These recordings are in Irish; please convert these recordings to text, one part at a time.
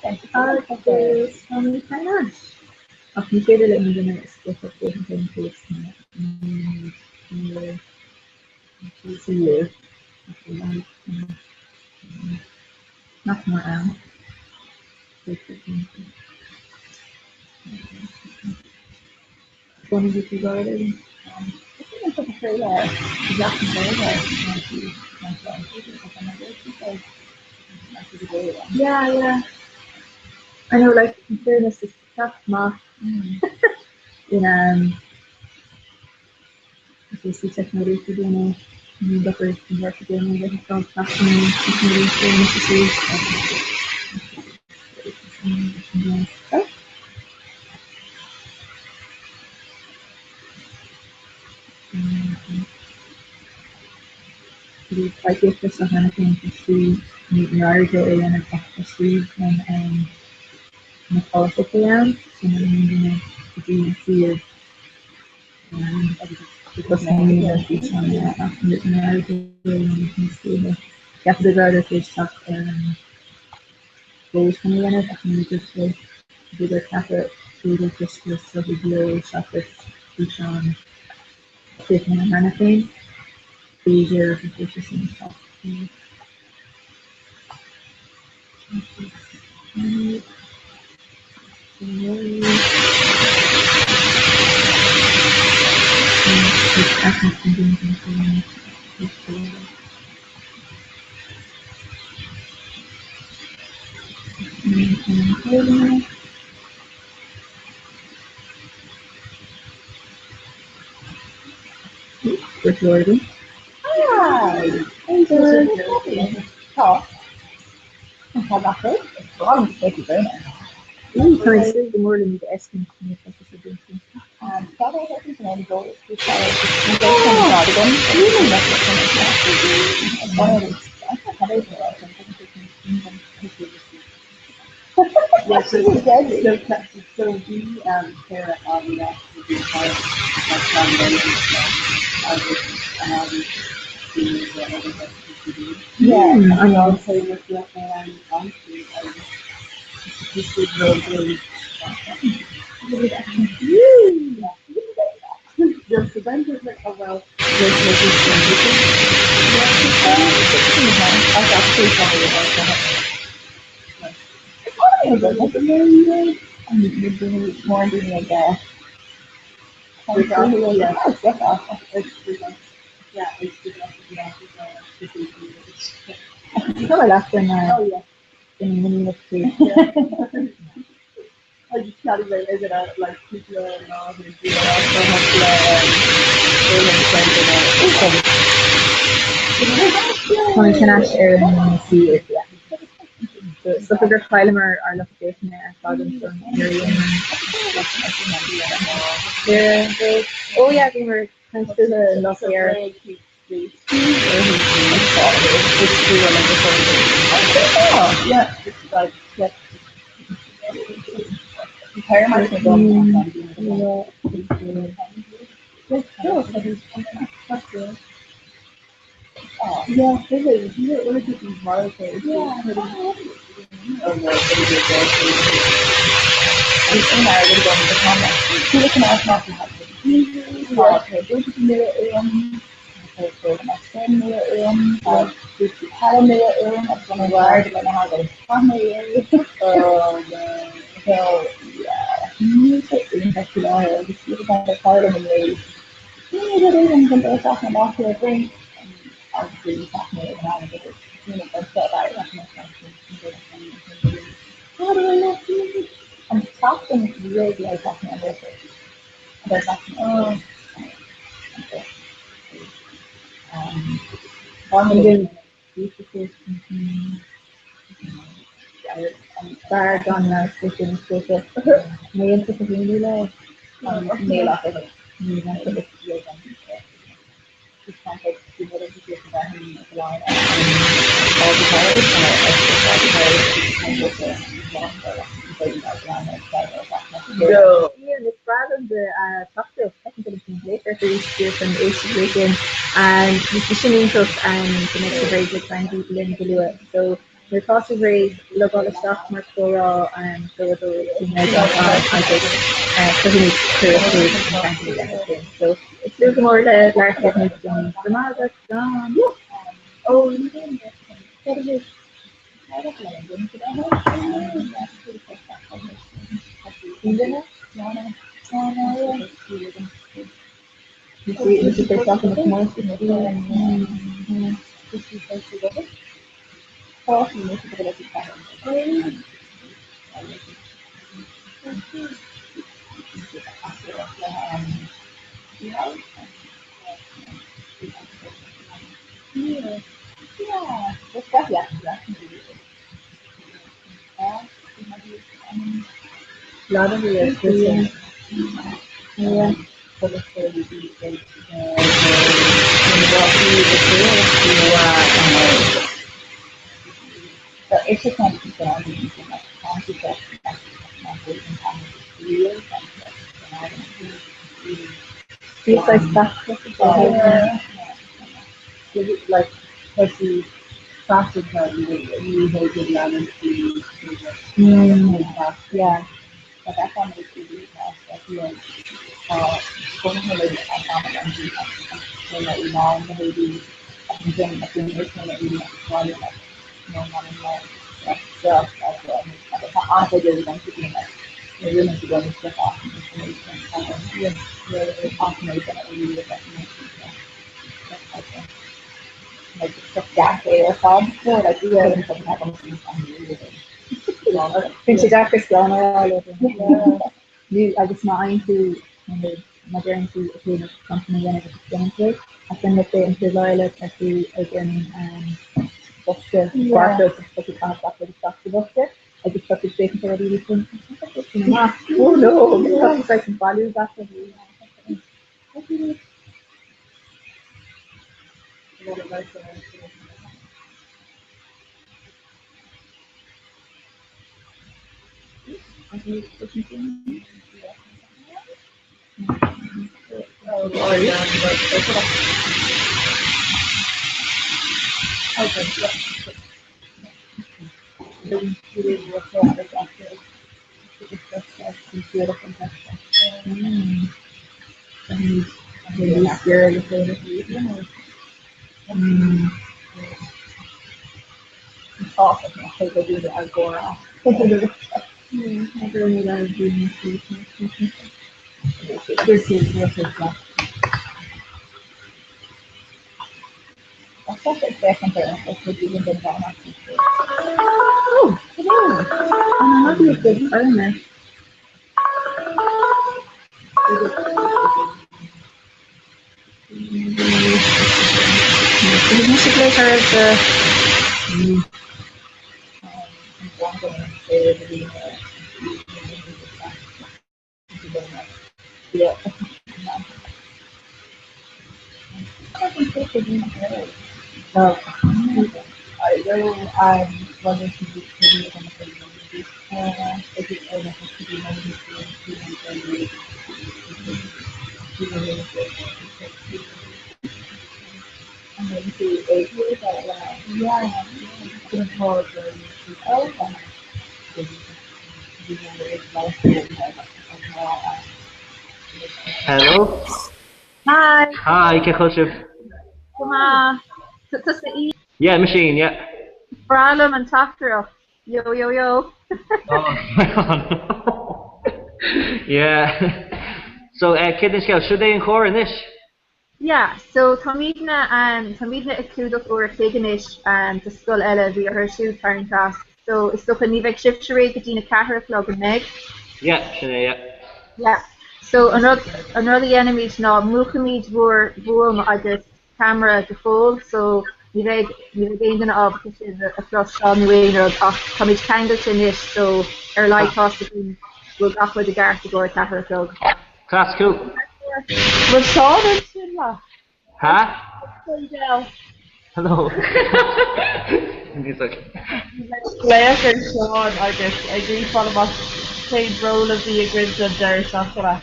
Agus táimid thar n-ais. Ach ní féidir le aon duine is dócha féachaint ar an téacs mar níl suíomh nach mór ann. Yeah, yeah. I know, like, in fairness, is ceacht maith in cúrsaí teicneolaíochta daoine, ní dochar don bheirt daoine a bheith ag fáil ceachtanna teicneolaíochta anois is arís. Bhí tacaíocht leis seo cheana féin, tá sí, níor éirigh leo é a dhéanamh ach tá slí chun na cláracha a ann, so nuair a théann duine go dtí an suíomh tosnaíonn an físeán ach níor éirigh leo é a dhéanamh níos luaithe. Cheapadar go rabhadar tar éis teacht ar an gcód chun é a dhéanamh ach nuair a dúirt sé bhíodar ceapadh b'fhéidir toisc gur sruthú beo seachas físeán críochnaithe cheana féin, b'fhéidir go bhfuil sé sin isteach. Recording. Hi! Tá. Tá gach rud. Is breá liom spéaclaí gréine. Ooh, tá mé ag súil go mór le iad a fheiscint nuair atá sé déanta. Yeah, so, so, so bhí Sarah ann bhí agus bhí Yeah, and also with the So then there's like, oh well, there's Yeah, it's Tá mé leat in Oh yeah. in muiníneach faoi. I just can't even is it a like people are not Tá mé sin ais ar an suíomh, yeah. So is dócha gur chailleamar ár lucht féachana ar fad ansan nuair a dhein Oh yeah, bhíomar ag caint fúthu an lá faoi dheireadh. Yeah, it's like yeah. Yeah, Fear gan labhairt faoi sin is dócha. Ní dhéantar go héiní le Ian, is breá liom do theachtaireacht technical issues later arís chun éisteacht leis sin. Bhí sé sin iontach go mbeidh sa Bhréag le Caint linn go luath. So Nuair atá sibh réidh, logáil isteach mar comhrá 2 2 gmail.com agus cuirfimid cuireadh chugaibh an ceangal a dhéanamh sin. So, ag súil go mór le labhairt libh níos déanaí. Go raibh maith agat, slán! Bíonn sé deacair slán a rá leo. Nó agus má fhaigheann tú, má deireann tú ok nó chun a dhéanamh agus déanann tú é, ach then let's say an chéad lá eile tá tú ag an bosca barcode agus tá tú ag caitheamh gach rud isteach sa bhosca agus tá tú ag féachaint ar rudaí agus tú sin amach. Oh no! Tá tú saghas ag bailiú gach rud. Oh, hello. Oh, no, good partner. Hello. Hi. Hi, cén chaoi a bhfuil sibh? Go maith. Tusa Ian? Yeah, mise Ian, yeah. Breá liom an teachtaireacht. Yo yo yo. Oh, yeah. So, eh, céard é an scéal? Seo é an comhrá anois? Yeah, so táimidne, táimidne ag clúdach uair a chloig anois do scoil eile a bhí orthu siúd tarraingt as. So is dócha ní bheidh sibhse réidh go dtí na ceathair a chlog, an mbeidh? Yeah, sin é, yeah. Yeah. So an rud, an rud a dhéanfaimid ná múchfaimid bhur bhfuaim agus ceamara go fóill so ní bheidh, ní bheidh aon duine ábalta sibh a chloisteáil nó aon rud ach táimid ceangailte anois so ar a laghad tá's againn go bhfuil gach rud i gceart i gcomhair ceathair a chlog. Class, cool. Bhfuil Seán ansin leat? Ha? Hello. Hello. Glaoch ar Seán agus ag iarraidh fáil amach cén ról a bhí agaibh don deireadh seachtaine.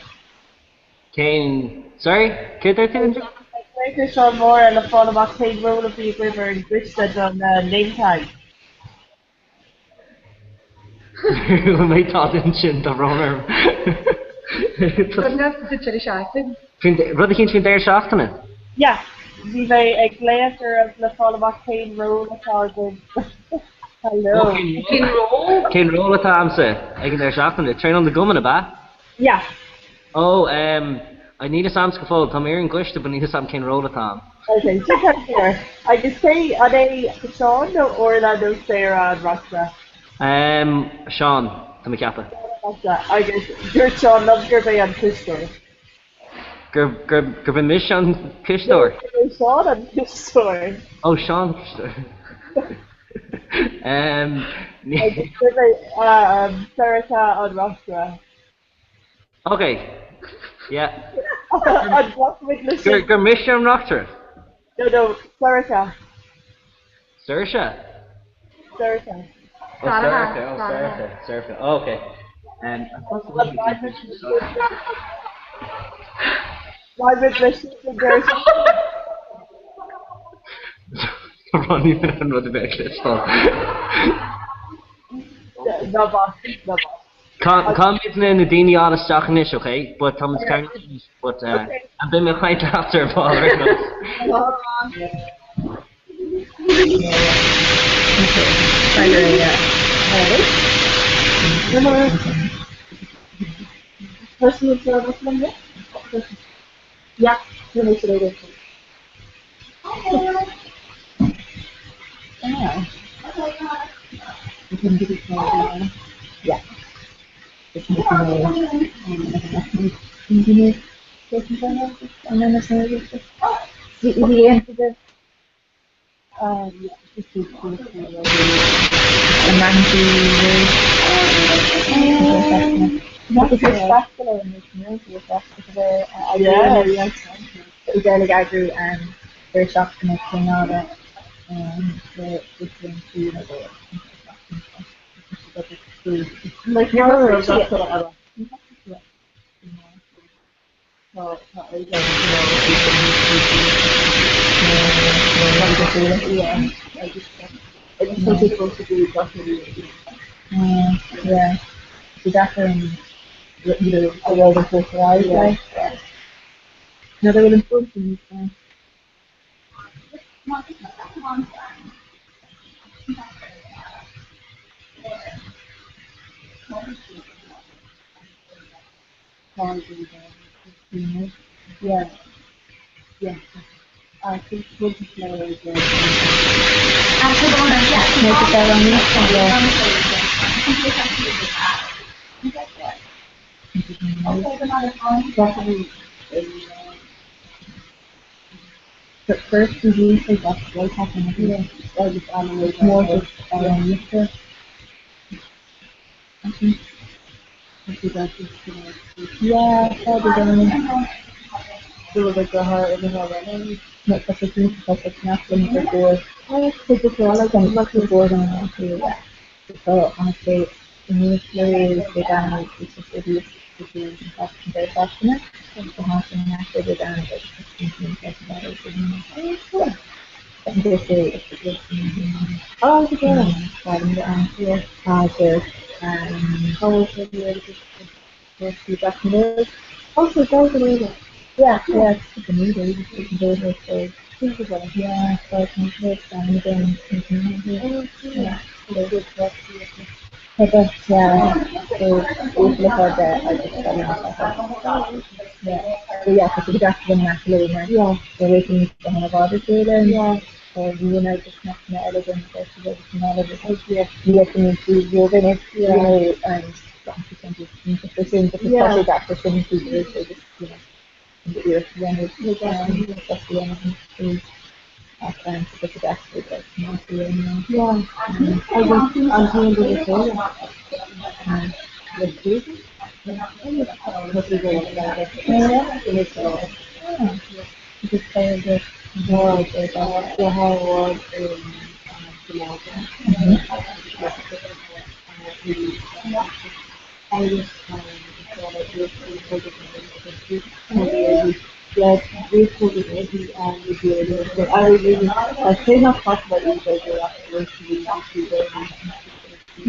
Cén, sorry, céard a dúirt tú ansin? Glaoch ar Seán Máire le fáil amach cén ról a bhí agaibh ar an gcoiste don name tag. Bhfuil mé tada ansin, tá brón orm. Goodness, is it seachtain? Rud eicínt faoin deireadh seachtaine? Yeah, bhí mé ag glaoch oraibh le fáil amach cén ról atá agaibh. Hello. Cén ról? Cén ról atá a'msa ag an deireadh seachtaine? Traenáil na gCumann, ab ea? Yeah. Ó, ehm, níl fhios a'msa go fóill, tá mé ar an gcoiste but níl fhios a'm cén ról atá a'm. Ok, sin ceart go leor. Agus cé, an é Seán nó Orla nó Sarah an reacaire? Ehm, Seán, tá mé ag ceapadh. Seán an reacaire. Agus dúirt Seán liom gurb é an cisteoir. Gurb, gurb, gurb é mise an cisteoir? No, gurb é Seán an cisteoir. Ó, Seán an cisteoir. Ehm, ní. Agus gurb é, ehm, Sorcha an reacaire. Ok. Yeah. An nglacfaimid leis sin? Gur mise an reachtaire? No, no, Sorcha. Saoirse? Sorcha. Oh, Sorcha, oh, Sorcha, Sorcha. Oh, ok. Beidh muid leis sin don deireadh seachtaine. Ronnie an rud a bheadh le fáil. Ná bac, ná bac. Caithfimid na daoine a fháil isteach anois, ok? But tá muid ceangailte anois, but and beidh mé ag caint leat ar ball ar aon nós. Deireadh seachtaine traenála le mic léinn tríú leibhéal.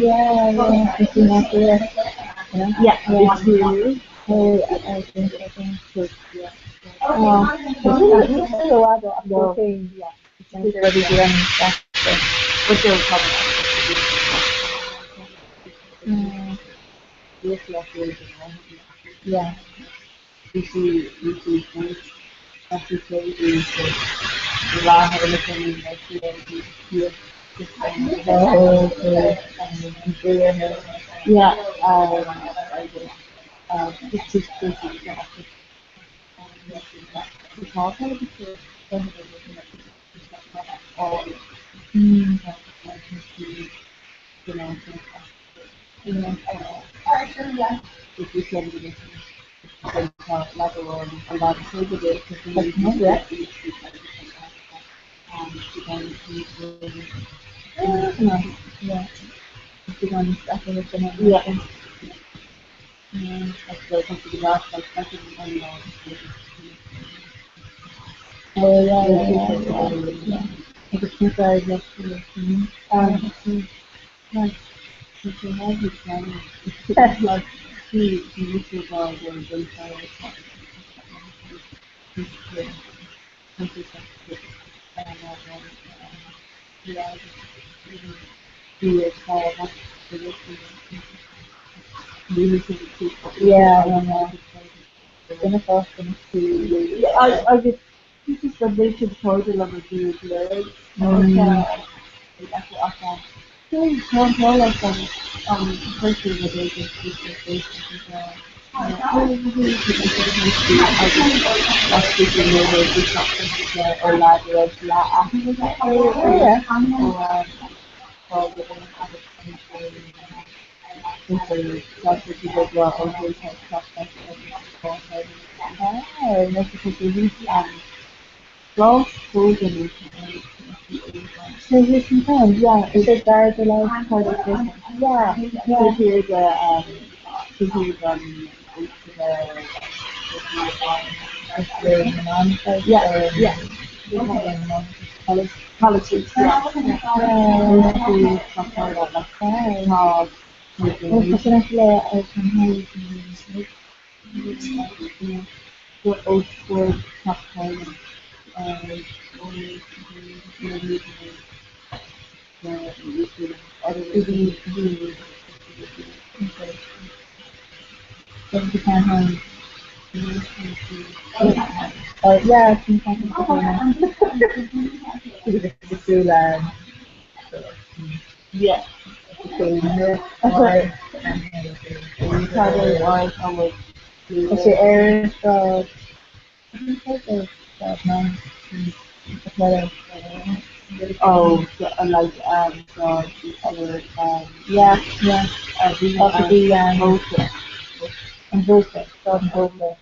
Yeah, yeah, it's in that there. Yeah. Yeah, Yeah. it's really. Oh, I think, I think. So, yeah. Oh, No. Yeah. But they'll probably. Mm, Yes, yes, yes, yeah. We see, we see things. As we say, we see. Lá na Oh, okay. Yeah, I just just Mm, yeah. Yeah. Yeah. Yeah. Oh, yeah, yeah, yeah, yeah. Yeah. Like a few guys actually. Like, Yeah, I know. Gonna cost them to Yeah, agus Mm. Oh, yeah. Oh, So here's some time. Yeah, is it guard the life part of this? Yeah, yeah. It's the non Yeah, yeah. College. Politics, yeah. Yeah. Well, I can Oh, yeah, Yeah. Oh, so, like the other Yeah, yeah. uh, the Volta. and Volta, Golden Volta.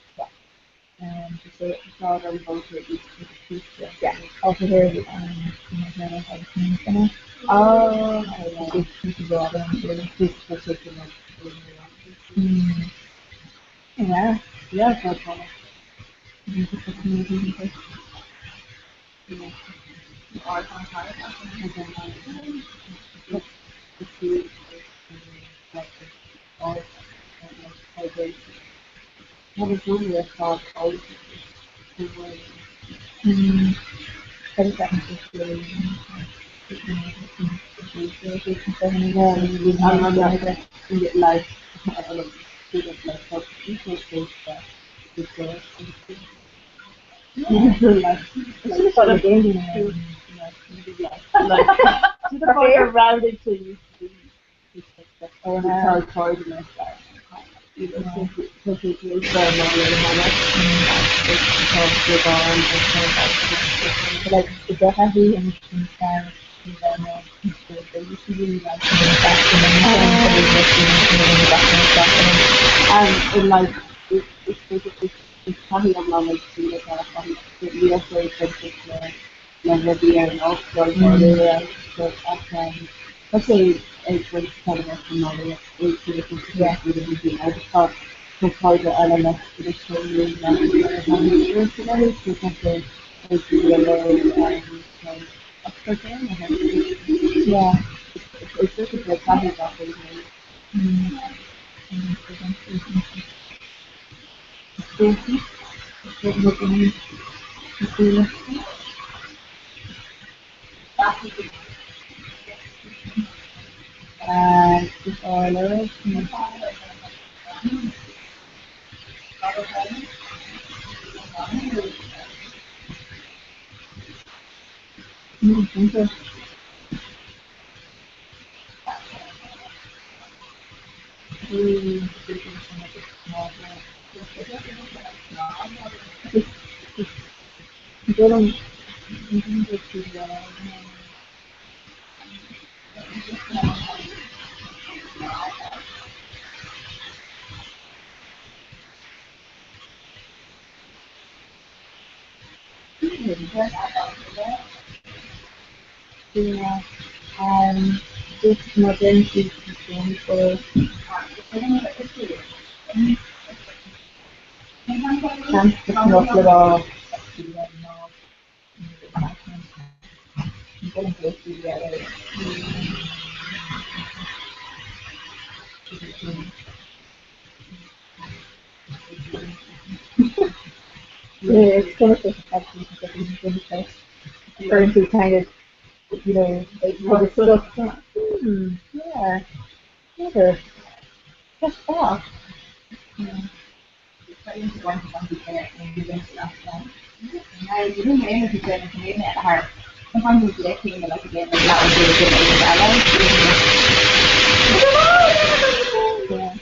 Yeah. So Golden Volta is the yeah, also here Oh, okay. Mm. Yeah. Yeah, that's one. Mm. Like the heavy and And like it's probably a lot like we also let's say it's like kind of Yeah. Yeah. Currently kind of, you know, like, yeah, never. Just that. Yeah.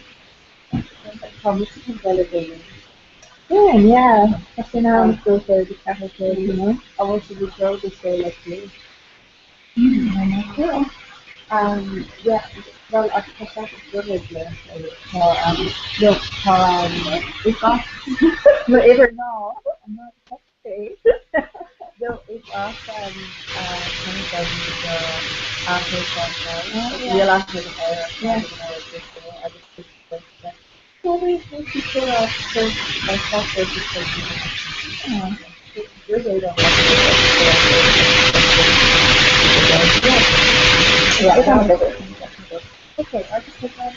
Yeah, that's an hour go for the capital, you know. I want to be proud to say like you. Cool. Yeah, well, I think that's good, no, it's off. But ever no, I'm not okay. No, it's off. Yeah. Okay, I just took that.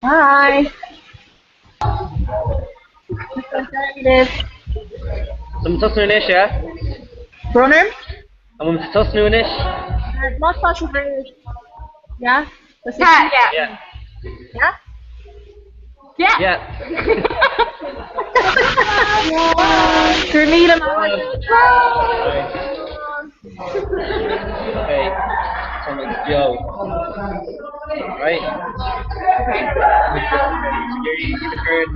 Hi. Tá tosnú anois, yeah? Brunner? An bhfuil tosnú anois? Má tá sibh réidh. Yeah? Yeah, yeah. Yeah. Yeah? Yeah. Yeah. Go raibh míle maith. Okay. Tá muid beo. Right? Okay, so an chéad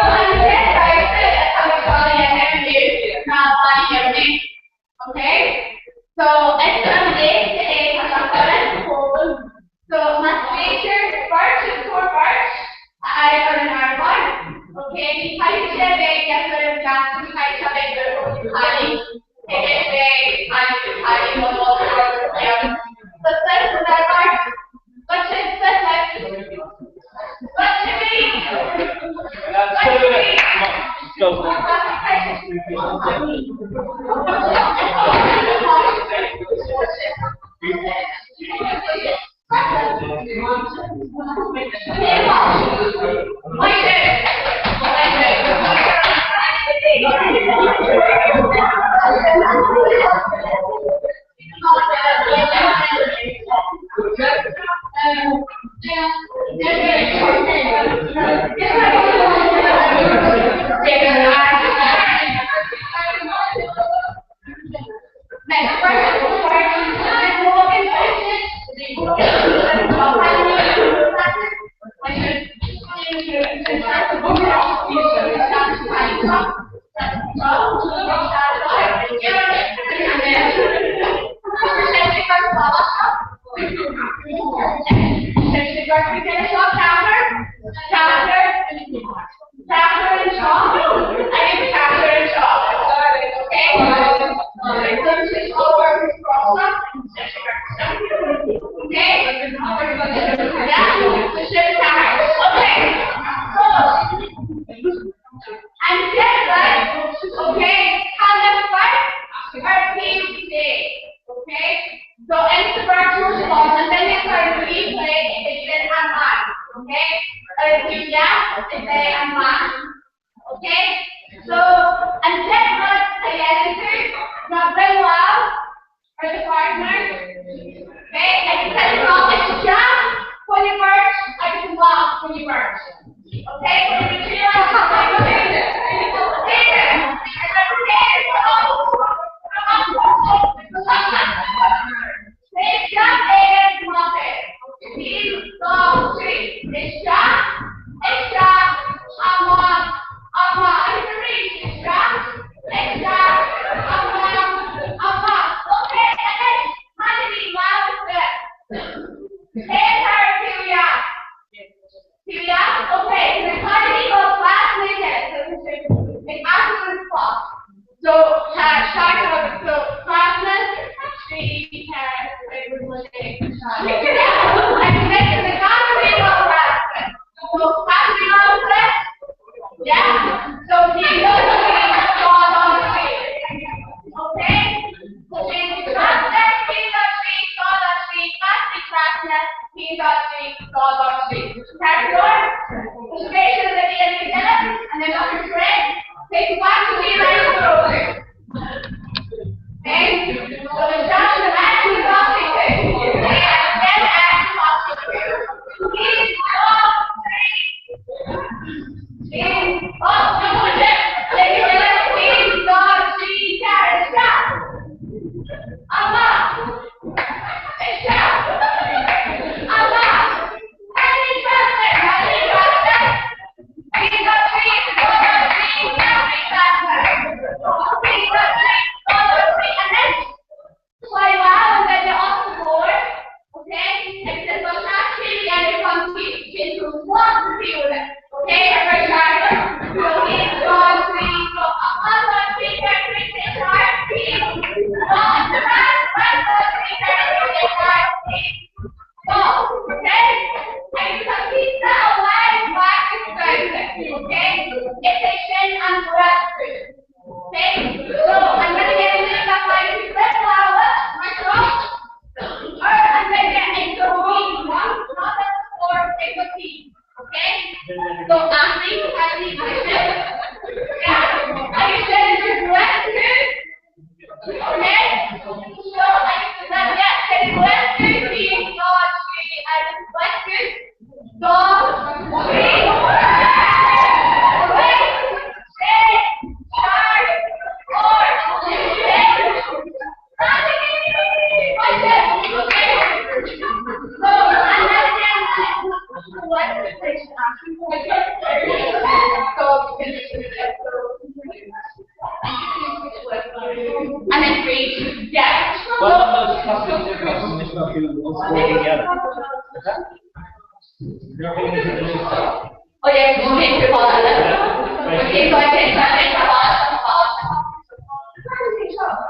damhsa atá ag dul a dhéanamh inniu ná Baile Dheimhní. Okay? So is an damhsa é tá sé dona go fóill. So más féidir beirt is cóir beirt a fháil ar an ardán. Okay, ní chaithfidh sé a bheith deifir gach ní chaithfidh sé a bheith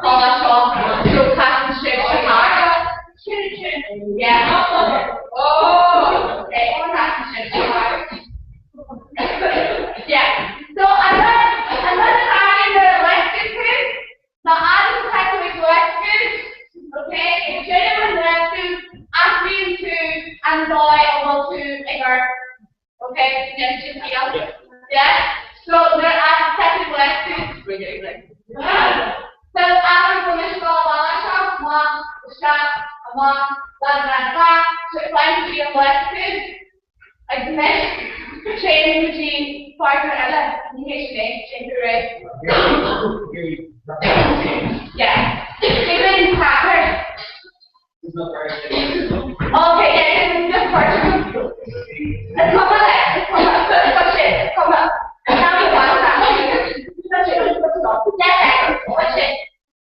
Tá seo so casann sibh thart. Yeah. Oh, okay. Casann sibh thart. Yeah. So an rud a tharlaíonn nuair a luascann tú ná fhad is atá tú ag luascadh, okay, ag déanamh an luascadh, athraíonn tú an dóigh a bhfuil tú ag amharc. Okay, sin ciall? Yeah? So nuair a tá tú ag luascadh, So abair go bhfuil mise ag dul seo, amach, isteach, amach, bla bla bla, so faigheann tú an luascadh, agus anois téann go dtí páirtnéir eile, ní hé sin é, téann tú ar Yeah. Déanann ceathair. Okay, yeah, just first. Is cuma le, is cuma, tá sin, is cuma.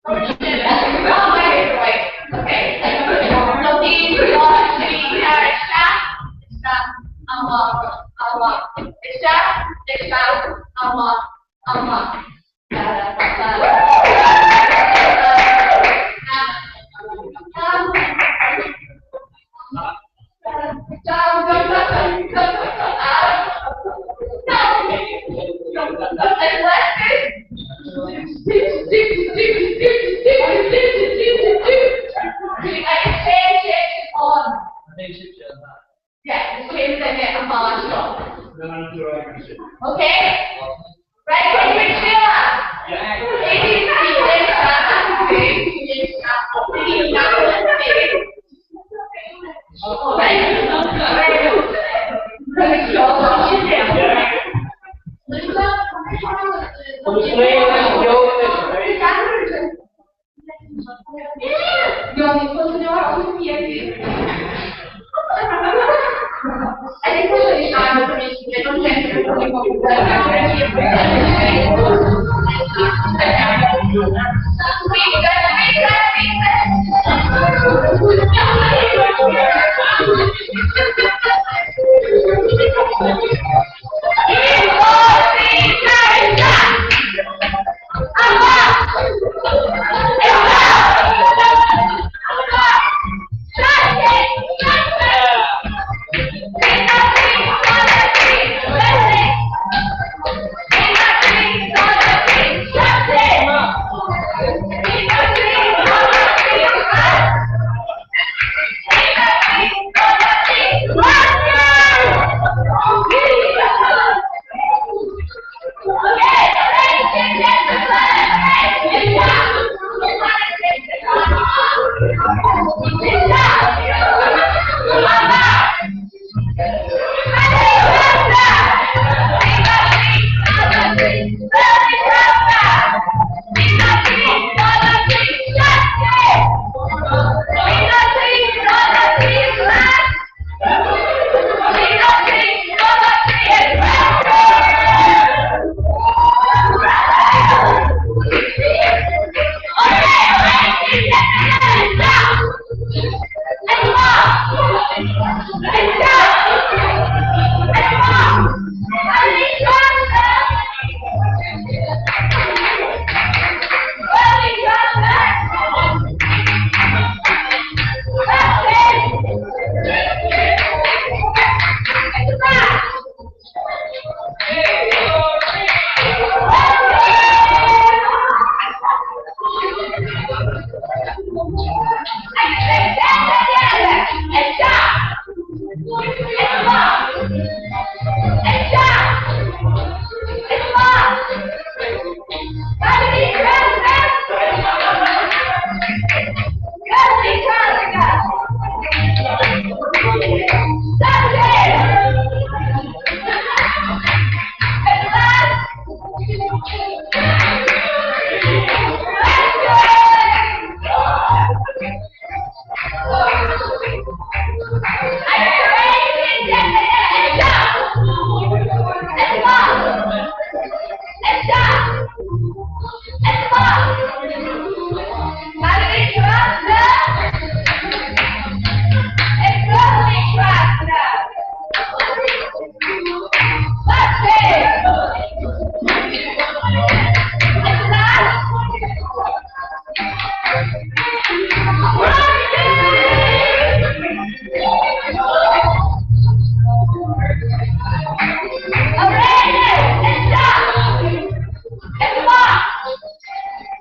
Oh, wait, okay. So bhí 2, 3, 4, isteach, isteach, amach, amach, isteach, isteach, amach, amach. Da, da, da, Okay? Right, can you chill? A, B, C,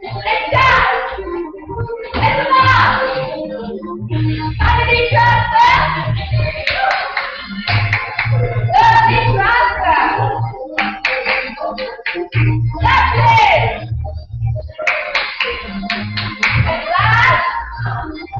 Isteach! Is amach! Fanfaidh trasna! Fanfaidh trasna! That's it! And last, let's go!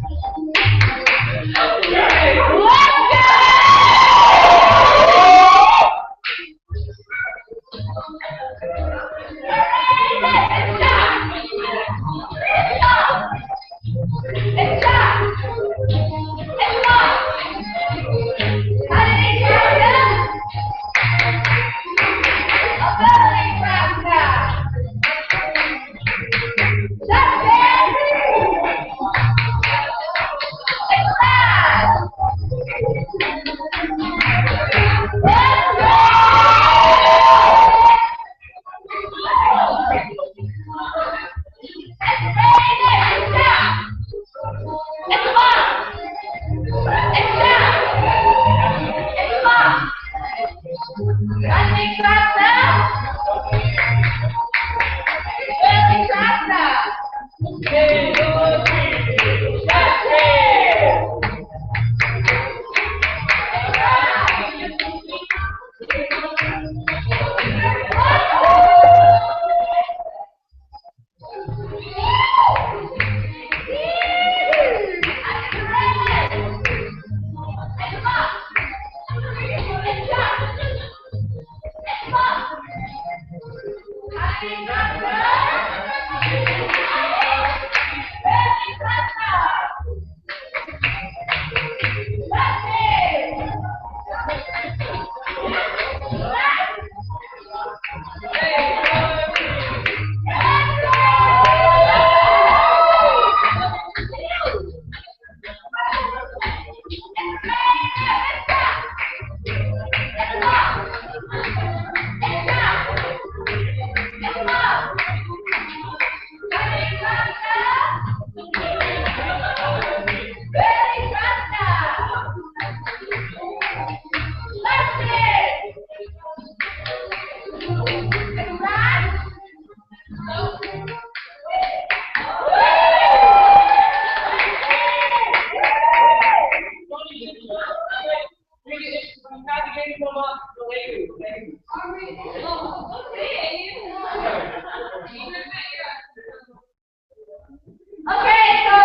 Okay, so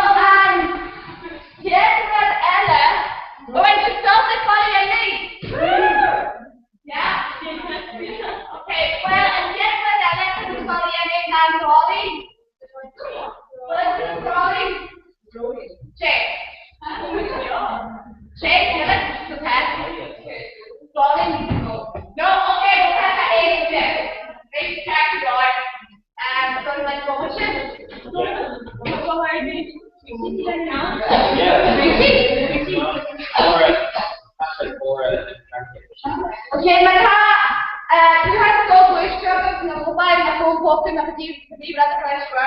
chéad rud eile, oh wait, just stop the fire and leave. Yeah. Okay, well, an chéad rud eile chun scoil a dhéanamh ná an trolaí. Bhfuil an trolaí? Sé. Sé, okay. Trolaí. No, okay, well, that's é. Bhí ceart go leor. So like what was it? Okay, má tá tú thar scoil gluaisteach na mobile na fón póca na dtí rud a chur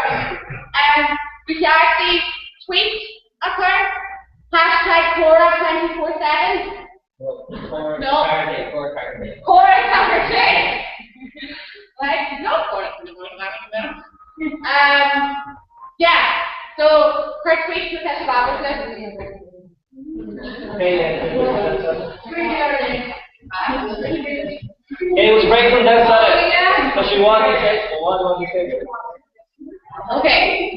Ba cheart daoibh tweet a chur hashtag Comhrá 24/7. No. Comhrá 4 Like, no Comhrá 24/7. Yeah, so cuir tweet na te ábalta. It was break from that side. But she wanted to say, what do you say? Okay. Okay.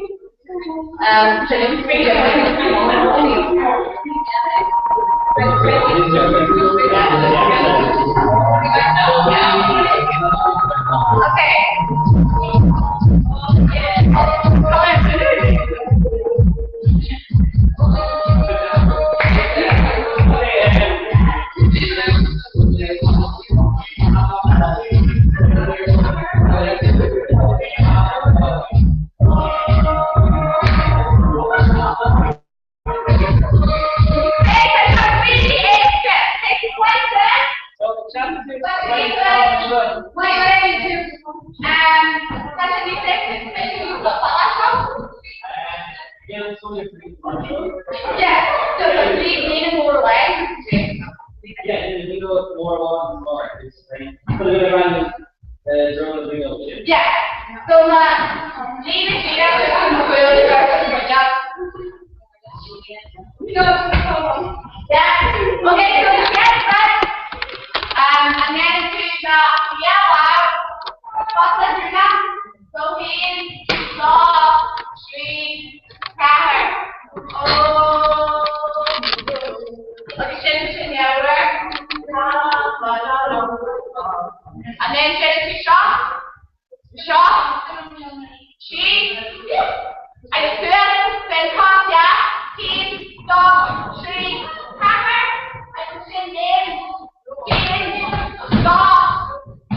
Hey, tá really éasca. Take the question. Wait, wait. Tá sé níos Yeah, so lean more away. Yeah, you know more one more. It's put a bit of random drone. Yeah, so lean it Yeah. Okay, so get ready. And then to the yellow. What's the now? So in, dog, tree, car. Oh. Okay, sin sin yellow. La la la. And then sin to shop. Shop. She. Agus suas den cáte cín dó trí ceathair agus sin léim cín dó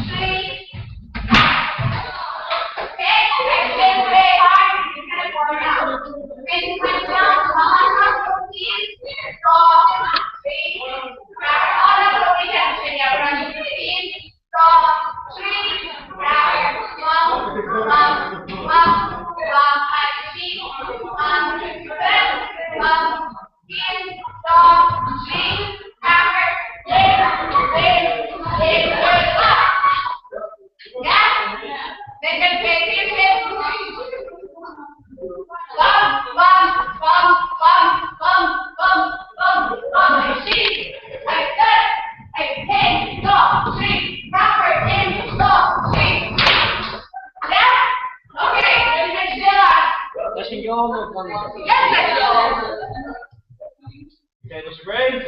trí Okay, that's great.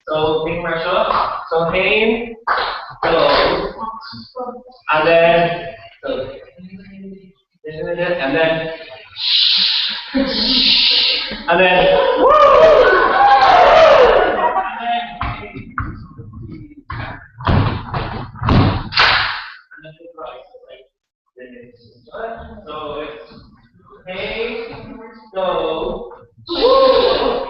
So big marshal. So hain, go, and then so, and then and then woo! And then so it's hain, go, woo!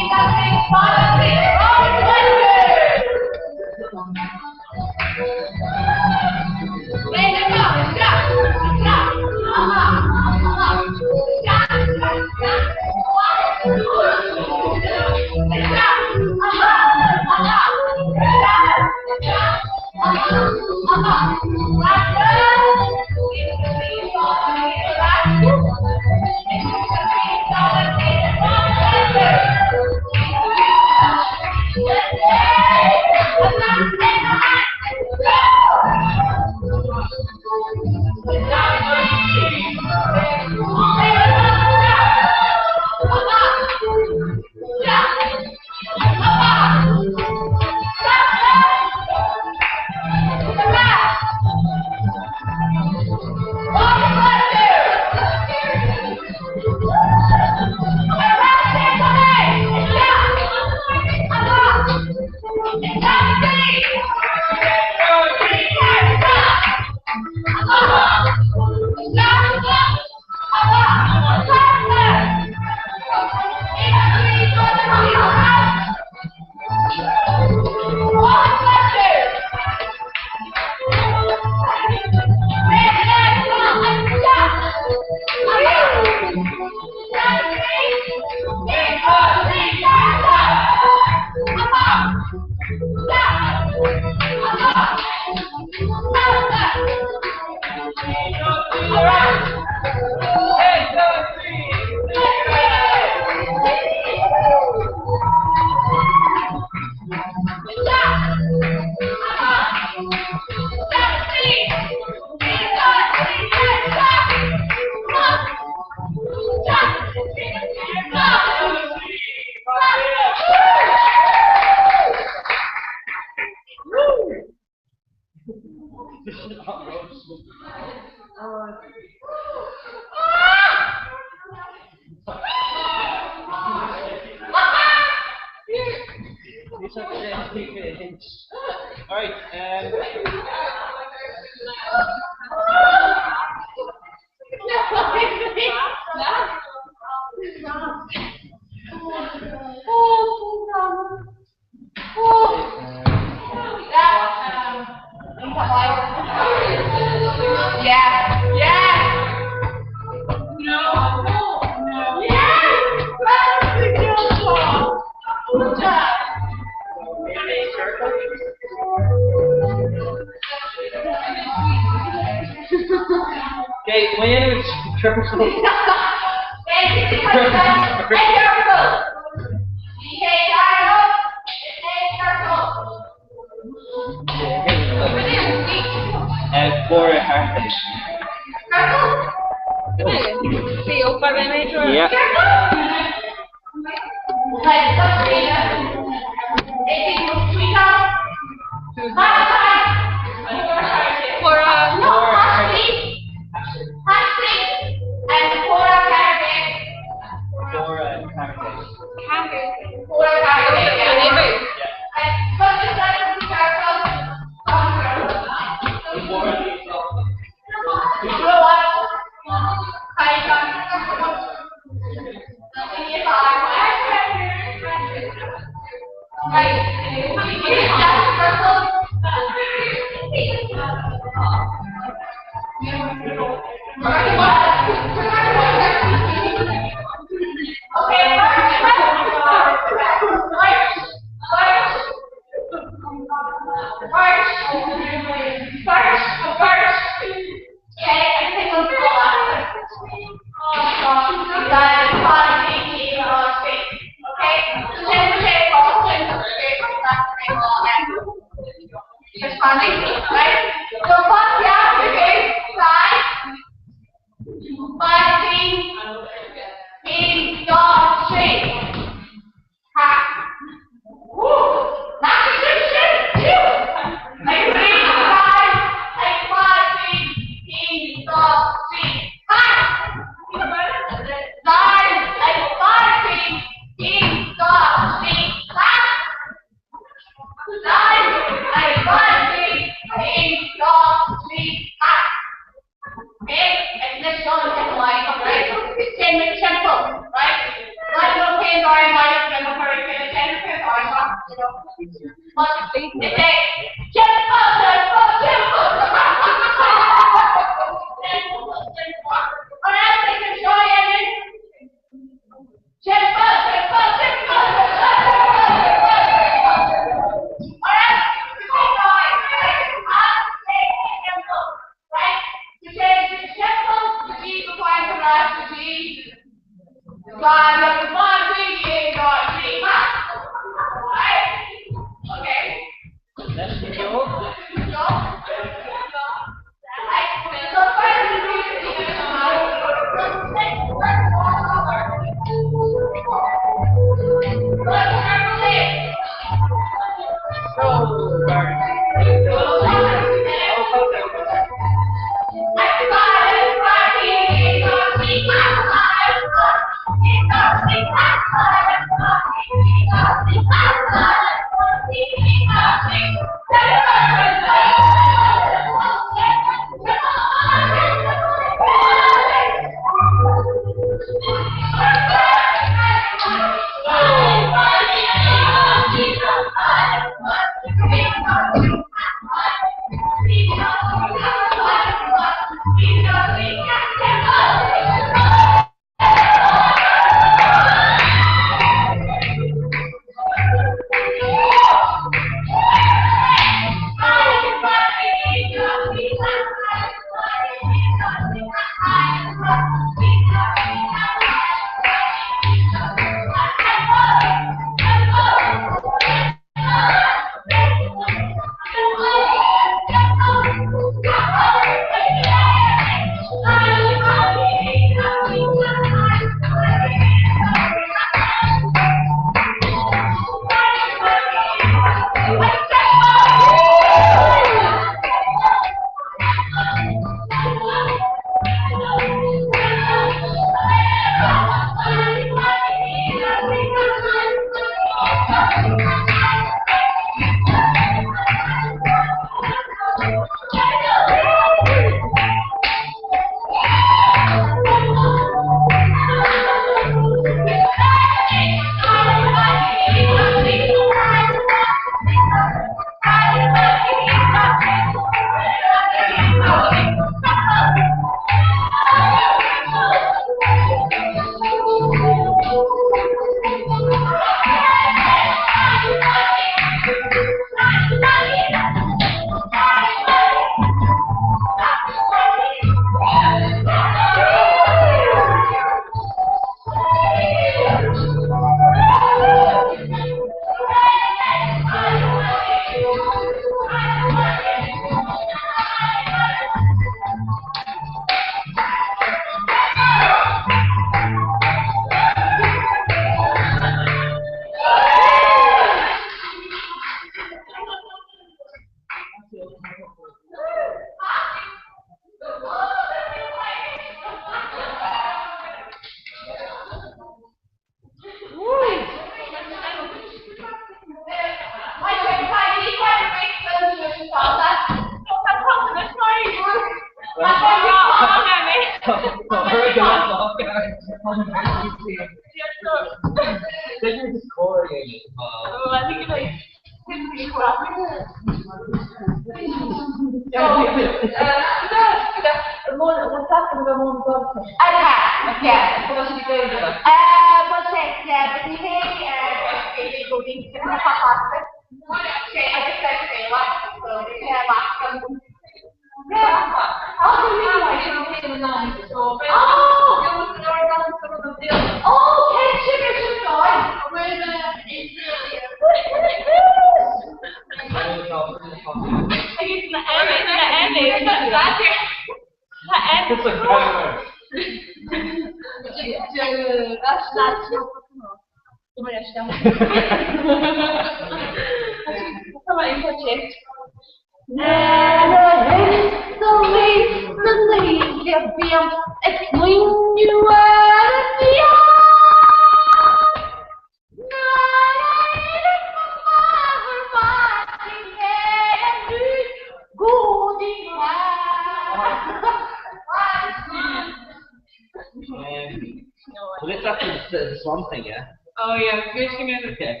Well, it's after the swan thing, yeah? Oh yeah, okay. Okay.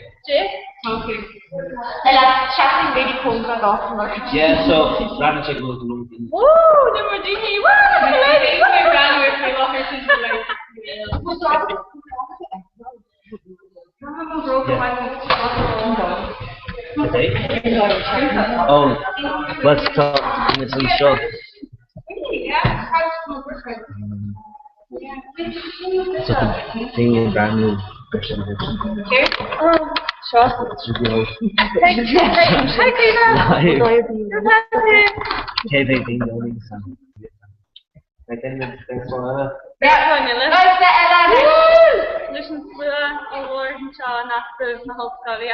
Okay. Seachain really cóngarach dó. Yeah, so bhreathnaigh sé go bhfuil go leor daoine. Woo! Ní mar daoine! Woo! Okay. Oh, let's talk muid anseo. So tá daoine ag breathnú ar sin. Seo. Cé mhéad daoine a bhí san? Leis an slua ollmhór anseo nach raibh na hollscoile.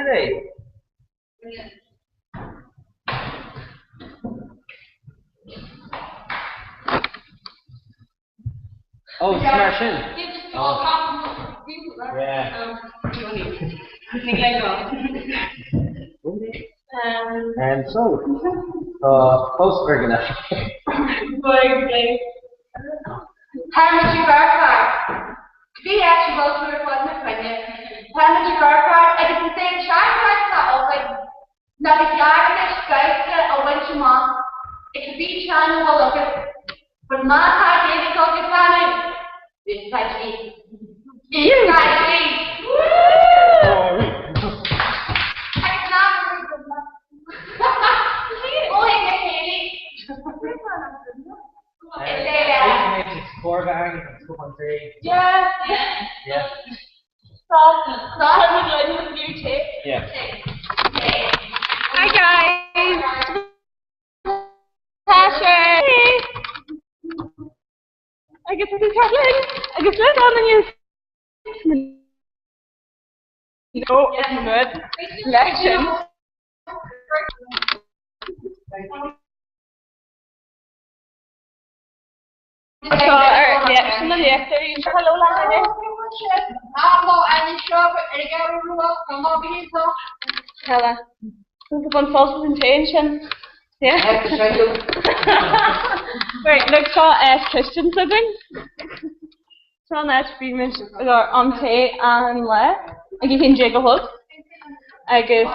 Sin é. Oh, is mar sin. Oh. Yeah. And so, fós organa. Táimid i gceartlár. Cibé áit a bhfuil tú ar fud na cruinne, táimid i gceartlár agus is é an teachtaireacht atá againn ná ba cheart duit damhsa a bhaint amach i cibé teanga a bhfuil agat, mar má tá Gaeilge agat, leanbh, úsáid í. Úsáid í! Agus ná Ó, ag na céilí. Yeah. Yeah. Stop. Stop. Yeah. Hi guys. Tasha. Agus is Kathleen. Agus le an inniu. No, is mud. Leis. Tá ar yeah, sin na léachtóirí hello le Hela. An fáil an té sin. Yeah. Right, look seo es Christian againn. Seo an áit bímid an tae an lá ag a haon déag a chlog. Agus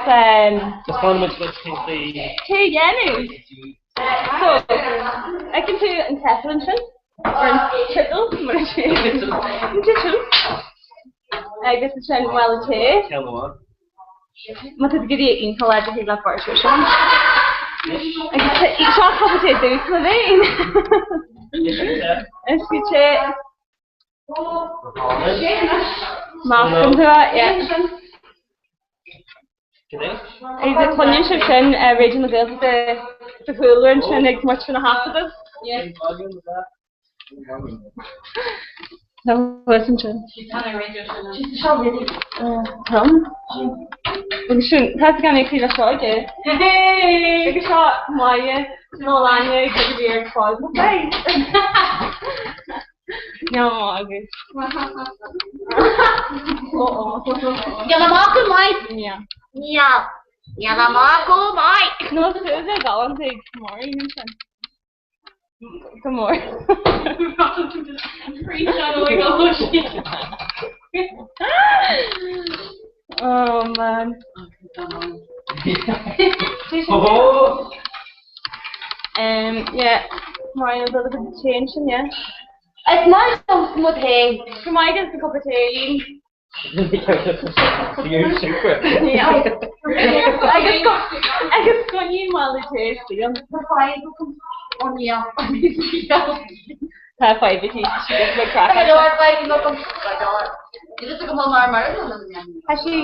Just fánaimid leis the tae dhéanamh. So, fheiceann tú an kettle ansin? Or an tittle, mar is é. An tittle. Agus ansin mála tae. Ceann amháin. Má tá tú ag iarraidh iontach láidir thig leat beirt sin. Agus seo cupa tae dús le bheith. Is go te Meascann tú é, yeah. Agus cluineann sibh sin Raidió na Gaeltachta sa chúlra ansin ag muid na thaifeadadh. Tá thuas ansin. Tom? Agus sin, tá gan é le seo aige. Agus seo Máire, nó Láine ag a bhí ar fáil. Ní agus. Níl amach go maith. Yeah. Níl. Níl amach go maith. Nó súile galánta ag Maureen ansin. Go mór. Oh man. Oh! Yeah, Maureen a bit of a change sin, yeah. Is maith liom mo tae. Go maith agus a cup of tea. You're super. Yeah. Agus go agus coinín mála tae istigh. Tá fadhb aici, she gets a bit crack. Tá sí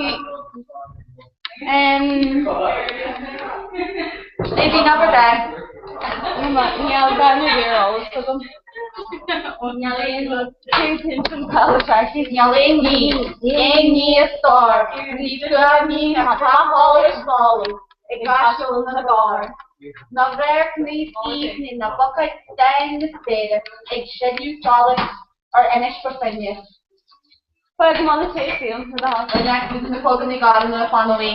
Níl gan na bhír eolas agam. Cén sin caile searcaí? Níl aon ní, aon ní is fearr, ní tuaim ní ná tráthál ar smálaí ag caiseal na gcarr. Ná radharc naomh aoibhinn na bucáid stáin na spéire ag sileadh solais ar Inis Bó Finne. Fág mála tae féin na Na coganna garna fanóí.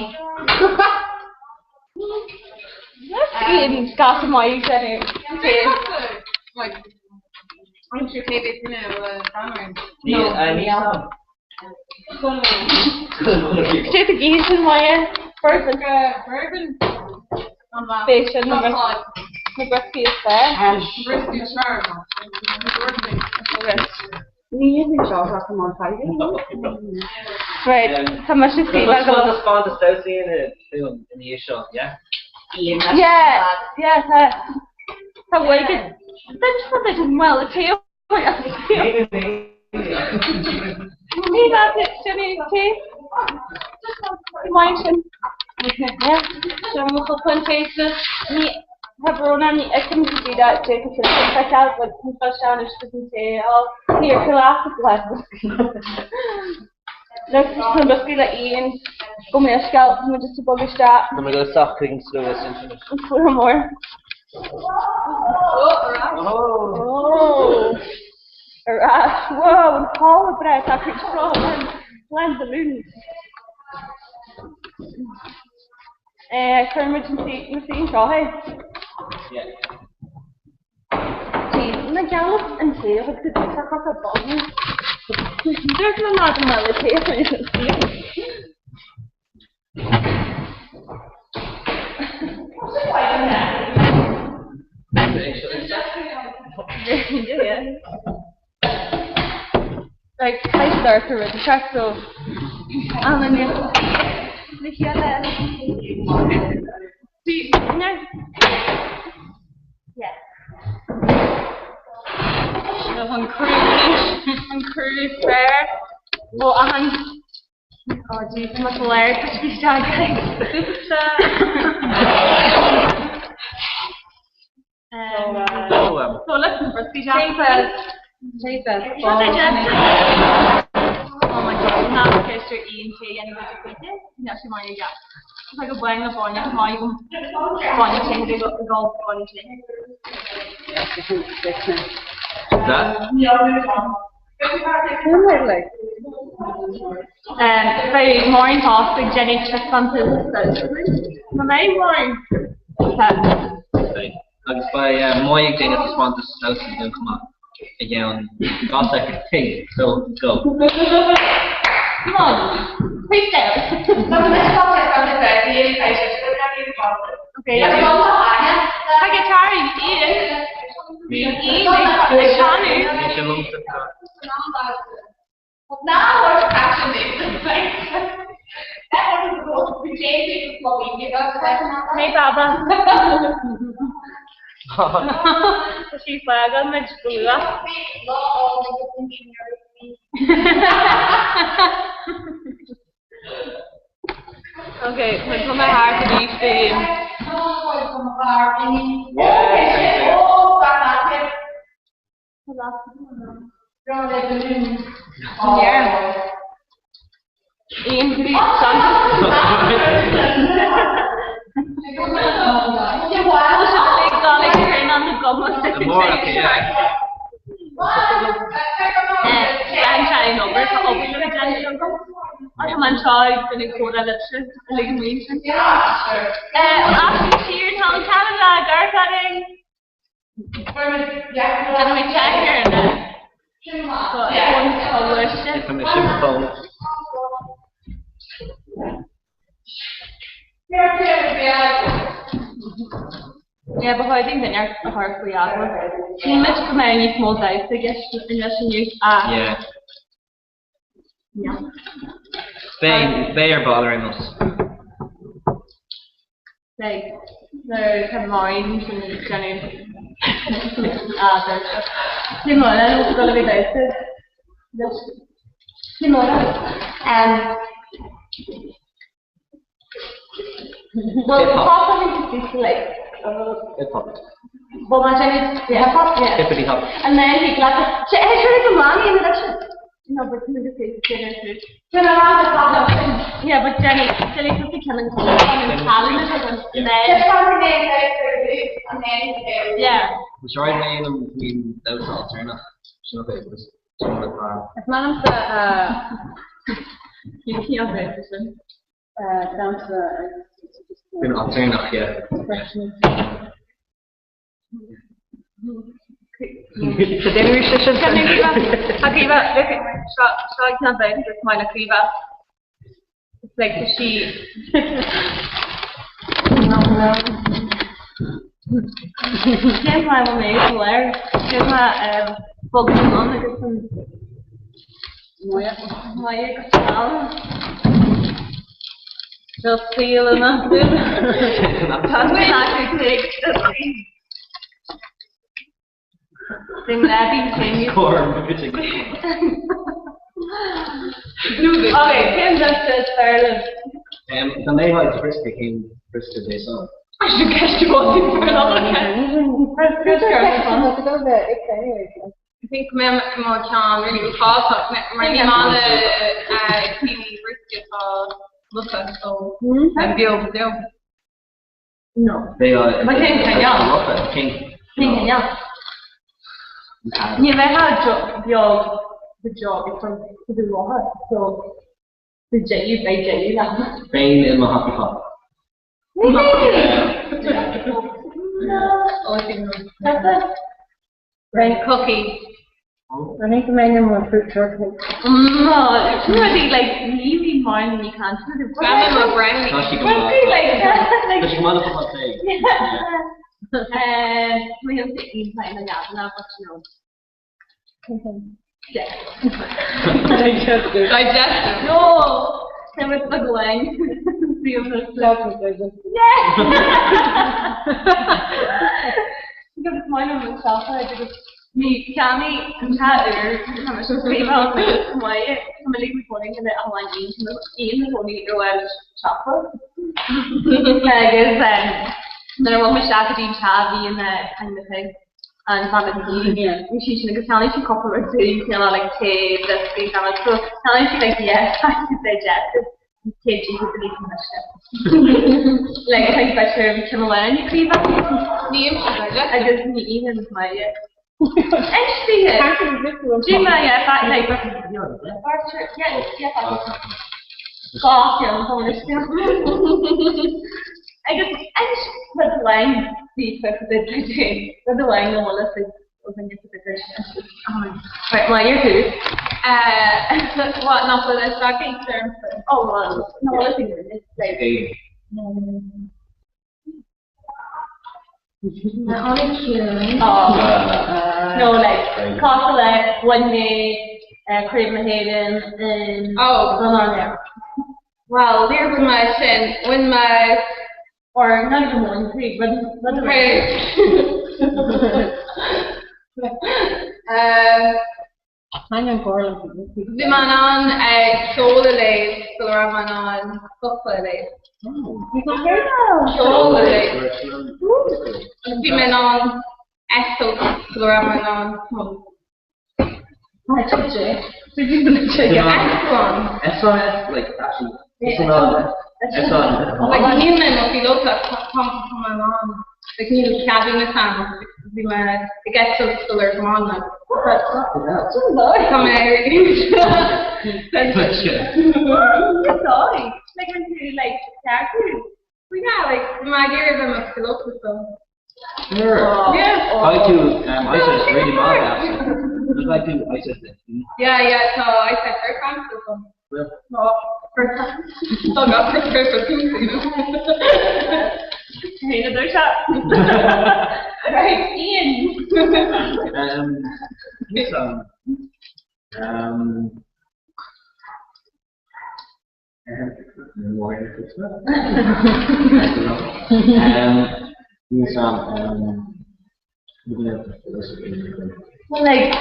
Ian gas maith tae. I'm sure maybe it's in a hammer. Ní Sam. Sé a gí sin maith bourbon. Bourbon. Bé sin na brioscaí is fearr. Brisky sharp. Ní seo an fáide. Right, tá me sin Tá spáint a damhsaí ina dhiaidh seo, yeah? Yeah, yeah, tá tá bhfuil Duine well a tae Ní sin é tae. Maith sin. Yeah, sin mo chupán tae ní Tá brón orm ní fheicim go dtí dat Jacob sin feiceáil but ní fá sean is an tae á ní ar chu. Tá na boscaí le Ian gabh mo leithscéal, tá muid just ag bogadh isteach. Tá muid ag dul isteach chuig an slua sin. An slua mór. Oh! Ar ais. Wow, an halla breá atá acu seo, lán balloons. Eh, cuireann muid an suí, na suí anseo é. Yeah. Na gealach an tae a thug tú duit a chaith bun. Dúirt mé ná go mbeadh le tae a chur ina suí. Like, I start to read the track, so I'm in the Yeah. Seo an criú anois, an criú fear ó achan Ó Dia, tá mé go léir tá sí isteach So leis na boscaí Oh my God, ná ceist ar Ian cé a dhéanamh idir chuige, níl sé mar a Tá go bain le bainne, maith go bainne te go go bainne te. That? Beidh Maureen Hoss ag déanamh taispeántas damhsa. Má mbeidh Maureen? Tá. Beidh. Agus beidh Moy ag déanamh taispeántas damhsa dúinn chomh maith i gceann 2 soicind. 3, 2, go! Come on! Freestyle! Okay. Tá guitar ag Ian. Ian ag canadh. Bhí sé liomsa. Hey Baba. Tá sí fágáil muid go luath. Ok, tá tá mé thart arís féin. Ian bhí Tá mé sin fón. Yeah, ba chóir duine a chur faoi agallamh. Shíl muid go mbeadh níos mó damhsa i gceist leis inniu ach Yeah. yeah. Beidh, beidh ar ball ar aon nós. Beidh. Nuair atá Máirín sin ag déanamh ah, damhsa. Ní mór le go bhfuil damhsa. Ní mór. Um, Well, Hip hop. pop I think is like Hip hop. well, my Jenny, yeah, hip hop, yeah. Hippity hop. And then he clapped. She actually the money in the No, but can we just say the Yeah, but Jenny, Jenny took the killing and talent and then yeah. I'm sorry mé an faoin damhsa ailtéarnach. Sin ok, just sin le plan. Is maith liomsa You can't say this. damhsa Faoin ailtéarnach, yeah. Sa déanamh sé sin. Caoimhe, look, seo seo ceann damhsa is maith le Caoimhe. It's like the she. Cén fáth a bhfuil mé go léir? Cén fáth bogadh ann agus an Maith go seal. Seo saol ina Tá Bhí mé Cóir muid ag. Ok, cén damhsa is fearr libh? Dá mbeifeá ag briosca, cén briosca a bheas ann? Sin ceist a bhfuil tú far think go mbeidh mo cheann really uafásach mar ní maith le daoine brioscaí atá lofa so beidh beo go deo. No. Beidh Ma cén cineál? Lofa, cén Cén cineál? Ní bheifeá beo go deo because tá tú lofa so the deireadh beidh deireadh leat. Beinn i mo happy hop. Red cookie. I think the main one fruit shortcake. No, rudaí like ní bhíonn mar ní caint Brownie mo brownie. Tá sí go maith. like Tá sí go maith le cupán tae. Digestive. Digestive. No, Timid the Glen. Yeah. Agus maith liom an seachtain agus ní cheannaigh an t-úr maith tá mé ag cónaí le amháin aon chónaí ar bhfuil siopa. Agus nuair a bhfuil mé isteach go dtí an teach bhí an an bhean bhí sí sin agus cheannaigh sí cúpla rud cineál like tae brioscaí ceann so cheannaigh sí like yes digestive cé dtí go dtí an uisce. Like I think better bhí ceann amháin ag craobh Ní digestive. agus ní ithim maith. Instithe. Dí mé yeah fact like yeah yeah Gá ceann tá uisce. Agus inis rud amháin bhí rud amháin go bhfuil fhios ag duine sa bhfir sin. Right, well, you're who? What, nach bhfuil fhios agaibh Oh, well, no, bhfuil fhios ag like, Oh. No, like, cosúil le bhain mé Craobh na hÉireann in Oh. An Well, níor bhain mé sin, bhain mé Or not even one craobh, rud rud craobh. Hang on, Gorlan. Bhí mé in ann ceol a léamh sula raibh mé in ann focla a léamh. Ceol a léamh. Agus bhí mé in ann eitilt sula raibh mé in ann Eitleán. SOS, like, actually, SOS, SOS. Like, níl mé i mo phíolóta tá tá mé in ann. Like, níl ceadúnas agam bhí mé ag eitilt sular thiomáin mé. Tá mé Sorry. Like, when you, like, ceartú. Well, yeah, like, bhí mé ag iarraidh bheith i mo phíolóta so. Sure. Yeah. I do, I said it's really mild actually. Because I do, I said that. Yeah, yeah, tá I said first time so. Well, No, first time. Oh God, first first first you know. Hey, another shot. Right, Ian. Yes, more yes, Well, like,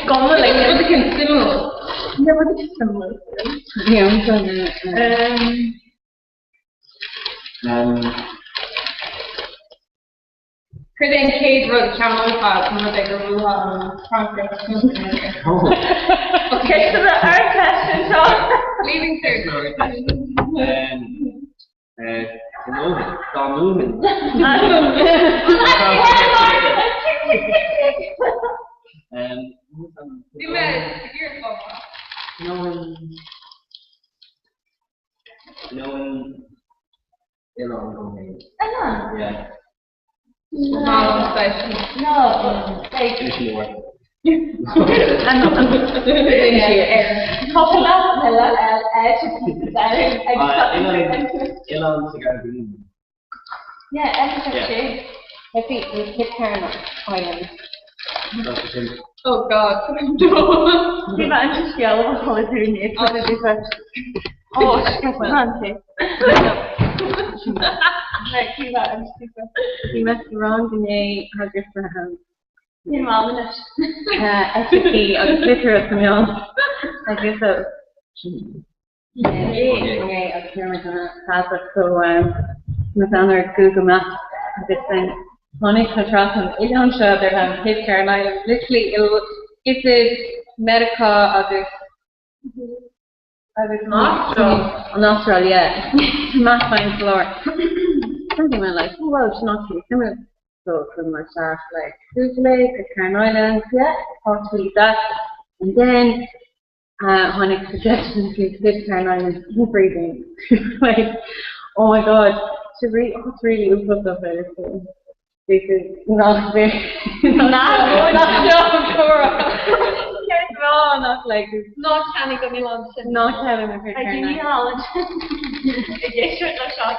gone like, Rud cinn suimiúil. yeah, what did you similar? Yeah, I'm gonna. Cad é an chéad rud a cheannófá an rud é gur bhuafá an crannchur? oh, Okay, so the our question, so. Leaving cert. Dá mbuafainn. Bhí mé ag iarraidh fáil. Cheannóinn oileán dom féin. Yeah. No, No, like, Inis Mór. Coppola, L, L, H, Oileán sa Ghairbhín. Yeah, S, F, J. I think we Pitcairn Island. Tá sé sin. Oh God. Bhí mé an scéal a chola tú ní Oh, Nancy. Like, bhí mé an scéal. Bhí mé rang gné agus Ní má leis. SAP agus liteartha sa meán agus gné agus nuair a so na ar Google Maps agus then tháinig tá tras an oileán seo ar an Pitcairn Island literally il Is iad Meiriceá agus agus an Astráil. An Astráil, yeah. Meascán sa lár. Something went like, oh well, it's not too similar. So from myself, like Cooper Lake or Cairn Islands, yeah, possibly that. And then uh, tháinig suggestion to this Cairn Islands everything. like, oh my god, to re oh, it's really uafásach é so. This is not very nach nach seo nach like Ná ceannaigh an oileán sin. Ná ceannaigh na Ag ní hálainn. Ag éisteacht le seo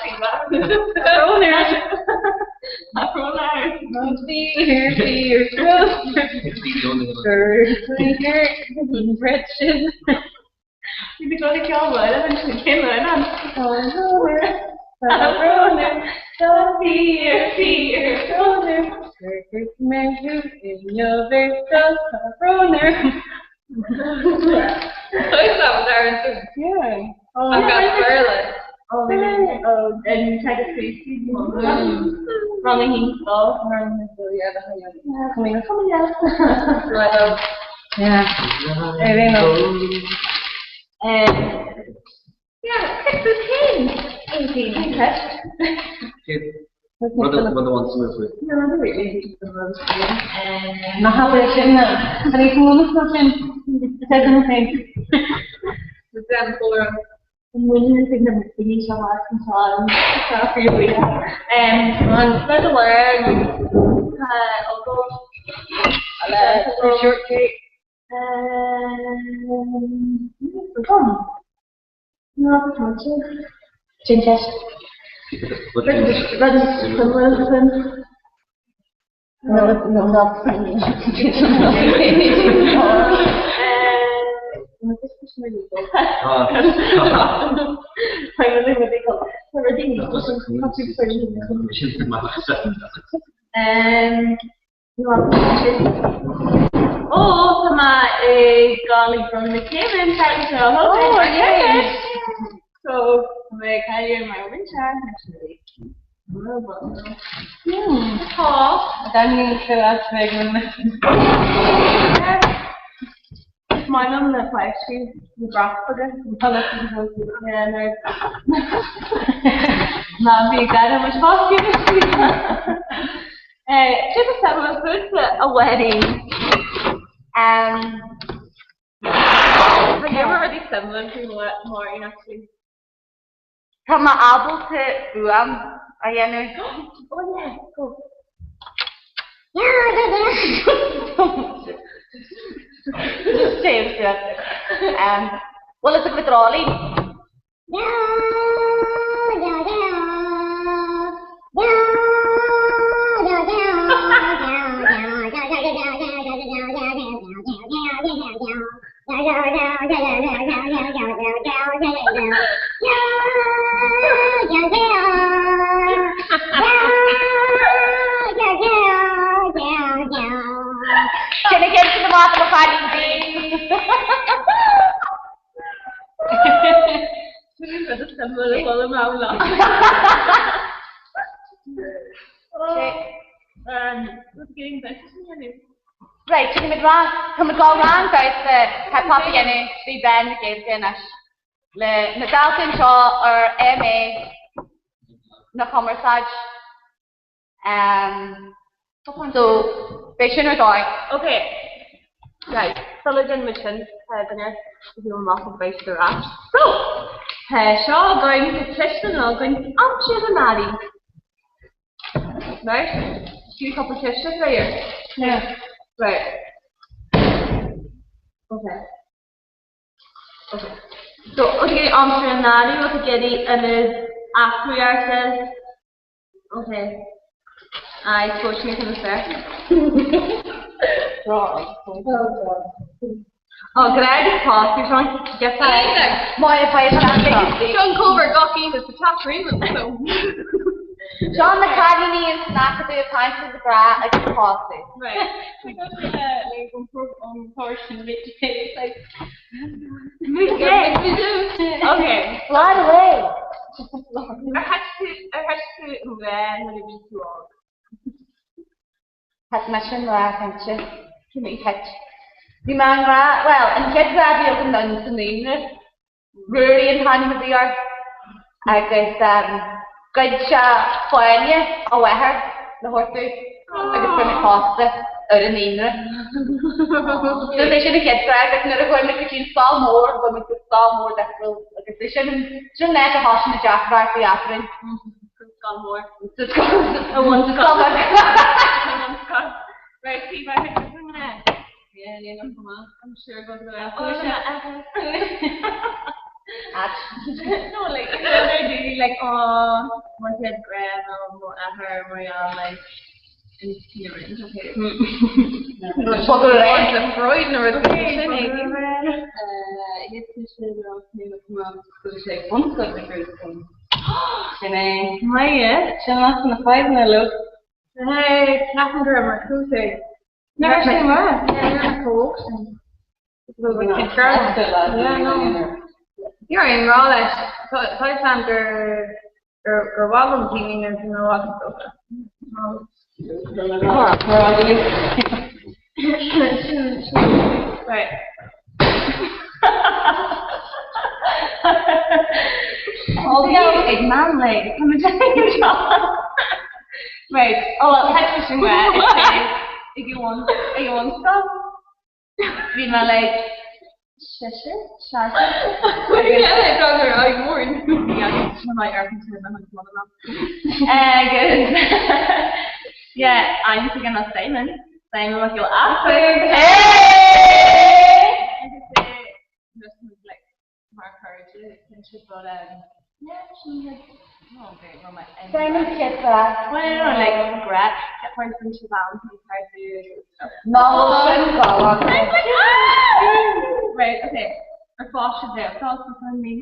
Ná habair sin Tá níos mó ná sin Tá féin. Shortcake. Ó tá mé ag dul ag bronnadh na céime an tseachtain seo. Oh, yeah. So tá mé ag cailleadh mar mhúinteoir Tá. Is maith liom na páistí na brathbheaga Ná bí gar muid fáiscí. Cad is suimiúil fútsa a Mháirín? Tá go leor rudaí suimiúil faoi Mháirín actually. Tá mé ábalta fuaim a dhéanamh. Oh yeah, go. Just téim suas. Bhfuil fhios agaibh an dreoilín? Sin a chéad amach mo chailín Right, sin muid rang, tá muid ag dul rang damhsa hip hop a dhéanamh trí mheán na Gaeilge anois le na daltaí anseo ar MA na Cumarsáid. Um, so, beidh sin ar dóigh. Ok. Right, sula déanann muid sin, tá duine a bhí amach ag beidh siad ar ais. So, tá seo againn, tá ceisteanna againn, aimsir an earraigh. Right? Fiú cúpla ceist there. Yeah. Right. Okay. Okay. So, okay, aimsir an earraigh, bhfuil tú ag iarraidh ionad athrú ort? Okay. I suppose me to fair. Oh, Greg is past. You're trying to get that. My advice Sean Cover gach aoine sa teach réime so. Sean na cailíní an snacadú atá sa gra agus pású. Right. Okay. Fly away. Ar thit tú ar thit tú i ngrá nuair a bhí tú óg? Thit mise i ngrá cinnte. Thit. Bhí mé i ngrá, bhuel, an chéad ghrá a bhí agam ná sa naíonra. Ruairí an t-ainm a bhí air agus ghoid sé fáinne ó mháthair le thabhairt domh agus fuair mé pósta ar an naíonra. So is é sin an chéad ghrá agus nuair a chuaigh mé go dtí an scoil mhór, chuaigh mé go scoil mhór difriúil agus é sin sin an áit a thosaigh na deacrachtaí eadrainn. Sa scoil mhór. Sa scoil bheag. Right, see if I can Yeah, yeah, no, come on. I'm sure go go out. No, like, you know, they're doing like, oh, my head grab, oh, my hair, my arm, like, and you know, it's okay. Freud na rud sin Sin é. Maith, sin leat na fadhbanna leo. Hey, ceapaim go raibh mar cúig. Ní raibh sé maith. Ní raibh aon rá leis. Tá a fhios agam gur gur mhaith liom daoine nuair a bhí mé i bhfad níos óige. Right. Ag man like, Right, oh well, head sin ag ag an scoil. Bhí mé like sise seasamh. Agus yeah, I'm thinking of Simon. Simon Mac Giolla Easpaig. Hey! Agus like mar chairde cinnte but um yeah sin like no okay well my Simon chéad ghrá. Well no like regret get person to Valentine's card Ná sin galán. Right okay. Ar fáiste de tá mí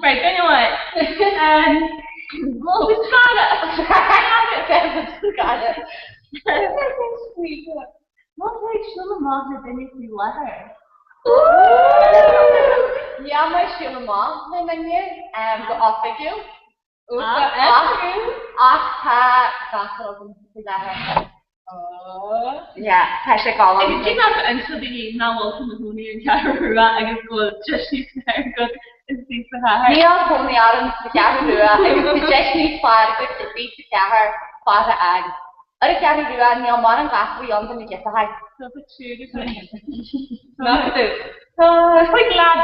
Right then you what? Um well it's got it. Got it. Má tá ag siúl amach le duine faoi láthair. Níl mé ag siúl amach le duine go oifigiúil. Ach tá gasúr agam faoi láthair. Yeah, tá sé galánta. Agus cé nach inseodh daoine nach bhfuil tú i do chónaí ar an Cheathrú Rua agus go bhfuil deis níos fearr agat istigh sa chathair. Níl cónaí orm sa Cheathrú Rua agus tá deis níos fearr agat istigh sa chathair fear a fháil. Ar an Cheathrú Rua níl mórán gasúir ann do na girseachaí. Tá Tá chuig leaid Chuig leaid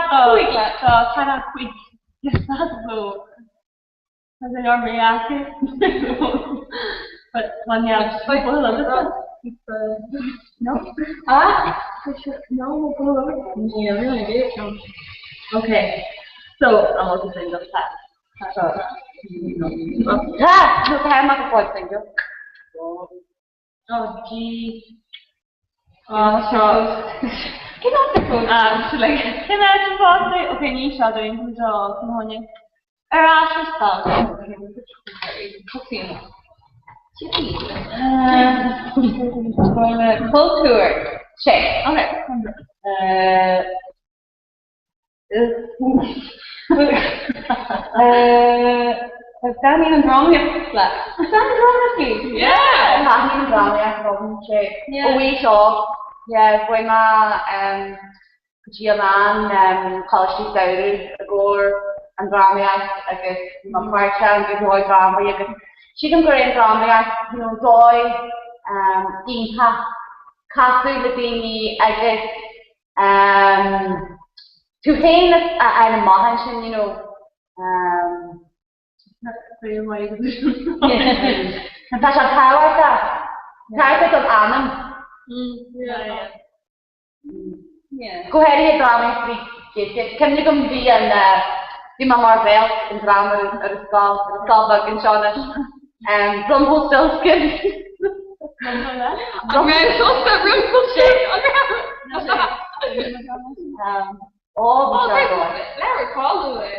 tá tá chuig so Tá sé ar mé acu. But one yeah, No? Ah? No, Yeah, really do. Okay. So, I'm also single. Tá. Tá, nó tá amach go fóill single. Oh, gee. Oh, so. Cén áit ar fós? Ah, so like, cén áit ar fós é? Okay, ní seo dúinn, tá san tháine. Ar ais ar scoil. Cultúr. Sé. Okay. Taitníonn an drámaíocht leat. Taitníonn drámaíocht leat? Yeah! Taitníonn an drámaíocht liom, sé. Yeah. Ó aois óg, yeah, chuaigh mé go dtí a lán coláistí samhraidh i gcomhair an drámaíocht agus bhí mé páirteach in go leor drámaí agus sílim gur é an drámaíocht, you know, dóigh iontach casadh le daoine agus Tú féin a fháil amach ansin, you know. Tá sé tábhachtach. Tábhachtach don anam. Go háirithe drámaí faoi Ghaeilge. Cuimhin agam bhí an bhí mé mar bhéalc in dráma ar an scoil, ar an scoil bheag anseo anois. Rumpelstiltskin. An raibh tusa Rumpelstiltskin? Ó, bhí sé go. Leabhar cáiliúil é.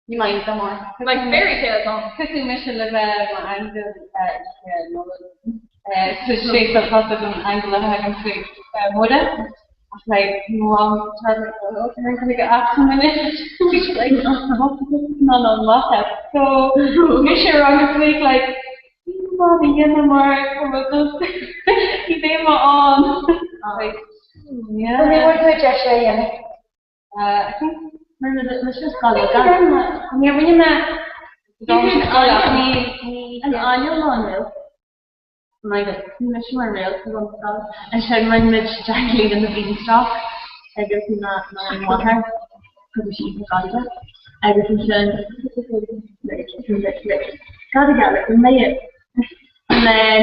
Ní maith liom é. Like fairy tales on. Tugadh mise le bheith mar aingeal Nollag. Sa séasúr thosaigh an aingeal a thagann chuig Muire. Ach like mom no no maith So mise rang a like. Má bhí dhéanamh mar just ní bheidh mé ann. Like, yeah. Ní bhfuair tú deis é a dhéanamh. I think ní rinne mé an ainm nó an réalt. My God, mise mar réalt sa bhunscoil. Ansin rinne muid Jacqueline and the Beanstalk agus na máthair agus sí iontach gairide. Agus ansin Cad a gheall an mbeidh And then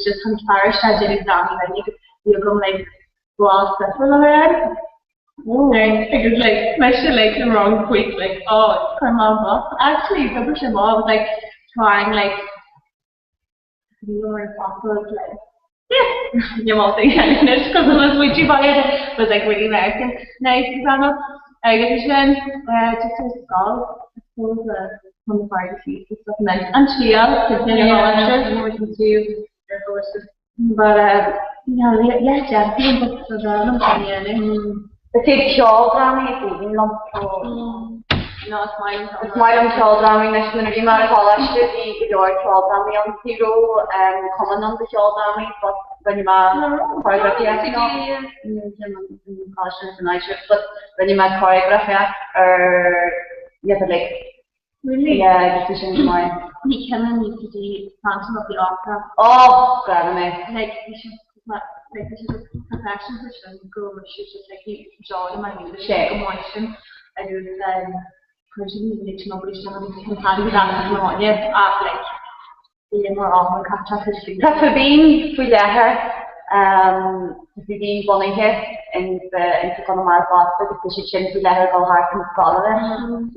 just chun fear isteach déanamh drámaí linn agus bhí agam like blas difriúil a bheith air. Agus like mise like the wrong tweet like oh chuir mé amach. Actually d'oibrigh sé amach I was like trying like ní raibh ar focal like yeah ní maith anois cos I was way too tired was like really American nice drama agus sin just ar scoil I suppose chun na fearga síos and stuff and then an triail but yeah yeah definitely but so Is iad ceoldrámaí is aoibhinn liom. No, is maith liom Is maith liom ceoldrámaí anois nuair a bhí mé ar choláiste bhí go leor ceoldrámaí ann. Ní raibh cumann ann do cheoldrámaí but rinne mé choreografaíocht but rinne mé choreografaíocht ar yeah but like Really? yeah agus bhí sin go maith. Ní cinneadh UCD Phantom of the Opera. Oh, grab mé. Like, bhí sé like bhí sé just professional sin go raibh sé just like bhí joy in my music Sé. go maith sin agus chuir sin ní sin obair sin agus bhí an t-airgead as an áine ach like bhí mar am caite sa slí. Tá Fíbín faoi láthair tá Fíbín bunaithe in sa in sa Conamara fosta agus tá siad sin faoi láthair ag dul thart na scoileanna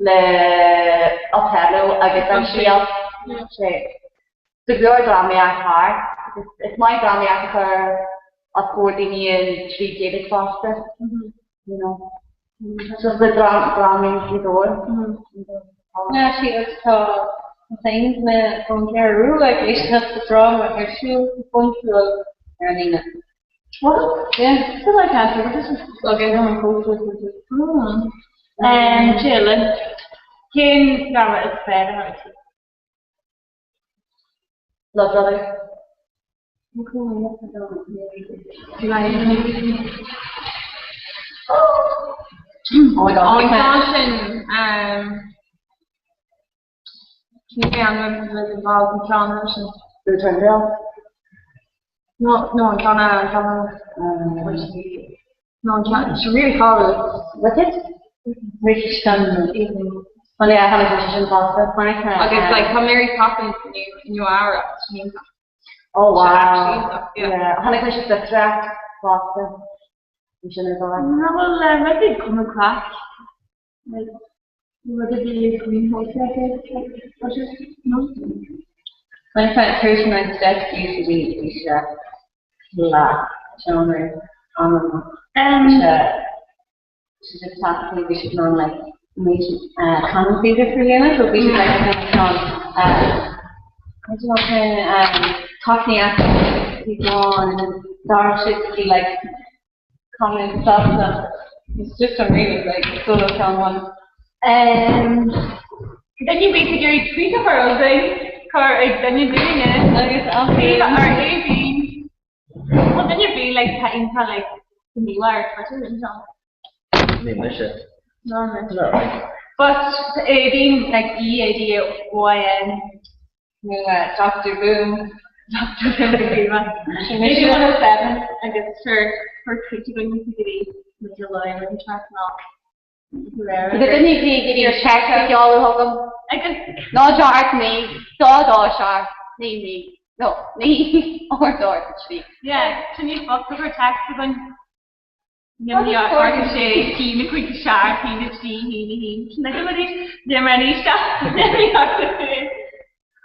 le Othello agus an Triail. Sé. Tá go leor drámaíocht thart agus is maith drámaíocht a chur os comhair daoine in trí Ghaeilge fosta. You know. Just le drámaí go leor. Na sí agus tá féin mé ón gCeathrú Rua ag éisteacht le dráma ar siúl go pointiúil ar an Aoine. What? Yeah. So like that, this is okay, no, I'm cool. Jill, cén dráma is fearr a chonaic tú? Blood Brothers. Oh my God. An ceann sin ní an involved an ceann sin. The Return Girl. No, no, an ceann eile, an ceann eile. No, an ceann, sin really cáiliúil. Wicked? Wicked sin. Well yeah, chonaic mise sin fosta. Agus like tá Mary Poppins i Nua-Eabhrac, sin iontach. Oh wow. Actually iontach, yeah. Yeah, chonaic mise Sister Act fosta. Bhí sin ar dóigh. Nach bhfuil rud ag cuma craic? Like, rud a bhí ag Green Horse like, no? When I found 39 Steps UCD bhí sé lá seomra an sé just practically bhí siad in like méid cannon theatre for dhéanamh so bhí siad like kind of I don't know kind of Cockney accent bhí gone and then dar siad to be like common stuff it's just unreal like solo sound one. Duine bith ag iarraidh tweet a chur againn, cuir ag duine dúinne Agus Aoibhinn ar Aoibhinn. Well duine bith like tá iontach like gníomhach ar Twitter anseo. Ní mise. No, no. No. But Aoibhinn like E A D Y N nó Dr. Boom. Dr. Boom Maybe 107 agus sure for tweet againn go dtí na lá an track ná. Tá duine ag iarraidh text a sheoladh chugam. Agus 0 8 9 2 2 7 9 9 no 9 8 8 3. Yeah, sin ní fágtar gur text againn. Ní ar sé 1 5 7 1 3 1 1 Sin ag arís ní mar ní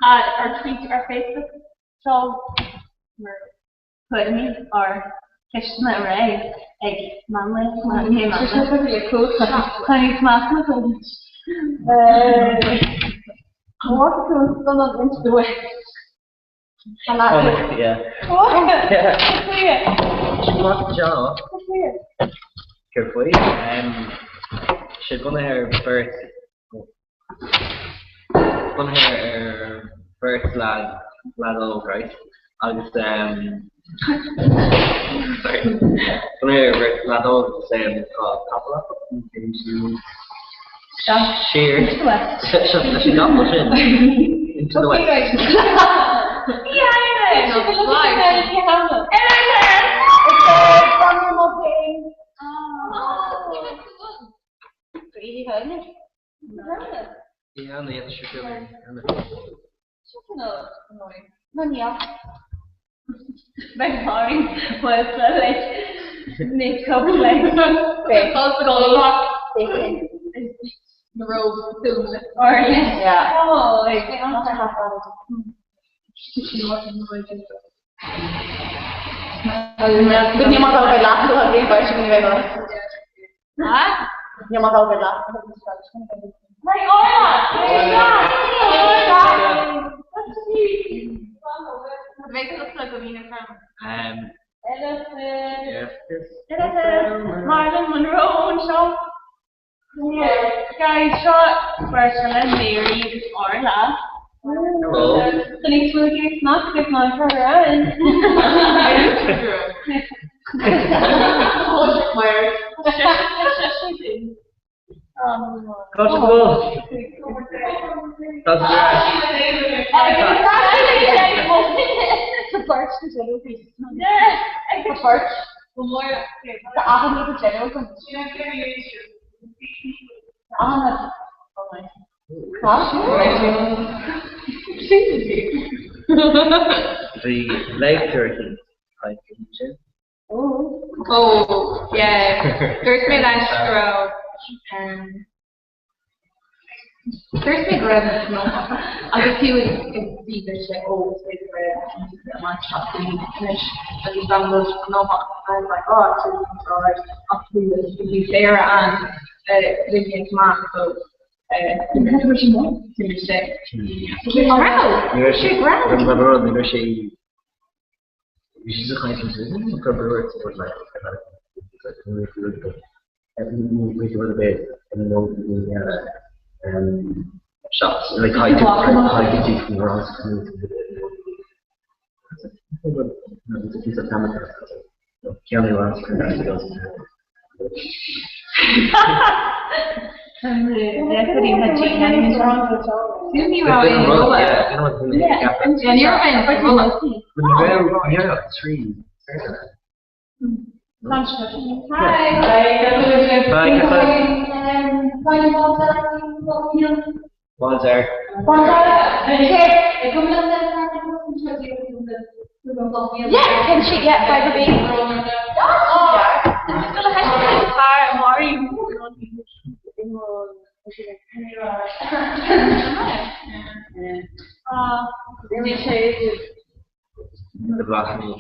ar tweet ar Facebook so mar tuairimí ar ceisteanna a raibh ag Manley Oh, yeah. Yeah. Job. Carefully. Sé bunaithe ar bheirt bunaithe ar bheirt leaid leaid óg right agus um sorry bunaithe ar bheirt leaid óg agus um tá capall acu siar Into the west. Seo leis an gcapall sin into the west. Yeah, no, yeah, sure, Beidh Máirín was like makeup like Na robe film or like Yeah. oh like Ní mar go leat bhí bar sin bheith Huh? Ní mar go leat. Right, Orla! Yeah. Marilyn Monroe an seo. Guys, seo beirt eile Mary agus Orla. Hello. Tá níos mó nach go ná around. Got to go. That's The lecture he like sin. Oh, yeah. Dúirt mé leis go raibh Dúirt mé go raibh nó agus fiú bhí sé ó agus nó like oh ach bhí Sarah an amach so Ní sé Bhí sí sa chaint gur shots like high from Ross One's there. Yeah, can she get by the baby? The black meat.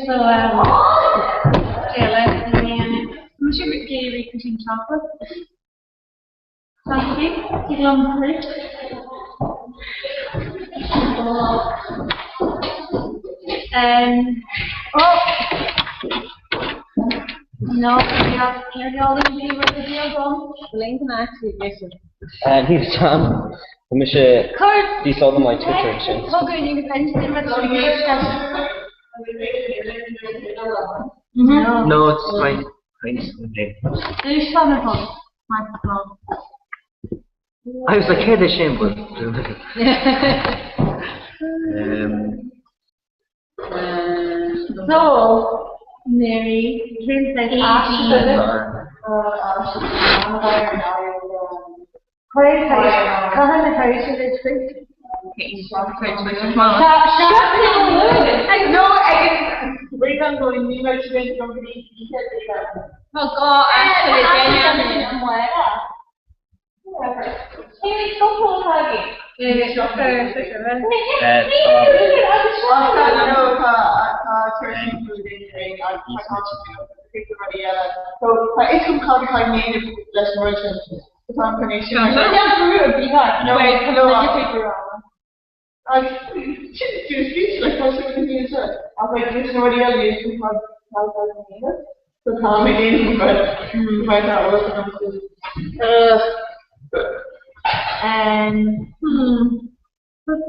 So, chocolate. Oh. No, He's Tom. Mis bhí sá my Twitter sin. No, it's fine. I was like, hey, the shame, but. So, Mary, Princess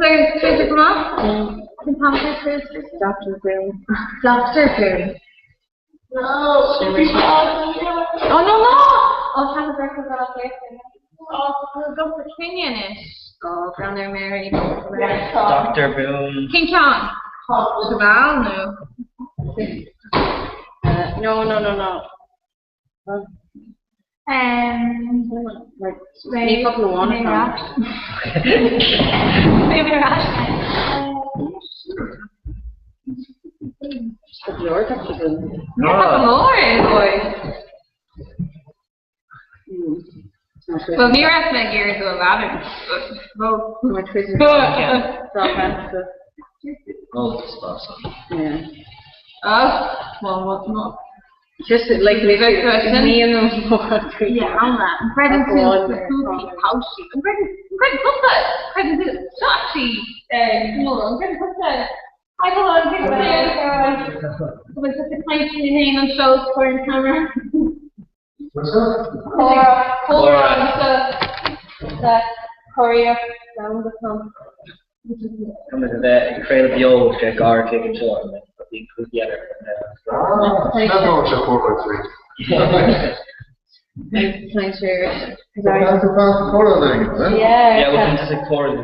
Féidir go maith? Doctor Boom. Doctor Boom. No. Oh no no! Oh, tá Oh, go for Kenyan Oh, Brown Mary. Doctor Boom. King Kong. Cheval no. No, no, no, no. Like, ní focal amháin atá ann. Maybe rash. Tá go leor Doctor Boom. Tá go leor, boy. Well, ní raibh mé ag iarraidh dul leanúint, but My Twitter. Oh, spot. Yeah. Oh, well, what not? Just like Big question. Me and Yeah, I'm that. Brendan Go Too, on. Brendan, Brendan Tusa, Brendan Too, Shachi, no, Brendan Tusa. I go on, Brendan Tusa. Just a name on shows for in camera. What's that? Cora, Cora. Cora, that Korea down the front. Coming to the cradle the old Jack R taking short and then being put together. Ah, that's not a 4 by 3. Pleasure. That's a fast photo thing, is it? Yeah. Yeah, well, just a core in the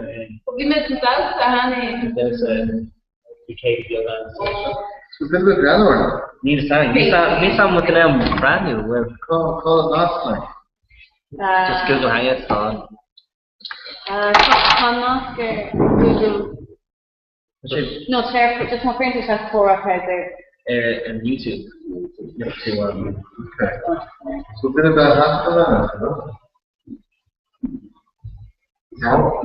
Bhí mé san hana. There's a UK the other. It's a little bit granular. Need a sign. Need some looking at them brand new. We're Call it last night. just Google Hangouts on. Tá nasc ar Google. Should No, share just má chuireann tú isteach Cora Kaiser. and YouTube. You have to Okay. So a bit about half an hour, no? No?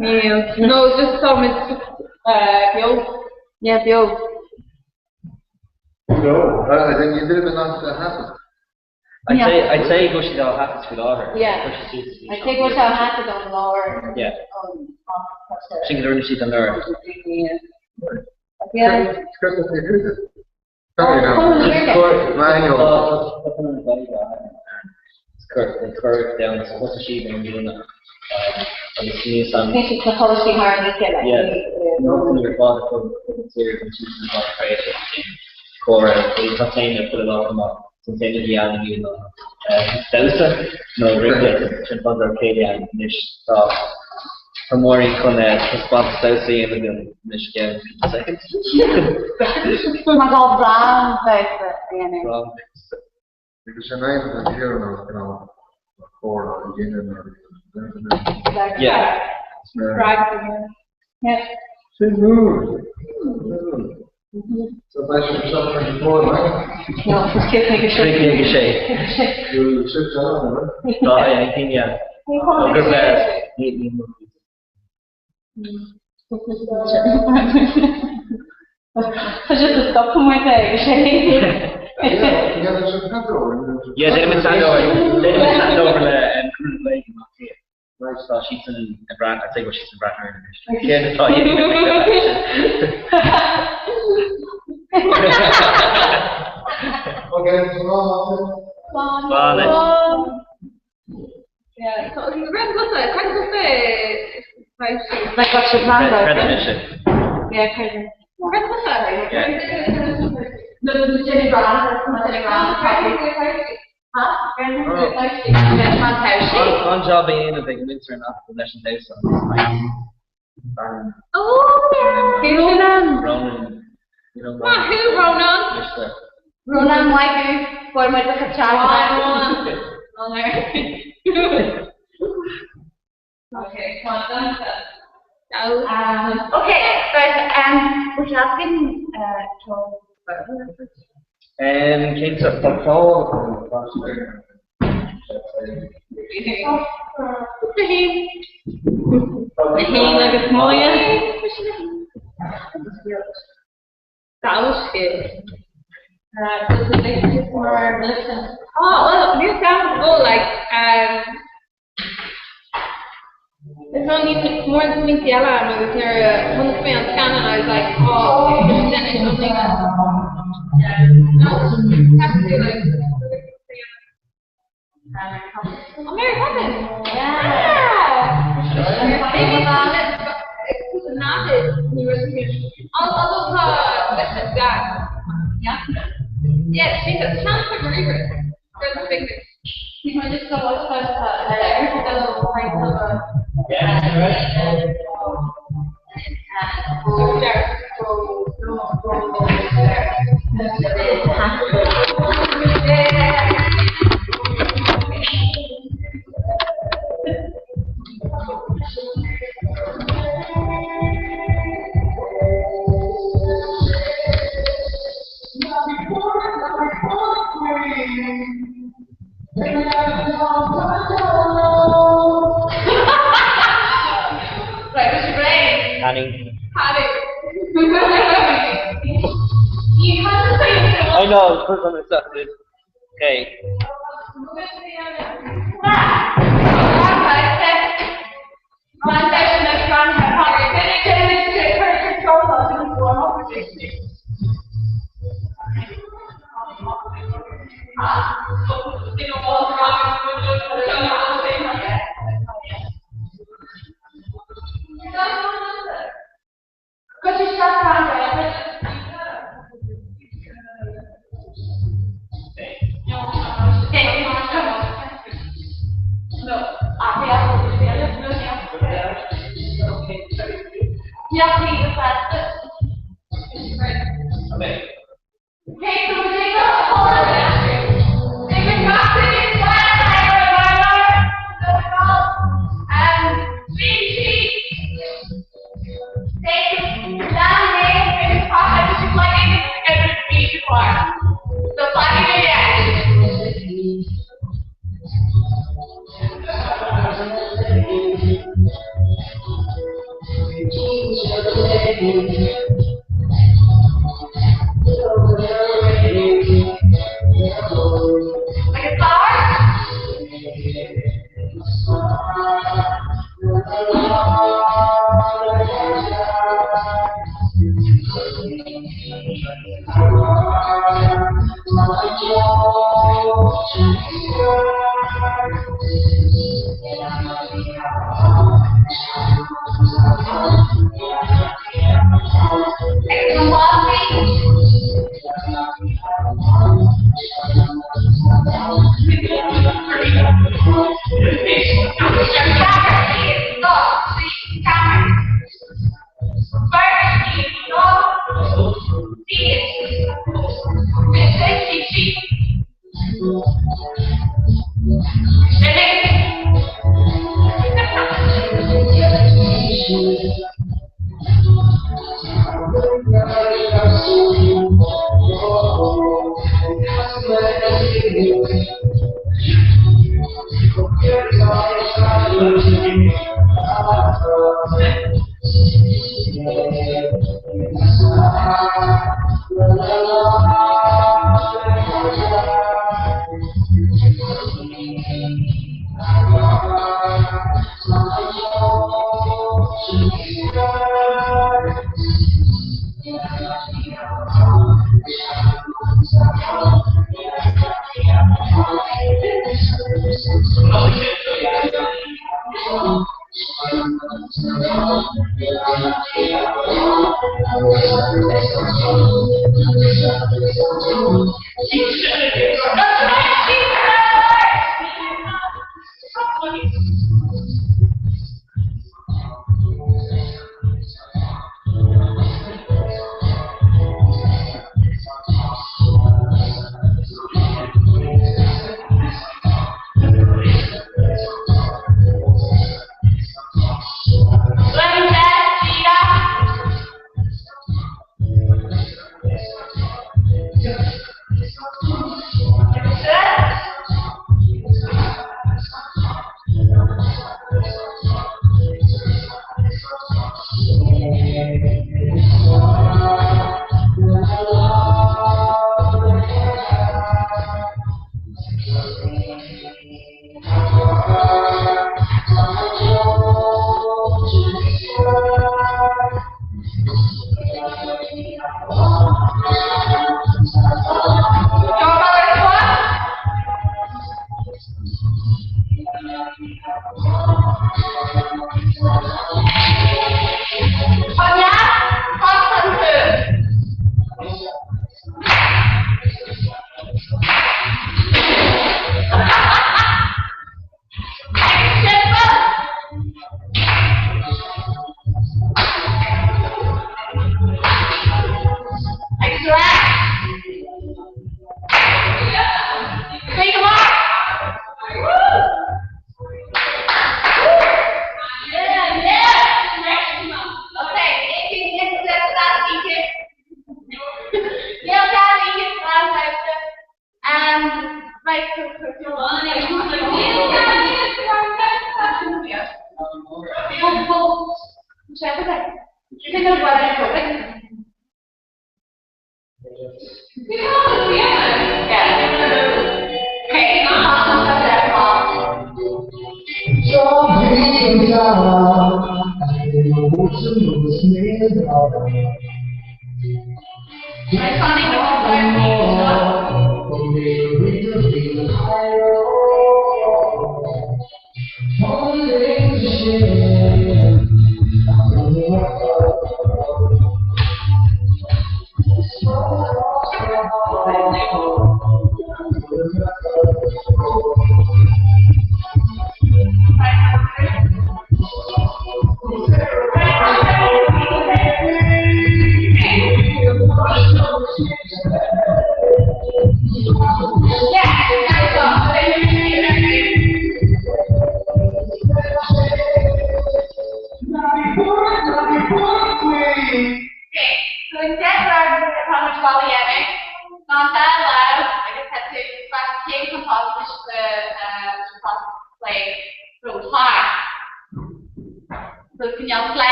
No, just some beo. Yeah, beo. No. I think you did it not to happen. I'd say go see all half to daughter. Yeah. I think we'll have half on lower. Yeah. Sin go siad an leir. Yeah. Christmas, who's it? Sorry, no. Manuel. It's down so what's she been doing agus ní san Bhí siad policy thar an chéile. Yeah. No father from Cora tá put it off san hí an Delsa nó ri sin fan Arcadia nis tá Tá móí chun taispeántas damhsa a dhéanamh anois again second. Má gá rang bheith a dhéanamh. Because your name is here and you know, or again or Yeah. Yeah. She's moved. So that's your something before, right? No, just cé go sé. Trí go sé. You sit down, right? Tá é cin yeah. Gur ní Tá just a stop mar go sé. Yeah, yeah, there's a handover. Yeah, déanaim handover déanaim handover le Cúnamh Gaeilge amach here. Tá siad san a brand I'd say go siad san brand Cén atá Okay, so now that's it. Slán. Yeah, so Brendan Tusa, Brendan Tusa. Like what should man go? Creidim sin. Yeah, Kaiser. Brendan Tusa. Yeah. No, no, Jenny Brown, Jenny Brown. Huh? Brendan Tusa. An job a dhéanamh ag muintir an Afro leis an damhsa. Oh, yeah. Ronan. Ronan. You know, Ma, who, Ronan? Mr. Ronan Maigu, fuair muid a Ah, Ronan. Ronan. Okay, come on, that's it. Okay, but we're asking Cén sort tá ceol Hain agus Moya. That Oh, well, this sounds cool. Like, there's only more than me eile agus nuair a chonaic mé an scannán, I was like, oh, sin is something. No, actually, like, Oh, Mary Poppins! Yeah! Yeah, she's a chance of river. Yeah, right. Right, what's your brain? Annie. Panic. You can't just say I know, it's on the side. Okay. Okay. Okay, so we take a whole Like a flower?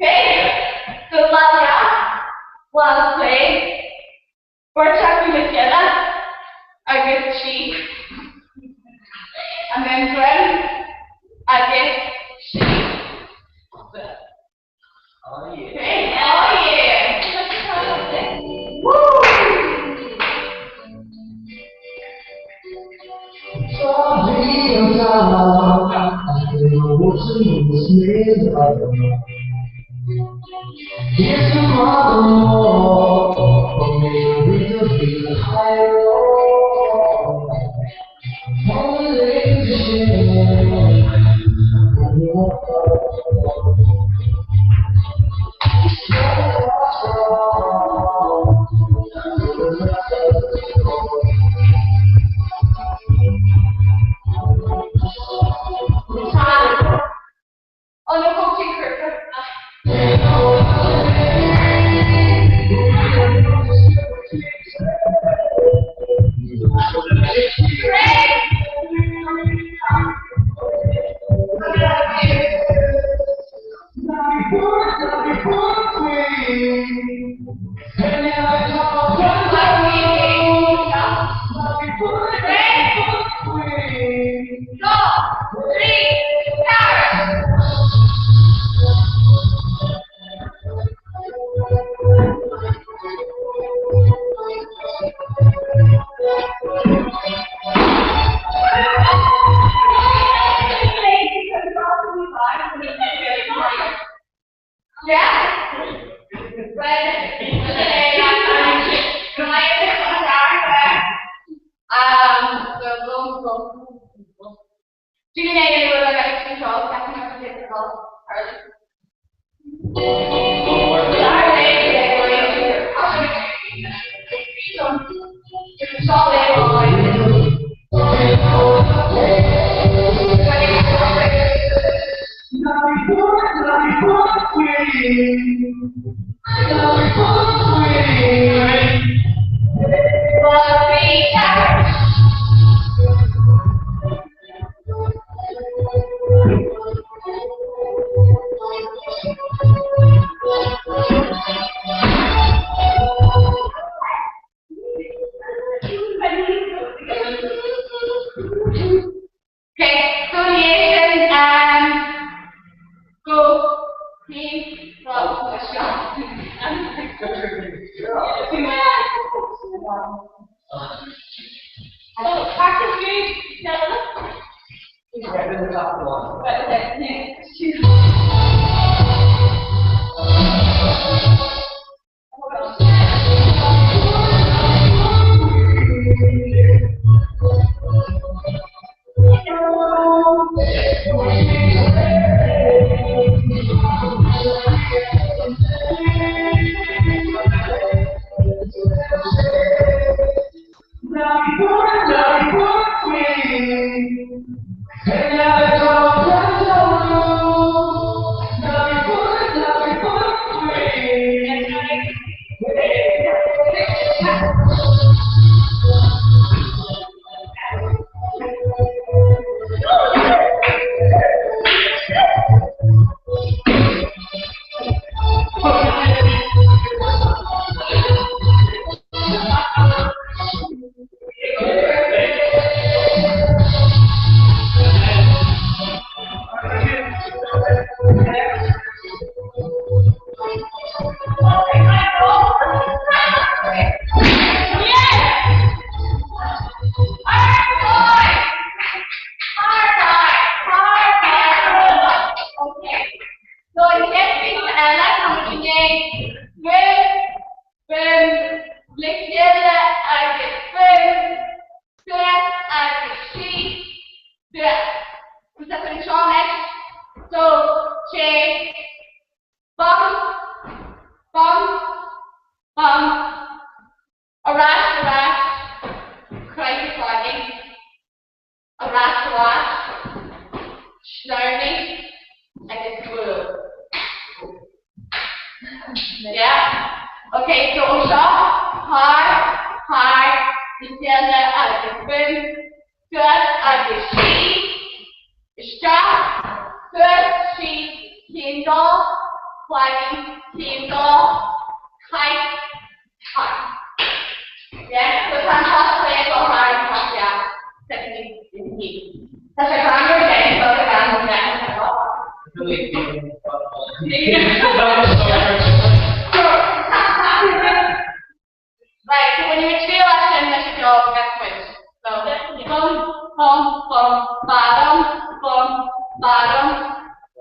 Okay? So lá deas, lá plé, Beirt acu le chéile.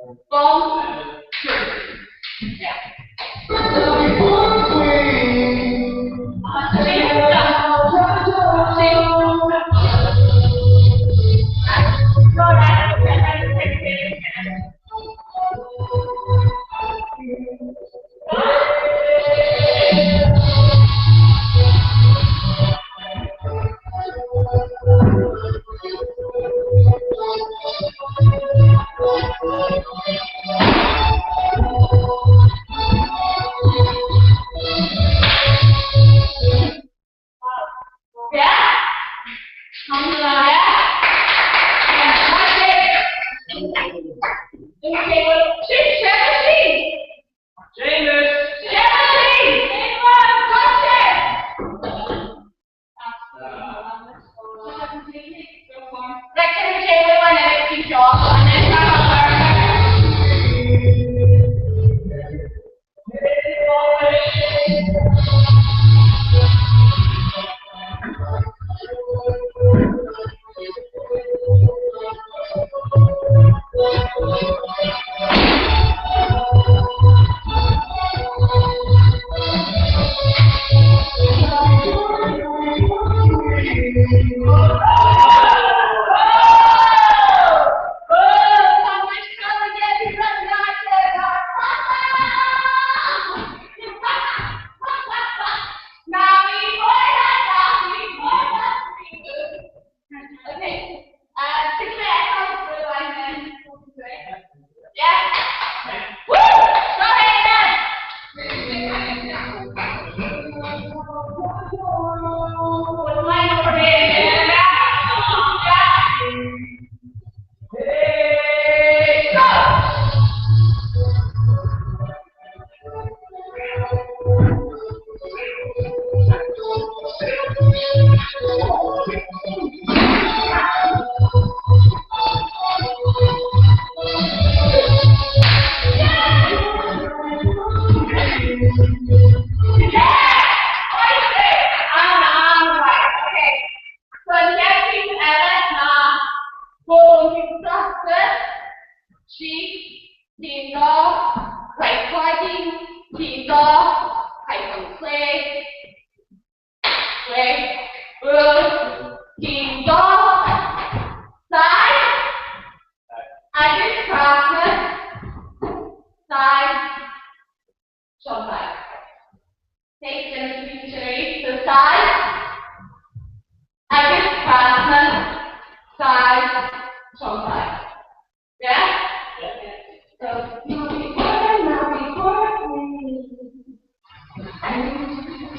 Bun, suas. Yeah. Yeah? Yeah? Okay, well, Seamus!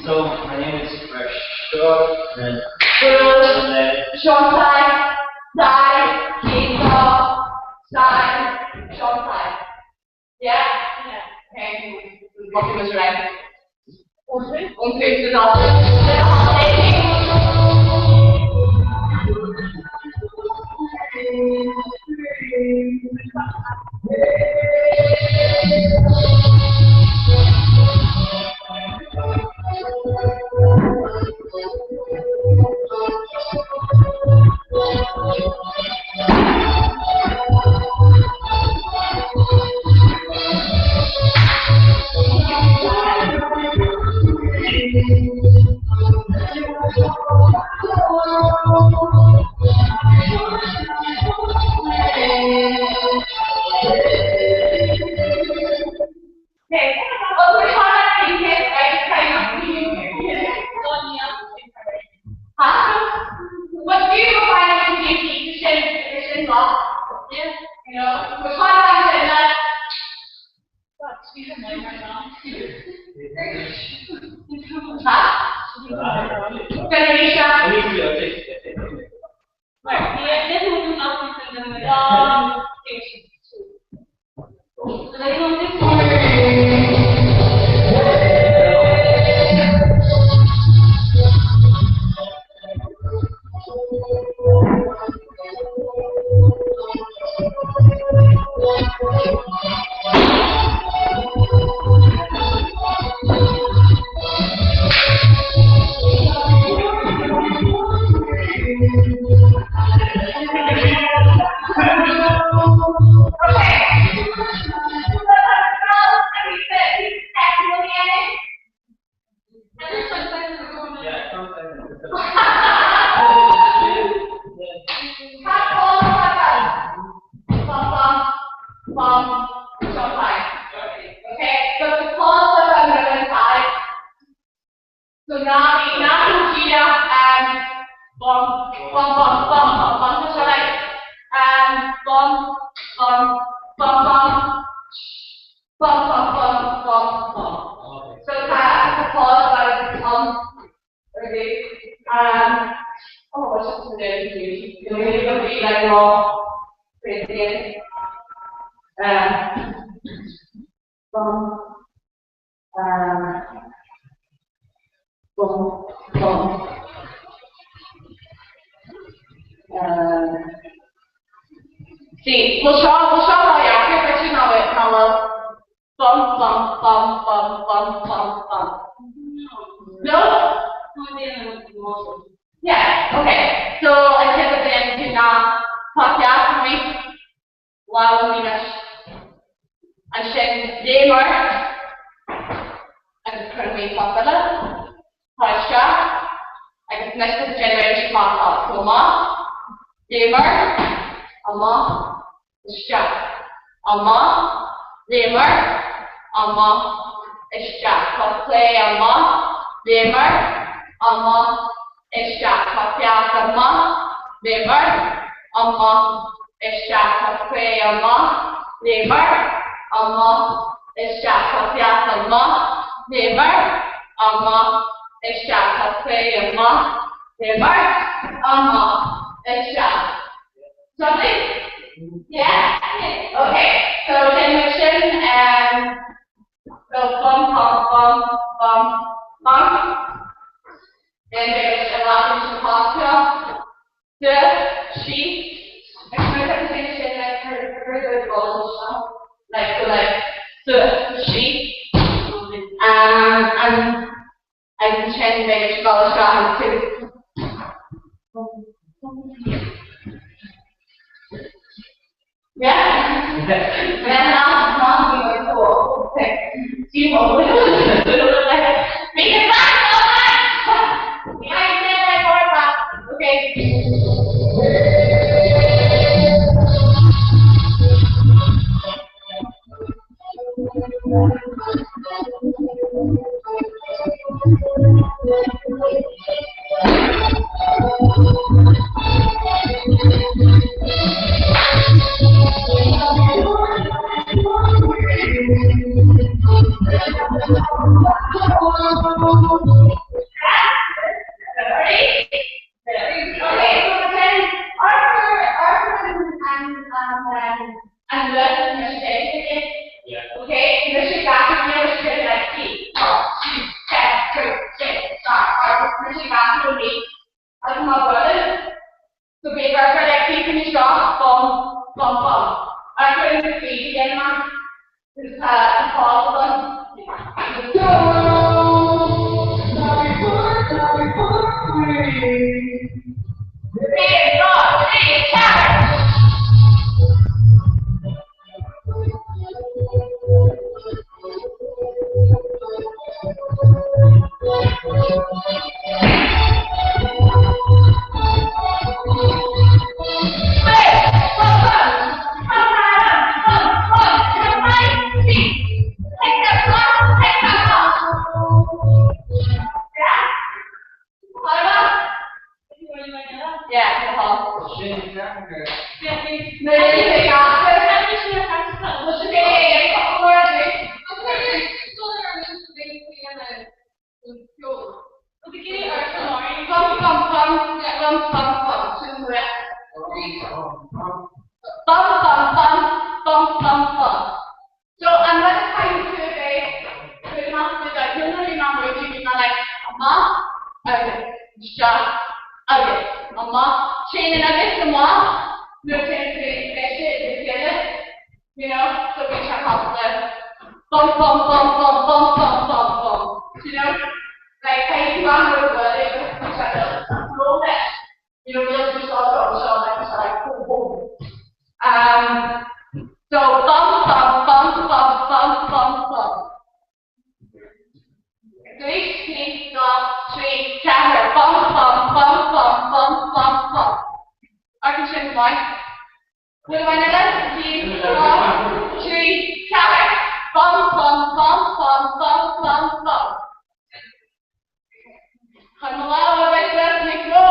So, my name is Rashad, and then Yeah? Yeah. Okay. Was right. Okay. bum, bum, bum, bum, bum. Tá sé like um, bum, bum, bum, bum, bum, bum, bum, bum, bum. So tá tá pause agus an Okay. Oh, what's this to do? You know, you're gonna be like raw, crazy. Bum, bum, bum. See, we'll show, we'll show how you are, but you know it, Mama. Bum, bum, bum, bum, bum, bum, bum. No? Yeah, okay. So I said at the end to na tá mí lá mínas ansin léimar agus chun mí popile Tá isteach agus anois tá generation amach so amach léimar amach isteach amach léimar amach isteach Tá clé amach léimar amach isteach Tá feas amach léimar amach isteach Tá clé amach léimar amach isteach Tá feas amach léimar amach isteach Tá clé amach léimar amach isteach Lovely? Yeah? Okay, so then we sin so bum bum bum bum bum. Then there's a lot of pascal. De, she. Like her like so like de, she. And I can change maybe to. Yeah? Then now, we were cool. Do you want Make it back, go back! I said I more back. Okay. Ready? Okay, so then Arthur, Arthur and and Lewis Yeah. Okay, Michelle back in the like P, G, S, J, R, Michelle back to me. As my brother. So be Arthur like P finish off, bum, bum, bum. Arthur in the feet again, man. This pause on. Three, four, three, seven. Yeah, Bum, bum, bum, bum, bum, bum. So I'm gonna try to a like amach agus isteach agus amach. Sin agus amach nuair téann tú breise le chéile, you know, so bíonn sé cosúil le bum bum bum bum bum bum bum bum, you know? Like caithfidh tú an rud a bhualadh agus tá sé roll it. You know, níl tú seo seo seo like tá sé like boom boom. So bum bum bum bum bum bum bum. Dúis, trí, dá, trí, ceathair, bum bum bum bum bum bum bum. Arcann sin go maith. Bhfuil uainn eile? Trí, dá, trí, ceathair, bum bum bum bum bum bum bum. Chun mo lámha a bheith le micro.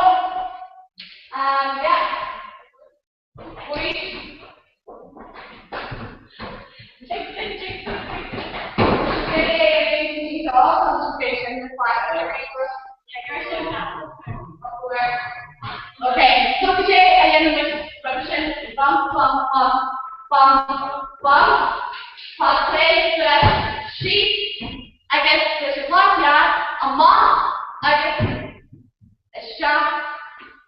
bum, bum, bum. Pas clé, breis, síos agus leis an lámh dheas amach agus isteach,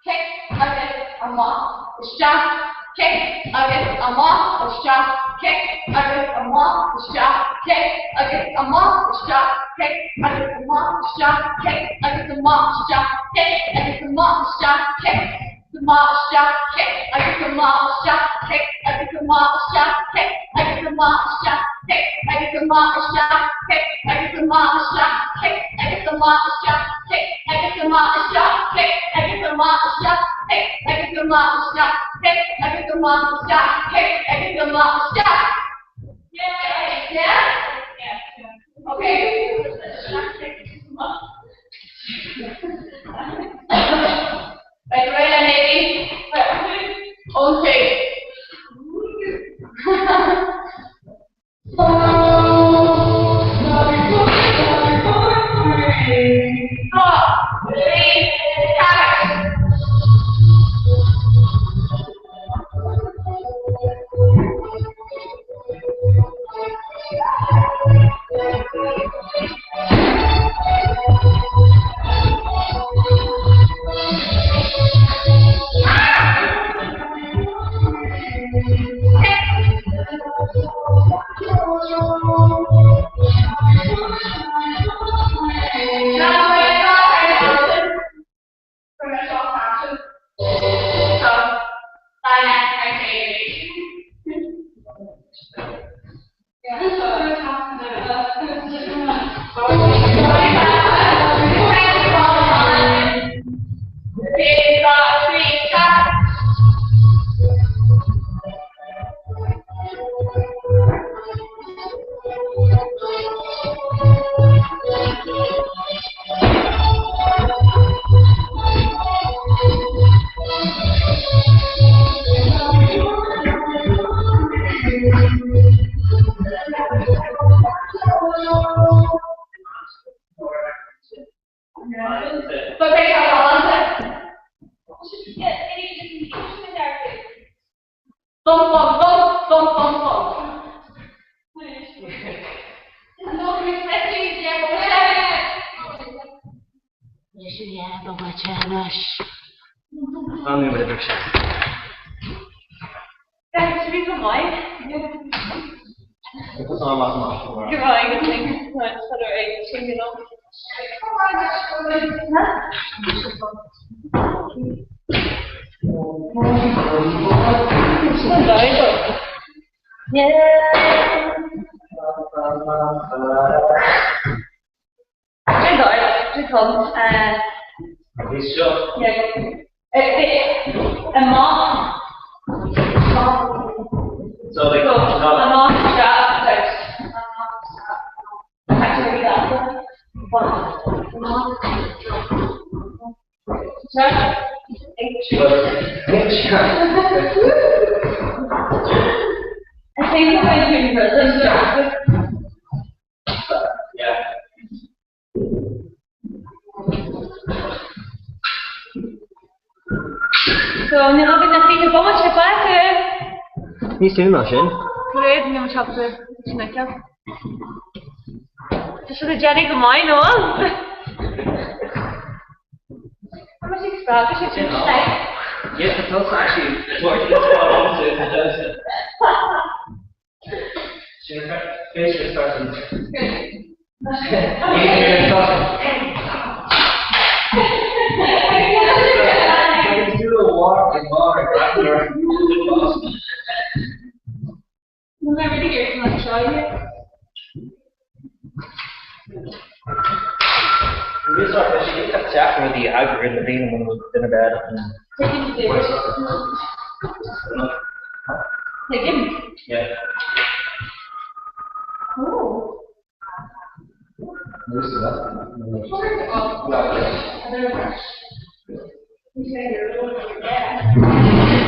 cic agus amach, isteach, cic agus amach, isteach, cic agus amach, isteach, cic agus amach, isteach, cic agus amach, isteach, cic agus amach, isteach, cic agus amach, isteach, cic amach, isteach, cic agus amach, isteach, cic agus amach, isteach, cic agus amach, isteach, cic agus amach, isteach, cic agus amach, isteach, cic agus amach, isteach, cic agus amach, isteach, cic agus amach, isteach, cic agus amach, isteach, cic agus amach, isteach, cic agus amach, isteach. Yeah. Yeah? Yeah. Okay. Right, ready, maybe? Okay. Three, five. Bum, bum, bum, bum, bum, bum. Ní sin ná sin. Réad ní seapta sin Tá sé déanamh go maith nó? Yes, it's also actually Face starting. Do a walk and walk. Rudaí eagrú na daoine duine bed. Yeah. Oh.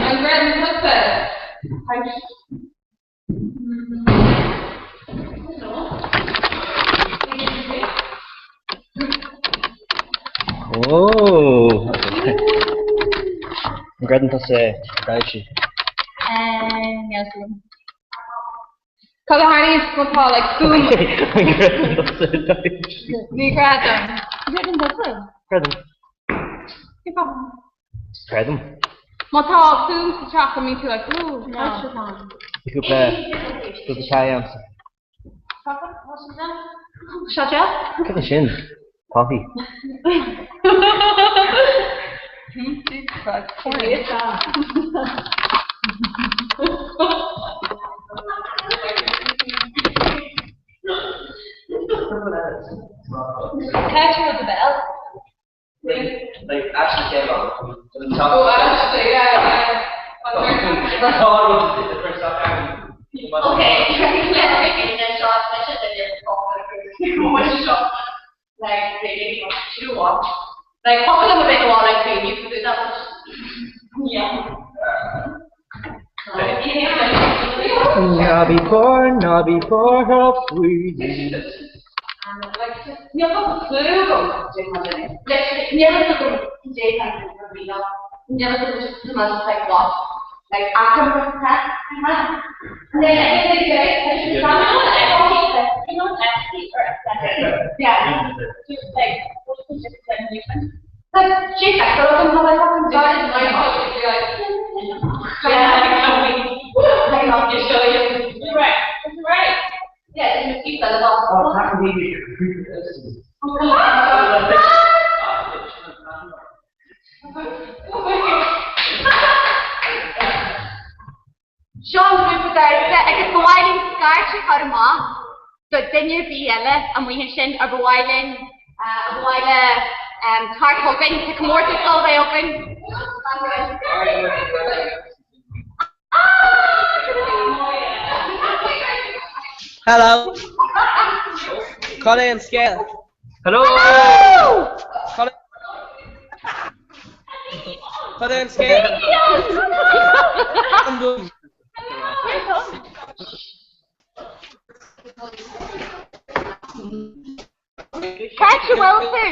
I'm ready to put Oh. An gcreideann tusa i dtaibhsí? Cad a tharlaíonn má tá like fuaim Ní chreidim. Creidim tusa? Creidim. Creidim. Má tá fuaim sa teach an mbíonn tú like ooh no. Cúpla cúpla tae ann. Seo deas. Cad é sin? Toffee. Catch her with the bell. Like actually came on. Oh, actually, yeah, yeah. Okay, Like, really, you know what? Like, pop it on the bit of like, you can do that. Yeah. Ná bí poor, ná bí poor, how sweet. Like, after And then You know actually or aesthetic. Yeah. Just like what is just like movement. Like, she's like, so I'm like, I'm Yeah. Like, I'll You show you. You're right. That's right. Yeah, and you keep that up. Sean grúpa damhsa agus ba mhaith linn scairt a chur amach do dhuine ar bith eile amuigh ansin ar ba mhaith linn ba mhaith le teacht chugainn, tá comórtas dul bheith againn. Hello. Cad é an scéal? Hello! Cad é an scéal? Catch a bhfuil tú?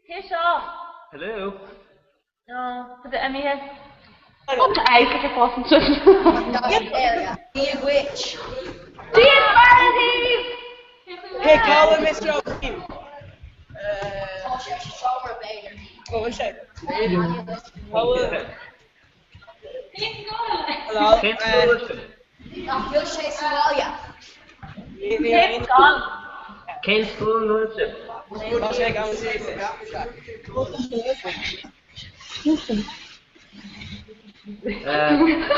Cé seo? Hello. No, tá tú imithe. Tá Isaac ar fós ansin. Dia dhuit. Dia daoibh! Hey, Colin, Mr. O'Keefe. Tá sé sa seomra b'fhéidir. Oh, bhfuil sé? Hello. Hello. Cén scoil sin? Nach bhfuil sé sa bhaile. Cén scoil? Cén scoil an bhfuil sibh? Tá sé gan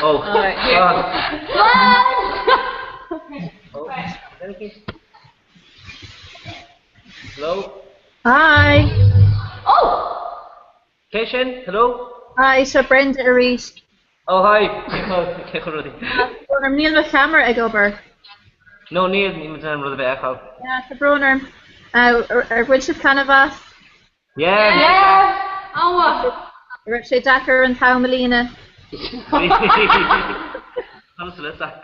Oh. Hello. Hi. Oh! Cé sin? Hello. Hi, seo Brenda arís. Oh, hi. Cé chomh rudaí? Brón orm, níl mo cheamara ag obair. No, níl, níl muid in ann rud ar bith a fheiceáil. Yeah, tá brón orm. Ar bhain sibh taitneamh as? Yeah. Yeah! An-mhaith. An raibh sé deacair an t-am a líonadh? Conas a fhios agat?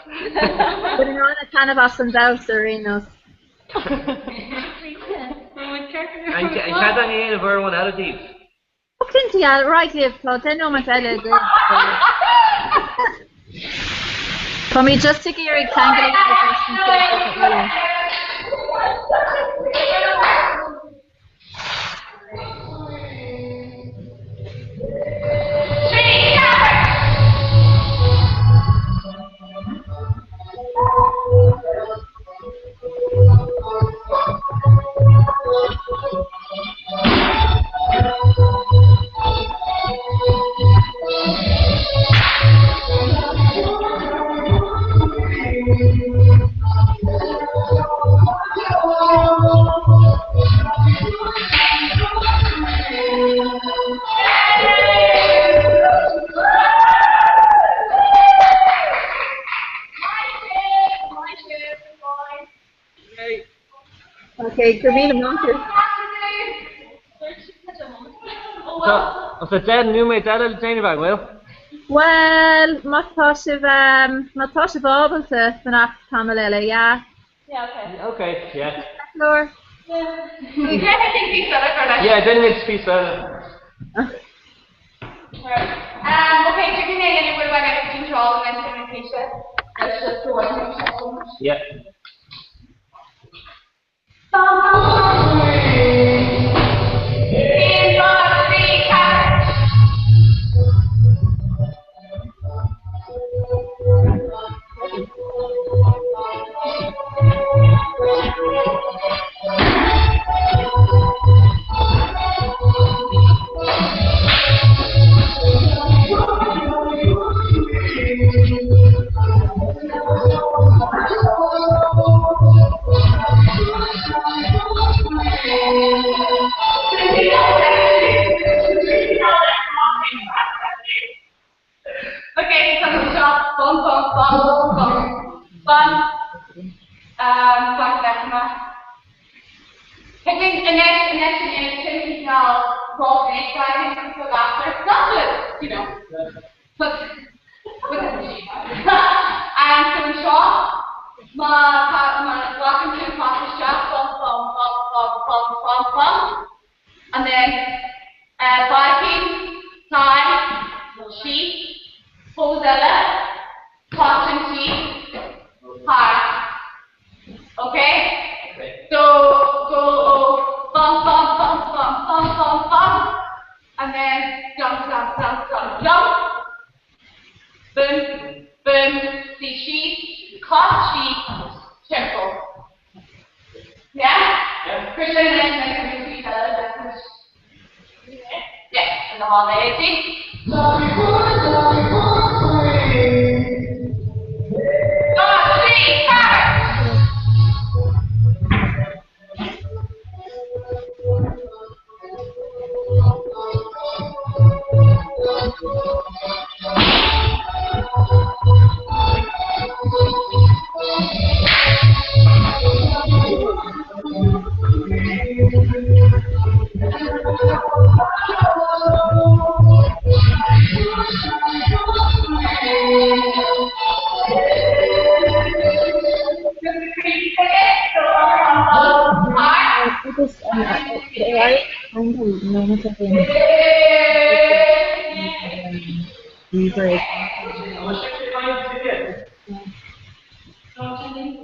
Bhain mé an-taitneamh as an damhsa ar aon nós. An cead againn a dhéanamh ar one eile daoibh? Ó cinnte, yeah, ar aghaidh libh, tá 10 nóiméad eile agaibh. Tá mé just ag iarraidh ceangal a dhéanamh leis an Facebook eile. Okay, go raibh míle maith agat. Tá 10 nóiméad eile le déanamh againn, bhfuil? Bhuel, má tá sibh, má tá sibh ábalta fanacht tamall eile, yeah. Yeah, okay. Okay, yeah. Leor. Yeah, déanfaimid píosa eile. Okay, Yeah. Okay, so seo bum bum bum bum bum fan bheith Picking anois anois anois sin cineál Not that, you know, but with the machine. And so anseo má tá má ghlacann tú pas isteach bum bum bum bum bum bum bum and then barraicín, side, síos, pose eile, pas ansin, thart. Okay? So go ó bum bum bum bum bum bum bum and then jump jump jump jump jump boom boom suigh síos, cos síos, timpeall. Yeah? Yeah. Yeah, in the holiday. Agus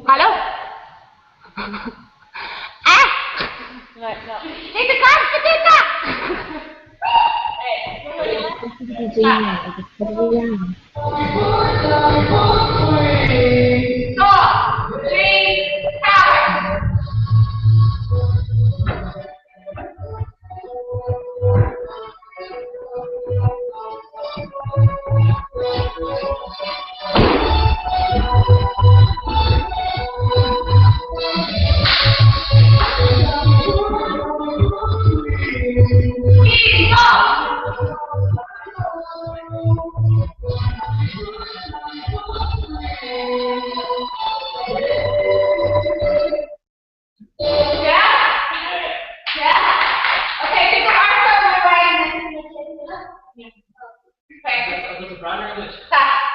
Hello? Ah! Need the car to do that! Stop! Three, power! Yeah? Yeah? Okay, take the arms out of my way and then Okay. Stop.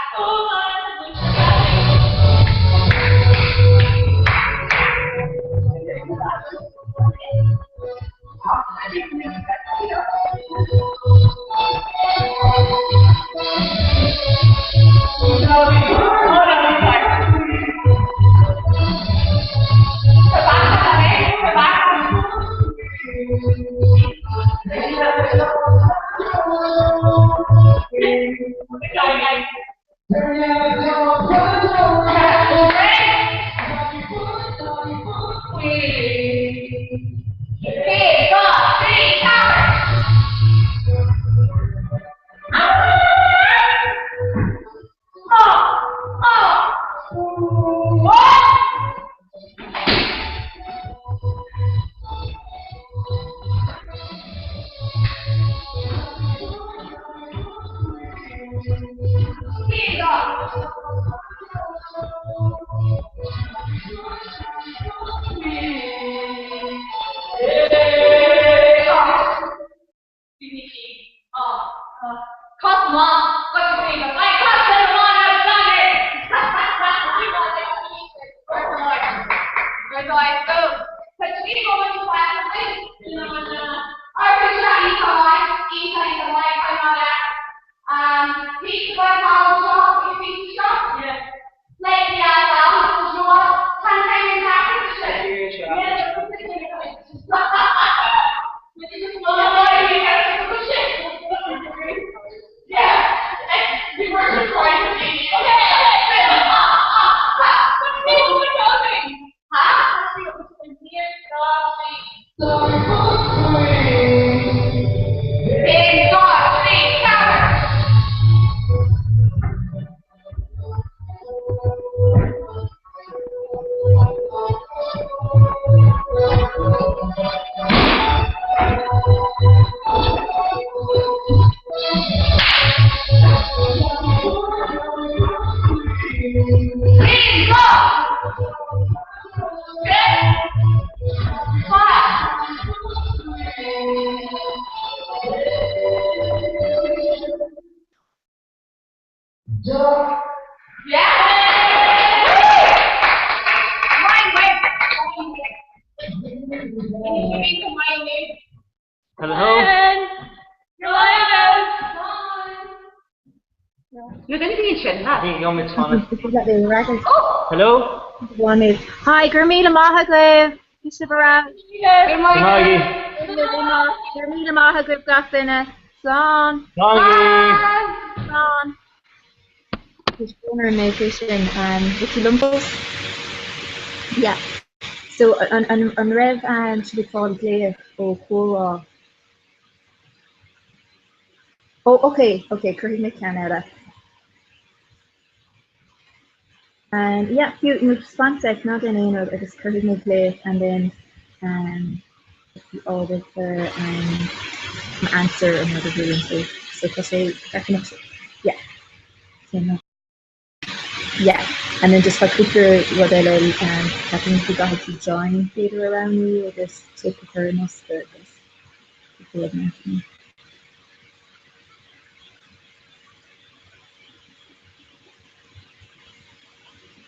Hello. Hello. Hi, go raibh míle maith agaibh. Bhí sibh ar ais. Go maith. Go raibh míle maith agaibh gach duine. Slán. Slán. Is brón orm é faoi sin. Bhfuil tú liom fós? Yeah. So an an an raibh sibh ag fáil glaoch ó Chomhrá? Oh, okay, okay, cuirfidh mé ceann eile. Yeah, fiú, nó just fan sec, ná déan aon rud agus cuirfidh mé glaoch and then ábalta answer an rud a bhrú so so tá sé ceart yeah yeah and then just tá cúpla rud eile ceapaim go gcaithfidh tú join b'fhéidir a roghnú agus tic a chur i mbosca agus cúpla rud mar sin.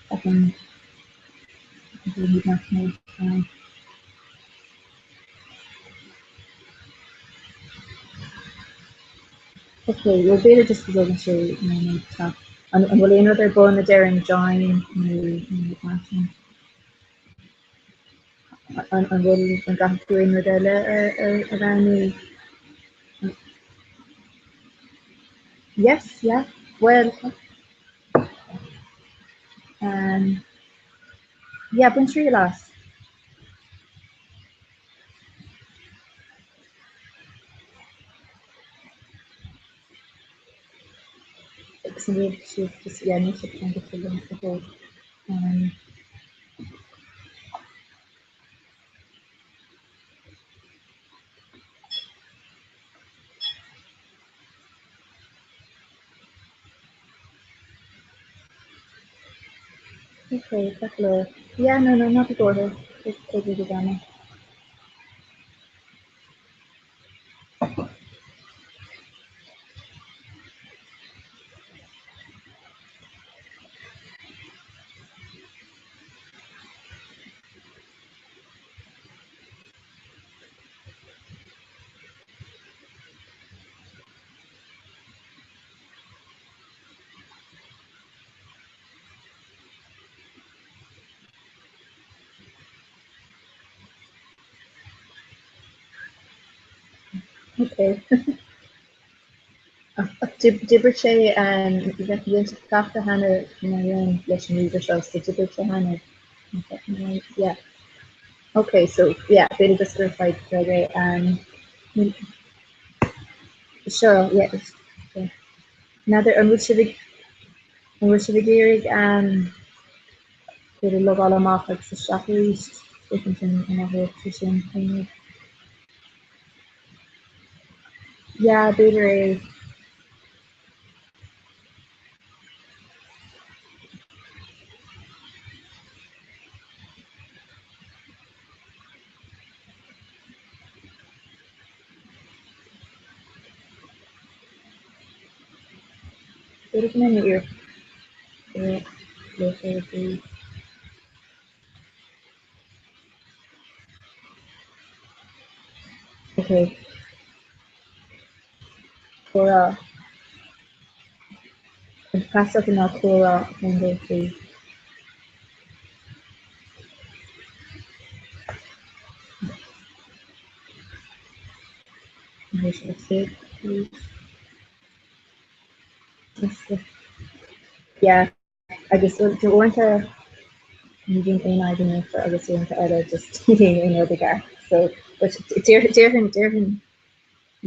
Ceapaim go bhfuil nach mbeidh Ok, well b'fhéidir just go dtógann sé nóiméad tá. An bhfuil aon rud ar bun a deireann join nó nó mar sin? An bhfuil an gcaithfidh tú aon rud eile a roghnú? Yes, yeah. Well, yeah, bain triail as. Agus an bhfuil sibh just yeah, níl sibh ceangailte liom go fóill. Okay, ceart go leor. Yeah, no, no, ná bí buartha. Tóg do chuid ama. Okay. D'oibrigh sé dhein sé cleachtadh cheana mar aon leis an ríomhaire seo, so d'oibrigh sé cheana. Yeah. Okay, so yeah, b'fhéidir just gur fadhb beag é. Seo, yeah. N'fheadar an bhfuil sibh ag an bhfuil sibh ag iarraidh b'fhéidir logáil amach agus isteach arís féachaint an athródh sé sin aon rud. Yeah, b'fhéidir é. B'fhéidir go mbeidh mé iarracht le Okay. Comhrá. An preasfhocal ná comhrá 1 2 3. Yeah, agus uaireanta ní bhíonn aon fhadhb in aon chor agus uaireanta eile just ní bhíonn aon rud i gceart. So, but déarfainn, déarfainn,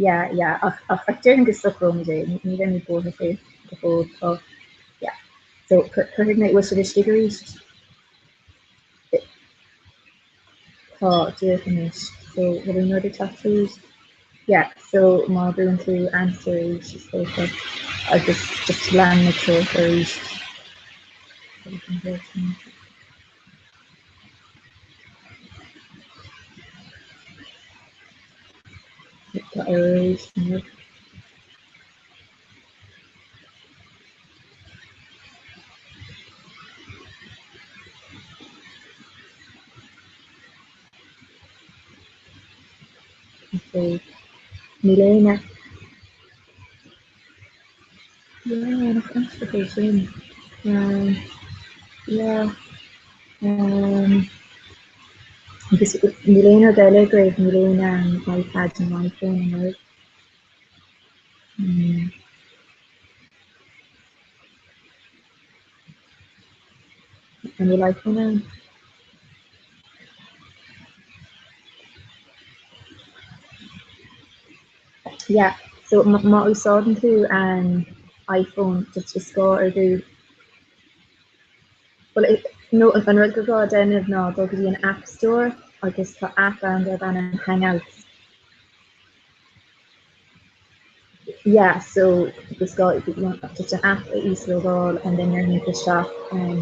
yeah, yeah, ach, ach, ach déarfainn go socróimid é, ní bheimid buartha faoi go fóill, tá, yeah. So, cuirfidh mé, bhfuil sibh istigh arís? Tá, díreach anois. So, bhfuil aon rud ag teacht tríd? Yeah, so má bhrúann tú answer arís is dócha agus just lean na treoracha arís. Tá arís. Okay. Níl aon Yeah, nach aisteach é sin. Um, yeah. Um, agus níl aon rud eile agaibh, níl aon um, iPad nó iPhone agaibh. Mm. An bhfuil iPhone ann? Yeah, so má úsáideann tú an iPhone just is gá ar dtús Well, nó an rud gur gá a déanamh ná dul go dtí an App Store agus tá app ann darb ainm Hangouts. Yeah, so is gá just an app a íoslódáil and then nuair a théann tú isteach um,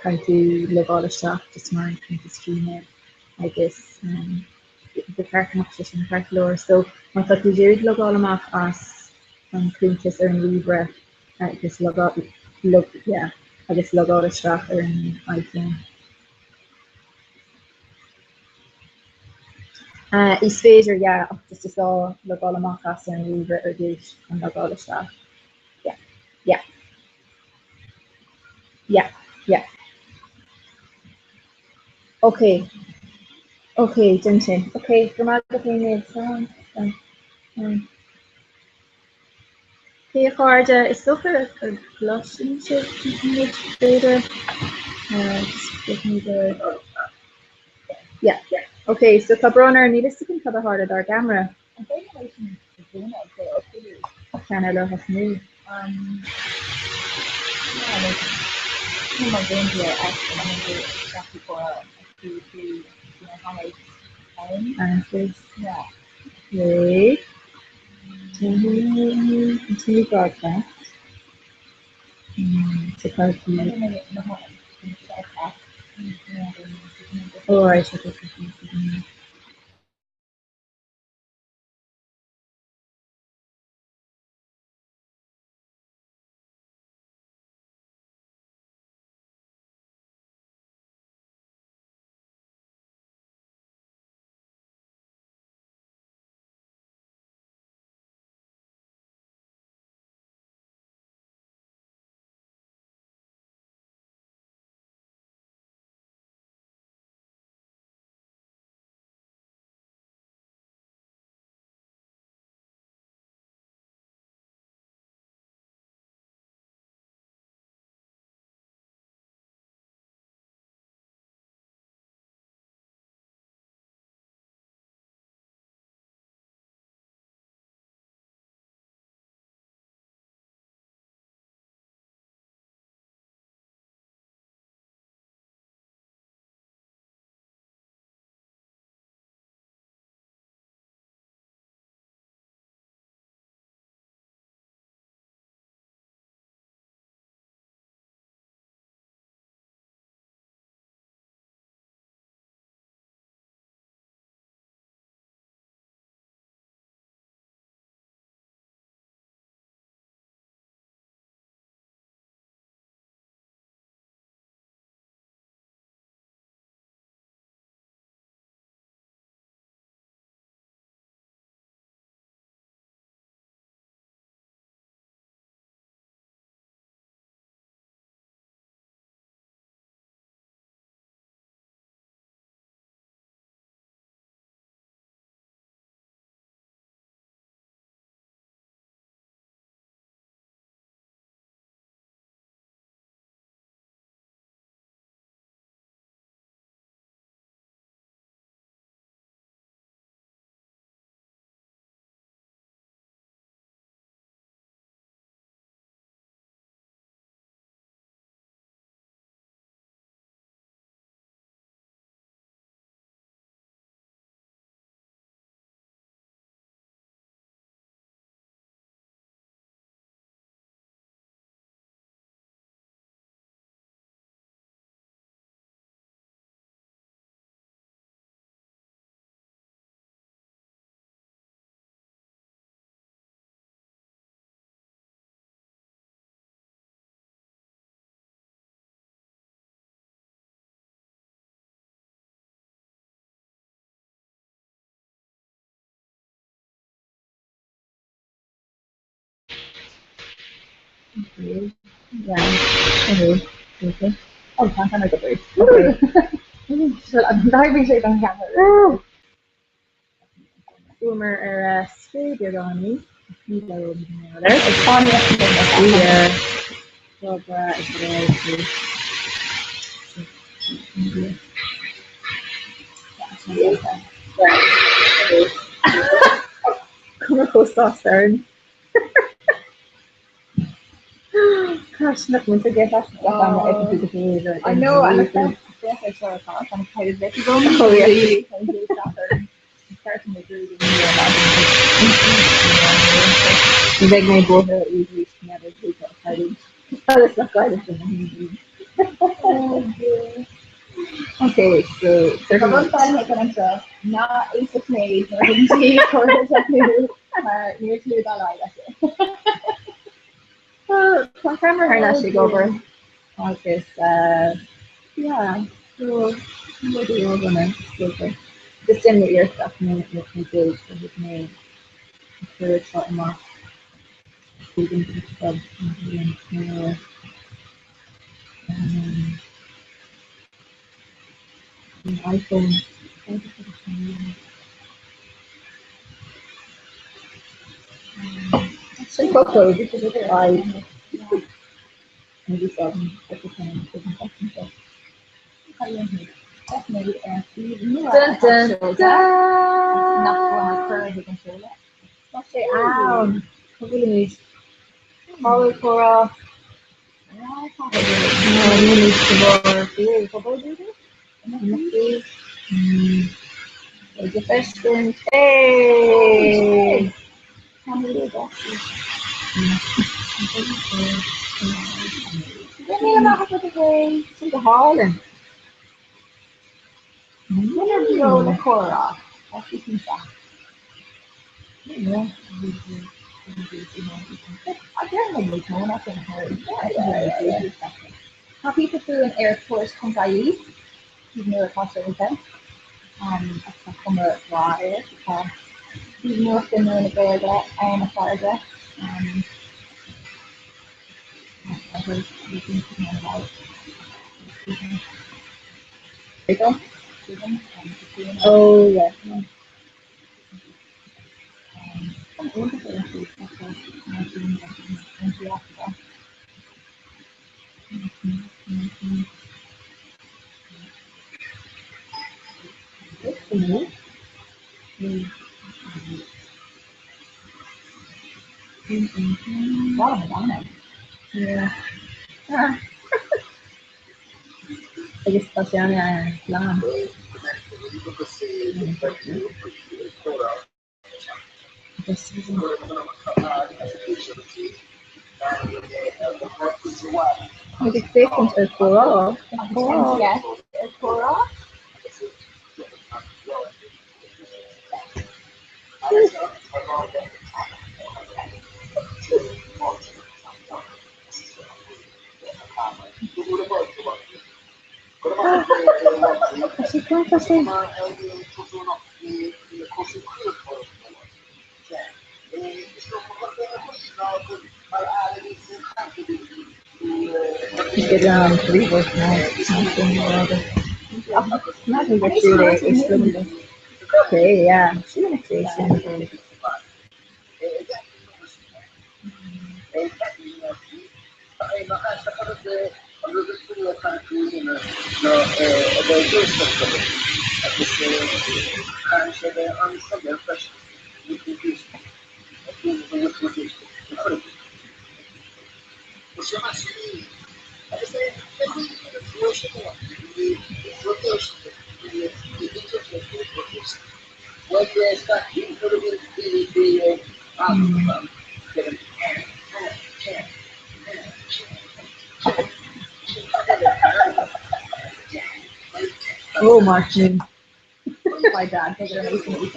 caithfidh tú logáil isteach just mar an cuntas Gmail agus um, ba cheart go mbeadh sé sin ceart go leor. So má tá tú ag iarraidh logáil amach as an cuntas ar an ríomhaire agus logáil log, yeah, agus logáil isteach ar an iPhone. Is féidir, yeah, ach just is gá logáil amach as ar an ríomhaire ar dtús chun logáil isteach. Yeah, yeah. Yeah, yeah. Ok, ok, déan sin. Ok, go raibh maith agat Aoine. Slán, slán, slán. Ok, a chairde, is dócha go gcloiseann sibh muid, b'fhéidir. Just give me the... Yeah, ok, so tá brón orm, níl fhios agam cad a tharla dár gceamara. An féidir leis an dúnadh go Ceann eile a thosnú. Um, yeah, like, you know, my here X and I'm going to exactly for a 2, 3, you know, Hangouts on. Answers. Yeah. Okay. Continue broadcast. So Oh, right, okay, okay, okay. Okay. Yeah. Okay. Okay. Oh, tá an ceamara ag obair. D'oibrigh sé don cheamara. Chuamar ar strae beagáinín. Ní raibh mé ar. Ag fánaíocht linn ar feadh Yeah. Tá breá ag dul. Cuma chomh sásta orainn. Gosh, nach muid ag I know, and the first seo atá an caiid bit agam. Oh, yeah. Really Ní bheidh mé buartha arís Agus nach gaile sin na Okay, so Tá rud bailithe agam anseo ná éisteacht mé nuair a thugann sí comhairle teicniúil mar níl clú dá laghad aici. Well, tá an ceamara thar n-ais ag obair agus yeah, so rudaí ródhona is dócha. Just déanamh iarracht ach mé mé dóigh go thug mé an cuireadh seo amach chuig an club an an iPhone. Sin focal, bhí sé ar aghaidh. Dun dun dun! Tá sé ann! Cá bhfuilimid? Cá bhfuil comhrá? Nílimid de bharr imeachtaí. Beidh le feiscint. Hey! Sin go hálainn. Duine beo le comhrá, tá sí cinnte. Tá píosa fúinn ar tuairisc.ie, suíomh nua atá seolta agus tá cuma bhreá air. Tá suíomh nuachta nua na Gaeilge ann a chairde. Oh yeah. Yeah. Ah. Agus tá sé an-lán. Táimid ag féachaint ar comhrá. Ar comhrá? Tá sé tá sé. Get ríomhair Imagine gur siúl é é Okay, yeah. Sin é sin. Oh, Martin. My dad does it amazing.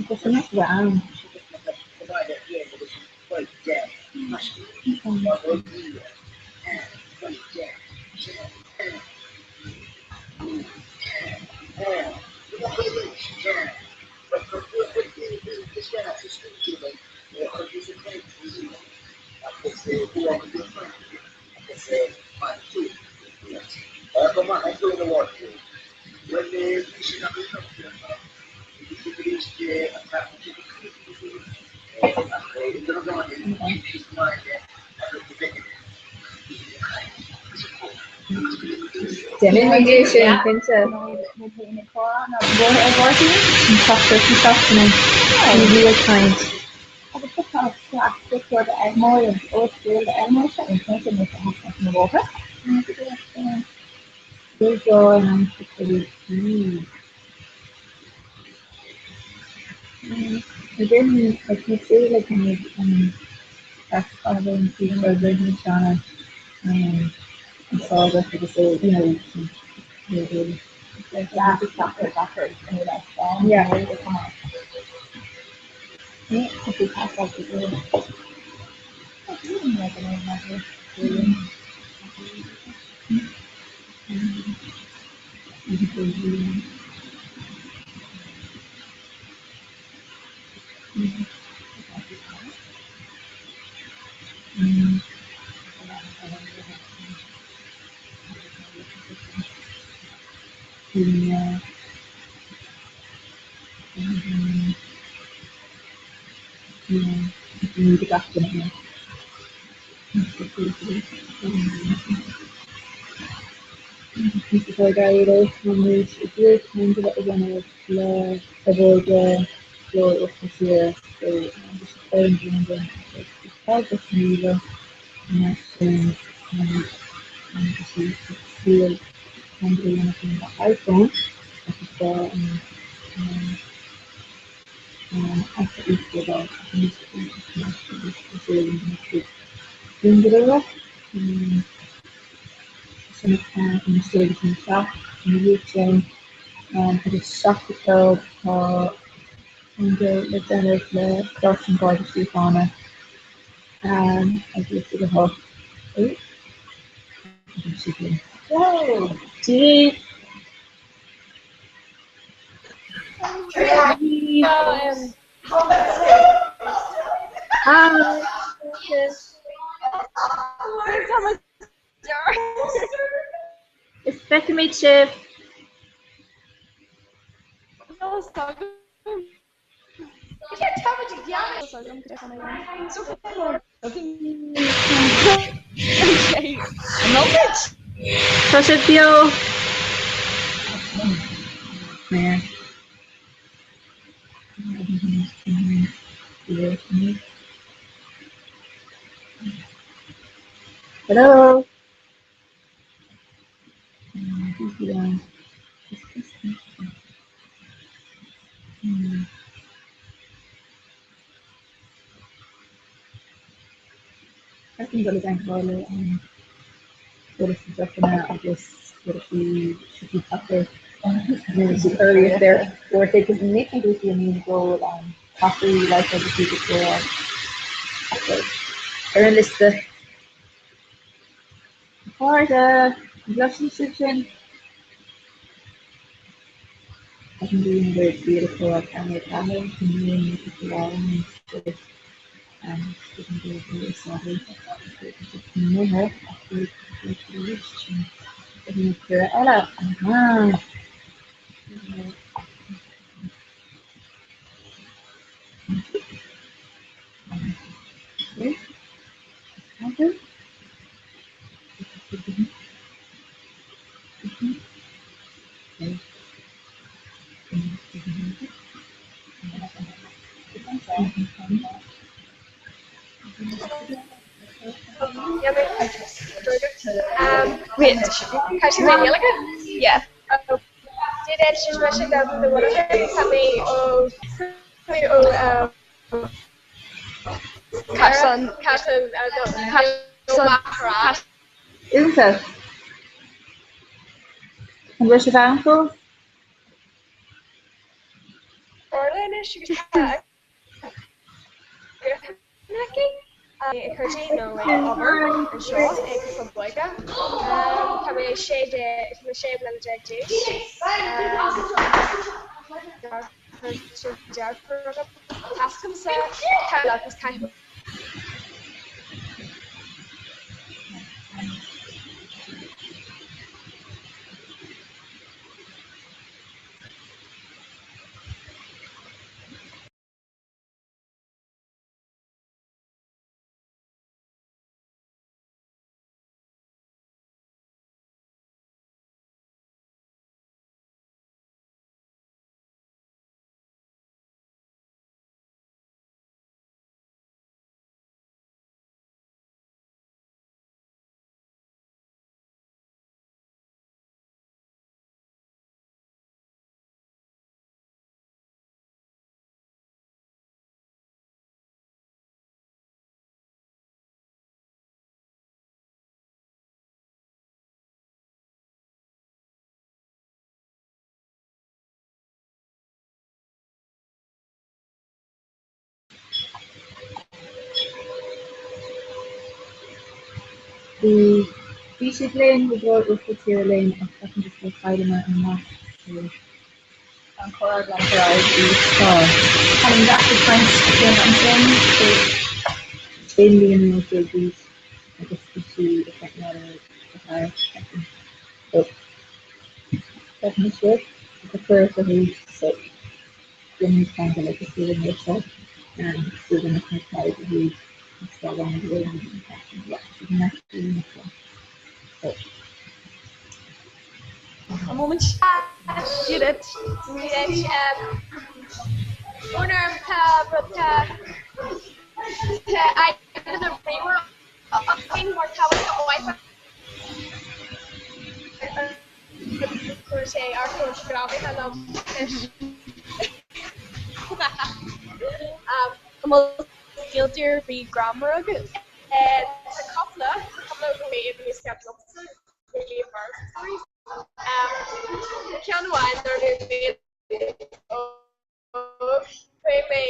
Tá sé nach bheith ann. Déanfaidh muid é sin, cinnte. An seachtar faoi seachtaine. Ní bhí ag caint. Is feicimid sibh. Tá sibh beo. Hello. Ar an liosta. A chairde, an gcloiseann sibh sin? Wait, tá sé mé Gaeilge? Yeah. Iontach. An bhfuil sibh ann fós? Bhí bhí siad linn, bhí go leor uaisle tíre linn ach ceapaim just gur chailleamar an nasc so tá an comhrá ag leanacht ar aghaidh i Tá tá an deas ag caint céanna ansin so 11 mbliana d'aois agus bhí sí ag caint mar a fear ceapaim so ceapaim sibh go cuireadh arís so Déanaimid ceangal agus súil an seo súil na A moment. Did it. Did it. Orm tá tá tá mar tá Wi-Fi Chuir sé ar chúis greamaithe liom anois. An bhfuil scéalta ar bith greannmhar agat? Tá cúpla, cúpla ó bhí níos ceart liomsa, really embarrassing stories. Ceann amháin nuair a bhí mé óg, chuaigh mé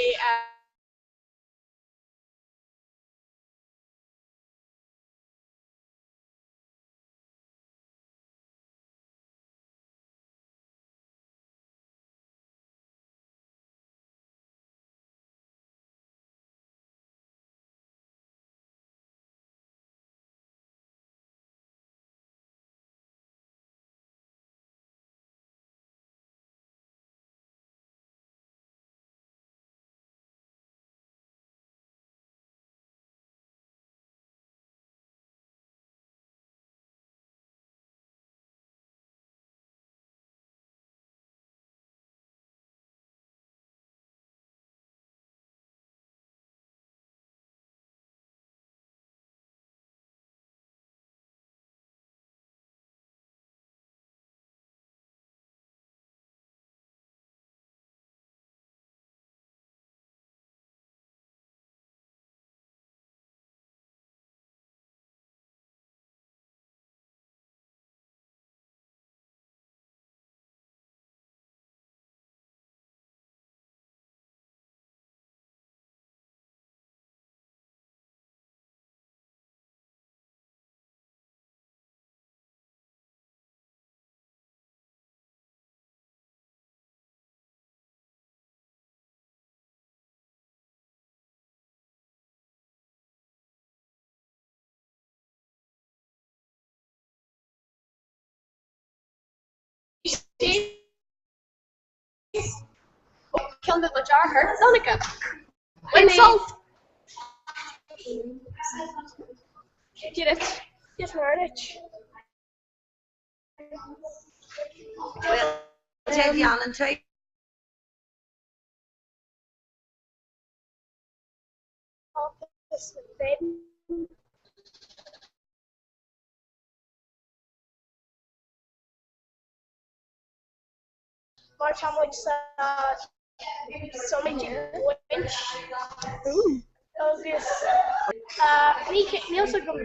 Ceann de mo deartháir, Donncha. Bain sult! Did it. Yes, mar it. Well, déanann tú. Mar tá muid sa suimid ag baint agus níl 's agam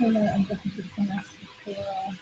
Cuma an gcruthaíonn siad cuma comhrá.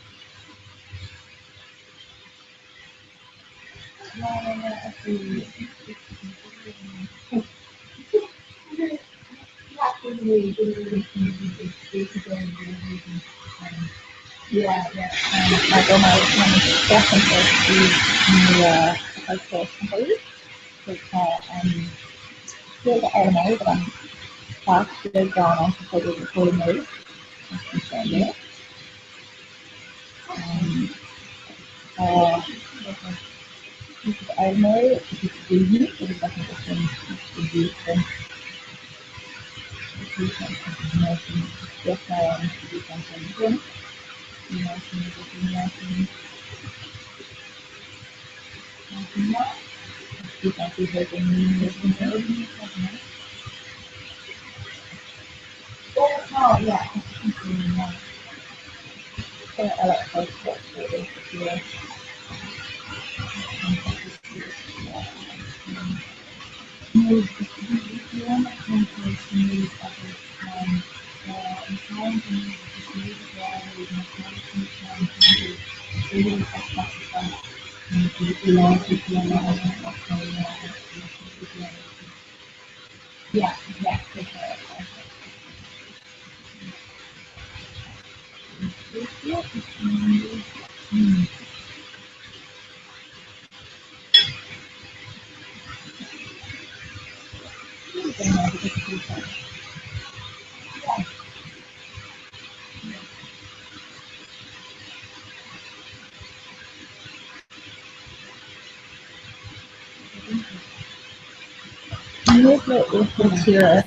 Tíre.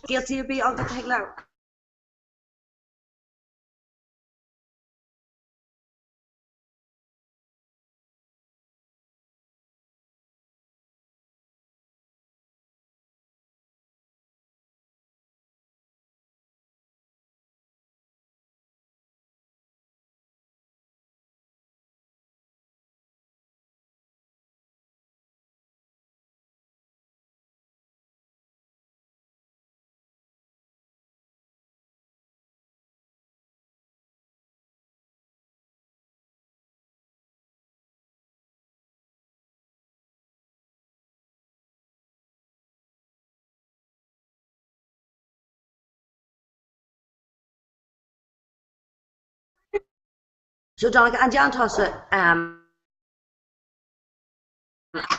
Guilty ar bith agat a thig leat? So Donncha, an dtearn tusa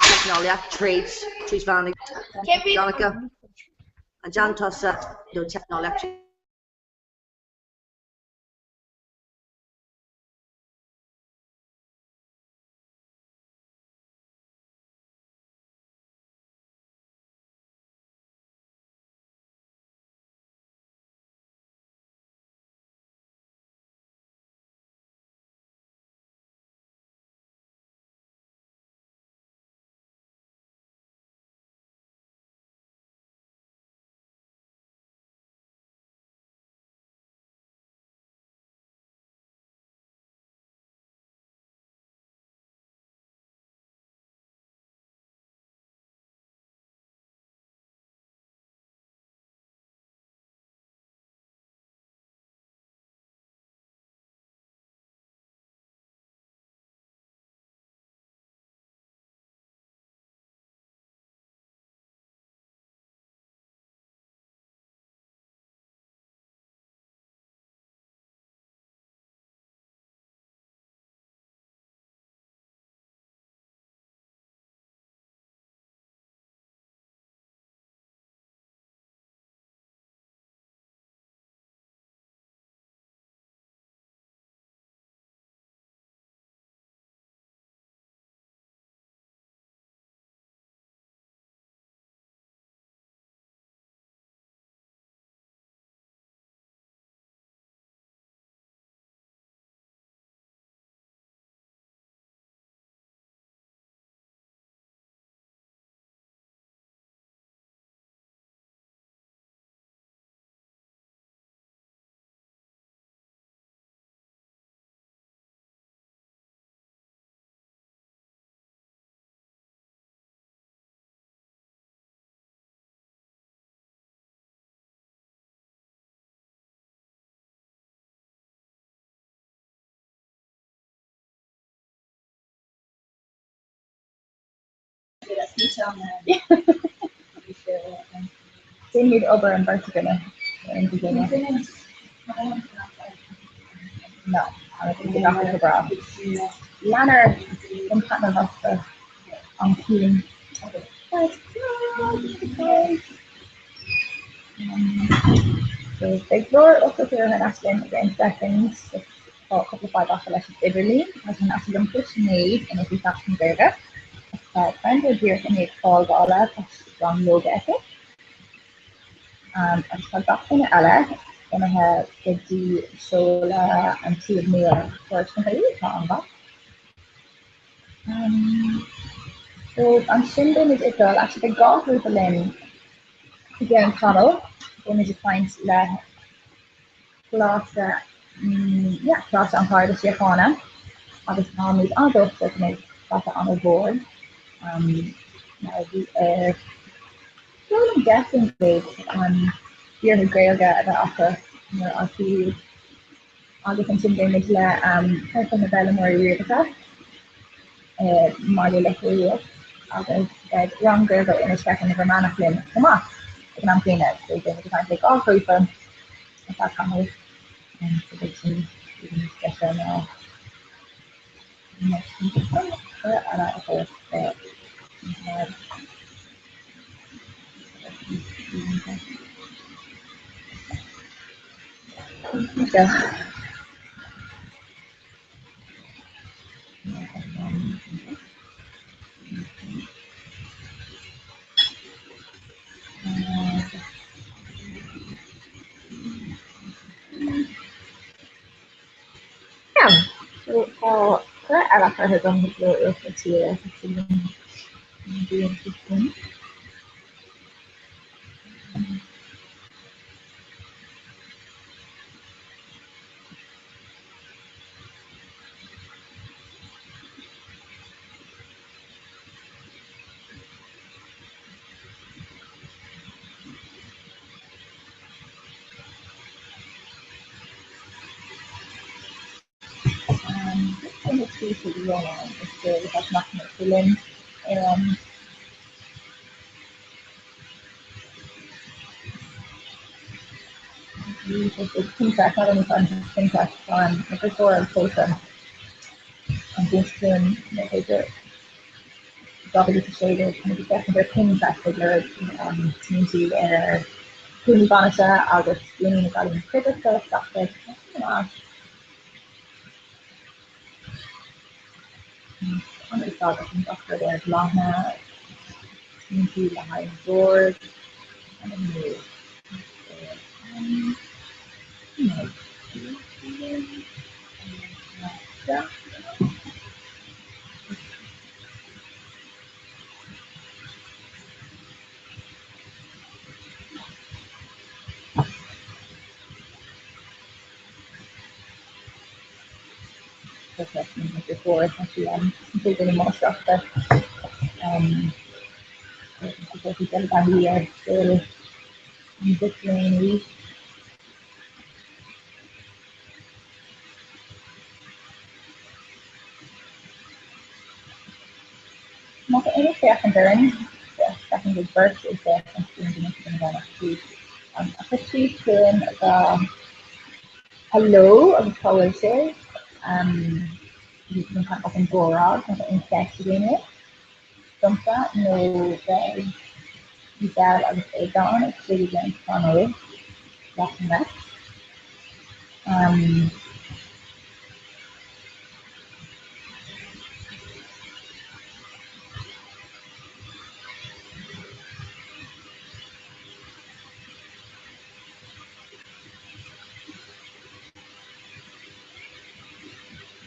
teicneolaíocht tríd, tríd mheán na Donncha, an dtearn tusa nó teicneolaíocht Déanaimid obair an bheirt againne ar aon duine. No, gach go breá. Lean ort bain taitneamh as do am ciúin. So beidh glór Uachtar Tíre thar n-ais linn again soicind. Tá cúpla fadhb acu leis an idirlíon agus thar n-ais liomsa Sinéad in Oifig Sheachtain na Gaeilge. Tá Brenda díreach i ndiaidh fágála tá rang ióga aici. Agus tá gach duine eile imithe go dtí seoladh an tsuímh nua Foras na Gaeilge atá an-mhaith. So ansin beimid ag dul, actually beidh gach grúpa linn i gceann tamaill, beimid ag caint le Coláiste, yeah, Coláiste an Gharda Síochána agus táimid an-dóchasach go mbeidh raic an-mhór mar a bhí ar Foghlaim 10% d'iarrthóirí Gaeilge a bheith acu nuair a fhoilsíodh agus ansin beimid le Ciorcal na bhFoghlaimeoirí Riabhacha i mBaile Locha Riach agus beidh rang Gaeilge Inis Ceithleann na bhFear Manach linn chomh maith ag an am céanna. So beimid ag caint le dhá ghrúpa ar feadh tamaill so beidh sin níos deise ná cuireadh eile a thabhairt do Yeah, so tá cuireadh eile curtha agam chuig Glór Uachtar Tíre tá súil agam go mbíonn siad linn. Linn ar an Pinterest, not only on Pinterest, on the pósadh an bhliain b'fhéidir 2016 chun féachaint ar Pinterest ag lorg smaointí ar ghúnaí bainise agus gúnaí na gcailíní cuideachta gach rud. An-úsáideach an gach rud ar bhláthanna, smaointí le haghaidh an bord, B'fhéidir na máistreachta ar saol an mhic léinn arís. Má tá éinne ag féachaint orainn, feicim go bhfuil beirt ag féachaint faoin duine sin a bheith tríd a chuir síos chugainn go hello agus cá bhfuil sé as an gcomhrá má tá aon cheist ag éinne domsa nó beidh Giselle agus Aodán ag istigh i gceann tamaill leis an rest.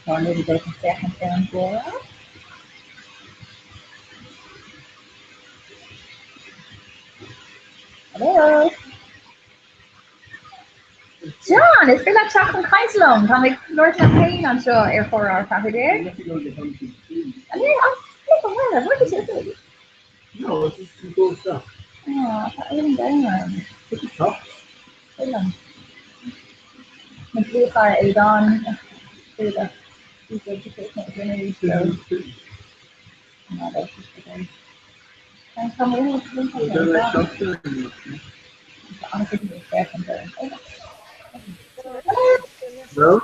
Tá an rud ag féachaint ar an gcomhrá. Hello. John, is féidir leat teacht chun cainte liom. Tá mé ag labhairt liom féin anseo ar Chomhrá 14. No, it's just too cool stuff. Oh, tá éan down. Liom. Mo dhlúthchara Aodán. No?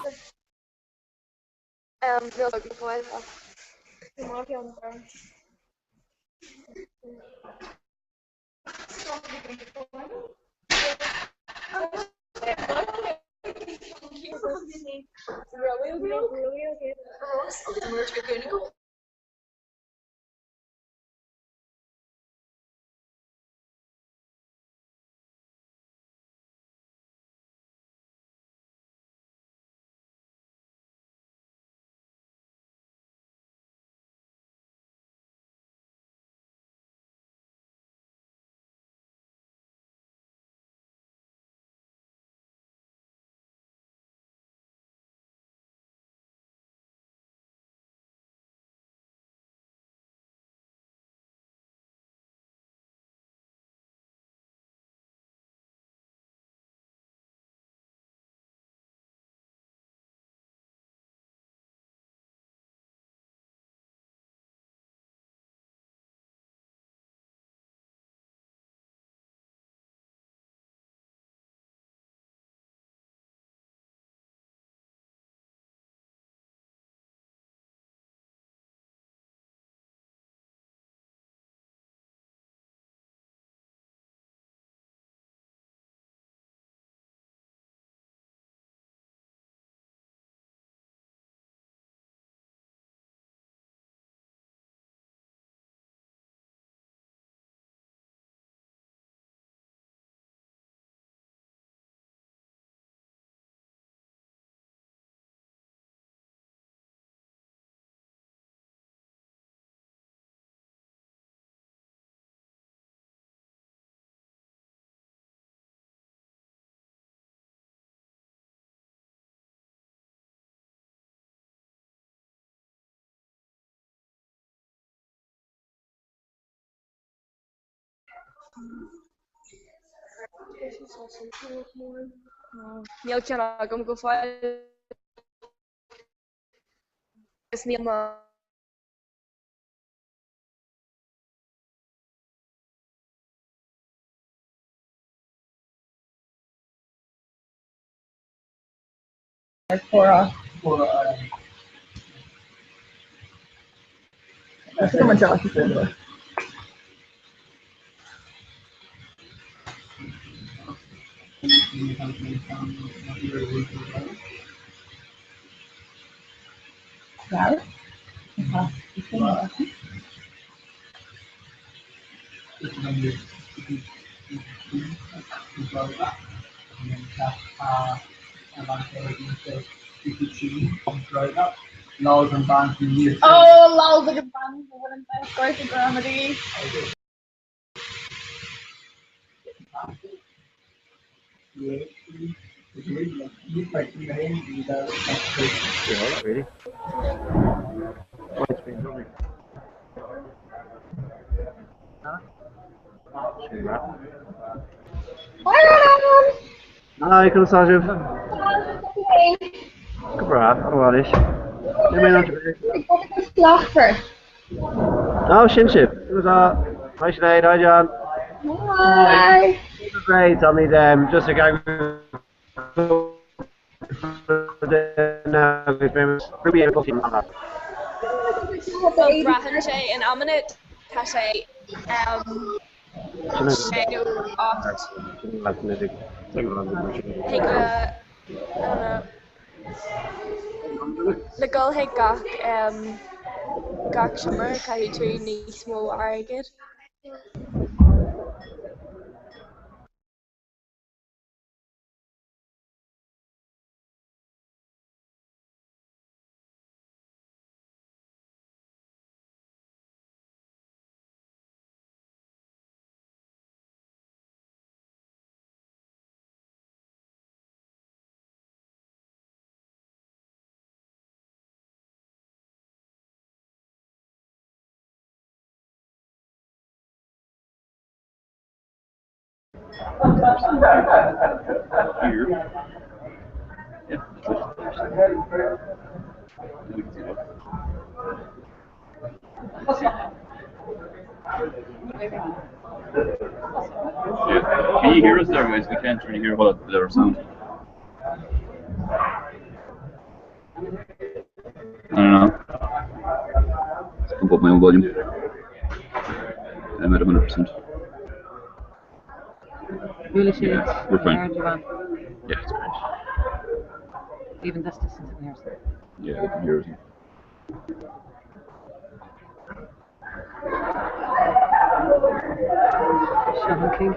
Níl ceann agam go fóill agus níl mo. Comhrá. Oh, lol agus bean go gramadaí. Yeah, really. Oh, it's been lovely. Hi, conas tá sibh? Go breá, an-mhaith. Níl mé in ann Slachtmhar. Ó, sin sibh. Conas tá? Hi Sinéad, hi John. Hi. Great, táimid just ag eagrú So braitheann sé in amanna tá sé sé nó 8 Thig le le dul chuig gach gach seomra caithfidh tú níos mó airgid. Here. Yeah. Yeah. Can you hear us there, guys? We can't really hear what the sound. I don't know. Let's pump up my own volume. I'm at 100%. Really should. Yeah, we're fine. Giovanni. Yeah, it's great. Even this distance in here. Yeah, we can hear it. Sean King.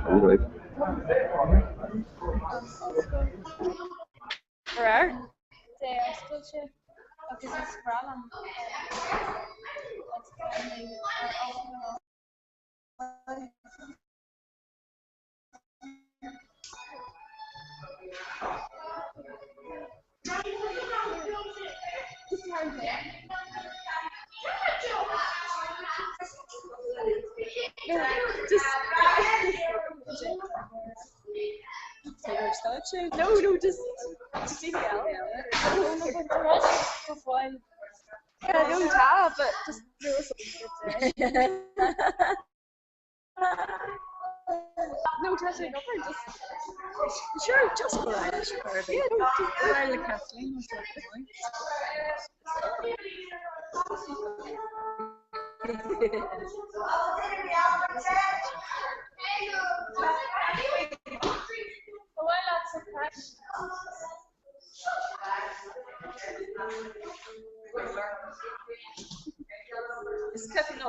All right. Rare. Agus is breá liom. No, just No, no, just just leave it out. No, no, but the rest of fine. Yeah, no tab, but just there was something to say. No, touch it over, just Sure, just go ahead. Sure. Yeah, no, just Well, the Kathleen was like, Is Kevin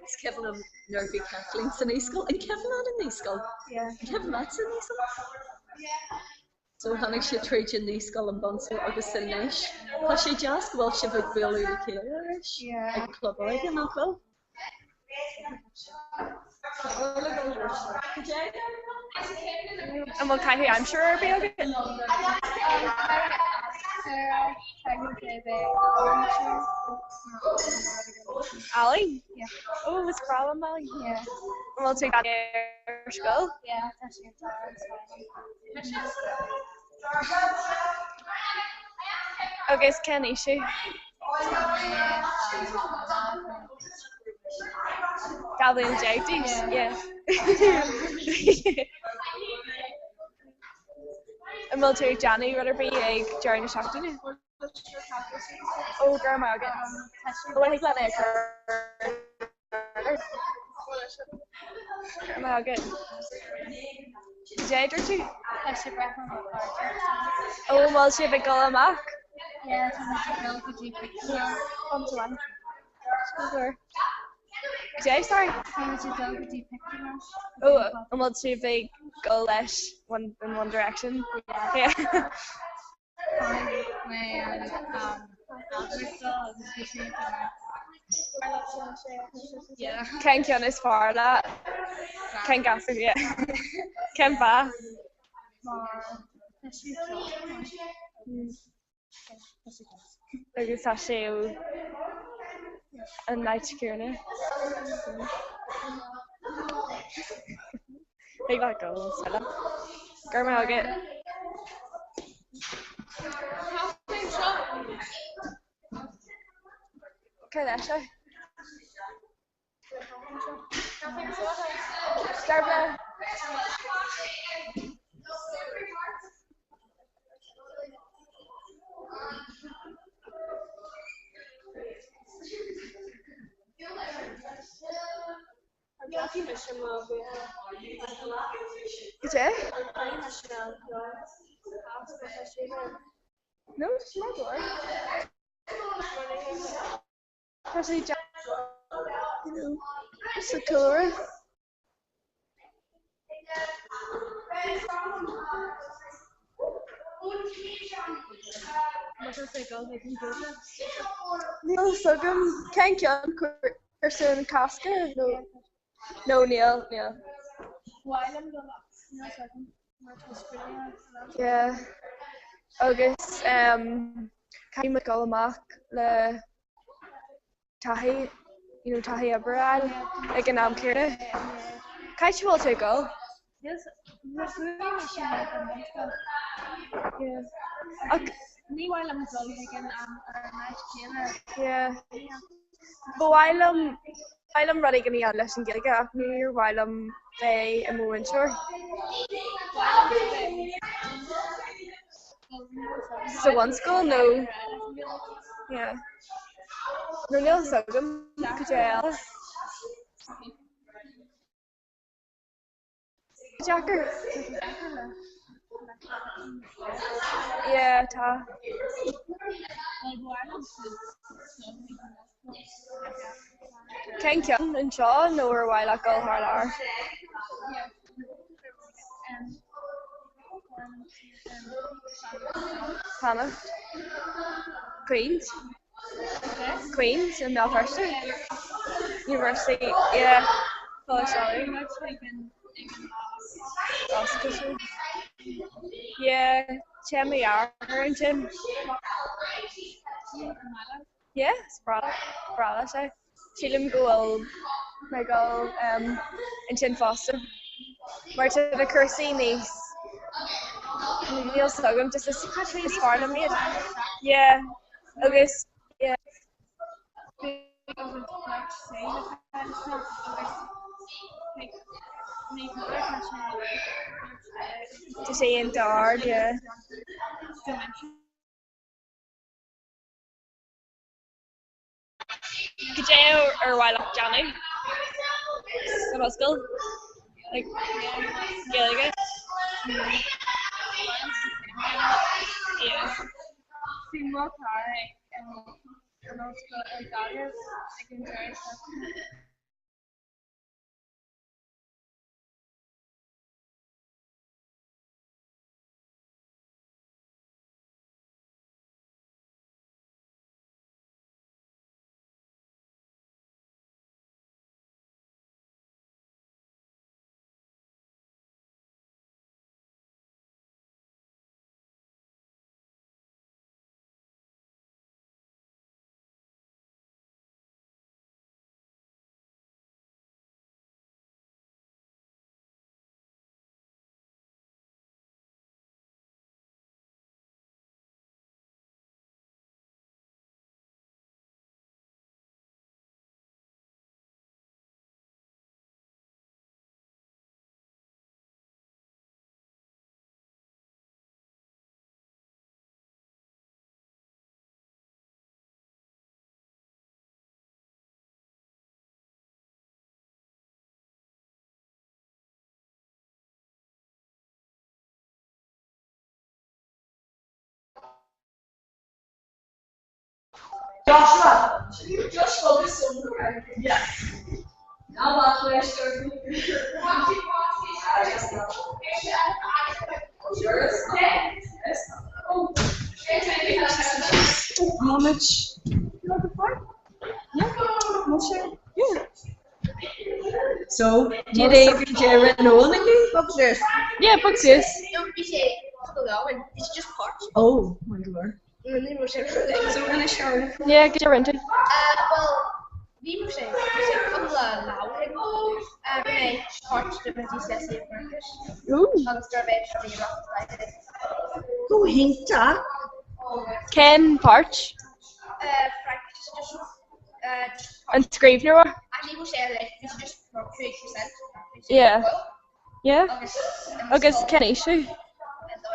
is Kevin nervy Kathleen san Naíscoil an Kevin an in Naíscoil? Yeah. Kevin Matt san Naíscoil? So tháinig sé tríd an naíscoil an bunscoil agus san leis. Tá sé deas go bhfuil sibh ag bualadh le chéile arís ag club óige nach bhfuil? An bhfuil caitheamh aimsire ar bith agat? Ealaín? Yeah. Oh, is breá liom ealaín. Yeah. An bhfuil tú ag ar scoil? Yeah, tá sé Agus cén aois thú? 12 bliain d'aois? Yeah. An bhfuil tú ag déanamh rud ar bith ag deireadh na seachtaine? Ó, go raibh maith agat. Bhfuil thig leat é a chur? Go raibh maith agat. Cad é a dúirt tú? Tá sé breath mar Ó, an bhfuil sibh ag dul amach? Yeah, tá muid ag dul go dtí pictiúrlann. Go Cad é, sorry? Tá muid ag dul go dtí pictiúrlann. Ó, an bhfuil sibh ag dul leis one, in One Direction? Yeah. Yeah. Cén ceann is fearr leat? Cén gasúr, yeah. Cén fáth? Agus tá sé ó an áit chéanna. Thig leat dul, is féidir. Go raibh maith agat. Cad é seo? Dearbhla. Cad é? No, tá sé maith go leor. Tá sé you know, sa chúlra. Níl a fhios agam cén ceann cúrsa na Cásca nó nó níl, níl. Yeah. Agus um, caithfidh muid dul amach le taithí, you know, taithí oibre a fháil ag an am céanna. Cá háit a bhfuil tú ag dul? Yeah. Ach Ní mhaith liom dul chuig an ar an áit chéanna. Yeah. Ba mhaith liom mhaith liom rud éigin a dhéanamh leis an Ghaeilge ach níor mhaith liom bheith i mo mhúinteoir. Sa bhunscoil nó yeah. Nó níl a fhios agam cad é eile. Deacair. Yeah, tá. Cén ceann anseo nó ar mhaith leat dul thar lear? Fanacht. Queen's. Queen's i mBéal Feirste. University, yeah. Oscailte. Yeah, téann mo dheartháir ansin. Yeah, is breá breá leis é. Sílim go bhfuil mé ag dul ansin fosta. Mar tá na cúrsaí níos níl a fhios agam just is is fearr liom iad. Yeah, agus yeah. Tá sé an-ard, yeah. Cad é ar mhaith leat déanamh san ollscoil? Like, Gaeilge? Yeah. Bhí mo chara ag an ollscoil ar Gaillimh ag an deireadh seachtaine. Joshua! Just focus on the right. Yeah. Now watch How much? Yeah, not sure. Yeah. So, Did they Jerry Nolan again? Boxers. Yeah, boxers. No, bhí sé cúpla lá ann. Bhí sé just páirt. Oh, my lord. Ní raibh sé So we're gonna share. Yeah, get your into. Well, bhí sé bhí sé cúpla lá ó shin. Bhí mé páirt de mo GCSE i bhFraincis. Agus dúirt mé seo bhí racht Go hiontach. Cén páirt? Fraincis just An scríbhneoir? Ach ní raibh sé like bhí sé just 5%. Yeah. Yeah. Agus Agus cén aois thú?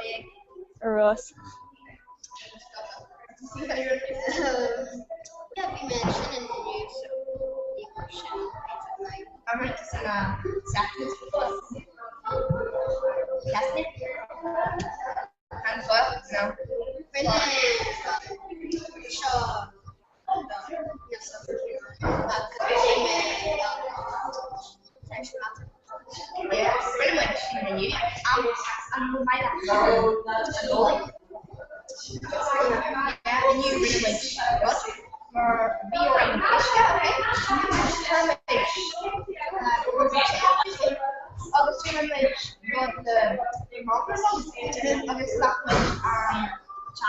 12. Ar fheabhas. Yeah, bhí mé ansin inniu so ní raibh sin An raibh tú san seachtain Ceasna? An bhfuil? No. Rinne seo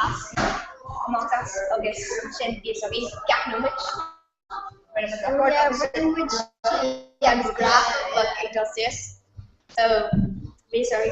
Agus amach as agus sin bhí a bhí gach nóiméad. Rinne muid agus graf ag dul suas. So bhí ag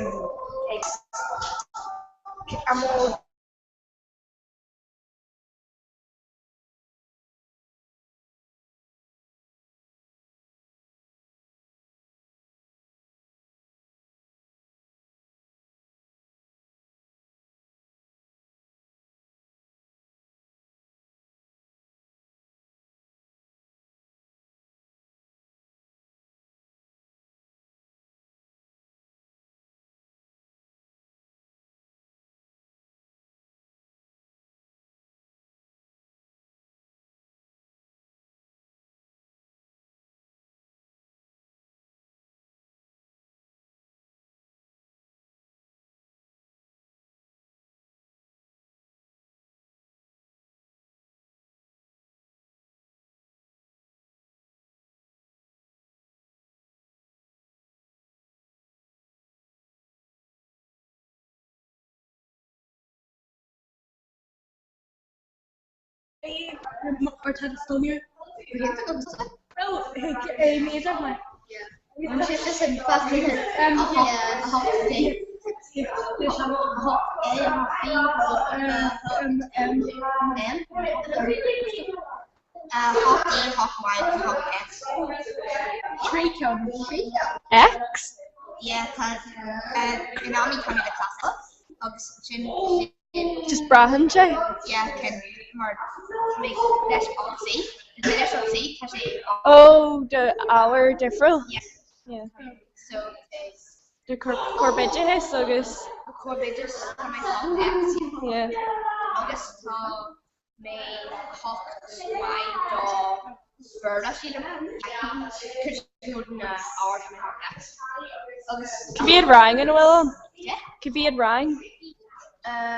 X? Just braitheann sé. Ó, do ábhar difriúil? Yeah. Do corpoideachas agus. Yeah. Cá mhéad rang ina bhfuil ann? Cá mhéad rang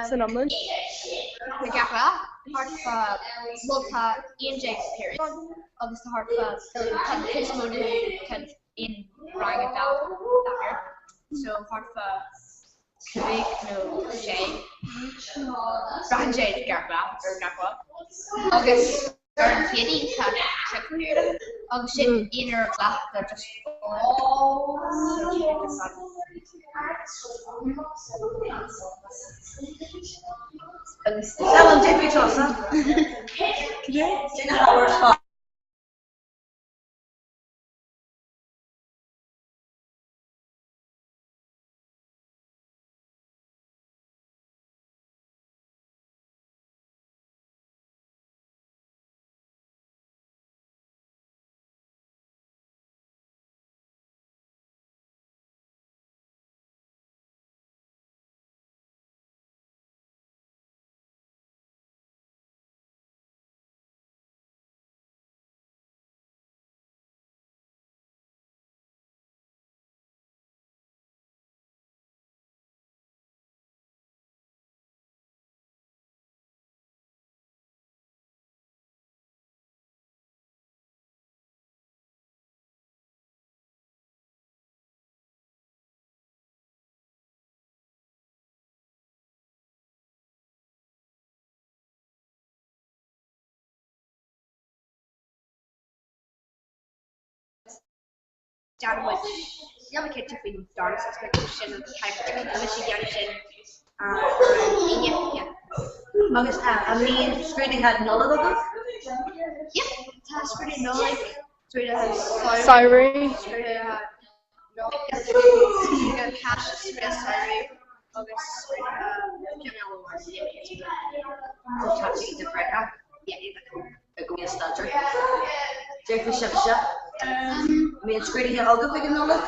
san iomlán? Agus an mbíonn scrúduithe Nollag agaibh? Samhraidh. Céard faoi sibhse? An mbíonn scrúduithe agaibh ag an Nollaig?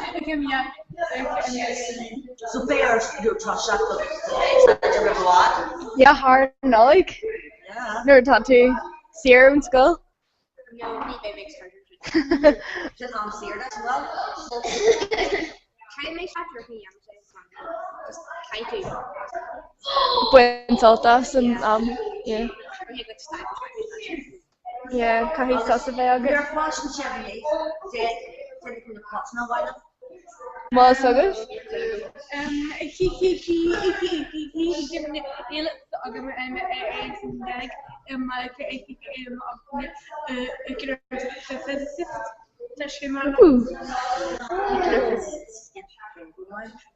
So beidh ort toiseacht ag staidéar roimh i bhfad? Yeah, thar an Nollaig. Nuair atá tú saor ón scoil. Sin am saor as well. Bain sult as an am, yeah. Yeah, caithfidh sos a bheith agat. Nuair a chloiseann sibh déanfaidh na potanna abhaile. Más agaibh?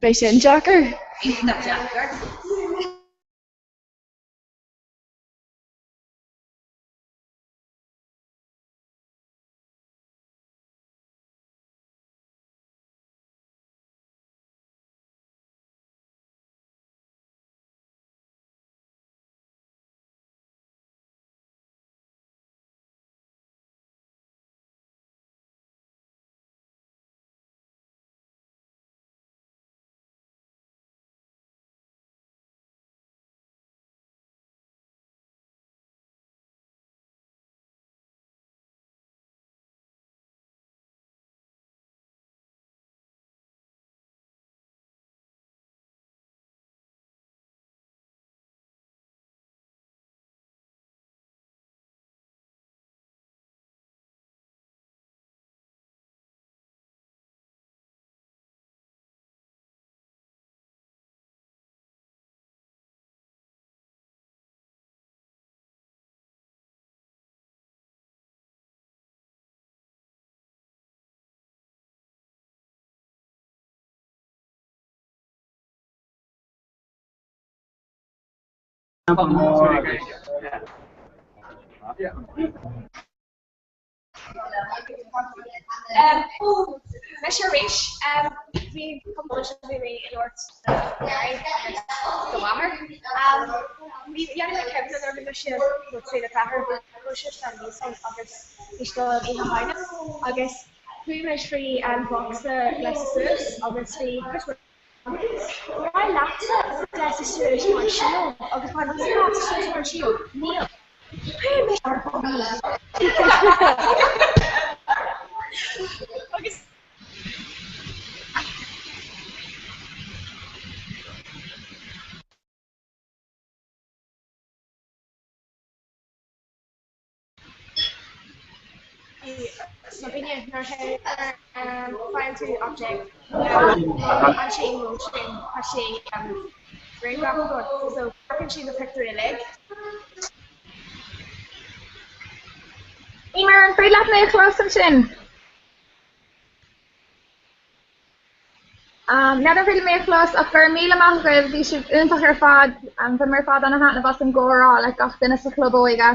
Beidh sin deacair. Deacair. Teampall Mór agus yeah. Mise arís. Bhí compóid a bhí mé ag labhairt le Mary agus do mháthair. Bhí dhéanamh mé cuimhne nuair a bhí mise 3 nó 4 bhí sé an níos agus bhí sé dul Oíche Shamhna agus chuaigh mé trí an bhocsa gléasadh suas agus bhí cuid Mhaith leatsa gléasadh suas mar síol agus mhaith liomsa gléasadh suas mar síol. Níl. Agus. S'againne nuair a faigheann tú object ansin sin tá sé grianghrafadóir so cuireann sé na pictiúirí uilig. Emer, an féidir leat mé a chlos ansin? N'fheadar an féidir mé a chlos ach go raibh míle maith agaibh, bhí sibh iontach ar fad. Bhain mé ar fad ana-thaitneamh as an gcomhrá le gach duine sa chlub óige.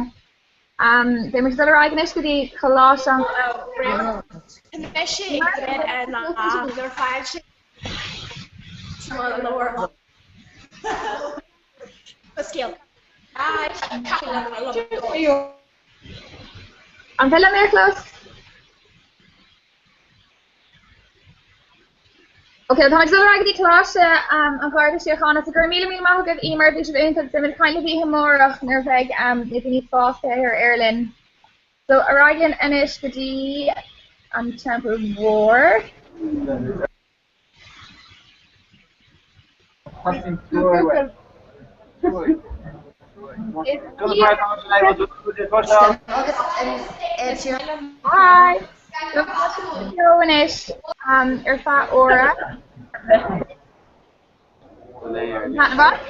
Beidh muid ag dul ar aghaidh anois go dtí Coláiste an. Mise ag druid an lá nuair a faigheann sé leabhar scéal. An féidir liom mé a chlos? Ok, tá muid ag dul ar aghaidh go dtí Coláiste an Gharda Síochána. So go raibh míle míle maith agaibh Emer, bhí sibh iontach. Beidh muid ag caint libh oíche amárach nuair a bheidh na daoine fásta ar aer linn. So ar aghaidh linn anois go dtí an Teampall Mhór. Hi! Anois ar feadh uaire. Taitneamhach?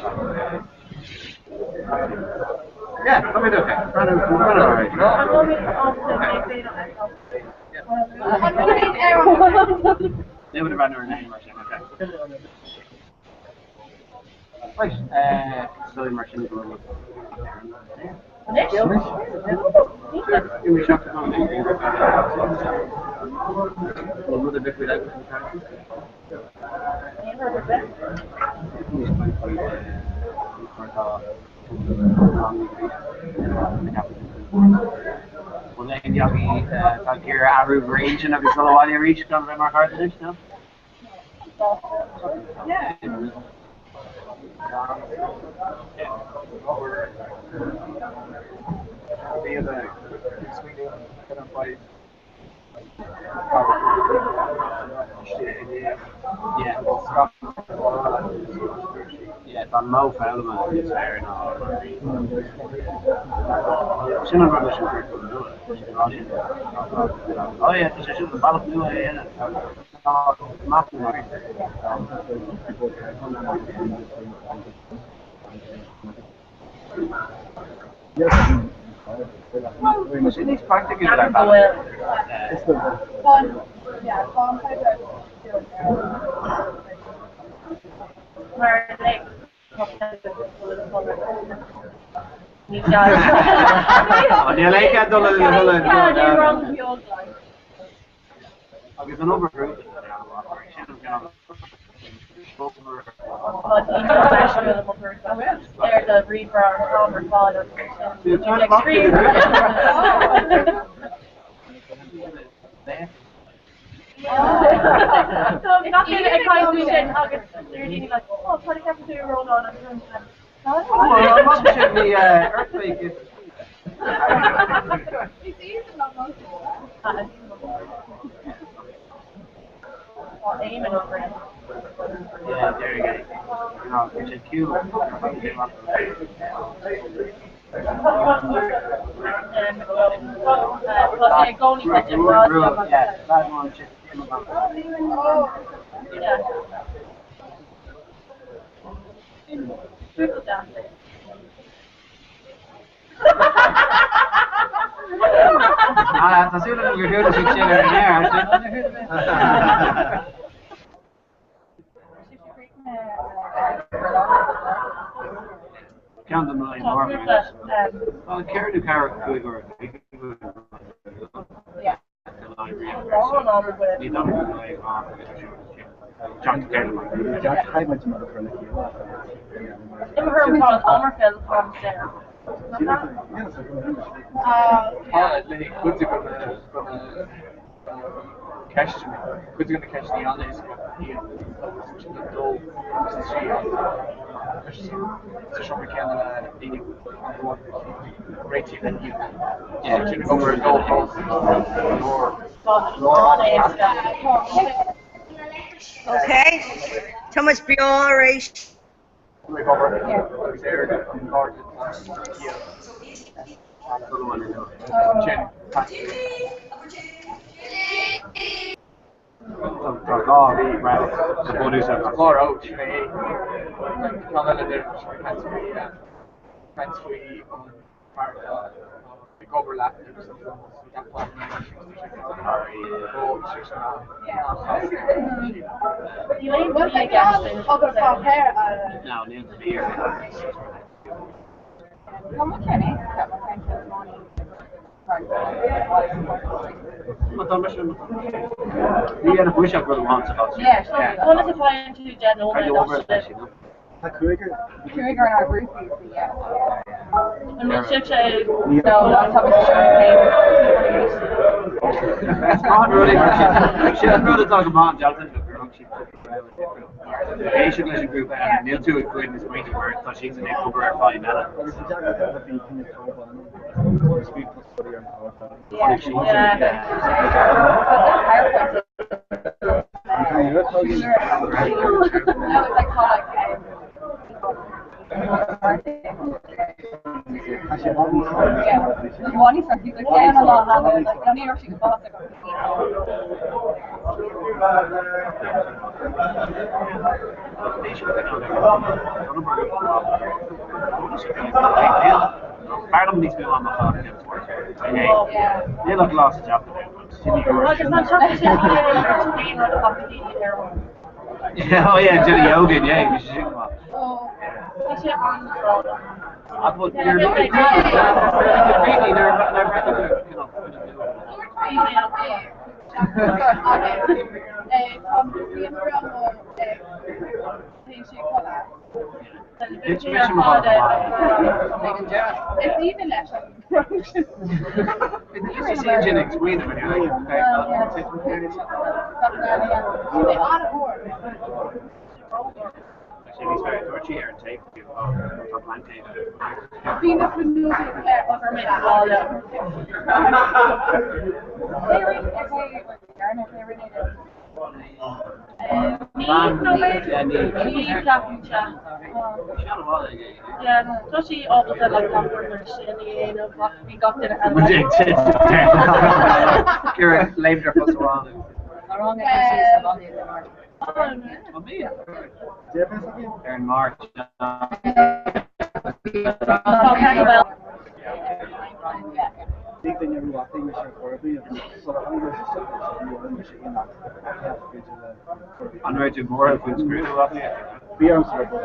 Ceann de na Tá 4 nó 4 5 uair Ceisteanna, cuid de na ceisteanna an-éasca 1 agus 2 agus 3 agus sa seomra céanna le daoine an-mhaith réitigh le iad. Sin obair ag dul fós leor. Ok, tá muid beo arís. Ag obair agus ar an gcairde Sin Tá dhá rogha bunúsach. Dhá rogha, sin é. Ceann eile de caint faoi an fear atá ag obair leat agus Ní ar buiseach rud amháin sa chás. Conas a faigheann tú 10 nóiméad as sin? Tá cúigear. Cúigear inár ngrúpaí, so yeah. An bhfuil sibhse ag. No, tá muid sa seomra céanna. Is maith an rud é mar sin. Sin an rud atá go maith an dealtan go gur thug siad cúpla rogha difriúil. Éisteacht leis an ngrúpa eile, níl tú ag goid na smaointe mar tá siadsan ag obair ar fadhb eile. Agus an deacracht eile bhí cinneadh toghchán agus bhí post ar an B'fhearr liom níos mó ama a chaitheamh Níl ach lá sa tseachtain ann. Agus an tseachtain sin ní raibh aon rud a bhfaca daoine ar an. Oh yeah, déanamh yoga inné, bhí sé sin go maith. Tá sé an-ghránna. Ach but you're looking really nuair a bhreathnaigh tú cineál Thit mise mo Is aoibhinn leis an Sin ag smaoineamh ar Sé níos fearr dúirt sí ar an tape tá plantain. Bhí na fuinneoga ar obair mé Tá sí ábalta le gach rud mar sin a dhéanamh ach bhí gach duine eile. Léim ar fos amháin. Ar an Máirt. Bhí duine ruataí me sé chorbaí agus sula tháinig mise isteach ní raibh mise aon b'fhéidir le An raibh tú buartha faoin scrúdú ach? Bhí orm sa rud agus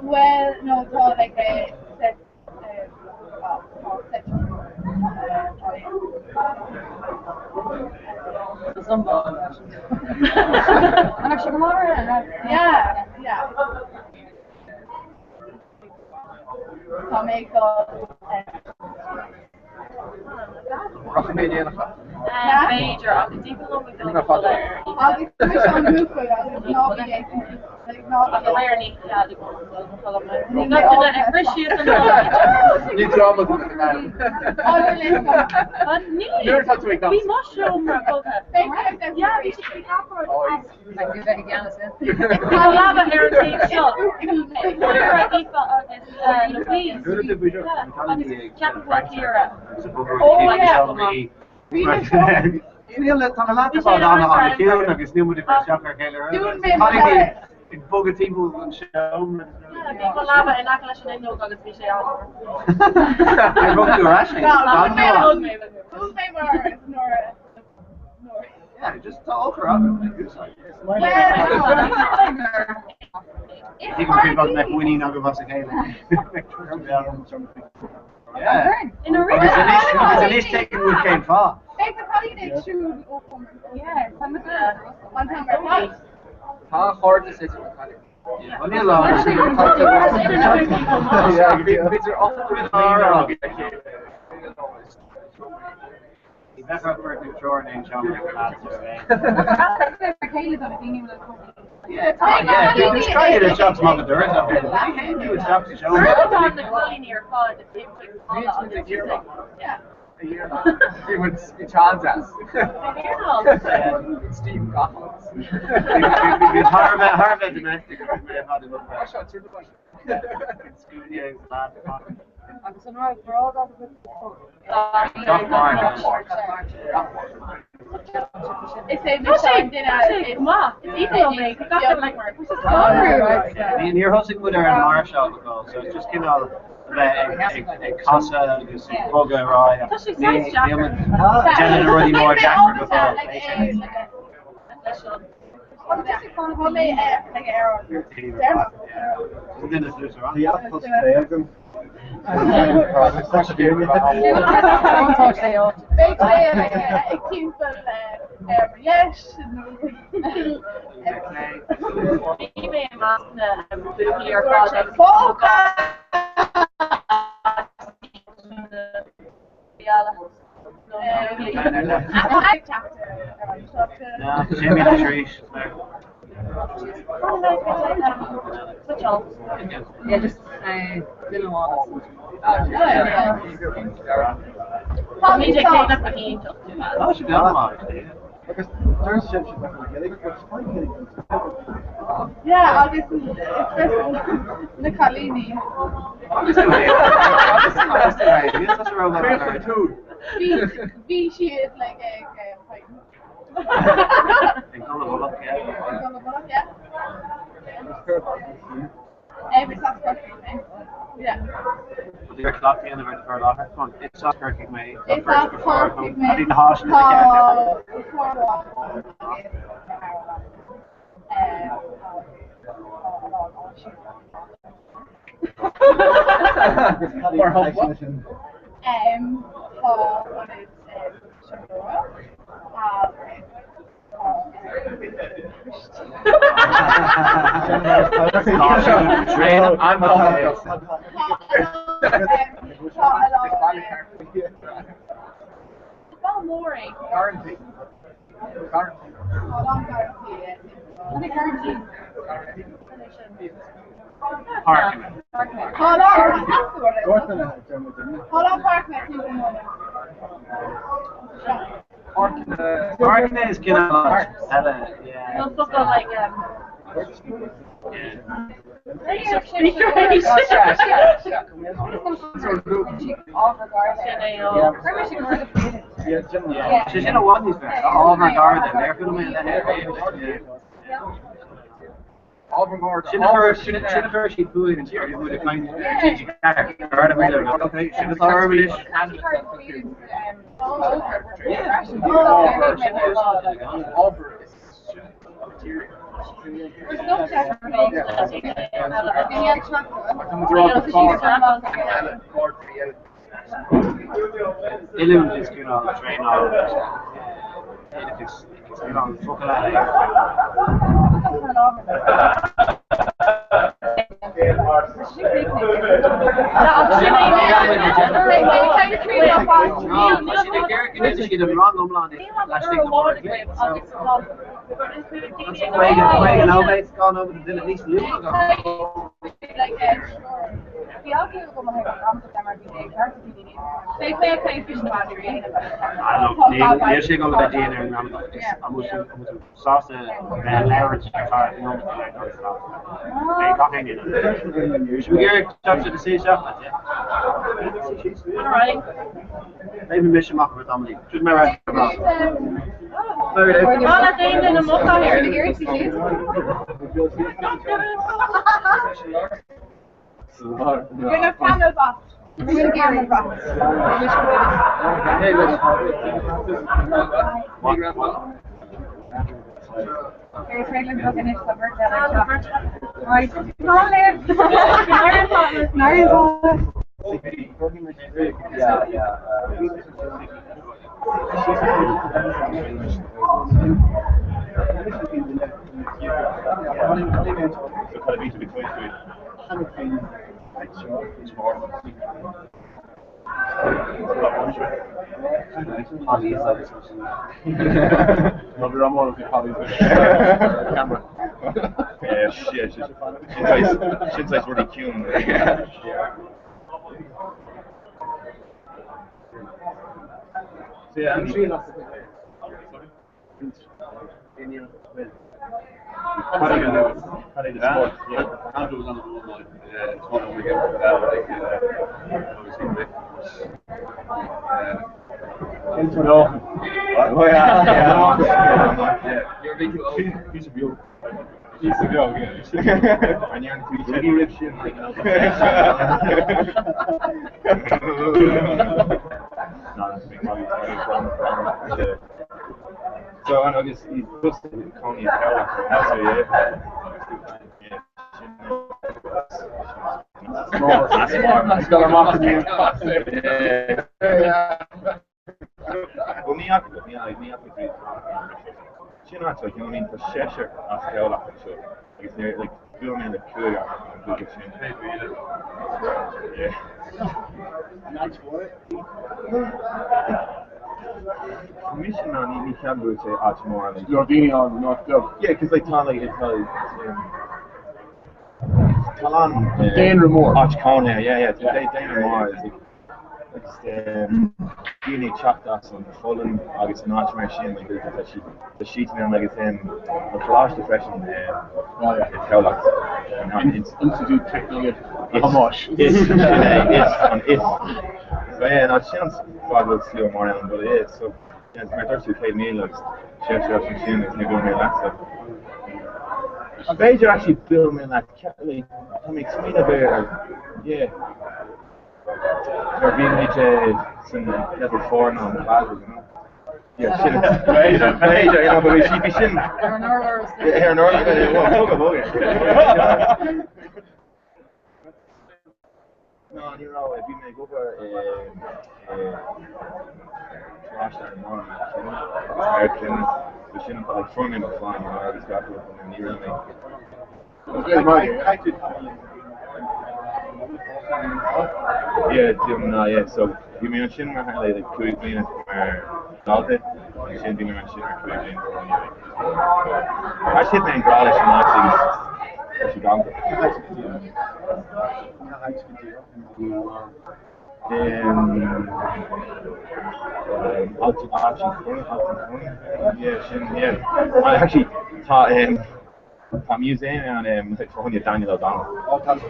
Well, no, tá like set Yeah, yeah. Tá mé go Rachaidh mé déanach. B'fhéidir ach díobh Ní fada. Agus an grúpa agus ná bí Ní dráma Nuair atá tú ag Bhí mo seomra bogtha. Yeah, bhí sé Tá leaba ar an taobh seo. Chuir Aoife agus Louise. Agus ceapadh bhfuil Ciara. Níl tá na leata fád anna an ciúin agus níl muid ag cur isteach ar chéile. Ag bogadh timpeall an seomra. Bhí mo leaba in aice leis an fhuinneog agus bhí sé an. Níor bhog tú ar ais é. Dún mé mar nuair Yeah, just tá eochair agam ag úsáid. Ní go bhfuil mé muinín agam as a chéile. Yeah. Agus anois agus anois tuigeann muid cén fáth. Beidh na cailíní ag siúl ó an t-am ar fad. Tá chairdeas idir na cailíní. Níl lá. B'fhéidir Ní bheadh ort beirt nó triúr in aon seomra ag leaid ar bith. Yeah, just try it isteach amach an doras ach ní théann tú isteach sa seomra. Tá na cailíní ar fad ag taobh an bhalla agus Bhí muid i sean-deas. Steve Goffins. Bhí thar a bheith thar a bheith domestic agus mé ar fad i Tá seo timpeall Agus an raibh bród agat Gach mar. Is é mise an duine is maith. Is aoibhinn liom é. Gach duine like Ní níor thosaigh muid ar an máirseáil go fóill, so it's just cineál a bheith ag casadh agus ag bogadh ar aghaidh. Tá sé saghas deacair. Níl muid ag déanamh na rudaí mór deacra go fóill. Tá mé ag ar an deireadh. Duine is luaite agam. Beidh mé ag timpeall ar mo dheis nó Bhí mé i measc na buachaillí ar fad agus Fágtha! Yeah, just duine amháin. Agus dúirt sibhse nach bhfuil Gaeilge agat, is fine Gaeilge agat. Yeah, agus na cailíní. Bhí siad like ag Ag dul i bhfolach, yeah. Ag dul i bhfolach, yeah. Is as Corcaigh mé. Yeah. Bhí ar cleachtadh a dhéanamh ar do chur i láthair. Come on, is as Corcaigh mé. Is as Corcaigh mé. Bhí na háiseanna Tá ceart. Mar shampla? Tá ionad siopadóireacht agus tá a lán Ball mór é. Guarantee. Guarantee. Tá a lán guarantee. Tá guarantee. Parkanna. Tá a lán Tá a lán parkanna timpeall an bhaile. Parkanna is cineál eile, yeah. No focal like Sé sin i bhfad níos fearr. Ábhar garda, léir go mé le Sin a chuir sin a chuir siad fúinn an tír bhí ag caint ar TG4. Garda mé le okay, sin atá orm anois. Oiliúint is cineál traenáil oideachas is cineál focal eile. Níl sé go bheith dian ar an ngramadach is an bhfuil tú sásta bheith labhairt ar feadh nóiméad go leith agus beidh gach éinne in ann. Should we get teacht na sé seach leat, yeah? Léifidh mise amach ar tamall. Should mé rá. Sin saghas rudaí ciúin. So and agus í just cónaí so Well ní fhaca ní ní fhaca Sin áit like you know what I mean tá seisear as Ceabhlach anseo agus ní like bhuail mé le cúigear an cúigear sin. Yeah. Mise ná ní ní cheapaim go bhfuil sé áit mór like. Leor daoine ann in áit beag. Yeah, cos like tá like it's tá lán Daonra mór. Áit cónaithe, yeah yeah, tá daonra mór is like agus daoine ag teacht as an Pholainn agus in áit mar sin like tá siad tá siad ann agus an coláiste freisin i Tamhlacht an Institiúid Teicneolaíochta Thomáis. Is sin é is an is so yeah ná sin an fáth go bhfuil slua mór ann but yeah so yeah mar dúirt tú 100,000 agus seisear as ansin agus ní bhuail mé leatsa. B'fhéidir actually buail mé leat like tá mé ag smaoineamh ar yeah Nuair a bhí muid san level 4 nó an classes, you know. Yeah, sin b'fhéidir, b'fhéidir, you know, but bhí bhí sin Ar an urlár is ar an urlár, well, thug a bhóige. No, ní raibh, bhí mé ag obair i Coláiste Fhear Manach, ar Clinic, so sin an like, fuair mé mo chlann, you know, agus gach rud, ní raibh mé. Yeah, ná, yeah, so bhí mé ansin mar like, like, cúig bliana mar dalta, ansin bhí mé ansin ar cúig bliana so thit mé i ngrá leis an áit agus tá sé galánta. Um, yeah, sin, yeah. Actually, tá Tá museum ann fá choinne Daniel O'Donnell.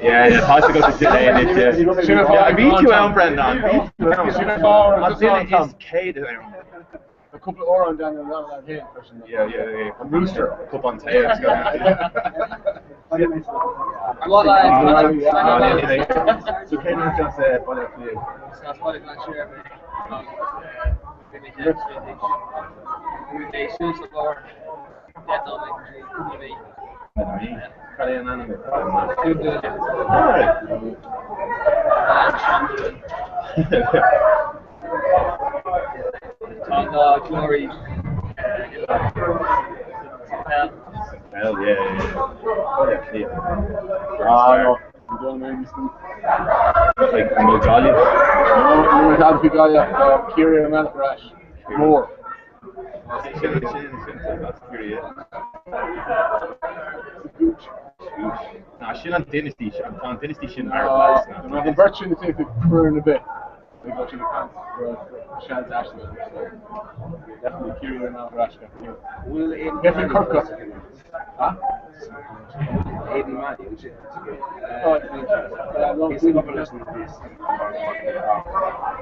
Yeah, yeah, tá sé go sin é anois, yeah. Sin an fáth Yeah, bhí tú ann, Brendan, bhí tú ann. Sin an fáth An duine is céad ann. Tá cúpla amhrán Daniel O'Donnell ann féin freisin. Yeah, yeah, yeah. An Rooster. Cupán tae agus go. So cén áit as Baile Átha Cliath? Cad é an ainm atá air? Well, yeah, yeah, yeah. Baile Átha Cliath. Ah, no. school. Like an bhfuil Gaillimh? No, ní raibh tada faoi Gaillimh, Ciarraí ar an mbealach ar ais. Mór. Sin sin sin that's Ciarraí, yeah. Gooch. Gooch. Ná sin an dynasty, tá an dynasty sin marbh. Nó an bheirt sin ag foireann ar bith. Ag dul siad ag caint go raibh seans aisteach acu so definitely Ciarraí ar an mbealach ar ais gach uair. Bhfuil Aidan Definitely Manning Corcaigh. Huh? Aidan Manning, is it? Oh, yeah, no, He's a couple of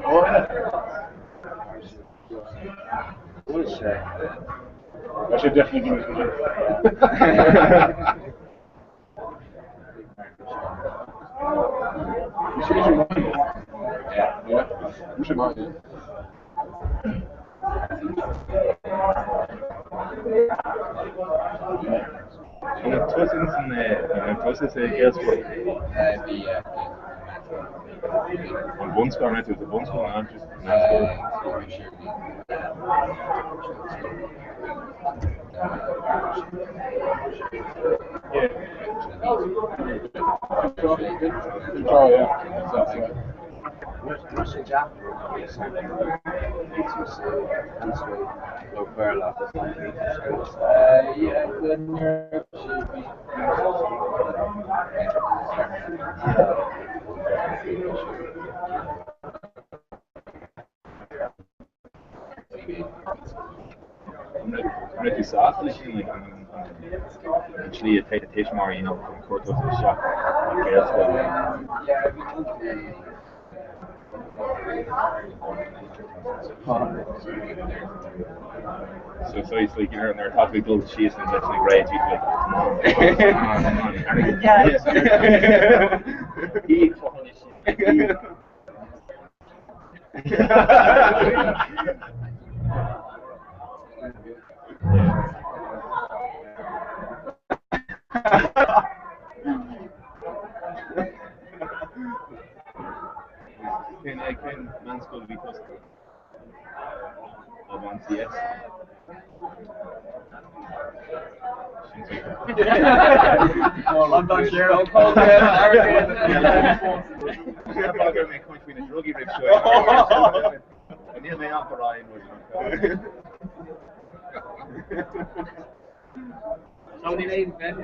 Oh, yeah. Bhfuil sé? I should definitely give it to him. You should your mind. Yeah. Yeah. You should mind, yeah. An raibh tusa san an raibh tusa sa Ghaelscoil? Bhí, An bhunscoil, an raibh tú sa bhunscoil nó an meánscoil? Oh, yeah. That's right. An raibh tú sásta leis sin, like, an tslí a tuismitheoirí you know, chun cur tusa isteach i nGaelscoil? So so it's like nuair atá tú ag dul síos leis na grades you like come on come on come on airgead. Cén cén meánscoil a bhí tusa? Ó CS. I'm not sure. I'll call mé caint faoi na drugaí roimh seo. Níl mé ach ar Somebody named Ben.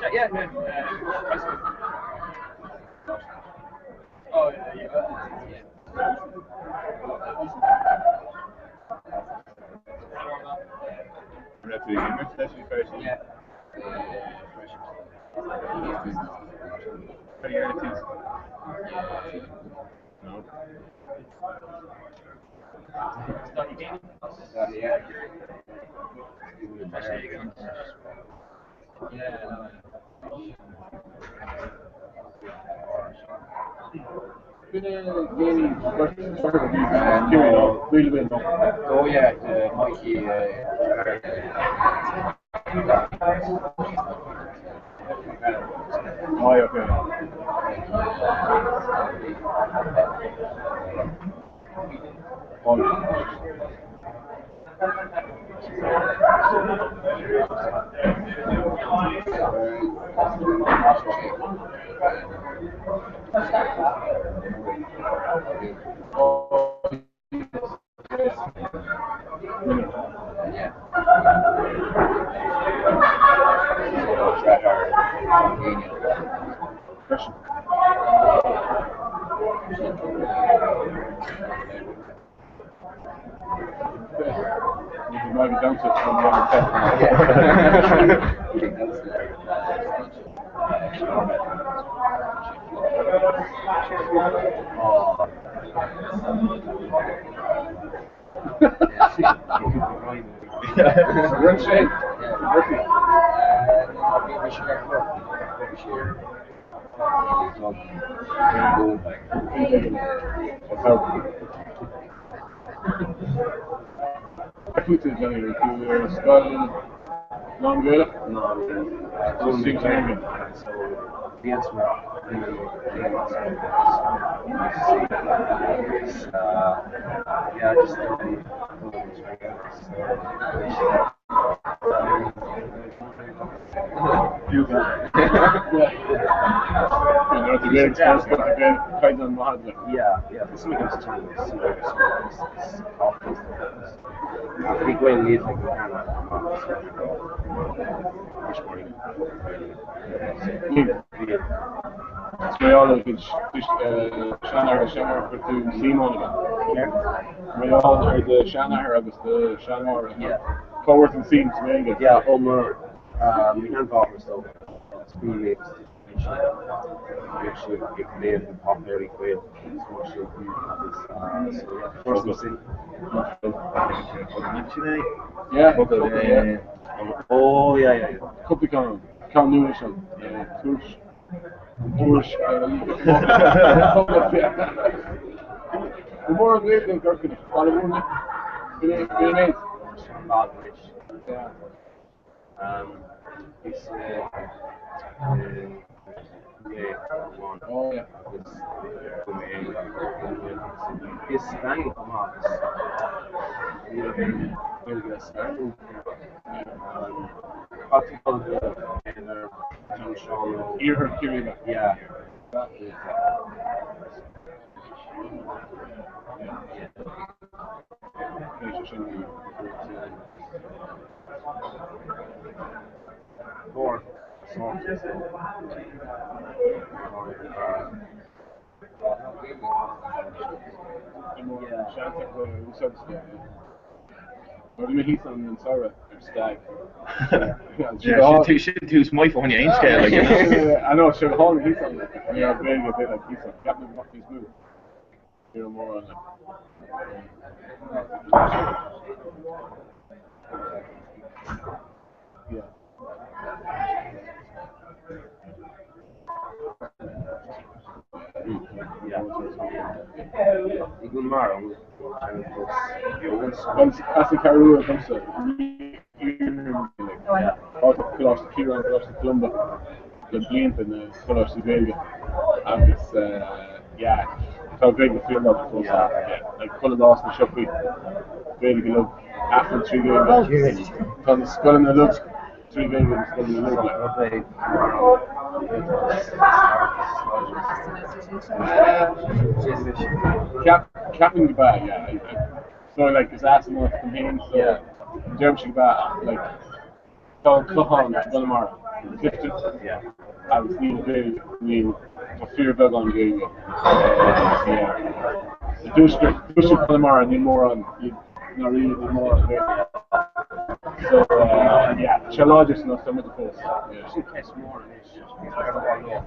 Yeah, yeah. Oh, yeah, yeah. An raibh tú ag imirt leis an freisin? Yeah. Cad a dhearna tú? No. Oh yeah, Mikey. Oh, yeah, okay. Run sé. Murphy. Fút Johnny tú ar scoil Lán-Ghaelach? Lán-Ghaelach. So, bhíos mar agus yeah, just Yeah, yeah, Bhí Gael líofa ag Is mar gheall ar do sheanathair agus seanmháthair chuir tú suim ann aige. Mar gheall ar do sheanathair agus do sheanmháthair. Cá bhfuair tú an suim sa Ghaeilge? Yeah, ó mo sheanmháthair is dócha. Bhíodh sí ag léamh na páipéirí Gaeilge agus mar sin agus so yeah, fuair sí suim. Yeah, Oh yeah, yeah, yeah. Cúpla ceann, ceann nua sin, tuairisc, tuairisc, Go mór an Ghaeilge i gCorcaigh, baile mór na, b'in é. Yeah. Is mé agus go mé is Spáinneach chomh maith agus ní raibh aon Ghaeilge le Spáinneach Cad tú dul go ar John Seán ó Iarthar Chiarraí. Yeah. Mór Bhí mé thíos an samhradh ar stag. Sin tús maith fá choinne aon scéal, like, you know. I know, sé tháinig thíos ann, like, ní raibh Gaeilge ar bith, like, thíos ann. Ceapaim go mbeadh níos mó. Ní raibh mórán, like. Yeah. I gConamara As an Cheathrú Rua domsa. Coláiste Chiaráin, Coláiste Columba le blianta na coláistí Gaeilge agus yeah tá Gaeilge fíorláidir fós ann. Yeah, like chuile lá sna siopaí, Gaeilge uilig, Aifreann trí Ghaeilge. Tá na scoileanna uilig trí Ghaeilge na scoileanna uilig like. Ceapaim go b'ea, yeah. So like is as an áit dom féin so deirimse go b'ea ach like tá an Clochán i gConamara, Clifden, agus níl Gaeilge, níl, tá fíorbheagán Gaeilge yeah. I dtuaisceart, tuaisceart Chonamara níl mórán, níl, ndáiríre níl mórán Gaeilge. So yeah, tá sé láidir san áit muid fós. Yeah. Sin ceist mhór anois, ar mhaith leo.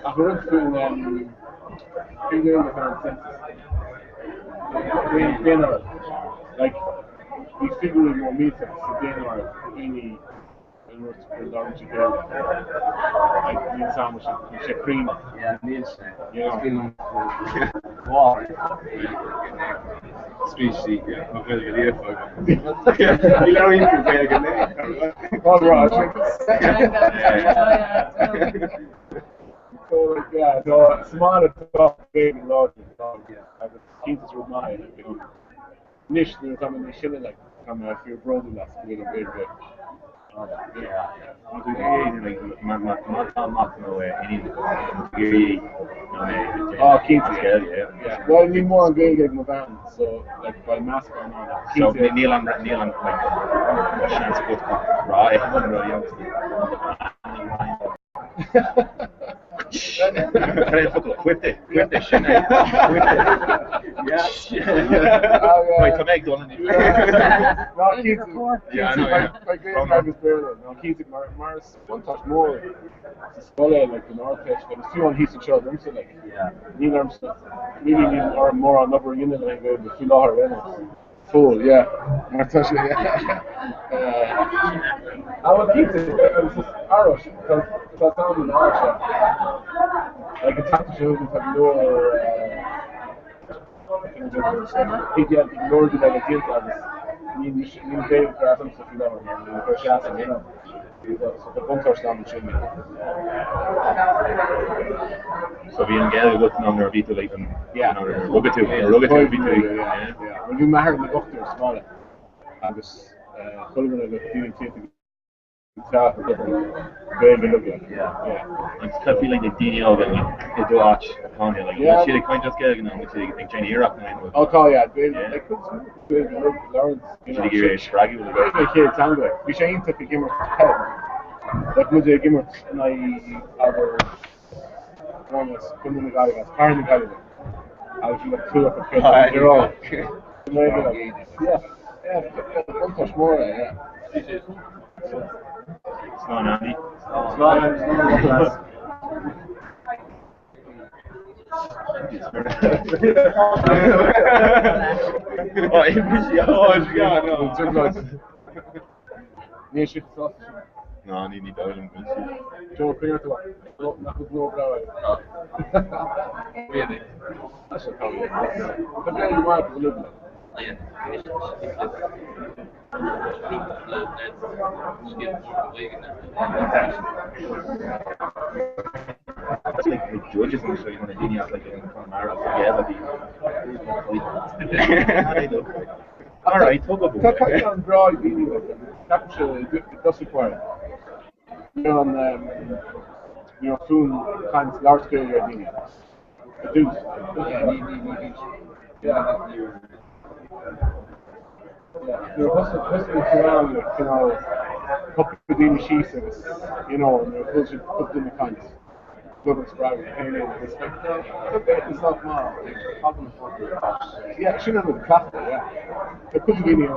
Ach rud faoin faoin Ghaeilge ar an census. Daonáireamh. Like, bhí figiúirí mór millteach sa daonáireamh do dhaoine a dúirt go labhrann siad Gaeilge. Like, níl 's a'm, níl sé cruinn. Yeah, níl sé. Yeah. Spíosí mo Ghaeilge líofa agam. Ní labhraíonn tú Gaeilge Anois nuair atá mé níos sine like tá mé fíor bródúil as go bhfuil an Ghaeilge Ah cinnte yeah. Well níl mórán Gaeilge ag mo bhean so like beidh meascán ann ach So cinnte. níl an níl an like seans agat rá é an rud Cuite, cuite, sin é. Cuite. Yes. Wait, tá mé ag dul anois. Ná cinnte, beidh Gaeilge agus Béarla, ná cinnte mar mar is buntáiste mór sa scoil é like don Ardteist agus fiú an thíos anseo domsa like níl ormsa really níl orm mórán obair a dhéanamh le Gaeilge faoi láthair ar aon nós. Full, yeah. Mar tá sé, yeah. Ah, well, cinnte, agus is aros, tá tá sam in áit seo. Like, an tseachtain seo chugainn tá go leor, tá Bhí go leor daoine eile déanta agus níl níl Gaeilge ceart agamsa faoi láthair mar níl chuir sé as you know. So tá buntáiste ann ansin. So bhí an Ghaeilge agat an nuair a bhí tú like an nuair a rugadh tú nuair a rugadh tú bhí tú yeah. Well bhí m'athair ina dhochtúir sa bhaile agus chuile dhuine a bhí daoine téite Gaeilge uilig. Agus cad faoi like daoine óga i do áit Tanya like bhfuil siad ag caint as Gaeilge nó bhfuil siad ag déanamh iarracht nó aon rud? Ó tá yeah Gaeilge like cuid is mó Gaeilge uilig labhrann you know siad ag iarraidh é spreagadh like. Gaeilge an chéad teanga like bhí sé iontach ag imirt peil like muid ag imirt in aghaidh abair dream as Contae na Gaillimhe as Cathair na Gaillimhe agus bhí like clú acu they're all yeah yeah buntáiste mór é yeah. Slán Andy. Slán. Níl siad sásta sin. Ná ní ní dóigh liom go bhfuil siad. Joe Clear to nach bhfuil glór breá aige. Tá Gaeilge mhaith go luath. That's like the judges and so you want to daoine as like in Connemara agus Gael a bhí. All right, tug up. Tá caighdeán breá ag daoine like ceapaimse i dtosach báire. Ní raibh an ní raibh fonn caint labhairt Gaeilge ar dhaoine i dtús. Nuair a thosaigh thosaigh an rang like cineál cúpla daoine síos agus you know nuair a chuala siad cúpla duine ag caint beagán spreagadh féin agus like tá tá Gaeilge sách maith like tagann yeah sin an rud cleachtadh yeah tá cuid de dhaoine ann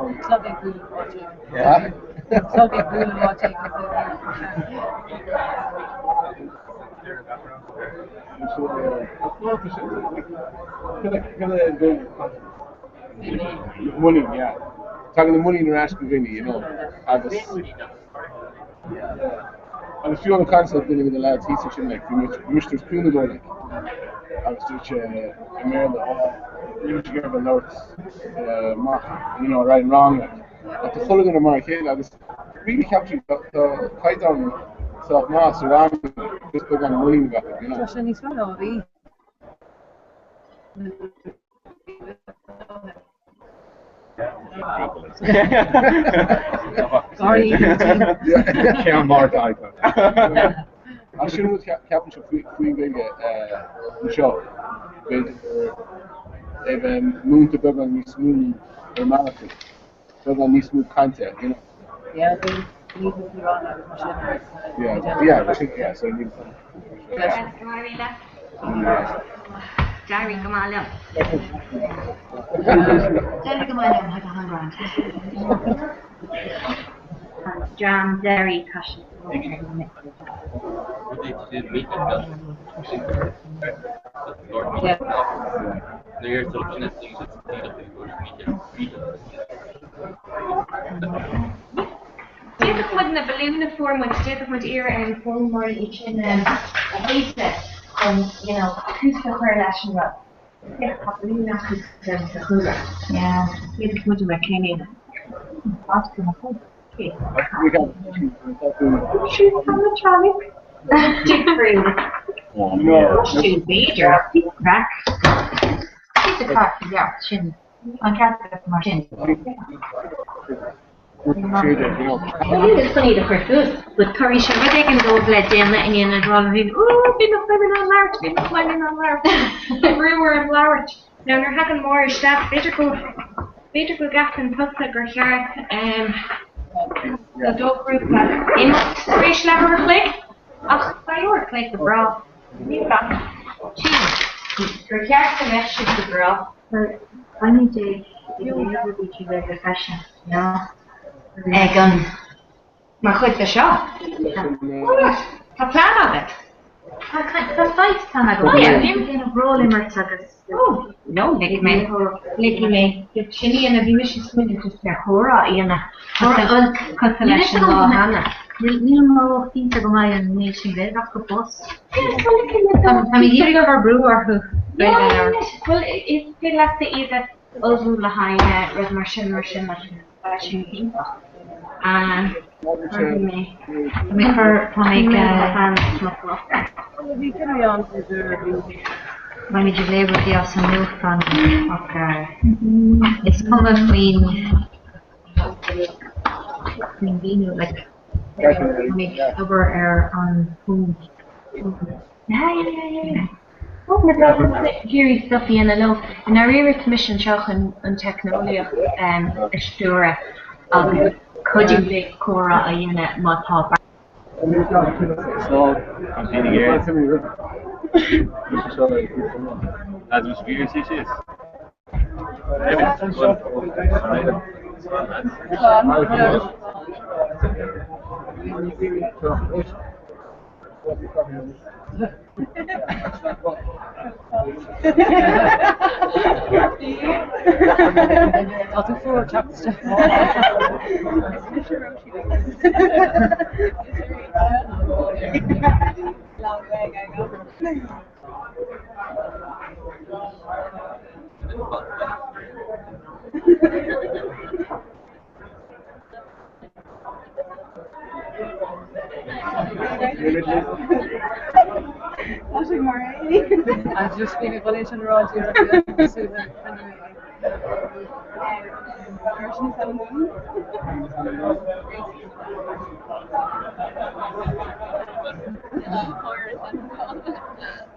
Clog ag bualadh áit éigin. Clog ag bualadh áit éigin. Muinín, yeah. Tagann an muinín ar ais go daoine, you know, agus agus fiú an caint le duine de na lads thíos ansin, like, bhí muid bhí mise ag tabhairt cúnamh dó, like, agus dúirt sé i mBéarla, oh, níl mise ag iarraidh bheith ag labhairt amach, you know, right and wrong, like. Ach tá chuile dhuine mar a chéile agus really ceapaim tá caighdeán sách maith sa rang, just beagán muinín a bheith acu, you know. Tá sé níos mó ná a bhí. Ceann mar atá agat. Ach sin rud ceapaimse faoin Ghaeilge anseo, b'fhéidir é bheith múinte beagán níos mó ar an mbealach, beagán níos mó cainte, you know. Yeah, bhí níos mó rang agus mar sin. Yeah, yeah, sin, yeah, so níl. D'éirigh go maith liom. D'éirigh go maith liom, tá an grand. An dream deiridh tá siad D'fhéadfadh muid na balúin a fuair muid, d'fhéadfadh muid iarraidh ar na foghlaimeoirí iad sin a shéideadh chun, you know, tús a chur leis an rud. Féach, tá balúin acu sa chúlra. Yeah, d'fhéadfadh muid a bheith céimeanna. Animatronic difriúil. B'fhéidir, craic. Píosa craic, yeah, sin an ceart agat mar sin. Níl is chun iad a chur suas, but tar éis rud éigin dóibh le déanamh in ionad rá leo féin, Ooh, bhí nach mbeidh mé in ann labhairt, bhí nach mbeidh mé in ann labhairt, tá brú orm labhairt. Now nuair a thagann Máire isteach, b'fhéidir go, b'fhéidir go gceapann tusa gur cheart do do ghrúpa imeacht tar éis leathuair a chloig, ach beidh uair a chloig go breá. Níl gach, sílim gur cheart go mbeadh siad go breá. Well, 11 ag an bhí siad roimhe freisin, you know, ag an, mar chuid de seo. Tá plean agat? Tá tá saghas plean agam. Oh yeah. Bím ag déanamh ról-imirt agus. Oh, no, lig mé, ligfidh mé. Sin í ina bhí mise ag smaoineamh just ar chomhrá a dhéanamh. Comhrá olc cosúil leis an lá cheana. Nílim ró-chinnte go mbeidh an méid sin Gaeilge acu fós. Tá mé ag iarraidh cur brú orthu Gaeilge a labhairt. Bhuel, is féidir leatsa iad a ullmhú le haghaidh rud mar sin, mar sin, beidh sin iontach. Cuirfidh mé. Tá mé ag cur, tá mé ag. Beimid ag léamh rudaí as an nuachtán ach is cuma faoin faoin mhíniú, like, tá mé ag obair ar an bhfón. Yeah, yeah, yeah, yeah, yeah. Oh, mar tá ag iarraidh stuff a dhéanamh leo. I ndáiríre tá mise anseo chun an teicneolaíocht a stiúradh agus cuidiú libh comhrá a dhéanamh má tá Tá tú fuar teacht isteach. Just been ag dul sin rá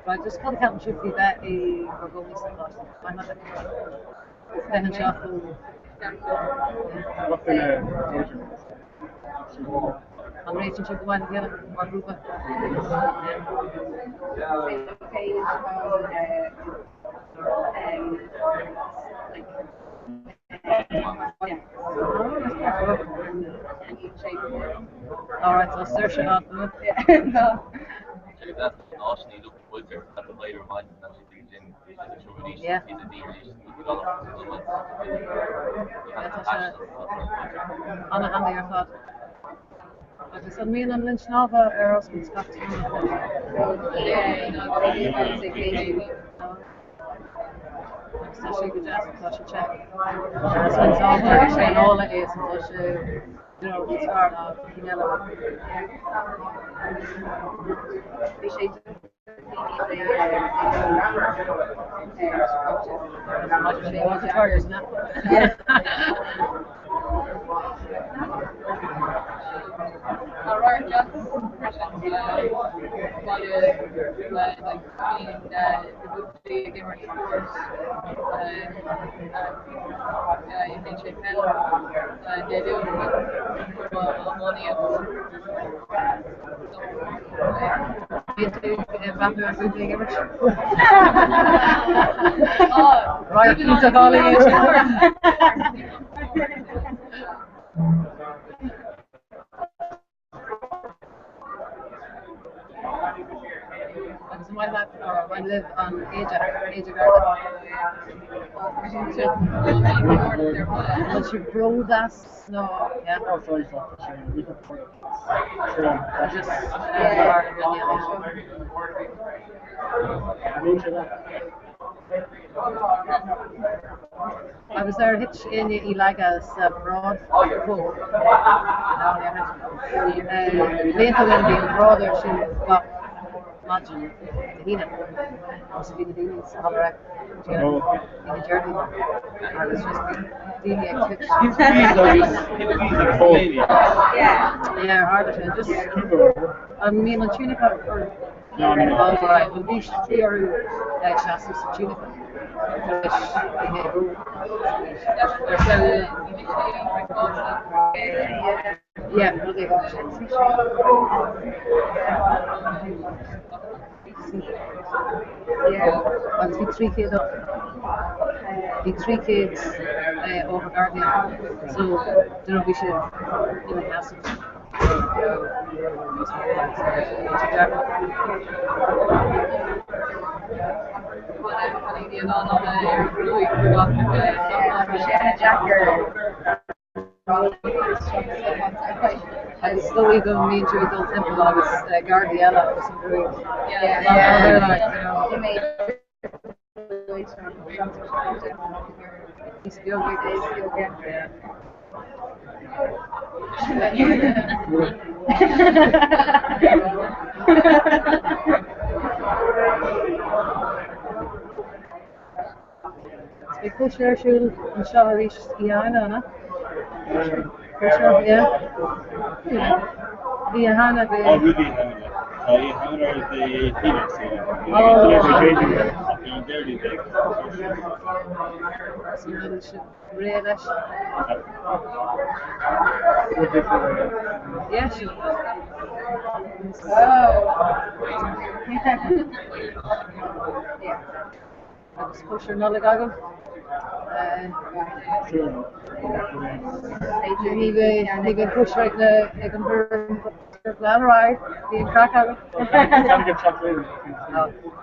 Right, just cad a cheapann sibh faoi bheith i bhur gcónaí sa choláiste? Bheith anseo An réitíonn sibh go maith le chéile mar ghrúpa? Alright, so saoirse ná Yeah. An-handy ar fad. Agus an mbíonn an linn snámha ar oscailt gach tráthnóna? Agus tá sé go deas, tá sé te. Agus linn snámha, sé an ola é, so tá sé níos fearr ná cinn eile. Bhí sé Bíonn tú ag breathnú ar bhuachaillí ag imirt? Radharc iontach álainn é sin. Agus an maith leat or an maith libh an éide, éide Gharda? An bhfuil sibh bród as nó yeah? Just Agus ar thit éinne i laige sa bhráid mhór? Blianta ó shin bhí an bhráid ar siúl gach maidin Dé hAoine agus bhí na daoine sa halla rec Aoine Déardaoin agus just bhí daoine ag tit. Yeah, tharla sé. Just an mbíonn an túnica or Oh right, bhuel bhí bhí orthu seasamh sa túnica tar éis oíche Yeah, rud éigin sin. Yeah, agus bhí 300 bhí 300 othair Gardaí ann, so you know bhí siad ina sheasamh. Agus is dóigh go mbíonn tú ag dul timpeall agus gardaí eile agus an gruaig. Níos beag é. Beidh cóisir ar siúl anseo arís Oíche Shamhna, an ea? Cóisir, yeah. Oíche Shamhna, bhí... Ó, rudaí Shamhna. Tá Oíche Shamhna ar Dé hAoine, so an Déardaoin beidh cóisir. So bhfuil sibh réidh leis? Yeah, sin. Agus cóisir Nollag agaibh? Ní bheidh cóisir ag na ag an bhfoireann lean ar aghaidh, bhí an craic agaibh.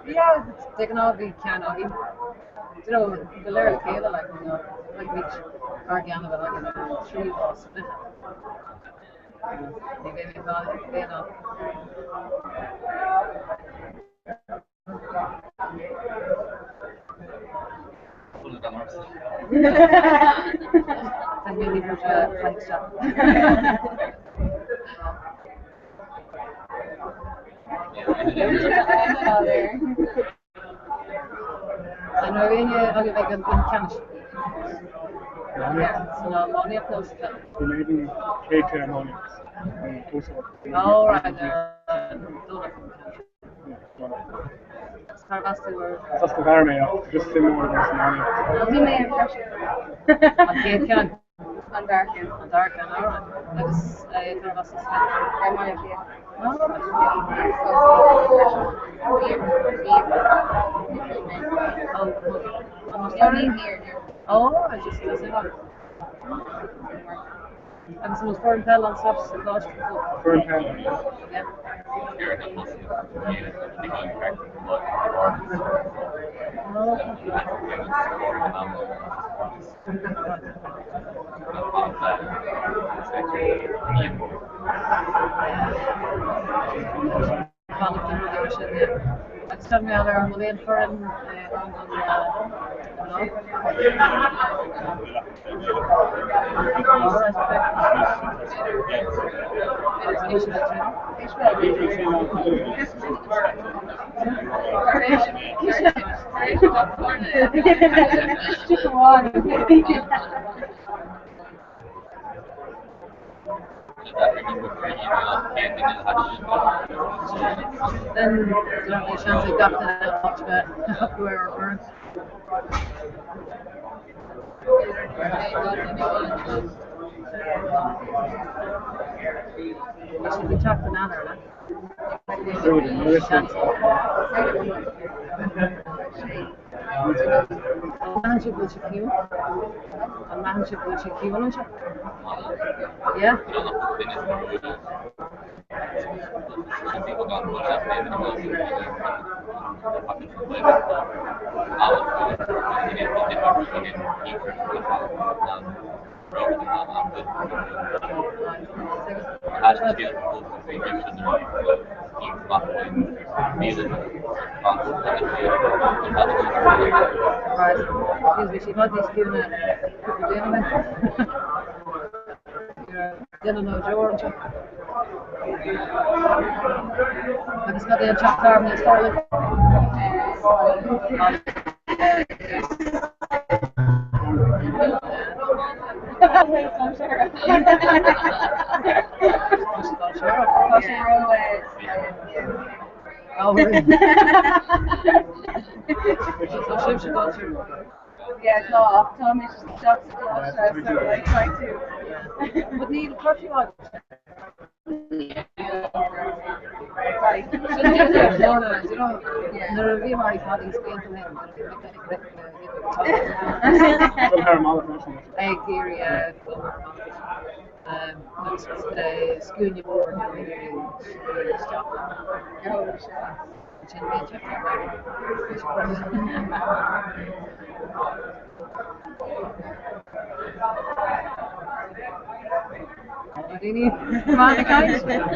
Yeah, de ghnáth bhí ceann againn. You know, go léir le chéile like, you know, like bhí ár gceann a bheith againn ar an tríú lá is fiche. Ní bheidh mé féin ann. An raibh éinne agaibh ag an gcluiche ceannais? San iománaíocht nó sa pheil? Oh right, Domhnach. Is as go bhfear mé ach just suim mór agam san iománaíocht. Bhí mé ar freisin. An chéad cheann? An dara ceann. An dara ceann, alright. Agus cérbh as tú? Ar Bhaile Átha Cliath. Oh, I just Agus an bhfuil foireann peile anseo sa choláiste? Foireann peile. Yeah. Bealach den rud sin, yeah. Agus tá mé ar an bhfuil aon foireann ann don mná? Alright, okay. Agus an bhfuil siad ag traenáil? Then bhí seans ag gach duine áit a bheith acu ar an bhfoireann. Tá siad ag teacht in eanáir, le? An mbraitheann sibh go bhfuil sé ciúin? An mbraitheann sibh go bhfuil sé ciúin anseo? Yeah? Right. Excuse me, siad níos ciúine cúpla bliain ó shin. Duine nó deor anseo. Agus cad é an teach tábhairne is fearr libh? Yeah, tá tá mé isteach sa choláiste so like try to. But níl curfew agat. Nuair a bhí mar ag blianta ag iarraidh agus scuaine mhór isteach. Sin bhí Daoine maith ag caint.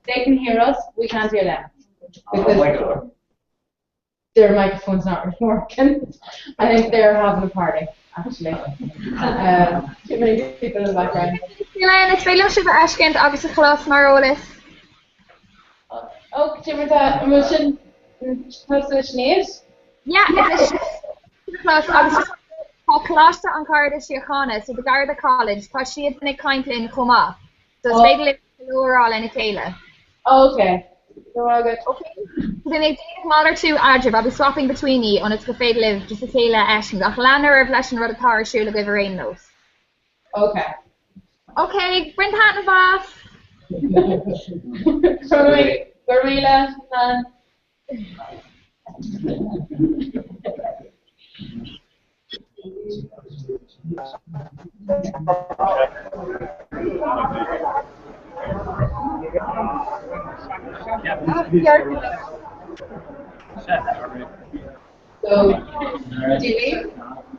They can hear us, we can't hear them. Because their microphone's not really working. I think they're having a party, actually. Um, too many people in the background. Elaine, is féidir sibh a fheiscint agus a chlos mar eolas. Oh, Timothy, emotion. Yeah, is chlos agus tá Coláiste an Gharda Síochána, so the Garda College, tá siad ag caint linn chomh maith. So is féidir libh rá lena chéile. Okay. Go good. Okay. So then ag déanamh malartú eadraibh, I'll be swapping between you ionas go féidir libh just a chéile a fheiscint ach lean oraibh leis an rud atá ar siúl agaibh ar aon nós. Okay. Okay, bain taitneamh as! Go raibh míle. So, do we?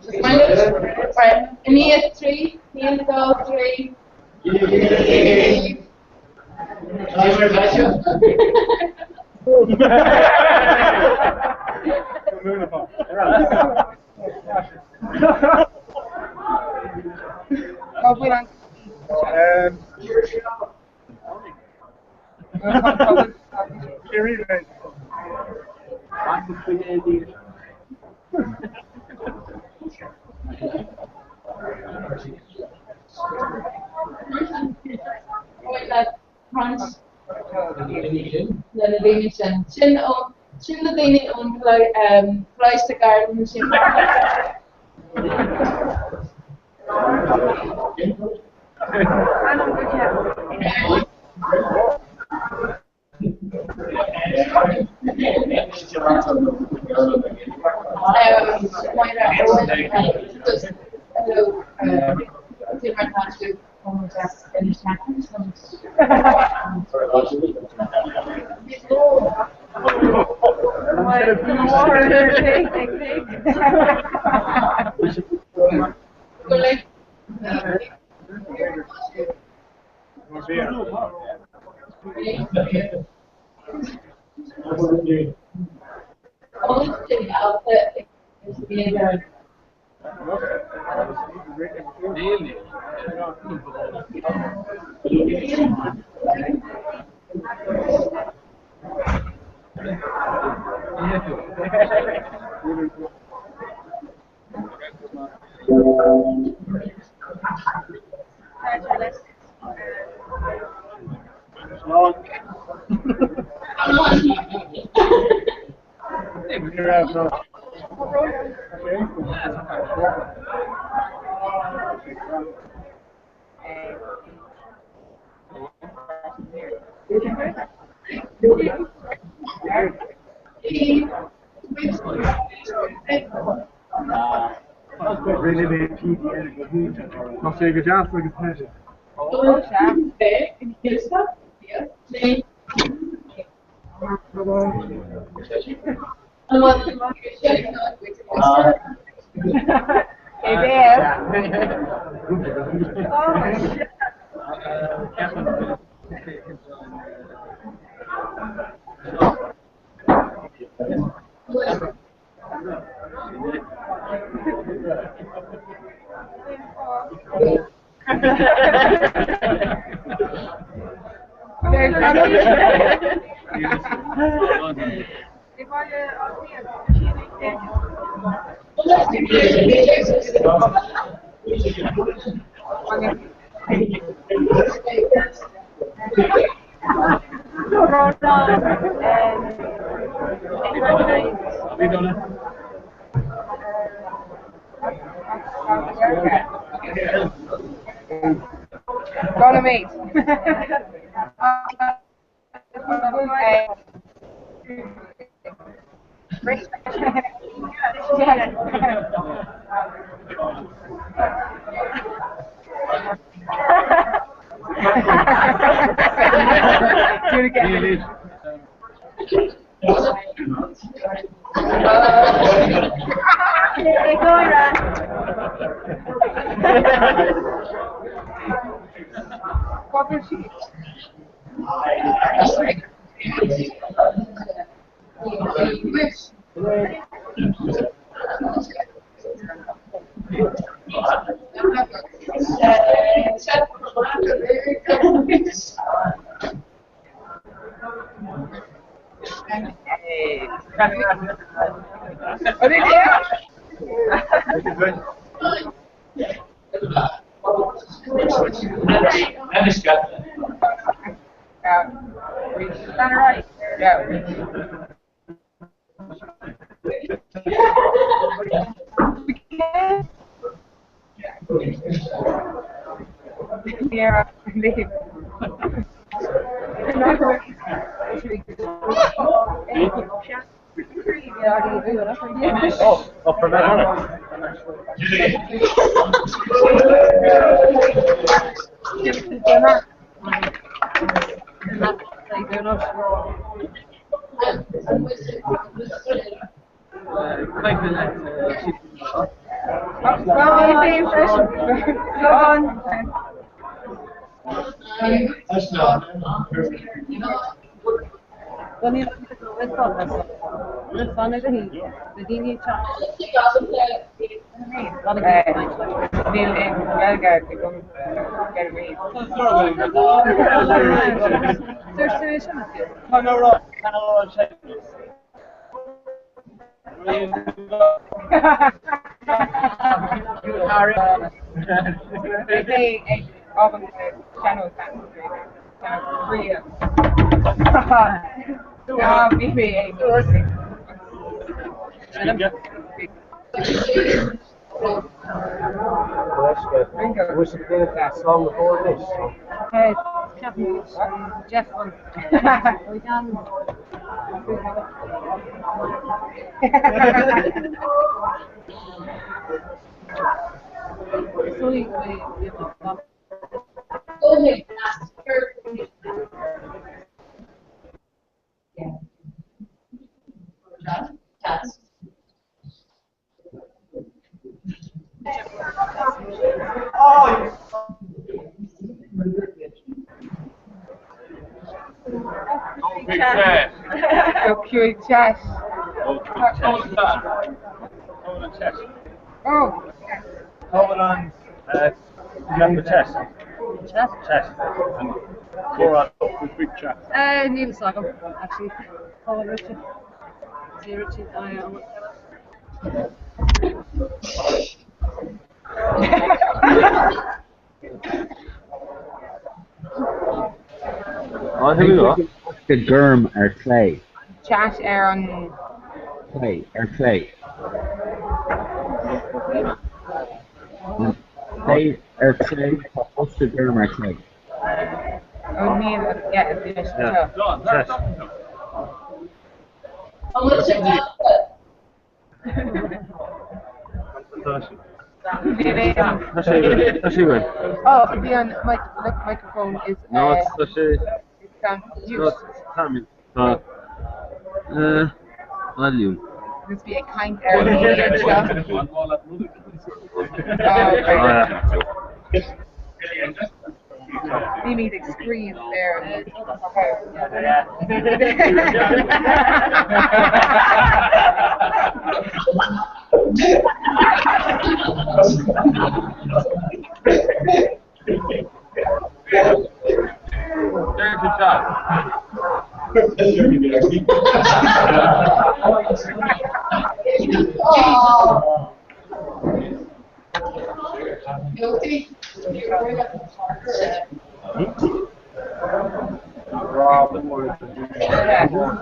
Just mind it? Right. Nia 3, Nia 2, 3. Cá bhfuil an Le na daoine sin. Sin ón, sin na daoine ón Coláiste Gairme sin. Tá sé go deas agus tá sé. Hey there. Gonna meet. Do it again. Oh, for that. Níl aon Ghaeilge agam Big chat. Go cúig chess. Oh. Comhairleán chess. Chess? Chess. Comhrá with big chat. Níl a agam, actually. Oh, Richie. See Richie, I am. The Gurm ar clay. Chat ar an Clay ar clay. Clay ar clay tá bosca gorm ar clay. Oh, níl, yeah, bhí seo. An bhfuil sé Tá sé go. Oh, bhí an mic, look, microphone is No, tá sé. it's down. No, tá Tá. Volume. This be a kind ar an seo. Bhí mé ag scream there. There's your shot.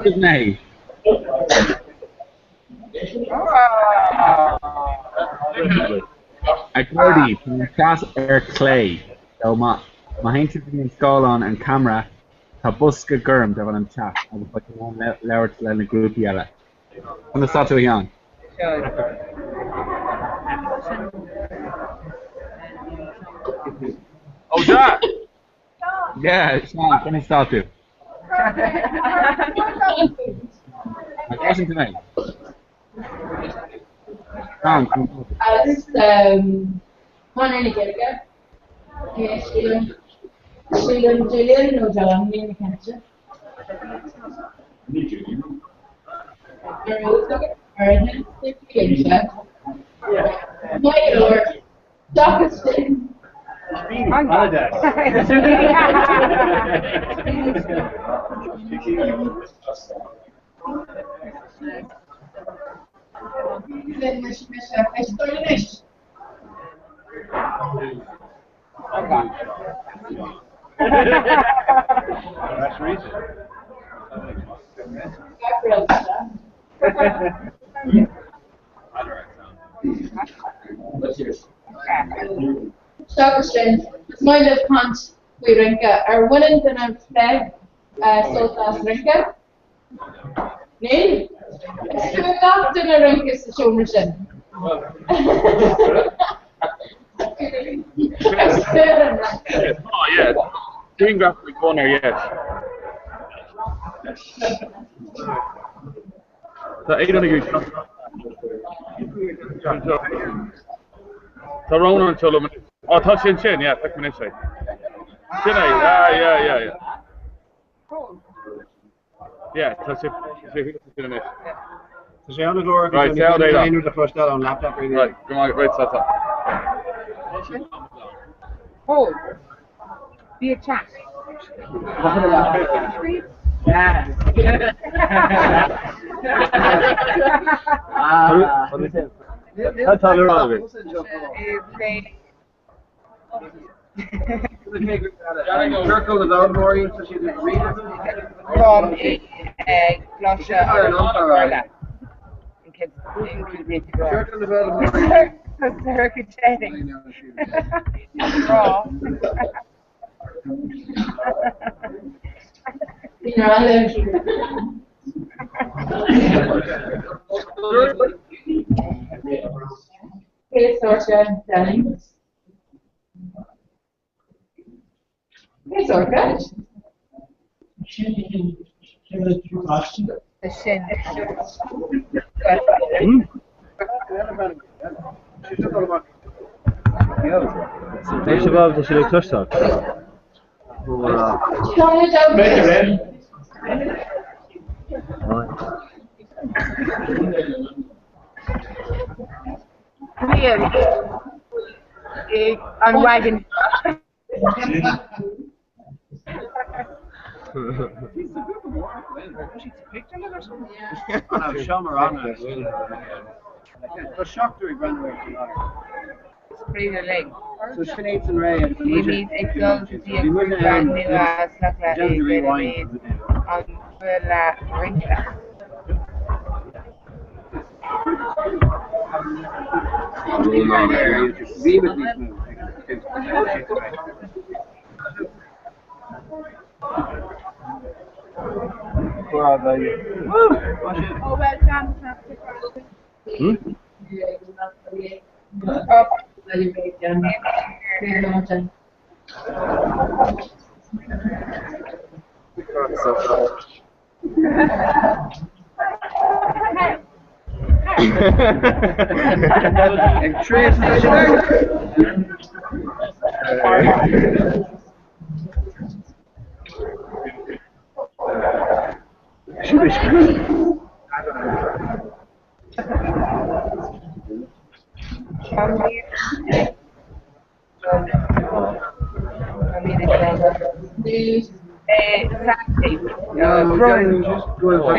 Good night. A Gordy tá chat ar clay ó má má haon tú an scáileán an camera tá bosca gorm de bhfuil an chat agus ba an labhairt le na grúpaí eile. Conas tá tú Sheáin? Oh, Jack! Yeah, Seán, conas tá tú? Tá ceist tú mé. Seán, conas tá tú? Agus Conor na Gaeilge sílim sílim Julian nó John ní na cinnte. Seachas sin. That's reason. Seachas sin, is maith libh caint faoi rince ar bhaineann duine le sult as rince? Níl? Is fuath gach duine rince sa seomra sin. Is fuath an rince. Oh, yeah. Green graphic corner, yes. Tá éan Tá rón an teo Á tá sin sin, yeah, feic sé. Sin é, ah, yeah, yeah, yeah. Yeah, tá sé sin anois. Tá sé an-ghlórach Right, sound é aon rud a chloisteáil ón laptop really. Right, go maith, right, tá, tá. Pól, bí ag chat. Tá tá le rá agaibh. Ciorcal na bhfoghlaimeoirí, tá siad ag ríomh. Táim ag blaiseadh an Bhéarla. Ciorcal na bhfoghlaimeoirí. Hey, Sorcha, Danny. Hey, Sorcha. Sin. Éist sibh tá siad ag cloisteáil. Níl an wagon. Seo mar anna. Tá seachtar ag breathnú air faoi láthair. Féidir linn. So sin iad san ré agus an Bímid ag dul go dtí an grúpa nua Slagla i déanaimid an buille rince.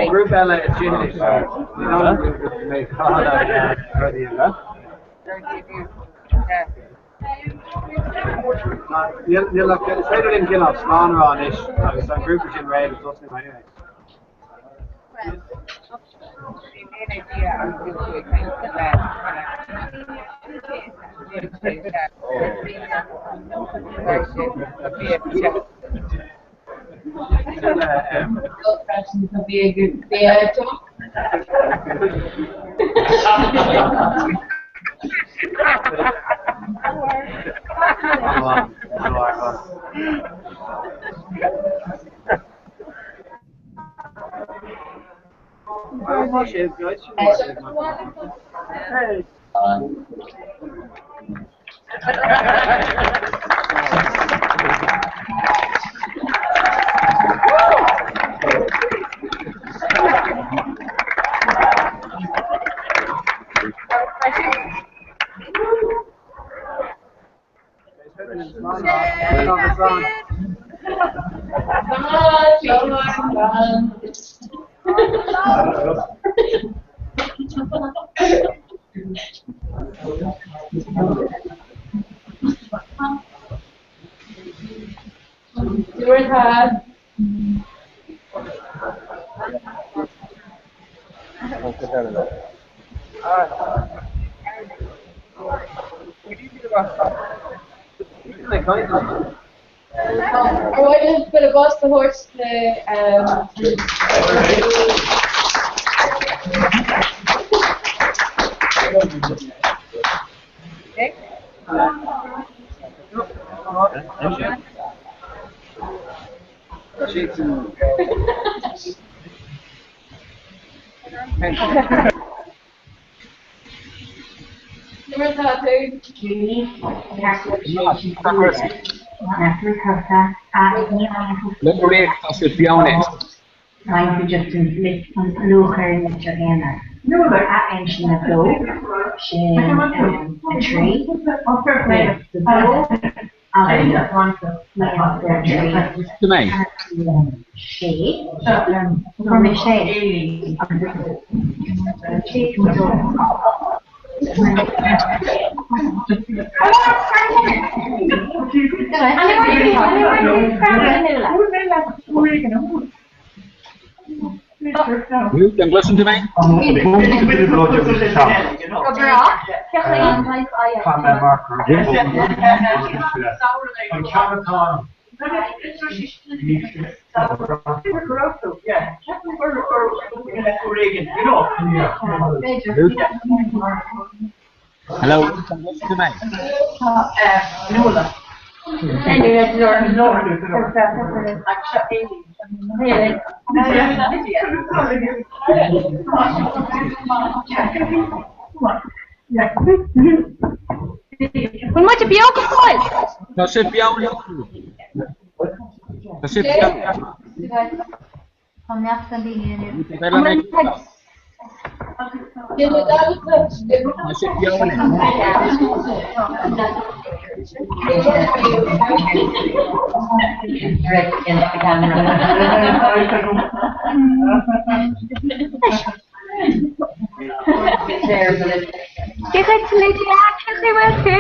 Grúpa eile i dTunis. Níl ach is féidir linn cineál slán a rá anois agus an grúpa sin réidh le tosnú anyway. Ar mhaith libh buille bos a thabhairt le Nuair atá tú? Lena tá sé beo anois. Tú mé? Ruth, an gcloiseann tú mé? Ruth? Hello, Ruth, an gcloiseann tú mé? Bhfuil muid beo go fóill? Tá sibh beo anois. Tá sibh beo. Tá sibh beo anois. Dia dhuit, Lydia, cén chaoi a bhfuil tú?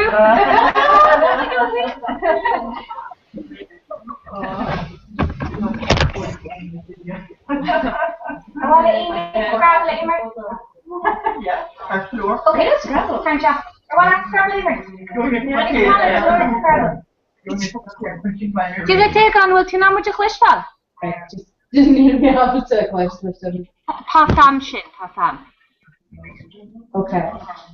Dia dhuit, Aogán, bhfuil tú in ann muid a chloisteáil? Níl mé ábalta a chloisteáil. Tá fham sin, tá fam. Ok.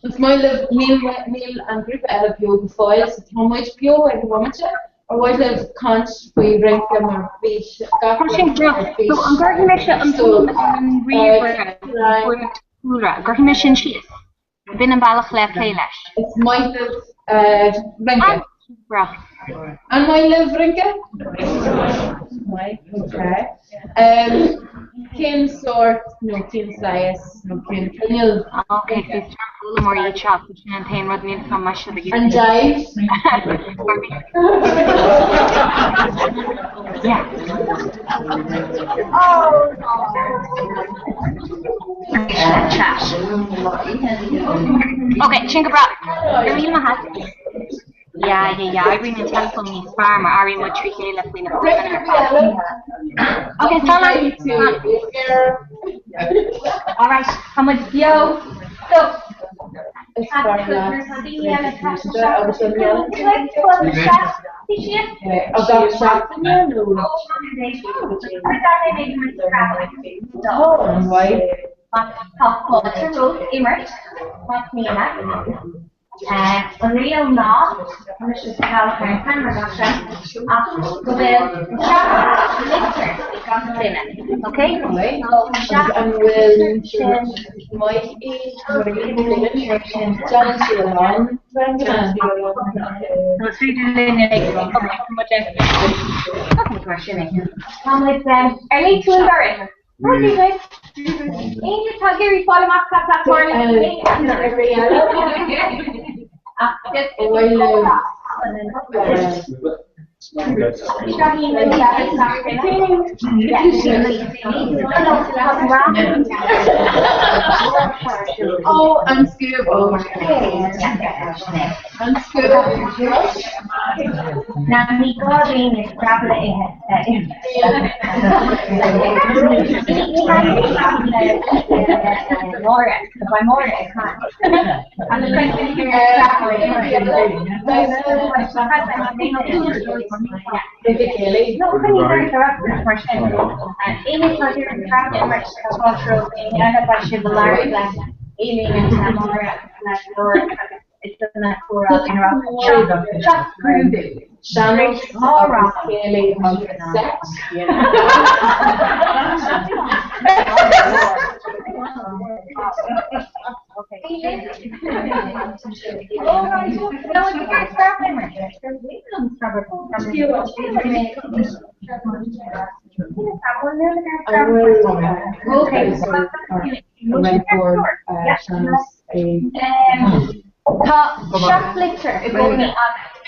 Is maith libh, níl, níl an grúpa eile beo go fóill, so tá muid beo ag an bhomaite. Ar mhaith libh caint faoi rince mar bhí gach Tá sin rud ar So an gcuirfidh mise an So, fuaim ar an ríomhaire, fuaim an chúlra, an gcuirfidh mé sin síos? B'in an bealach le plé leis. Is maith libh rince? Breá. An maith libh rince? Maith, ok. Cén sórt nó cén saghas nó cén cineál? Ok, bhí foghlaimeoirí iad seo, sin an t-aon rud níl fhios agam maith sibh ag An jive? Yeah. Chat. Ok, sin go breá. Go raibh míle maith agat. Yeah, yeah, yeah, oibríonn an teileafón níos fearr mar airíonn muid trí chéile faoi na fuaimeanna ar fad. Ok, slán. Alright, tá muid beo. So, Tá fáilte romhat imirt más mian leat. An riail ná, tá mise sa teallach ar an ceamara gach seans, ach go bhfuil seacht litir ag gach duine, ok? So seacht An bhfuil maith í Déanann sí a lán ranganna. Nó is féidir linn ag muid mar sin é. Tá muid ar léigh tú an dara? Éinne atá ag iarraidh fáil amach cad tá ag tarlú Ó, an scuab ó. An scuab. Ná ní gá d'éinne Scrabble a ithe. Sean-nós agus céilí agus seit. An rinceoir sean-nós é. Tá seacht litir i gcónaí agat.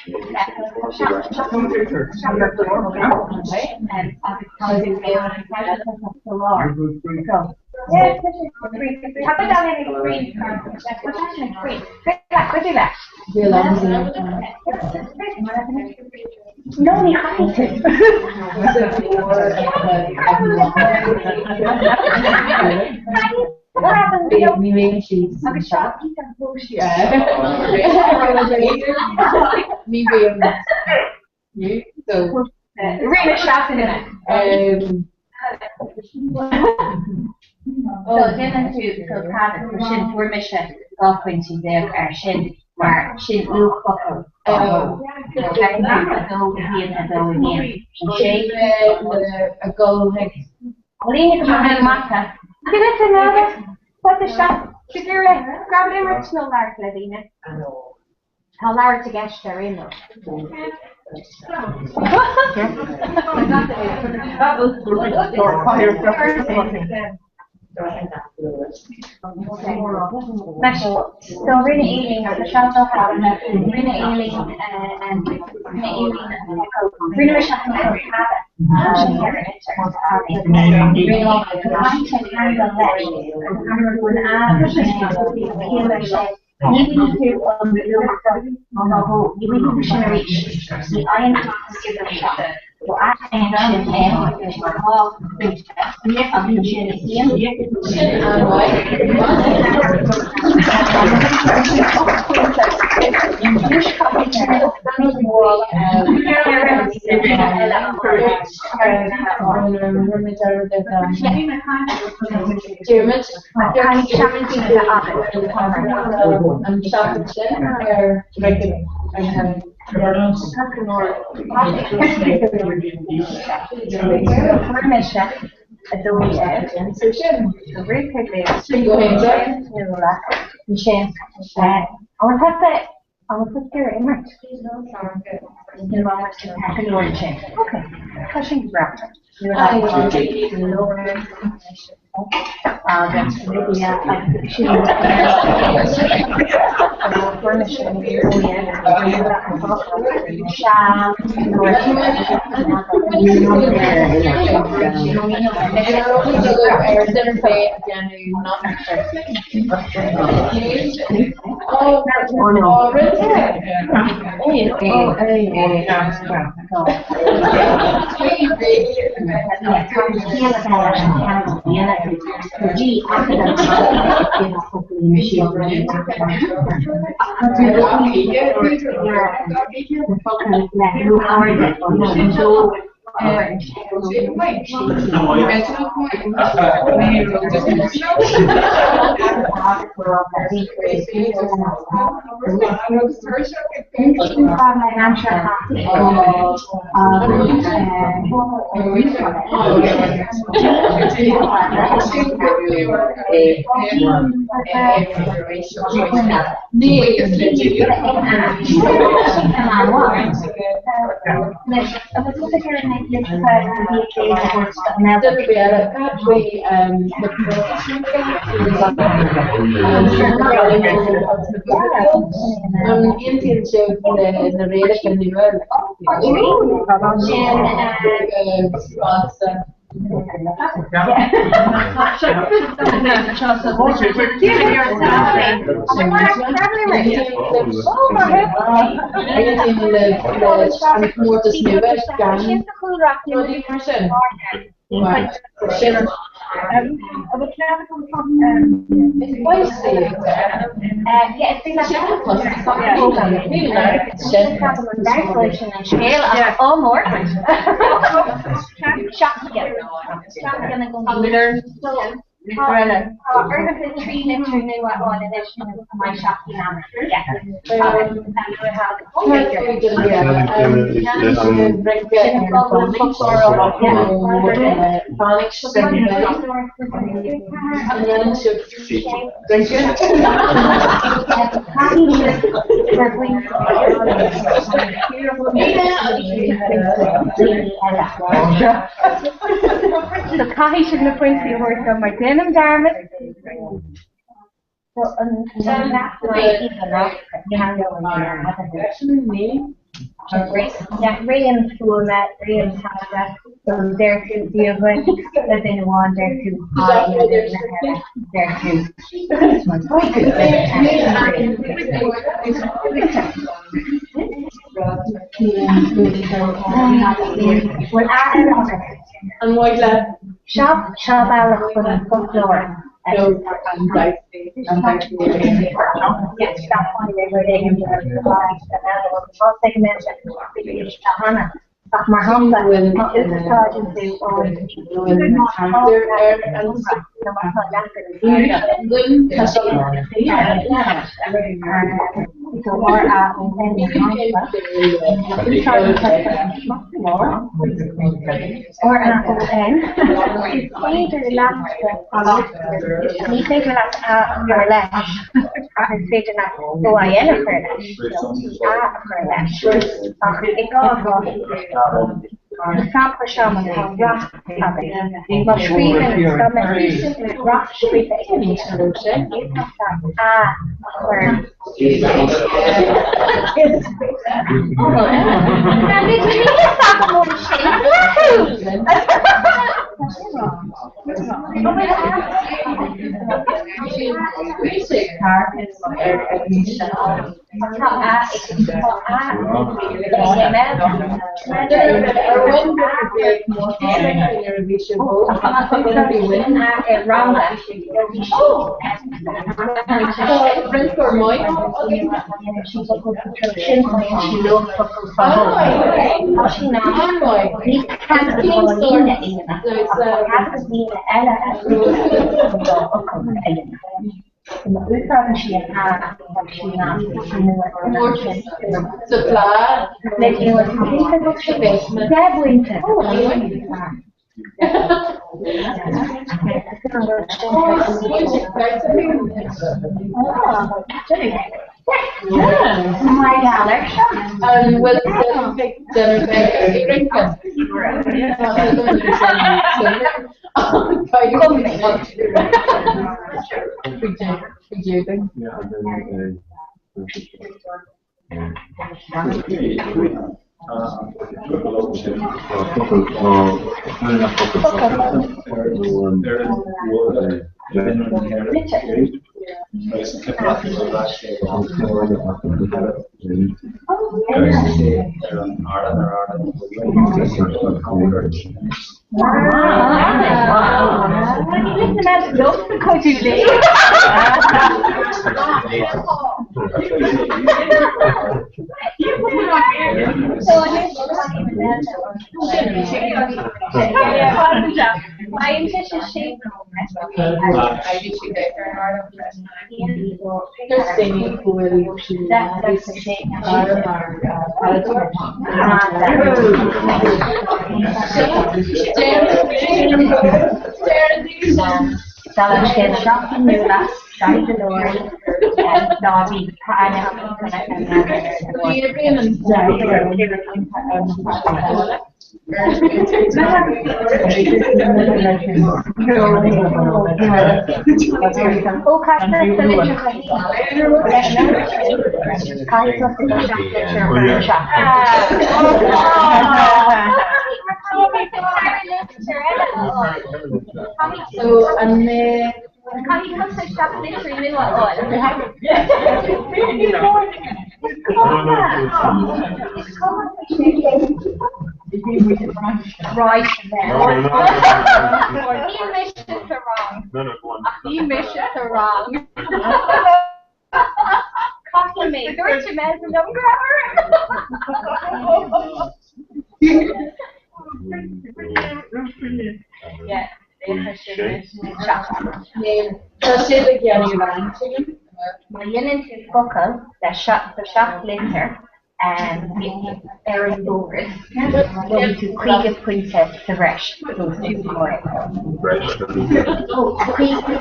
No, ní chaithfidh tú. Ní raon síos. Agus seo Ní bhíonn so. Rinne seachtaine. So déanann tú so cad sin fuair mise 12 pointe ar sin mar sin luachfhocal. 2 1 2 1 6 a gul ag Líne go maith mata. Duine sa náda Tá isteach Grab imirt nó labhairt le daoine. Tá labhairt i gceist ar aon nós. So rinne Aileen agus seo do rinne Aileen rinne Aileen rinne mise an Diarmuid an seachtain sin ar Fuair mise 12 Sin go Sin an an gur imirt sin. Ok, Tá sin breá. Agus Lydia An aontaíonn sibh le na rialacha nua? Aontaíonn le an comórtas nua gan rudaí mar sin? Sin Daoine eile. So caithfidh sibh na pointí a thabhairt dom mar déanaim dearmad. So an Raon fuaime, raon teanga, so deir tú Dia dhuit le duine amháin, deir tú hi le duine eile, deir tú Bhfuil A eile agat? An mhaith leat? Seo seo bealach chun an foclóir a Ach mar shampla, má úsáideann tú an R A O N, is féidir leat ní féidir leat A a chur leis, ach is féidir leat O I N a chur leis, nó A a chur leis, ach i gcás na sampla seo má tá rath agat, má scríobhann dá mbeadh rath scríofa ag an A a chur Sa phlá An bhfuil ag rince? So an mé Right No, no, no, no, Ní mise sa rang. no, no, go on. Ní mise sa rang. Caithfidh mé dúirt mé sa Yeah. Tá sé ag déanamh Má dhéanann tú focal le do seacht litir Ar an bord, gheobhaidh tú 50 pointe sa bhreis, so is tú mór. 50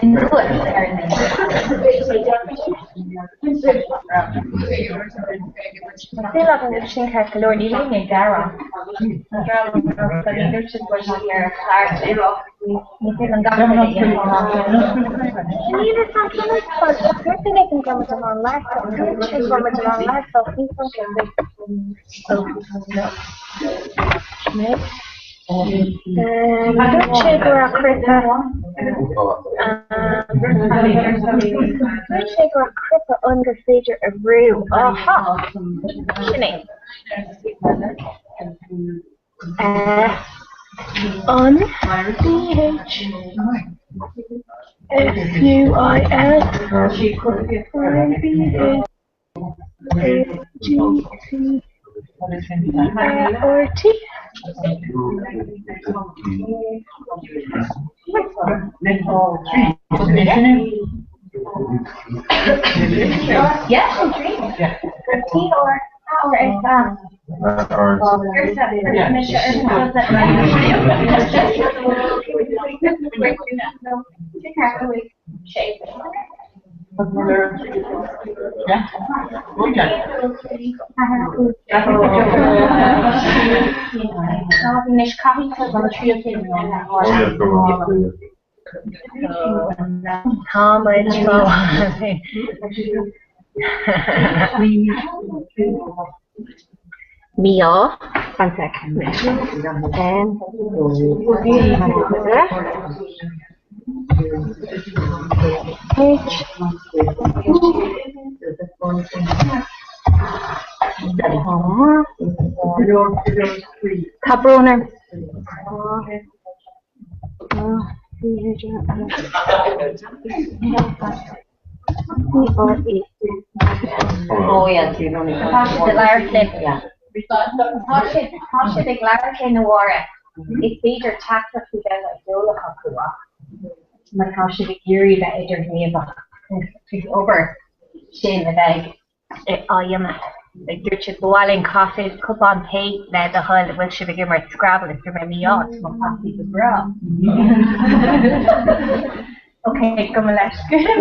anuas ar an Súil agam go bhfuil sin ceart go leor, níl éinne ag gearán. Ní dúirt siad go bhfuil sé ar cheart. Ní féidir liom gach rud a dhéanamh. Níl fhios agam cén fáth, tá dúirt duine éigin go raibh muid in ann labhairt, dúirt sé go raibh muid in ann labhairt ach ní féidir liom. Dúirt sé go raibh cnaipe Dúirt sé go raibh cnaipe ann gur féidir a bhrú. Aha! Sin é. An B H F U I L I B A A G C E R T. Yes, T R R S A. Tá muid Mí-ádh. One sec. N H Tá brón orm. Tá siad ag labhairt linn. Tá siad ag labhairt linn a Mháire. Is féidir teachtaireachtaí bheith eolach acu ach má tá siad ag iarraidh bheith idirghníomhach is obair sin a bheidh á dhéanamh. Dúirt siad, Ba mhaith linn caife, cupán tae le do thoil, an bhfuil sibh ag imirt Scrabble? Is dúirt mé, Mí-ádh, tá mo chaife go breá. Ok, gabh mo leithscéal.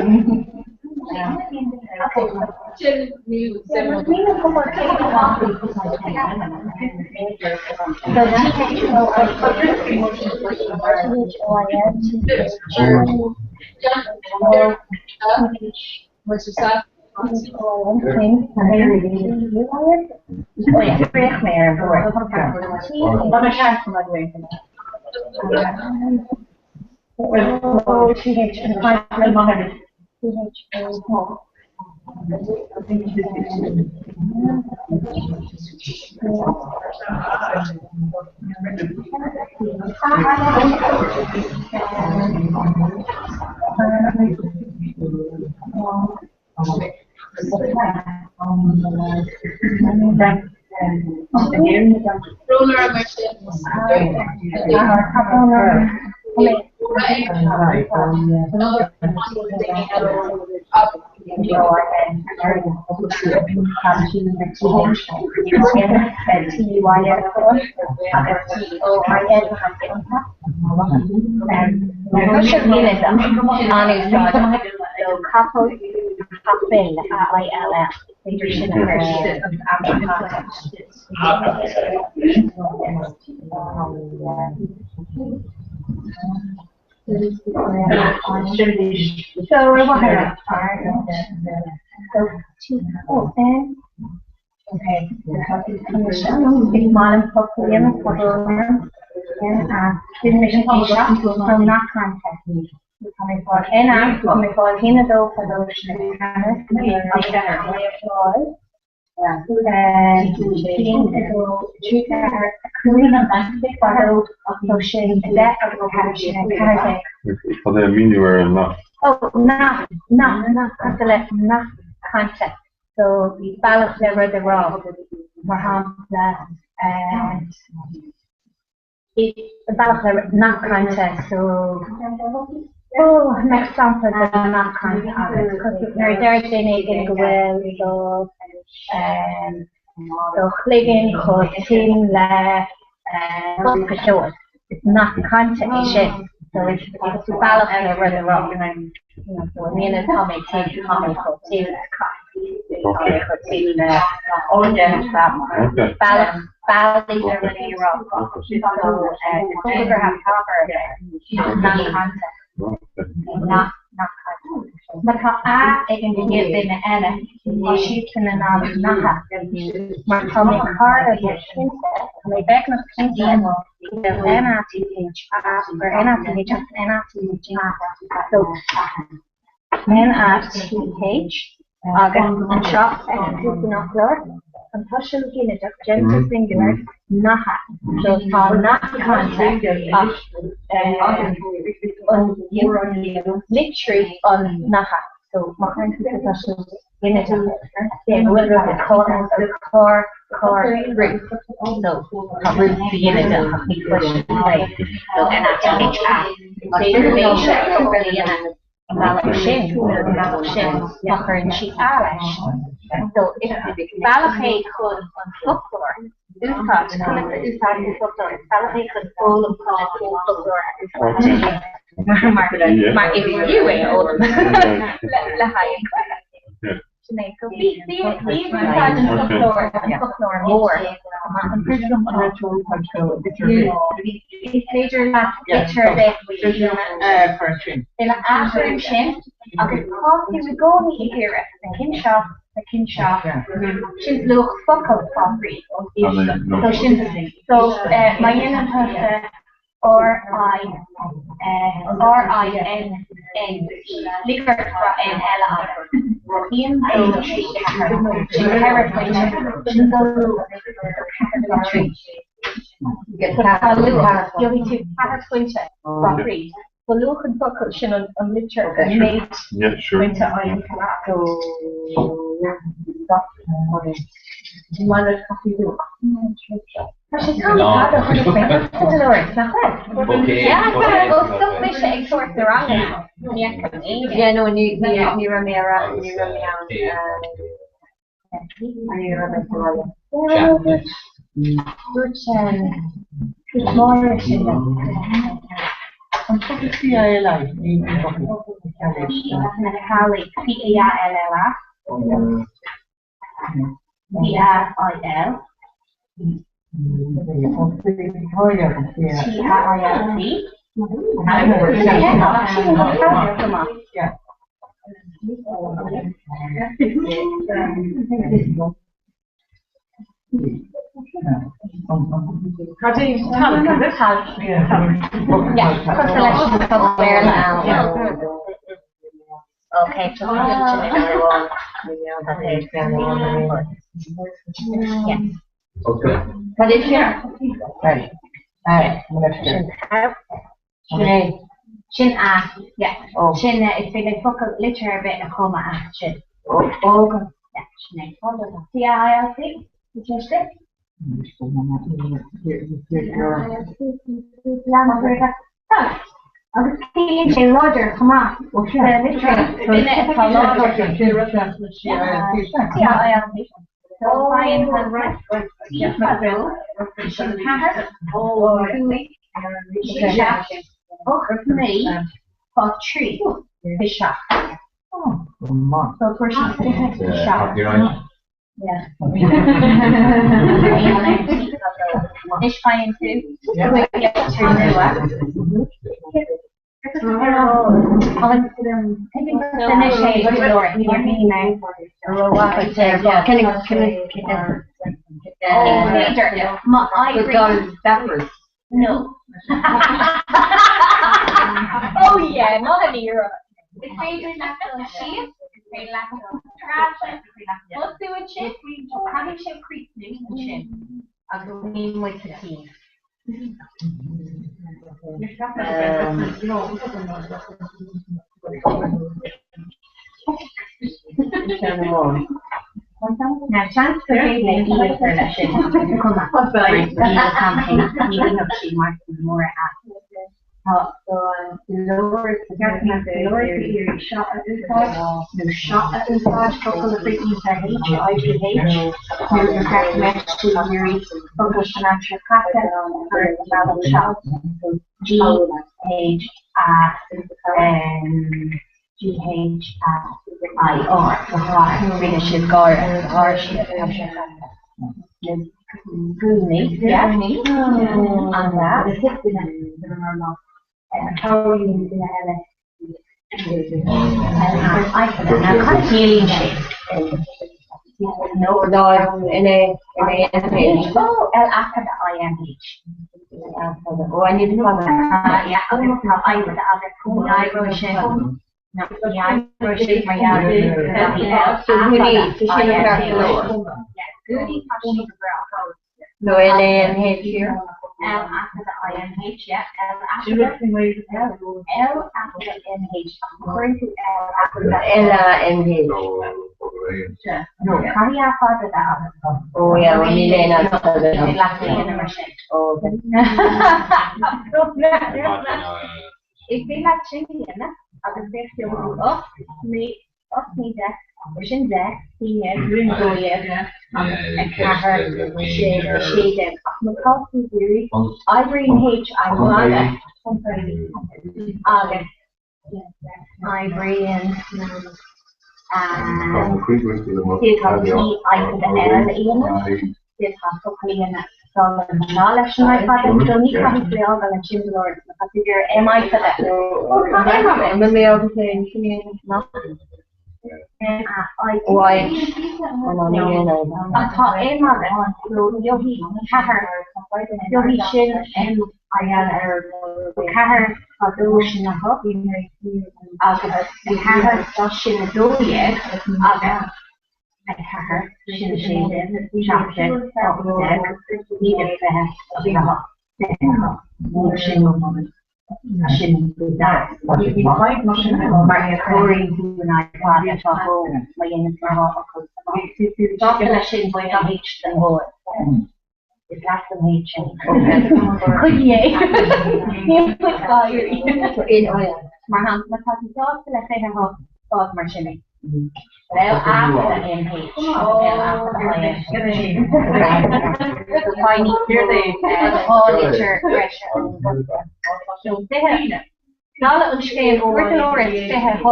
Cad é an míniú ar an nath? Oh, nath, nath, nath, cosúil le nath cainte. So, bealach le rud a rá, mar shampla, bealach le nath cainte, so. Ó, mbeadh sampla de nath cainte agat? Nuair a deir duine éigin go bhfuil do do chloigeann chomh tinn le bosca ceoil, is nath cainte é sin. So is bealach le rud a rá. So i mbliana tá mé tinn, tá mé chomh tinn le cat, tá mé chomh tinn le bealach bealaí le rudaí a rá. So is dócha gur nath cainte. Nath nath cainte. Má tá a ag an gcéad duine eile, tá siadsan in ann natha. Mar tá mé cara de cinnte, tá mé beagnach cinnte go bhfuil N-A-T-H-A gur N-A-T-H agus N-A-T-H-A. So N-A-T-H agus anseo feiceann tú san fhoclóir an tuiseal ginideach, genitive singular, natha. So tá nath cainte ach an litriú an natha. So má chuireann tú sa tuiseal ginideach é go bhfuil rud ag cur cur cur rú. So tá rú sa ghinideach ach ní chloiseann é. So N-A-T-H-A. Is féidir léise a dhéanamh an bealach sin, an bealach sin, má chuireann sí a leis. So is bealach é chun an foclóir úsáid, conas a úsáid an foclóir, is bealach é chun foghlaim conas foclóir a úsáid. Mar mar is fiú é a fhoghlaim le haghaidh an chluiche. Sin é. So bí bí bí ag úsáid an foclóir, an foclóir mór. An féidir liom an réiteoir a úsáid go litir ar bith? Is féidir leat litir ar bith a chur ansin. Ina athrú sin agus tá tú i gcónaí ag iarraidh na cinn seo, na cinn seo, sin luach focal atá fríd. So sin so má dhéanann tusa R I R I N N lig ort go raibh N eile agat. 1, 2, 3, 4, sin 4 phointe, sin dó, 4, 3. Tá luach, gheobhaidh tú 4 phointe fá thrí. Ba luach an focal sin an litir an méid pointe a fhaigheann tú. Tá sé tamall fada ó chonaic mé Dolores, nach bhfuil? Yeah, ó stop mise ag tabhairt na ranganna. Ní fheicim éinne. Yeah, no, ní ní raibh mé ar ní raibh mé ann. Ní raibh mé sa bhaile. Dúirt dúirt Máire sin liom. An focal C-A-L-I, ní ní focal. Na Ceallaigh, C-A-L-L-A. C-A-I-L. T-A-I-L-C. Cad é talc, is it? Talc. Yeah, cosúil leis an focal Béarla ann. Ok, Cad é sin? Sin é. Sin a. Yeah. Sin is féidir focal litir ar bith a chumadh as sin. Óg. Yeah, sin é. T-A-I-L-C? Is sin? Agus ciallaíonn sé láidir chomh maith. Duine atá láidir. Sin 4, 5, 6, 8, 9, tá 3, 7. So fuair sí 27. Anois faigheann tú litir nua. Anois é Dolores, mar bhí mé Is féidir má oibríonn No. Oh yeah, maith an iarracht. Is féidir leat dul síos, is féidir leat dul trasna, is féidir leat tosú ansin, caithfidh sé críochnú ansin agus níl muid sa tSín. Now seans gur féidir le í a chur leis sin, cuma, mar ní hamhlaidh, ní dhéanfadh sí Martin Mór a. Tá go leor go leor ag iarraidh seo a úsáid nó seo a úsáid, focal a chríochnaíonn ar H, I G H, nó ar cheart go mbeadh tú ag iarraidh focal san aimsir chaite a chur sa bhealach seo, G H A N G H A I R, rinne siad gáire, gháir siad san aimsir chaite. Gúnaí, yeah. An-mhaith. Cabhraíonn duine eile. Now, cad a chiallaíonn sé? No, no, N A N A M H. Oh, L A fada I M H. Oh, I need to follow. Yeah, agus tá I fada agus ní oibreoidh sin. Ní oibreoidh sé mar gheall ar So gúnaí, tá sin an ceart go leor. Gúnaí tá sin go breá. No L A N H here. L A fada I N H, yeah. L A fada L A fada N H. Cuireann tú L A fada L A N H. No, caithfidh A fada a bheith agat. Oh yeah, well níl aon A fada. Ní leat a dhéanamh mar sin. Oh, okay. Is féidir leat sin a dhéanamh agus féach gheobhaidh tú 8, 9, 8, 9, 10, mar sin 10, 11, 12 agus 4, 6, 16. Ach má tá tú ag iarraidh, oibríonn H I fada agus oibríonn d'fhéadfá T I fada L a dhéanamh, d'fhéadfá focal a dhéanamh dul ná leis an I fada, so ní chaithfidh tú é a fhágáil ansin go leor, má tá tú ag iarraidh M I fada. Ó, tá M agat. An bhfuil mé ábalta aon sin a dhéanamh? M A I T. Why? Nó ní dhéanamh. Ach tá M agat, so gheobhaidh ceathair, gheobhaidh sin M I L ar 4, 2 sin 8, agus 4 sin 12, agus 4 sin 16, 17, 18, 19, 20, 28, 29, sin sin deas. Mar comhairíonn tú an I fada atá dhó má dhéanann tú dhá fhocal. Sásta leis sin bain an H den bhord. Is leat an H sin. Coinnigh é. Níl muid dhá iarraidh. Mar shampla, tá tú sásta le 28 fág mar sin é. L A fada M H L A fada I M. Tá litir bhreise ón bhosca. So 20. Dála an scéil, fuair Dolores 28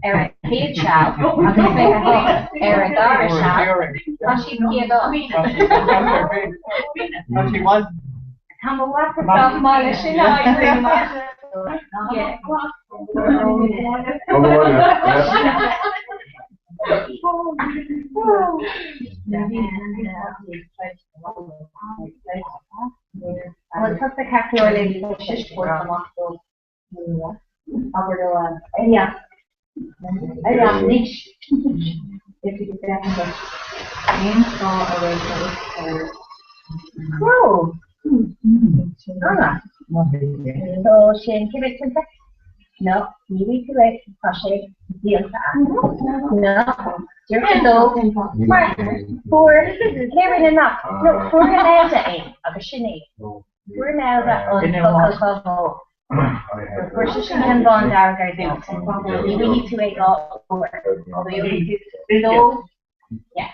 ar a chéad seal agus 28 ar a dara seal. Tá siad 108. Tá mo mhata sách maith leis sin a oibriú amach. Bhfuil tusa ceart go leor le sise a thabhairt amach dó? Abair leo a anois. Cén fáth a raibh doras ar Cró! Ah. So sin cibé cinnte? No, ní bhí tú é, tá sé déanta agat. No, dearfa dó mar fuair cé rinne nach? No, fuair Imelda é agus sin é. Fuair Imelda an focal ba mhó. Fuair sise an bándearg ar dtús. Ní bhfaighidh tú é dhá uair. So gheobhaidh tú dó. Yeah.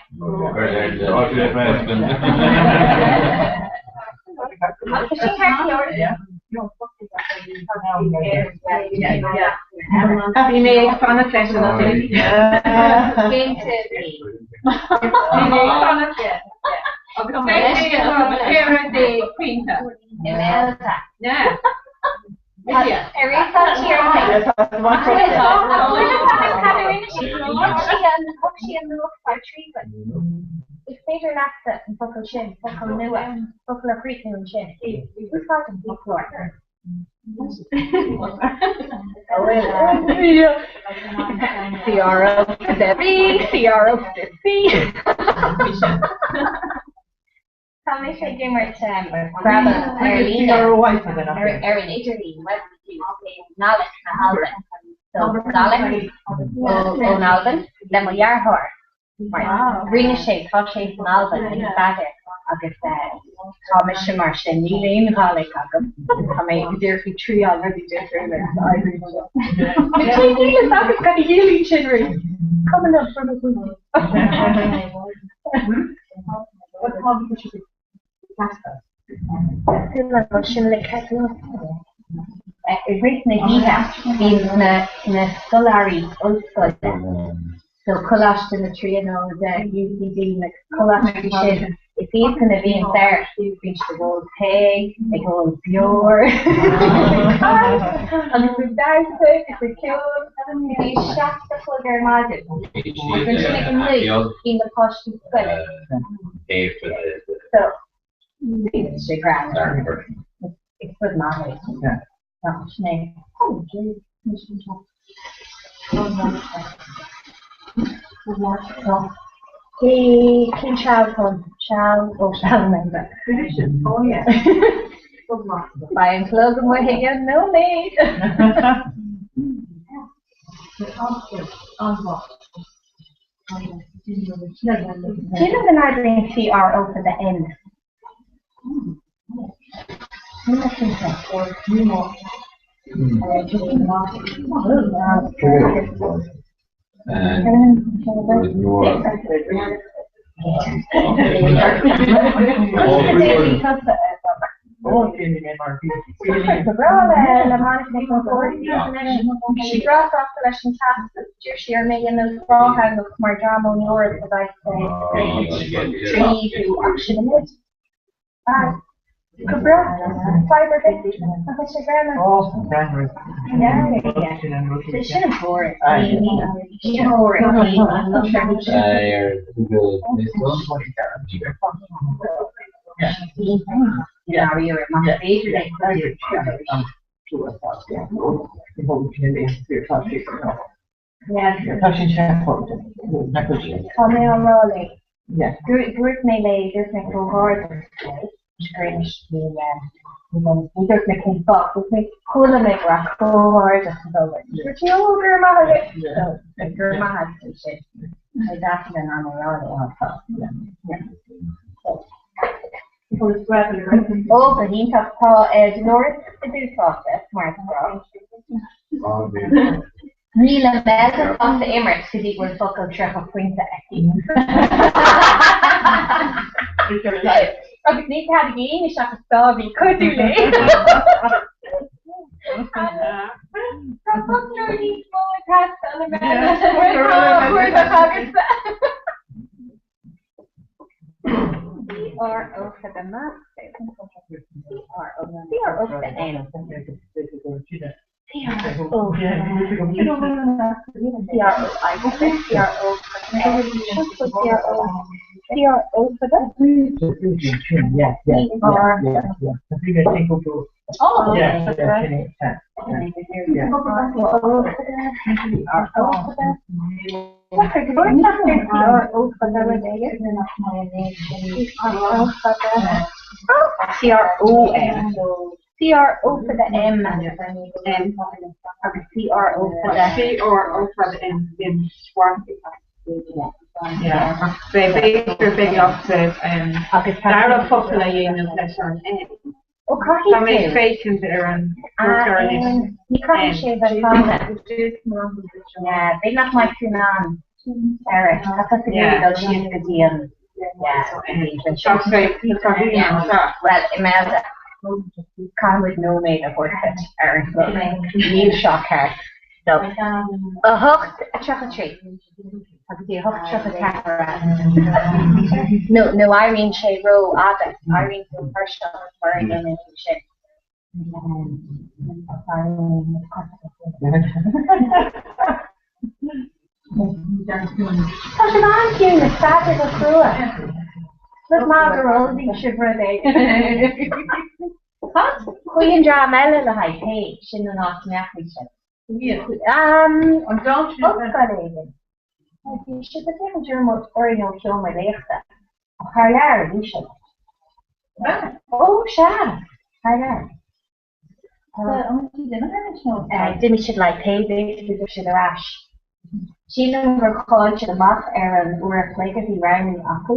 Tá sin ceart go leor. Bhí mé ag fanacht leis an Cinnte bhí. Bhí mé ag fanacht leis. Agus pointe. Imelda. Yeah. Ar úsáid sí ar Thug sí an nuacht thar tríomhain. Is féidir leatsa an focal sin, focal nua, focal a chríochnú ansin. Úsáid an foclóir. CRO B, CRO C. Tá mise ag imirt Scrabble ar líne ar an idirlíon Nollaig na hAlban. So Nollaig ón Albain le mo dheartháir. Mar rinne sé, tá sé san Albain ag staidéar agus. Tá mise mar sin, níl aon Ghàidhlig agam, tá mé go díreach ag triáil rudaí difriúla agus oibrím seo. Níl a fhios agat cad a chiallaíonn sin, Ruth. Cuma liom. Sin le I rith na hoíche bíonn na scoláirí ollscoile, so Coláiste na Tríonóide, UCD, na coláistí sin, is iadsan a bhíonn air, bíonn siad ag ól tae, ag ól beoir, agus ag damhsa agus ag ceol go dtí 7 a chlog ar maidin. Agus ansin ag an 9 bíonn na páistí scoile. So, bíonn sé greannmhar. Is rud maith é. Nach sin é. Oh, Cé cén seal chun seal ó seal member. Oh yeah. Beidh an clog amuigh i gceann nóiméad. Sílim go n-oibríonn CRO fada N. Níl mé cinnte. Go breá le Monica Nic Bhí sí breá sásta leis an teastas. D'iarr sí orm é a dhéanamh dátheangach mar dream ón Eoraip a bheidh ag gníomhú ach sin muid. Go breá. Fadhb ar bith. Nach bhfuil sé greannmhar? Sin an tóir. Sin Tá mé á rá léi. Dúirt mé léi, dúirt mé comhghairdeas léi, gur inis sí ní dúirt mé cén fáth, dúirt mé chuala mé go raibh comhghairdeas ag dul uirthi. Dúirt sí, ó, go raibh maith agat. So, go raibh maith agat faoi sin. Tá deas le an a rá léi. Ó, go hiontach. Tá Dolores i dtús áite, mar is gnách. Níl Imelda sásta imirt go dtí go bhfuil focal 30 pointe aici. Agus ní cead ag éinne seachas Dáibhí cuidiú léi. Tá foclóir níos mó ag teastáil Imelda mar atá á chuardach agatsa. C R O fada M C R O C R O fada N C R O C R O I C R O C R O C R O fada C R Oh C R O M C R O fada M M agus C R O fada C R O fada M sin B'fhéidir b'fhéidir agus dara focal a dhéanamh leis an N. Ó caithfidh Tá mé ag féachaint ar an Ah, ní caithfidh sé bheith fada. Yeah, b'fhéidir nach mbeidh tú in ann ar tá tusa ag iarraidh dul síos go dtí an Well, Imelda, caithfidh muid nóiméad a thabhairt duit ar an chlog. Níl seo ceart. So, 8:33 agus í 8:34 nó nó éiríonn sé rófhada, éiríonn tú tuirseach mura ndéanann tú sin. Tá sibh an-chiúin ag staidéar go crua. Rud maith gur ullmhaigh sibh rud éigin. Chuaigh an dream eile le haghaidh tae, sin an áit a ndeachaigh siad. An ollscoil éigin. Bhí siad ag féachaint orainn ó sheomra léachta. Ach thar lear a bhí siad. Ó, sea, thar lear. D'imigh siad le haghaidh tae, b'fhéidir go dtiocfaidh siad ar ais. Sílim gur chaill siad amach ar an uair a chloig a bhí roghnaithe acu.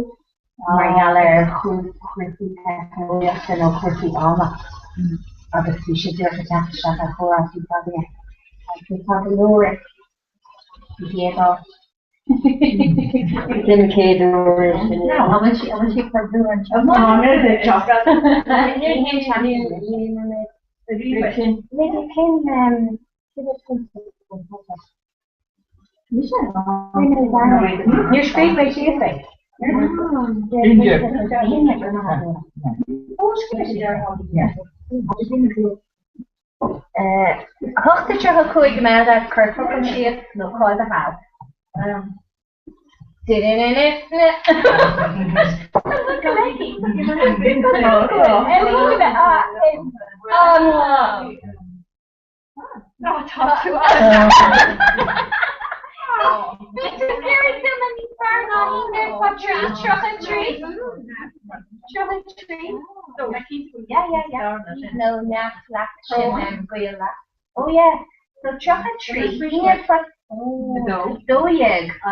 Mar gheall ar chúrsaí teicneolaíochta nó cúrsaí ama agus bhí sé díreach ag teacht isteach ar chomhráití s'againne. So tá go leor sa chéad áit. Sin an chéad uair sin. No, an bhfuil sí, an bhfuil sí ag cur brú anseo? Níor scríobh mé síos é. 8:35 Imelda, cuir focal síos nó cá do sheal. Nó nach leat sin an gaol leat. Oh yeah, so 33, aon fa 12 fa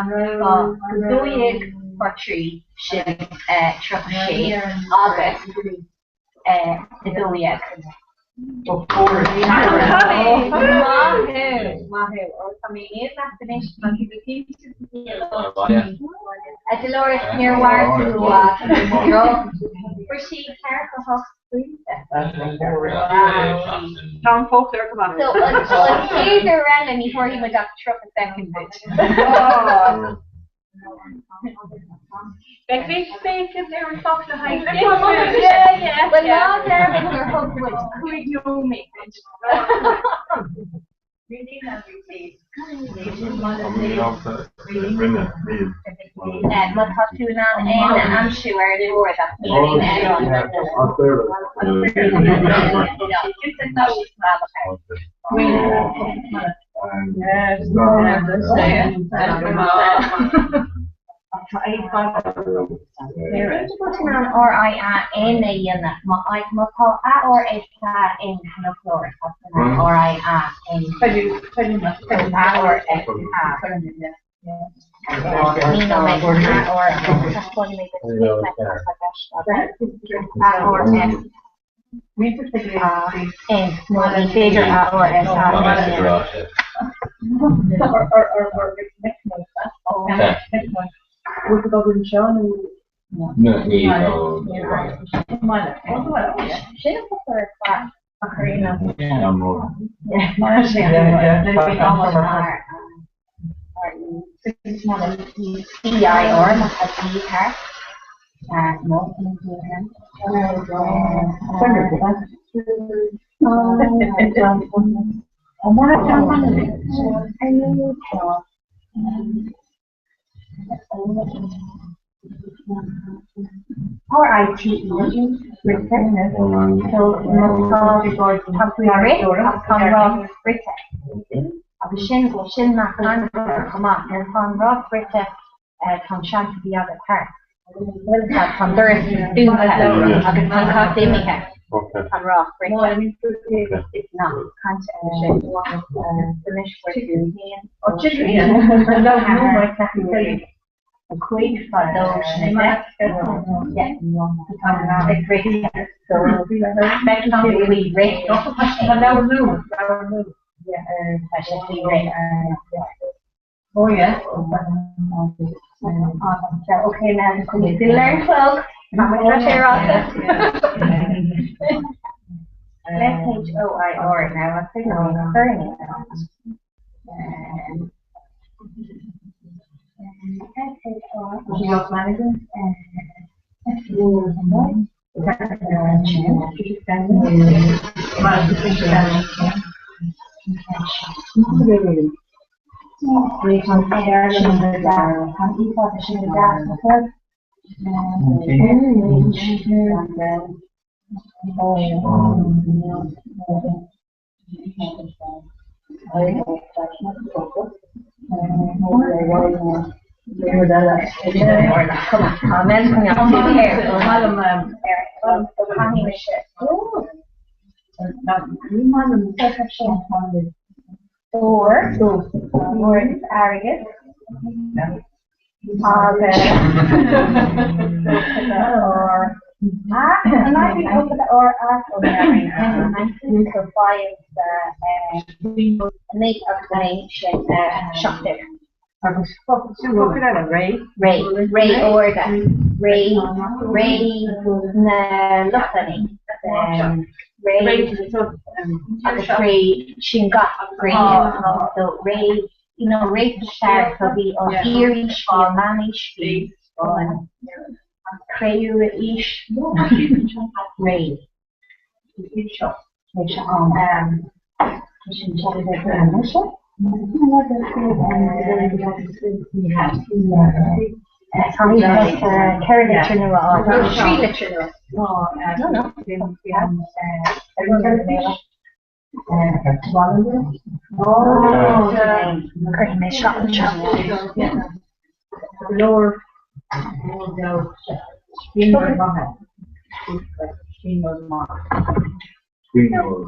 12 fa 3 sin 36 agus 12. A Dolores, níor mhair tú i bhfad. Fuair sí 48 pointe. Tá an foclóir go maith. So an chéad uair eile ní thabharfaidh muid ach 30 soicind duit. Beidh mé féachaint ar an cloch le haghaidh Bhuel ná dearmad gur thug muid 5 nóiméad duit. Má tá tú in ann aon a aimsiú ar an bhord ach níl aon eile. R I A N a dhéanamh má tá A R S A N san fhoclóir tá tú in ann R I A N A R S A Ní nóiméad A R Taispeánfaidh mé duit cén tá gceist agat A R S A N nó ní féidir A R S A N a dhéanamh. Sin an foclóir ar fad a chuireann D I R má tá D thart. No, R I T E rite so má tá tá faoi rith ach tá an rás rite agus sin sin nach chomh maith nuair atá an rás rite tá an seans a bhí agat thart. Tá an doras dúnta agus tá an cat imithe. Tá an rás rite. Is nath cainte é sin. Anois fuair tú 1, 2, 3, 4, 5, 2, sin 10. Tá an rás rite. So beidh tú faoi rith. Tá sé faoi rith. Oh yeah. Okay, man. Súil ar an chlog. Tá sé ráite. S H O I R now I'm figuring curling. S H O I R. Ór, ór is airgead. Agus R A so 5 9 agus 9 sin 17. Agus focal eile, ré? Ré, ré órga, ré, ré na Lochlannach, ré agus ré sin gach gréine. So ré, you know, ré sa stair, so bhí an Iareaois, bhí an Meánaois, bhí an Cré-umhaois, ré. Ceithre litir nua á trí litir nua. Cuirfidh mé seo anseo.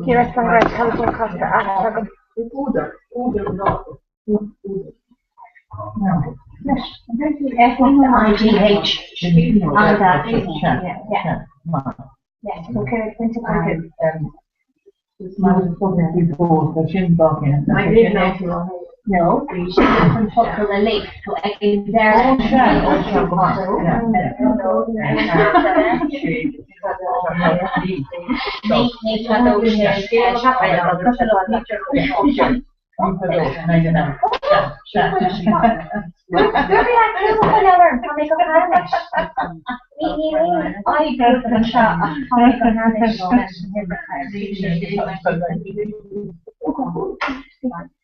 Ní raibh an raibh teileafón casta agam. S I G H. No, an focal a léamh so ag an deireadh.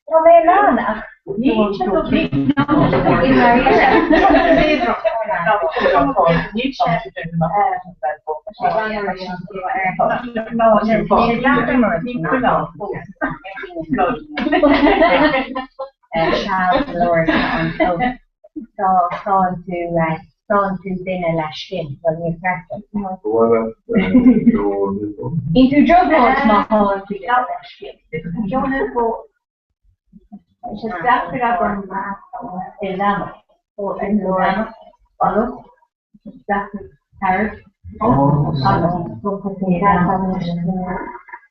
Tá mé in ann ach Sánn tú duine le scian, bhuel níor cheart duit. Bíonn tú drioblóid má shánn tú duine le scian. Tá sé deacair agam é leanacht. Ó ar leanacht follow. Tá sé deacair thar agus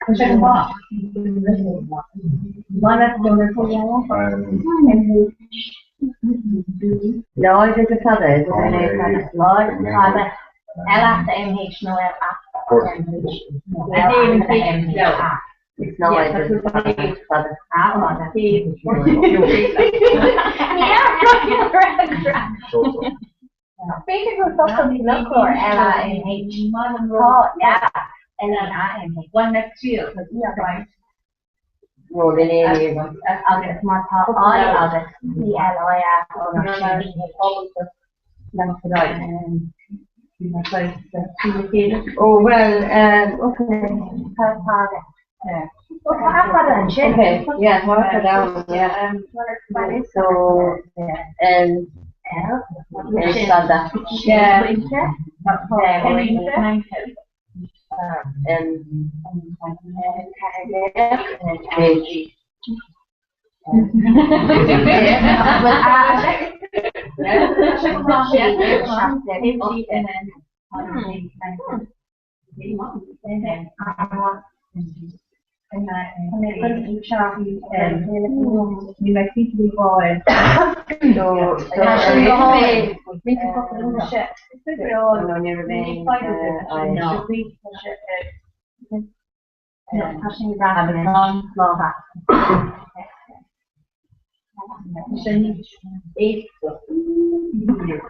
Tá sé go maith. Maith leat Láidir go fada, láidir go fada. L A M H nó L A M H. L A M H A. B'fhéidir go bhfuil focal sa fhoclóir L A M H. Tá, yeah. L A M H. Agus má tá I agat, C L I A ó ná sin B H. Oh well, okay. Tá fada. Ó tá A fada ansin. Okay, yeah, tá A fada ann, yeah. So, L, L, L fada. Yeah. M, H.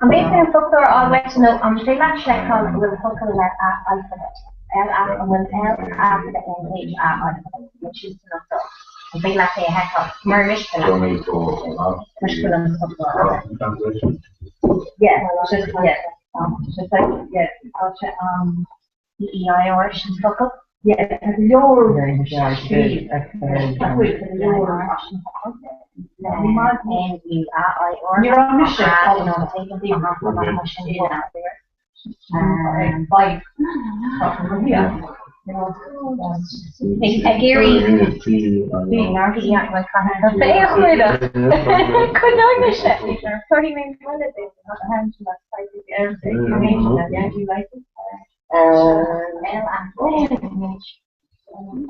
An bhféadfaí an foclóir a fháil uait nó an féidir leat seiceáil an bhfuil focal le A alphabet, L A an bhfuil L A fada N H A alphabet le síos san fhoclóir? An féidir leat é a sheiceáil? Mura miste leat. Toisc go bhfuil an foclóir agat. Yeah, just, yeah. Just like, yeah, tá sé an. E E I R sin focal. Yeah, tá go leor scríobh. Tá go leor. N U A I R. Ní raibh mise A nó Ag iarraidh Coinneoidh mise. Tabharfaidh mé buille duit.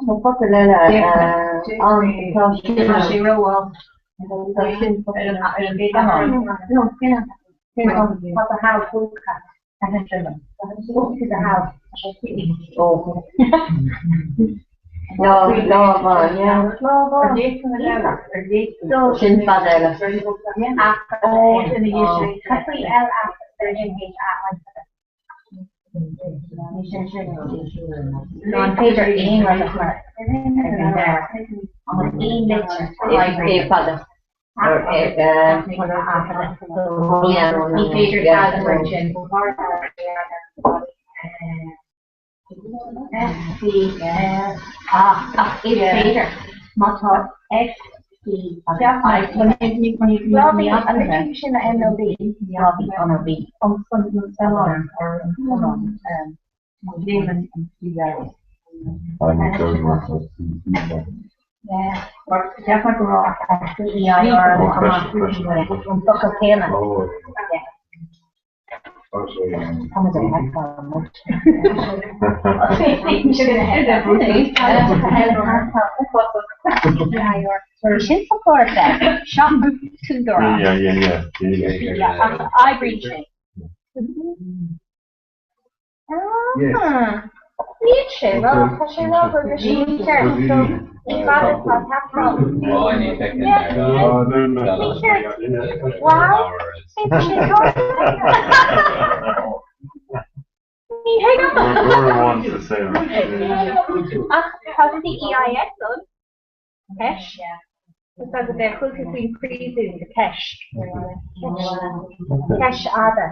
Tá focal eile ann tá sé rómhall. Tá sin Sin fada eile. An féidir aon rud a chur ar an deireadh? An bhfuil aon litir a oibríonn? fada. Ní féidir tada a chur ansin. F, C, F, A, ach is féidir. Má tá F, C agus I, Lámh an litriú sin a M nó B? Lámh an nó B. E, I, R, an focal céanna. Sin foclóir seo túndóra. Yeah, yeah, yeah. Yeah, Ach oibríonn sé. Ah, níl sé rá, tá sé rá gur go sin ceart so ní fada tá taifead. Ní ceart. Wow, tá sé rá. Ní thuigim. Ach tá C E I S ann. Ceis. Is agus é chuig faoin príosún de ceis. Ceis fhada.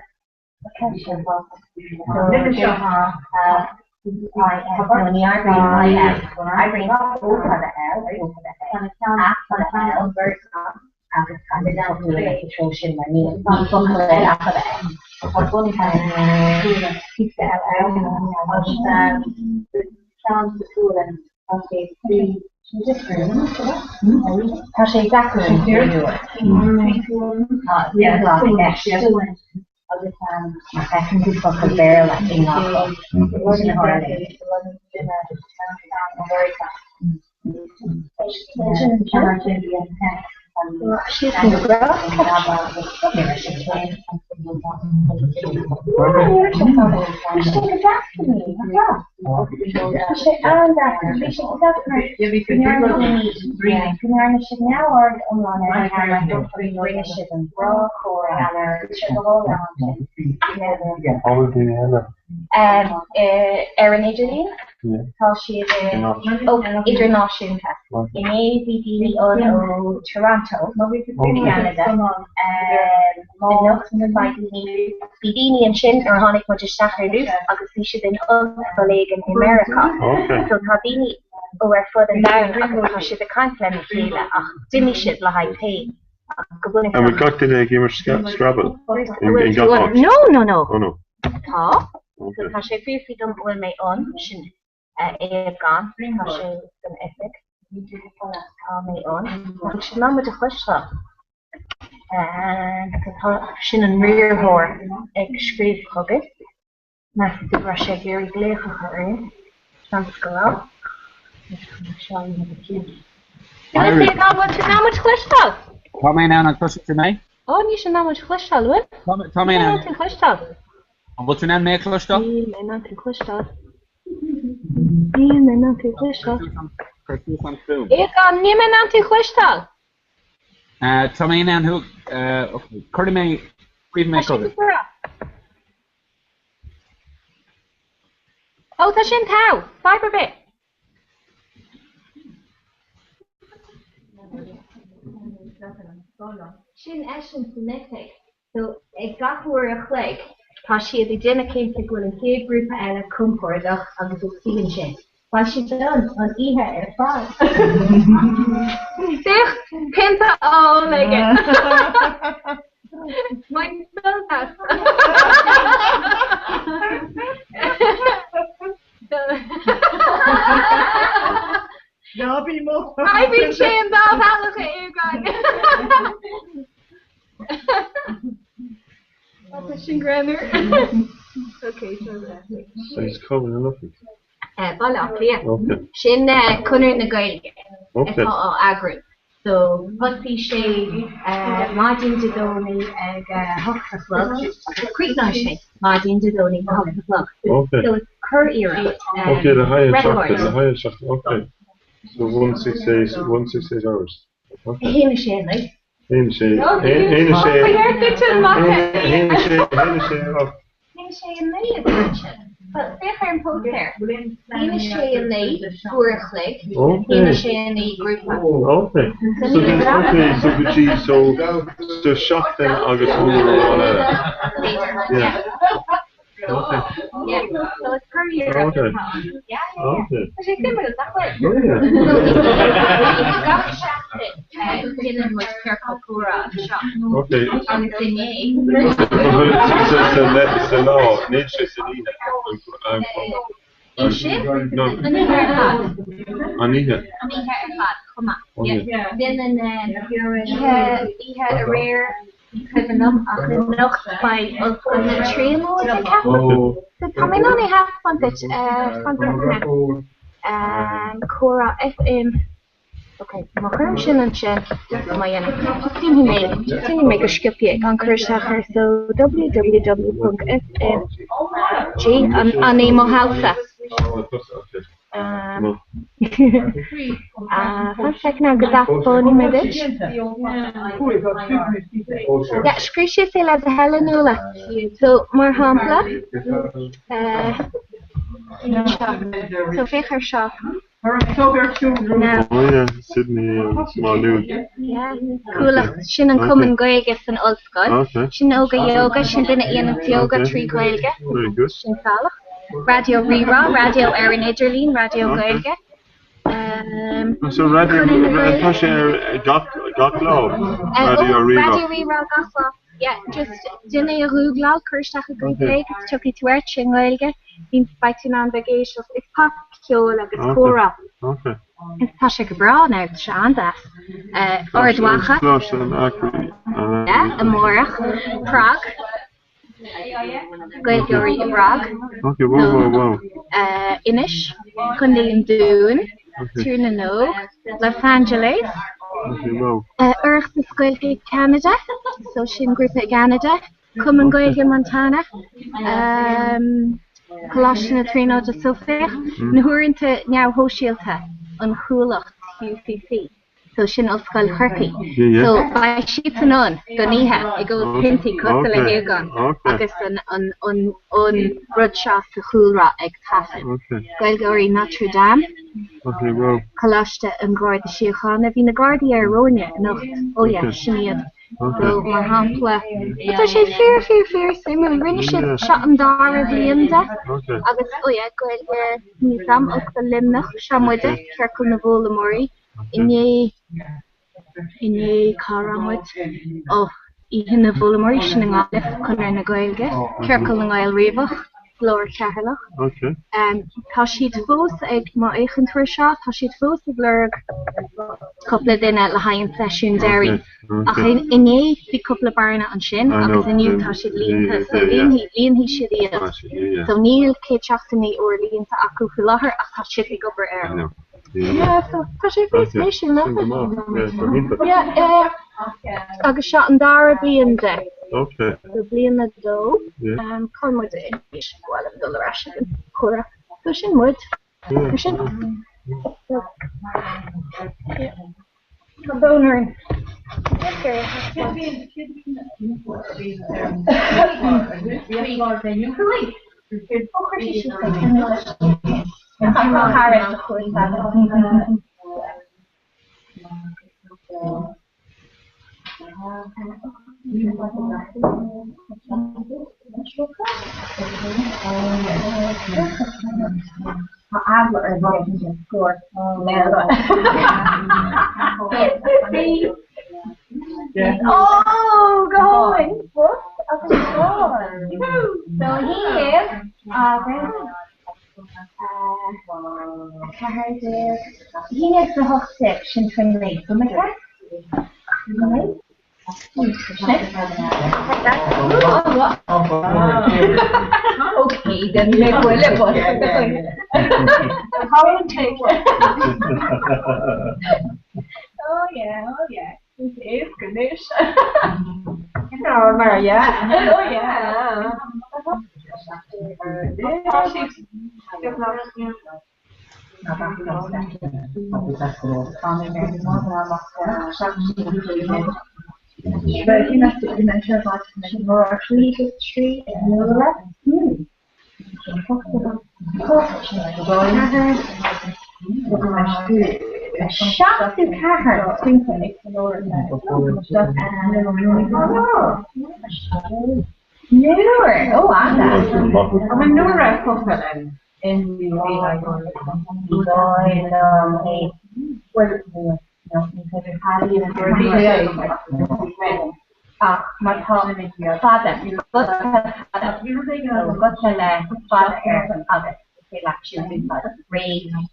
Tá sé deacair agus má fheiceann tú focal Béarla i ngach áit, sin a tharlaíonn. Bhfuil daoine eile? Ar an idirlíon, tá siad idirnáisiúnta. Inné bhí daoine ann ó Toronto, Ceanada. Anocht beidh daoine, bhí daoine ansin nuair a tháinig muid isteach ar dtús agus bhí siad in ollscoil éigin i Meiriceá. So tá daoine ó ar fud an domhain agus tá siad ag caint lena chéile ach d'imigh siad le haghaidh tae. An bhfuil gach duine ag imirt Scrabble in gach áit? No, no, no. Oh no. Tá. So tá sé ag fiafraí dom an bhfuil mé ann, sin Aodhagán, tá sé san oifig. Tá mé ann. Tá sé in am muid a chloisteáil. Tá sin an riarthóir ag scríobh chugainn. Meas tú go raibh sé ag iarraidh glaoch a chur orainn? Seans go raibh. Bhfuil tú in ann muid a chloisteáil? Tá mé in ann, an gcloiseann tú mé? Ó, níl sé in ann muid a chloisteáil, an bhfuil? Tá mé in Níl ann. tú a chloisteáil. An bhfuil tú in ann mé a chloisteáil? Níl mé in ann tú a chloisteáil. Níl mé in ann tú a chloisteáil. Cuir suas an fuaim. Aodhagán, níl mé in ann tú a chloisteáil. Tá mé in ann thú, cuirfidh mé, scríobhfaidh mé Tá sé chugat. go breá. Ó, tá sin togha! Fadhb ar bith! Sin eisean san oifig. So, ag gach uair a chloig, tá siad ag déanamh cinnte go bhfuil an chéad ghrúpa eile compordach agus ag suí ansin. Beidh siad ann an oíche ar fad. Féach, pionta á ól aige! Bain sult as! Ná bí mo. Oibríonn sé an dá bhealach a Aogáin. Tá sin greannmhar. Ok, so He's coming in lovely. Baile Átha Cliath. Okay. Sin Conradh na Gaeilge Okay. atá á eagrú. So thosaigh sé maidin Dé Domhnaigh ag 8 a chlog agus críochnóidh sé maidin Dé Domhnaigh ag 8 a chlog. Okay. So it's curiarracht. Okay, le haghaidh an record. tseachtain, le haghaidh an tseachtain, okay. So 168, 168 hours. Okay. 1 6 9. 1 6, 1 6, 1 6, 1 6, 8. 1 6 9 atá ansin. Bhuel, féach ar an póstaer. 1 6 9 uair a chloig, 1 6 9 grúpa. Okay. So then, okay, so go dtí, so, so seachtain agus uair amháin eile. Yeah. Okay. Yeah, so it's curiarracht Okay. atá ann. Yeah, yeah, yeah. Okay. Tá sé suimiúil, nach bhfuil? Oh, yeah. So, gach seachtain, déanann muid ciorcal comhrá anseo. Okay. Agus inné. Sa lá, níl sé san oíche. É sin? No. An oíche ar fad. An oíche. An oíche ar fad, chomh maith. Okay. Déanann oíche, oíche aréir, ní cuimhin liom, ach anocht beidh Ollscoil na Tríonóide, ceapaim. So tá mé in ann é a thaispeáint duit, fan soicind. Comhrá FM. Ok, má chuirim sin ansin, má dhéanaim, déanfaidh mé, déanfaidh mé go sciobtha é, gan cur isteach air, so www.fmg, an, an é mo shealsa? Fan soicind now go dtaispeánfaidh mé duit. Yeah, scríobh síos é le do thoil a Nuala. So, mar shampla, eh, seo, so féach ar seo. Oh yeah, Sydney agus Má Nuad. Yeah, Cuallacht, sin an cumann Gaeilge san ollscoil. Okay. Sin Óga Yoga, sin duine a dhéananns yoga trí Ghaeilge. Very good. Sin salach. Raidió Rí-Rá, raidió ar an idirlíon, raidió Gaeilge. So raidió, tá sé ar gach, gach lá, Raidió Rí-Rá. Raidió Rí-Rá gach lá. Yeah, just déan é a ghúgláil, cuir isteach i Google é agus tiocfaidh tú air i nGaeilge. Bíonn, beidh tú in ann bheith ag éisteacht. Is popcheol agus comhrá. Okay. Is tá sé go breá now, tá sé an-deas. Ard Mhacha. Coláiste an Eachréidh. Yeah, amárach. Prague. Gaeilgeoirí i bPrág. Okay, wow, wow, wow. Inis, Contae an Dúin, Tír na nÓg, Los Angeles. Okay, wow. Oireachtas Gaeilge Ceanada, so sin grúpa i gCeanada. Cumann Gaeilge Montana, Coláiste na Tríonóide so féach na huaireanta neamhshóisialta, an Chuallacht, UCC, so sin Ollscoil Chorcaí. So beidh siadsan ann don oíche ag ól piontaí cosúil le hAogán agus an an rud seo sa chúlra ag taifead. Gaeilgeoirí Notre Dame, Coláiste an Gharda Síochána, bhí na Gardaí ar romhainne anocht, oh yeah, sin iad. So, mar shampla, tá sé fíor, fíor, fíor suimiúil. Rinne siad seo an dara bliain de agus, oh yeah, Gaeilge níos am, Ollscoil Luimneach, seo muide, Ciorcal na bhFoghlaimeoirí, inné, inné, cá raibh muid? Oh, Oíche na bhFoghlaimeoirí, sin i nGaillimh, Conradh na Gaeilge, Ciorcal na nGael Riabhach. Glór Cheatharlach. Tá siad fós ag, má fhéachann tú ar seo, tá siad fós ag lorg cúpla duine le haghaidh an seisiún deiridh. Ach inné bhí cúpla bearna ansin agus inniu tá siad líonta, so líonfaidh, líonfaidh siad iad. So níl 179 uair líonta acu faoi láthair ach tá siad ag obair air. Yeah, so tá sé fíor spéisiúil, nach bhfuil? Yeah, agus seo an dara bliain de. Okay. So bliain a dó. Yeah. Cá bhfuil muid anois? Bhuel, ag dul ar ais ag an chomhrá. So sin muid. Yeah. Sin. So, yeah. Tá brón orainn. Tá eagla ar bhaill den scór Ó, go hálainn! Bus agus scáileán. So, 11 agus. 14, 11 18, sin 29. Bhfuil mé ceart? 29? Okay, then mé buile bus. Oh yeah, oh yeah. Is is goodness. Oh, mar yeah. Oh yeah. Seachtú ceathair Nuair ó Anna. Nuair a focal Ach má tá fada, guta fada, guta le fada air agus is féidir leat sin a úsáid, ré,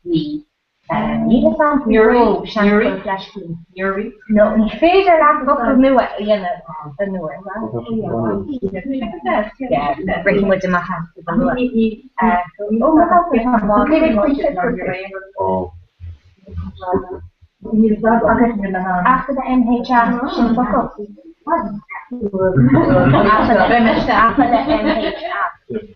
ní, níl fhios a'm faoi ró, seanfhocal fleisciúil, nó ní féidir leat focal nua a dhéanamh den nuair. Rithfidh muid amach as go luath. Agus after the MHA sin focal. After the MHA.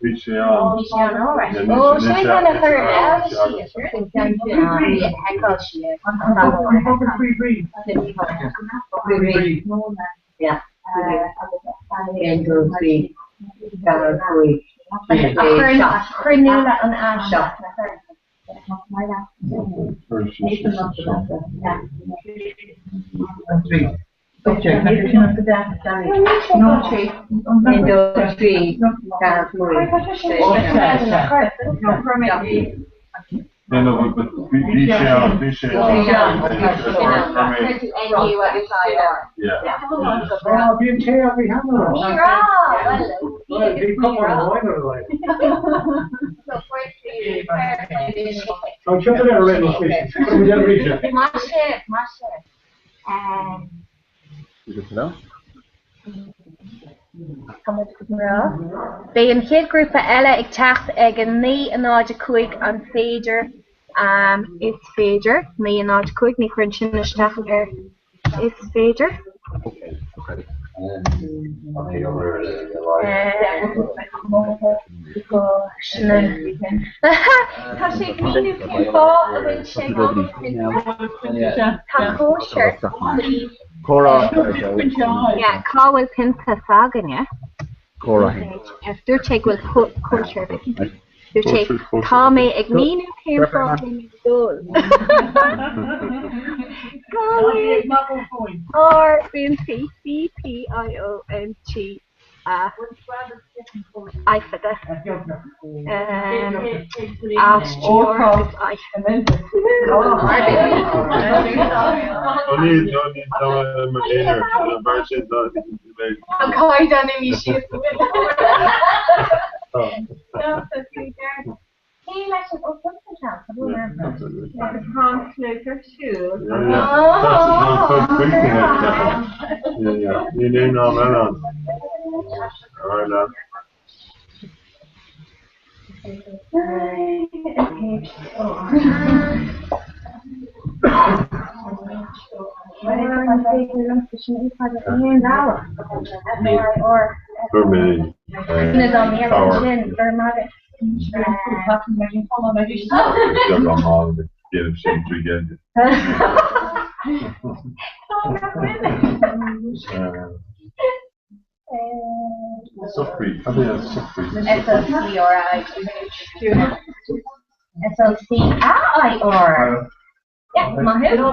Bhí sé ann. Bhí sé ann, alright. Ó, sin é ceann a chuir Elvis síos. Fheiceáil siad. Chuir Nuala an A seo. No, no, but bhí sé ann, bhí sé ann. Yeah. Bhí an té a bhí cheana. Ní raibh, bhuel, bhí cupán amháin ar a laghad. Tá an siopa ar réidh anois. Maith sibh, maith sibh. Beidh an chéad ghrúpa eile ag teacht ag a 9:05 an féidir? Is féidir. 9:05, ní chuireann sin isteach ar is féidir. Tá sé ag míniú cén fáth a bhfuil sé Tá cóisir. Comhrá. Yeah, cá bhfuil pionta s'againne? Comhrá. Dúirt sé go bhfuil cóisir. Dúirt sé, tá mé ag míniú cén fáth a bhfuil mé ag ól. Cá bhfuil ár bpiontaí? B P I O N T A I fada. Aisteoir agus I. An caighdeán imithe síos go bhfuil. Cé leis an ó tusa seans a bhfuil Agus tá an clog ar siúl. Níl aon am eile ann. Ar aghaidh leat. Chuir mé beagán mall ag déanamh sin trí Ghaeilge. Socraí, cad é an socraí? S-O-C-R-A-I. S-O-C-A-I-R. Yeah, maith thú.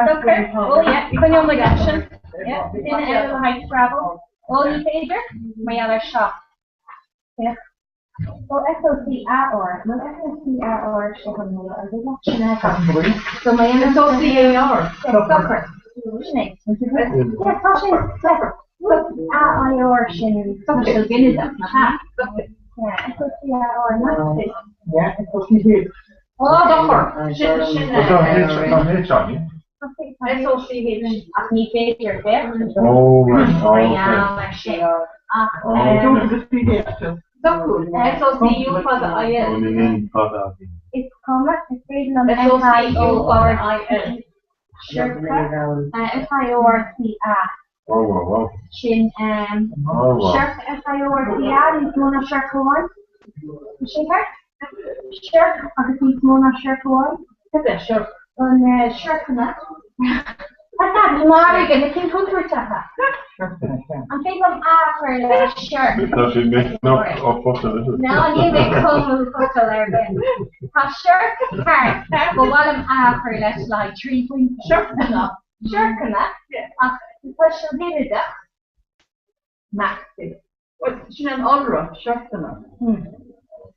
Socair. Oh yeah, coinneoidh muid leis sin. Yeah, duine eile le haghaidh Scrabble. Ó, ní féidir, mar gheall ar seo. Féach. Ó, S-O-C-A-R. Nó S-O-C-A-R seo an nua agus leat sin a fheiceáil. So má dhéanann S-O-C-A-R. Socair. Sin é. Yeah, tá sin A-I-R sin socair ginideach, nach ea? Yeah, S-O-C-A-R, not Yeah, S-O-C-A. Ó, dochar! Sin, sin Well, tá H, tá H againn. S-O-C-H, ach ní féidir féachaint Oh, right, oh, mar okay. gheall ar sin. Ach, Oh, okay. Socúil. S-O-C-U fada I-L. Oh, ní ní fada againn. Is cuma, is féidir liom S-O-C-U R I-L. Siorca, S-I-O-R-C-A. Oh, wow, wow. Sin Oh, wow. siorc S-I-O-R-C-A, níos mó ná siorc amháin. Tá sin ceart? Siorc agus níos mó ná siorc amháin. Cad é siorc? An siorcanna. Tá mairg na cinn chontúirteacha. An féidir liom A a chur le siorc? Tá sé making up of focal, is it? No, níl mé ag cumadh focal ar bith. Tá siorc ceart, ba mhaith liom A a chur leis le haghaidh 3 phointe. Siorcanna. Siorcanna, ach tá sé ginideach. Meas tú. Bhuel, sin an iolra, siorcanna.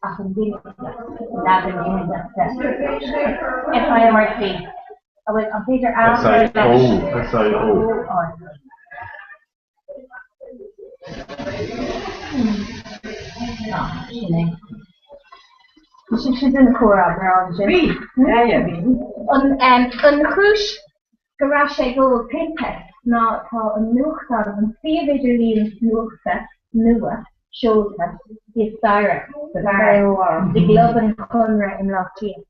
Ach an ginideach, leagan ginideach de. S-I-R-C. An bhfuil, an féidir A a chur leis? S-I-O, S-I-O. Sin é. Bhí sibhse den chomhrá ar an sin. Bhí, yeah, yeah, bhí. An chúis go raibh sé ag ól pionta ná tá an nuachtán, an suíomh idirlín nuachta nua seolta thíos staighre sa bheár i gClub an Chonradh i mBleá Cliath.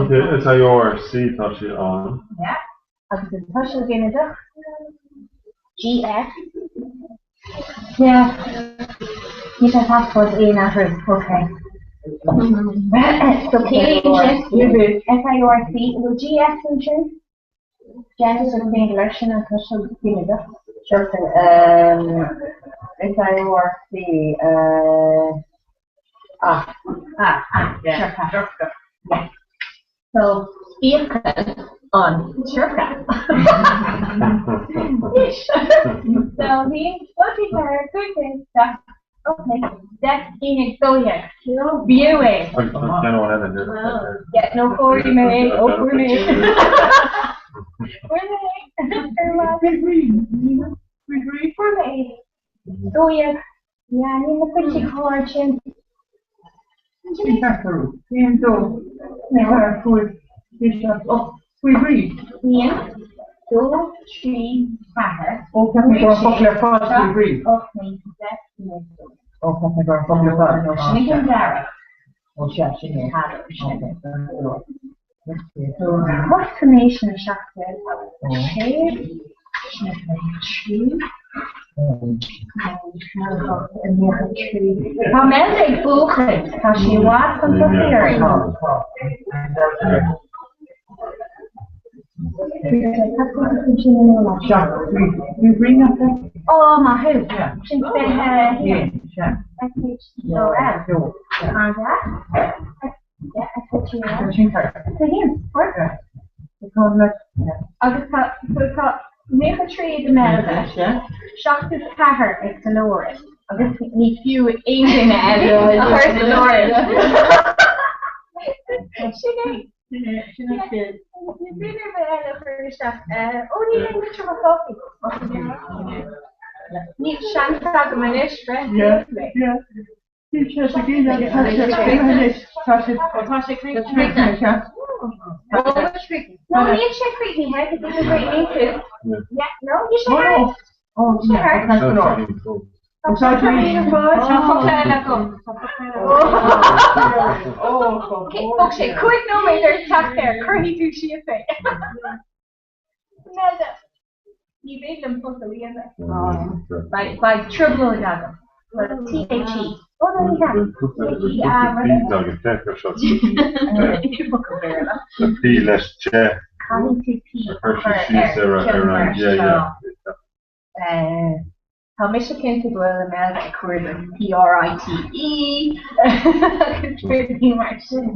Ok, S-I-O-R-C tá sé ann. Yeah. Agus an tuiseal ginideach, GF. Yeah. Níl sé ag taispeáint aon athrú. Ok. So ciallaíonn sin S-I-O-R-C, an bhfuil GF ansin? Gender singular, sin an tuiseal ginideach. Siorcanna, S-I-O-R-C, A. A, A, siorca. Yeah. So, íocann an siorca. Anois. So, bhí, bhí ceathair, cúig, sé, seacht, ocht, naoi, deich, 11, 12. B'fhiú é. Agus tá ceann amháin eile, níl? Yeah, no, fuair mé é, ó fuair mé é. Fuair mé é. Fuair mé é. 12. Yeah, níl na pointí chomh hard sin. Sin ceart orú. 1, 2, 3, 4, 5, 6, 7, 8, faoi thrí. 1, 2, 3, 4, Ó, ceap mé go raibh an focal ar fad faoi thrí. 8, 9, 10, 11, 12. Ó, ceap mé go raibh an focal ar fad. Sin é an dara. Ó, sea, sin é. Hocht sin 17 agus 6, sin 3, Tá Imelda ag buachan, tá sí i bhfad chun tosaigh orainn. Ó, maith thú. Sin 21. S-H-E-O-L. An-deas. Agus tá so tá 93 ag Imelda, 74 ag Dolores agus ní fiú aon duine eile a chur san áireamh. Sin é. Sin é. Ní duine ar bith eile a chur isteach. Ó níl aon litir mo phápaí. Níl seans agam anois breith. Tá sé críochnaithe. No, níl sé críochnaithe, go dtí go gcríochnaíonn tú. Yeah, no, níl sé thart. Níl sé thart. Tá focla eile agam. Thóg sé 5 nóiméad ort teacht air, cuirfidh tú síos é. Imelda, ní féidir liom focal a dhéanamh. Beidh trioblóid agam. T-H-E. Ó, no, ní hea. T-H-E-A. P leis te. Caithfidh tú P a chur síos ar an yeah, yeah. Tá mise cinnte go bhfuil Imelda ag cuardach P-R-I-T-E agus rudaí mar sin.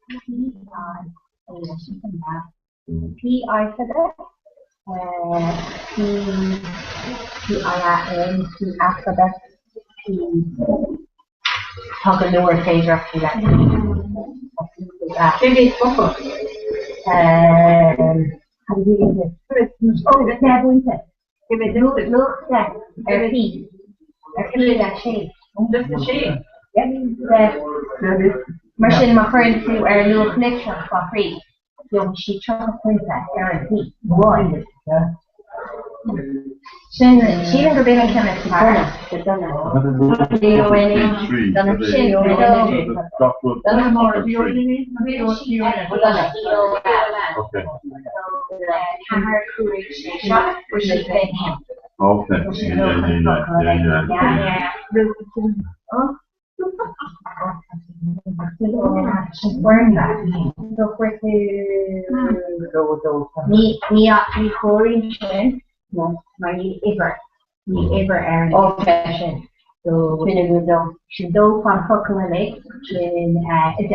P-I-A leis an P-I fada, P, P-I-A-N, P-A fada, P. Tá go leor féidearthachtaí le Cé mhéad focal? Ó, 10 bpointe. Luach 10 ar P. Ar P le sé. Just a sé. Yep. Mar sin, má chuireann tú ar luach litreach fá thrí, gheobhaidh sí 30 pointe ar an P amháin. Sin, sílim gurb in an ceann is fearr. Sin, Okay. 4, 5, 6, 7, 6, 1. Okay. Yeah, yeah, yeah, yeah, yeah. Ní chomhaireann sin mar níl uimhir, níl uimhir ar an uimhir sin. So sin dó fan focal uilig, sin 10.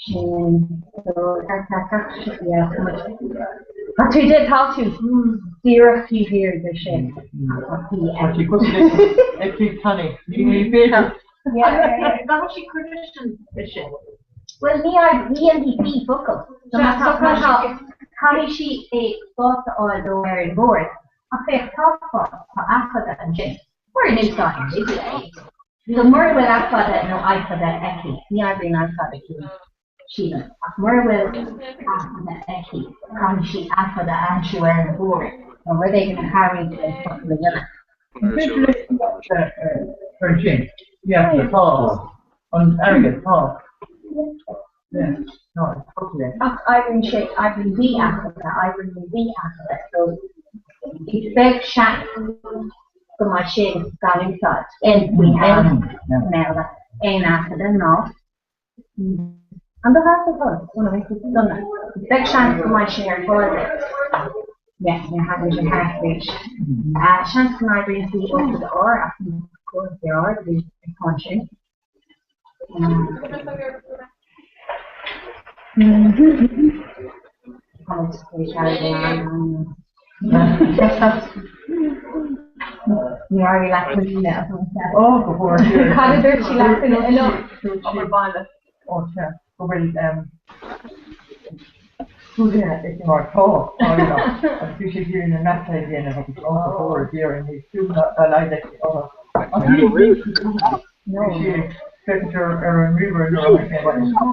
Sin dó, 4, 4, 4, yeah, tá muid. Tá tú de tá tú díreach taobh thiar de sin. Tá sí cosúil le ag tanaí. Ní féidir. Gabhann sí chuige sin sin. Well ní ní an bhí focal. Caithfidh sí é spás a fháil dó ar an bhord ach féach tá spás tá A fada ansin. Mura n-úsáideann sí é. So mura bhfuil A fada nó I fada aici, ní oibríonn I fada sílim, ach mura bhfuil A fada aici, caithfidh sí A fada a aimsiú ar an bhord nó rud éigin a chabhraíonn léi focal a dhéanamh. An féidir leis an sin? Yeah, tá. An airgead, tá. Yeah, tá, focal é. Ach oibríonn sé, oibríonn bhí A fada, oibríonn bhí A fada, so is beag seans go mbeidh sin gan úsáid faoi am mBéarla. Aon A fada ná an do thaifead dona. Is beag seans go mbeidh sé ar fáil duit. Yes, ní thagann sé thart arís. Seans go n-oibríonn sí O fada R ach ní córas R a bhí ag sin. Cad a dúirt sí leat inniu? Obair baile. Ó sea, go bhfuil scrúduithe aici mar tá, agus bhí sé ag iarraidh na mata a dhéanamh agus ó go mór ag iarraidh níos dúna a laghad aici orthu. Bhí sí ag féachaint ar an ríomhaire nuair a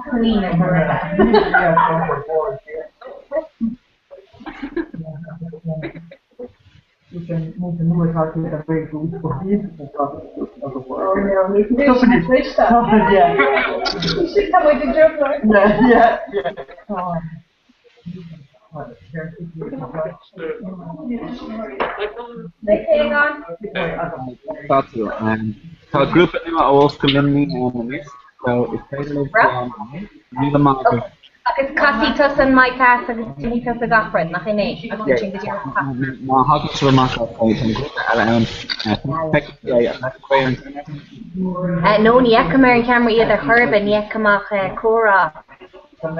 tháinig mé abhaile. Tá tú. Tá grúpa nua ó Ollscoil Luimnigh ann anois, so is féidir libh slán míle maith agaibh. Agus casfaidh tusa an mic as agus déanfaidh tusa gach rud, nach in é? Agus ansin go díreach pas. Má thagann sibh amach as tá an grúpa eile ann. Feicfidh tú é, an bhfeicfidh tú é ar an cheamara? No, ní fheicim ar an cheamara iad ar chor ar bith, ní feicim ach comhrá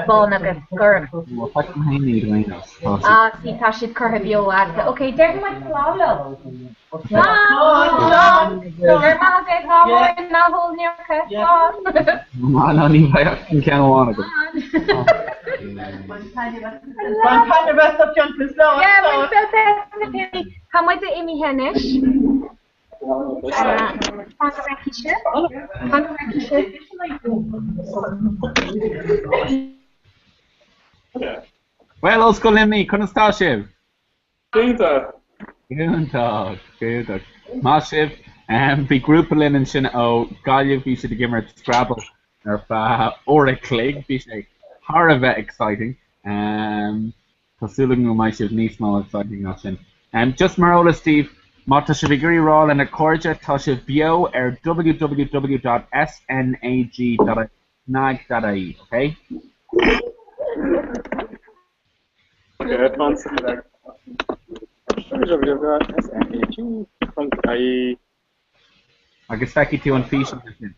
bán agus gorm. Bhuel, feicim féin iad ar aon nós. Tá siad. Ah, see, tá siad curtha beo agat. Ok, déarfaidh muid slán leo. Slán! Slán! Go raibh maith agat, ná mór, ná hól an iomarca. Slán! Má ná ní bheidh ach an ceann amháin agam. Bain taitneamh as do fhiúntas slán! Yeah, bain sult as na piorraí. Tá muide imithe anois. Fan go bhfeicfidh sibh. Fan go bhfeicfidh sibh. Bhuel, Ollscoil Luimnigh, conas tá sibh? Iontach! Iontach, iontach. Maith sibh. Bhí grúpa linn ansin ó Gaillimh, bhí siad ag imirt Scrabble ar feadh uair a chloig, bhí sé thar a bheith exciting. Tá súil agam go mbeidh sibh níos mó exciting ná sin. Just mar eolas daoibh, má tá sibh ag iarraidh rá lena cairde, tá sibh beo ar www.snag.ie, ok? Okay, advance www.snag.ie Agus feicfidh tú an físeán ansin.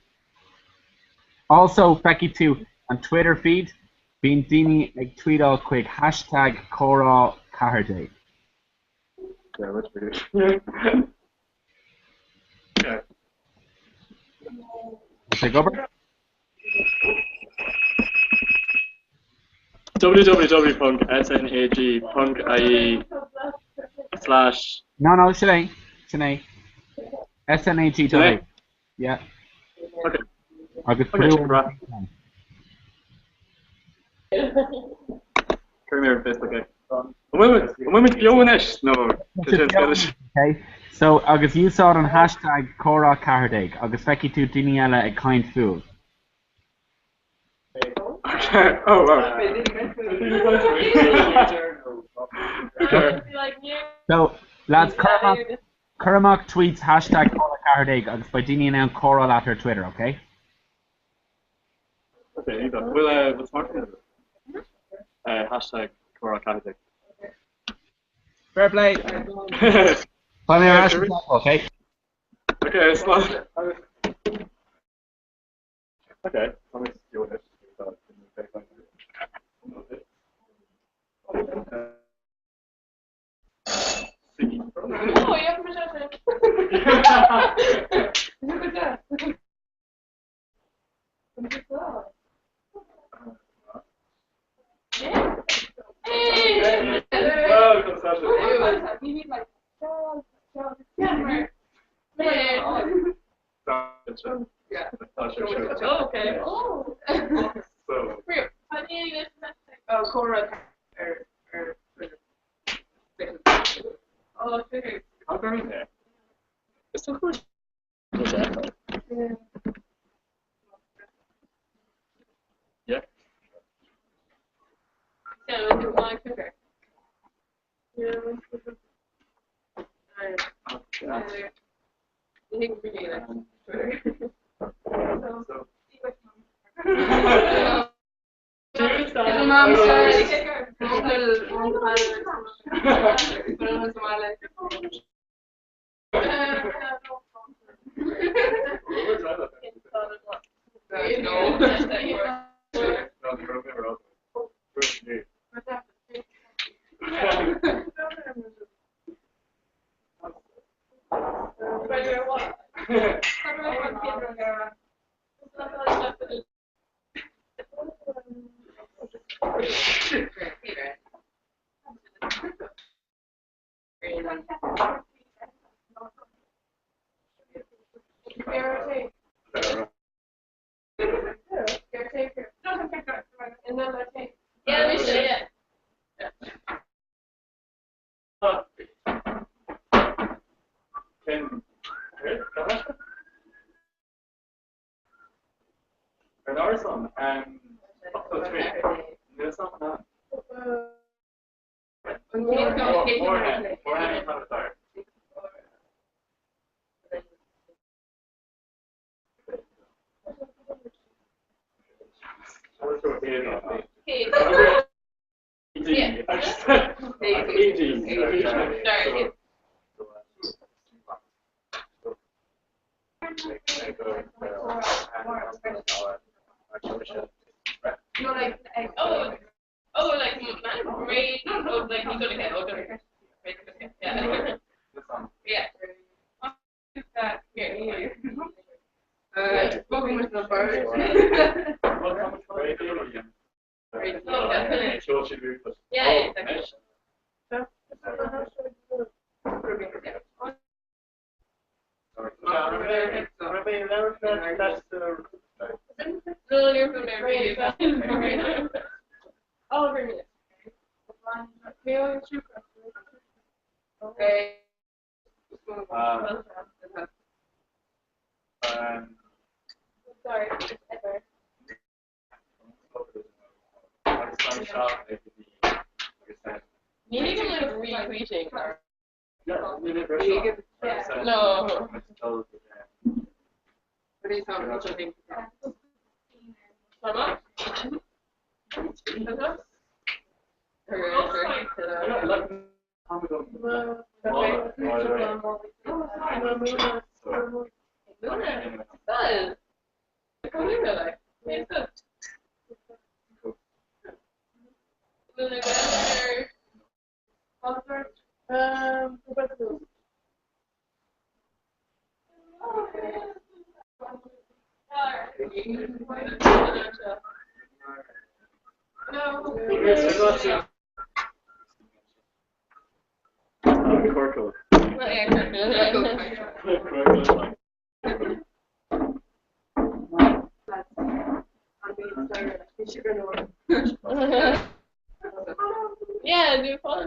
Also, feicfidh tú an Twitter feed, bíonn daoine ag tweetáil chuig hashtag comhrá 14. Yeah, that's weird. Yeah. Tá sé ag obair? www.snag.ie slash No, no, sin é. Sin é. SNAG.ie. Yeah. Okay. Agus Okay, brú Cuir mé ar Facebook é. An bhfuil muid beo anois nó Okay. So, agus úsáid an hashtag comhrá 14 agus feicfidh tú daoine eile ag caint fúibh. Okay. Oh, wow. Okay. So, lads, cuir amach tweets hashtag comhrá 14 agus beidh daoine in ann comhrá leat ar Twitter, okay? Okay, iontach. Bhfuil bhfuil smartphone agat? Hashtag comhrá 14. Fair play! Beidh mé ar ais okay? Okay, slán. Okay, tá mé beo anois. Oh, yeah, for sure. Okay. Oh. Oh, Cora. Oh, Twitter. Yeah. Yeah, on Twitter. Yeah. You think really like Twitter. Mom Yeah, we should, yeah. Ken, Ar an árasán, 83. Níl san ná. Mórhan, Sorry. No, like, oh, oh, like, man, great. No, no, like, you don't get, oh, don't get. Yeah. Yeah. Yeah. Spoken with the bird. Yeah, exactly. No, you're from there. Oh, really? Okay. Sorry. You need to like retweeting. Yeah, No. Mama? Luna. Good. Luna, like. It's good. Luna Gallagher. No. Corkle. Well, yeah, Corkle. Corkle. Yeah, do follow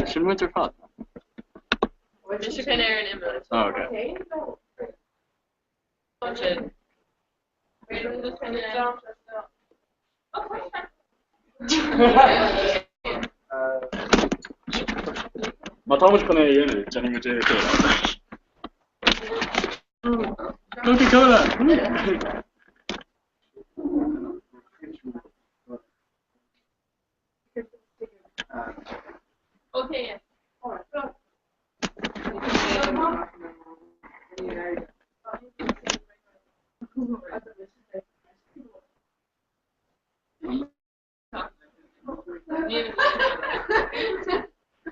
Sin muid ar fad. Sin ar an imeall. Oh, okay. Má tá muid chun é a dhéanamh, déanfaidh muid é a chéile. Coca-Cola! Okay, yeah.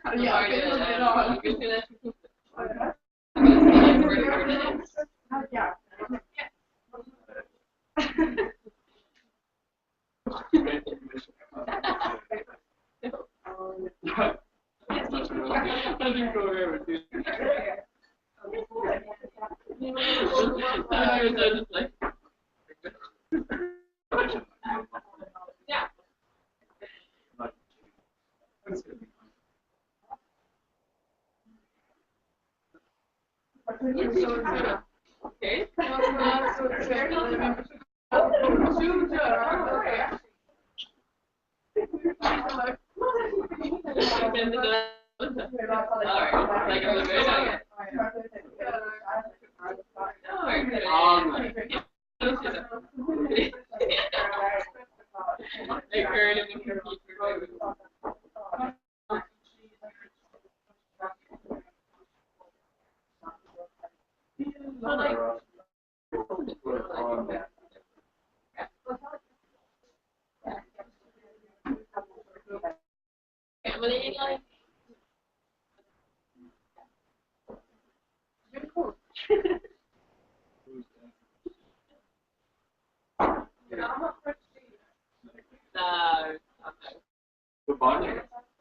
All right. Go. Yeah. Okay.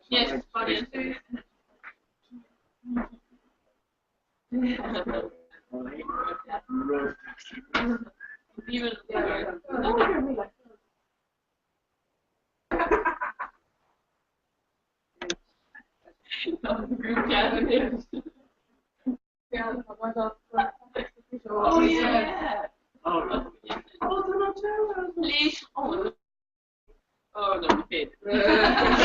Yes, Bonnie. Even group chat. Oh yeah. Oh, Please. Oh. Oh no, okay. I know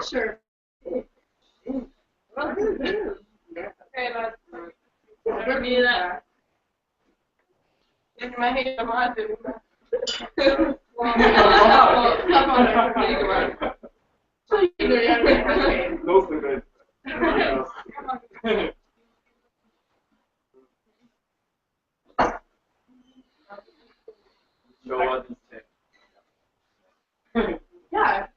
Sure. Yeah.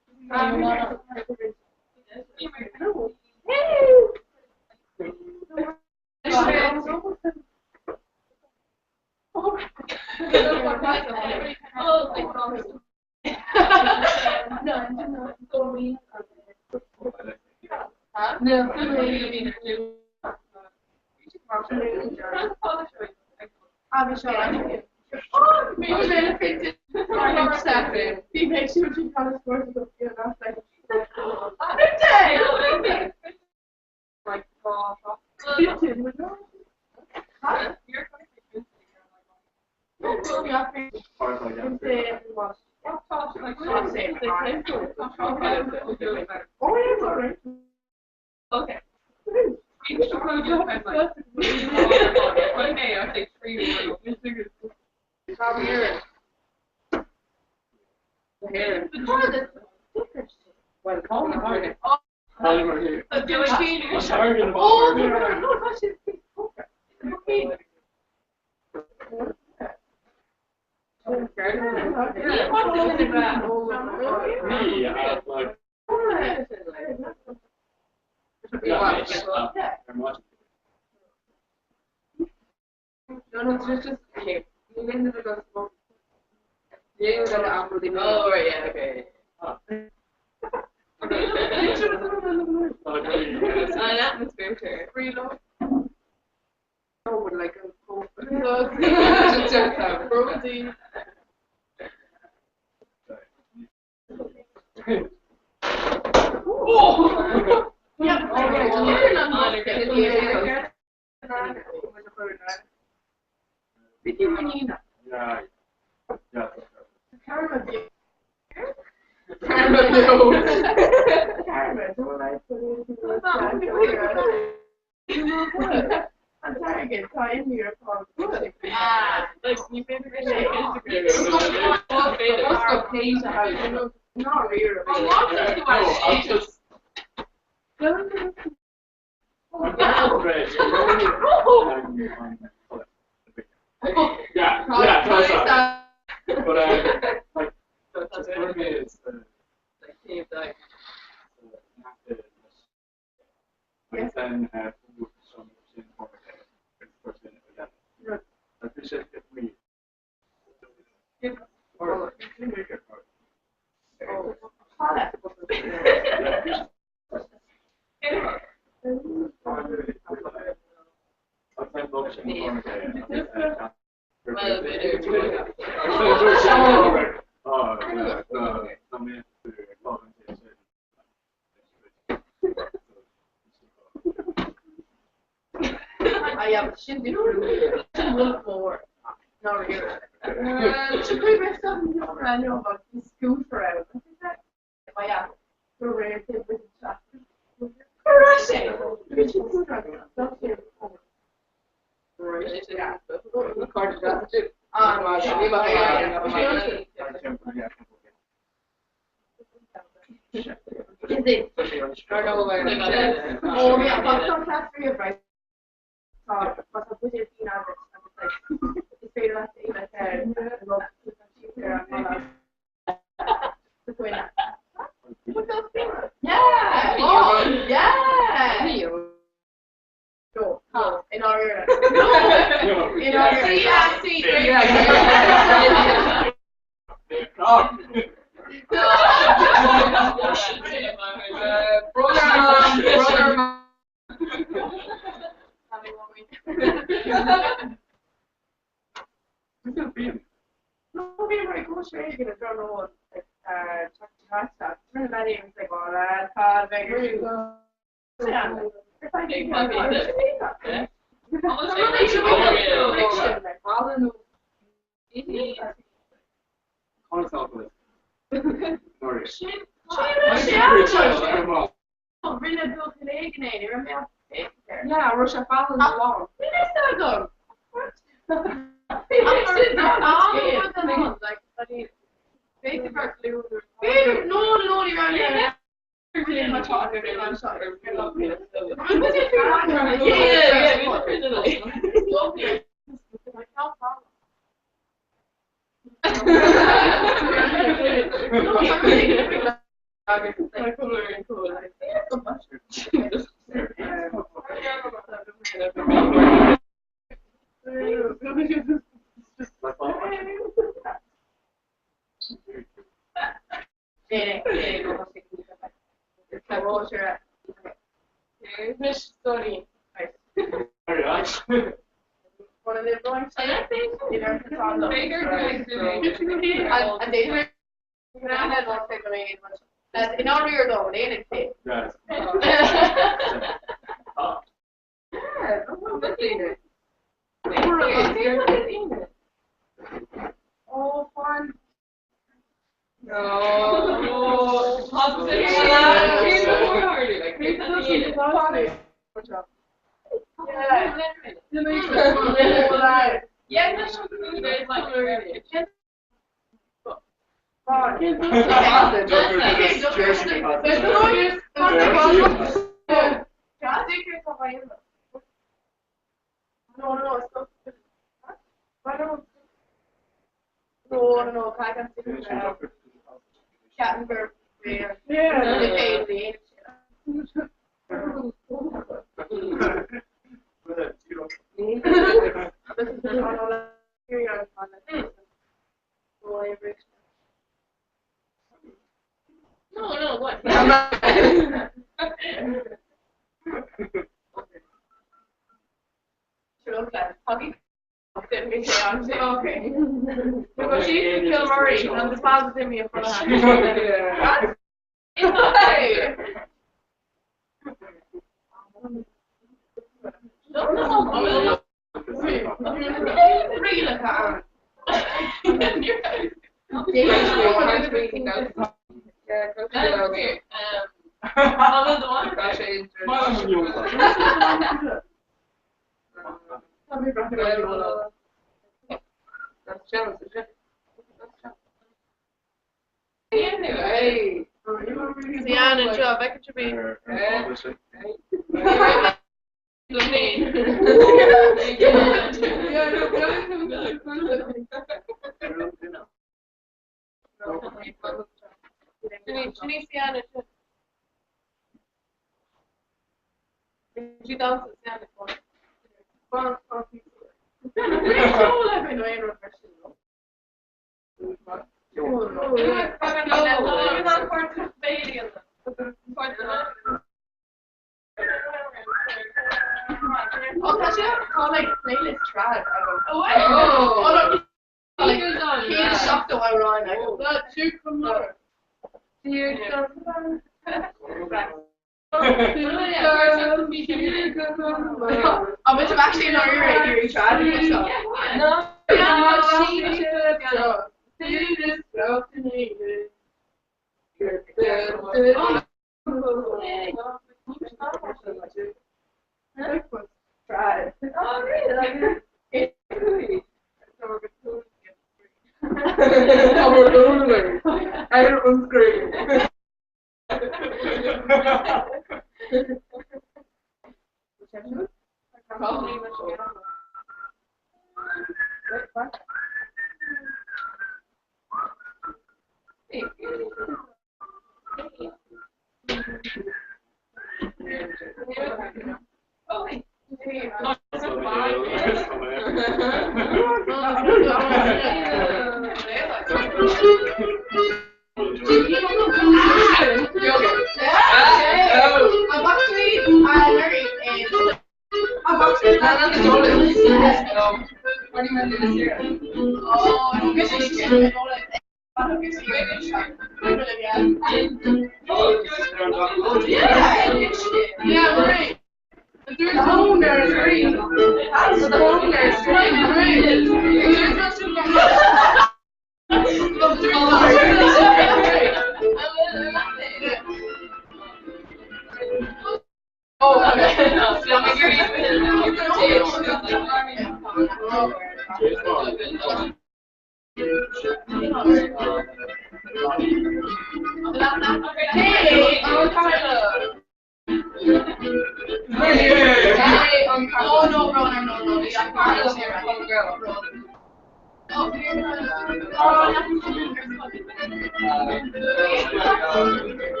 Oh,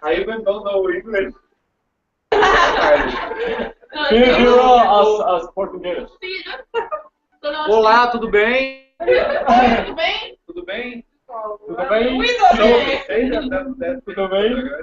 I even don't know English. Virou as, as portuguesas. Olá, tudo bem? Tudo bem? Tudo bem? Tudo bem? Muito bem. Tudo bem?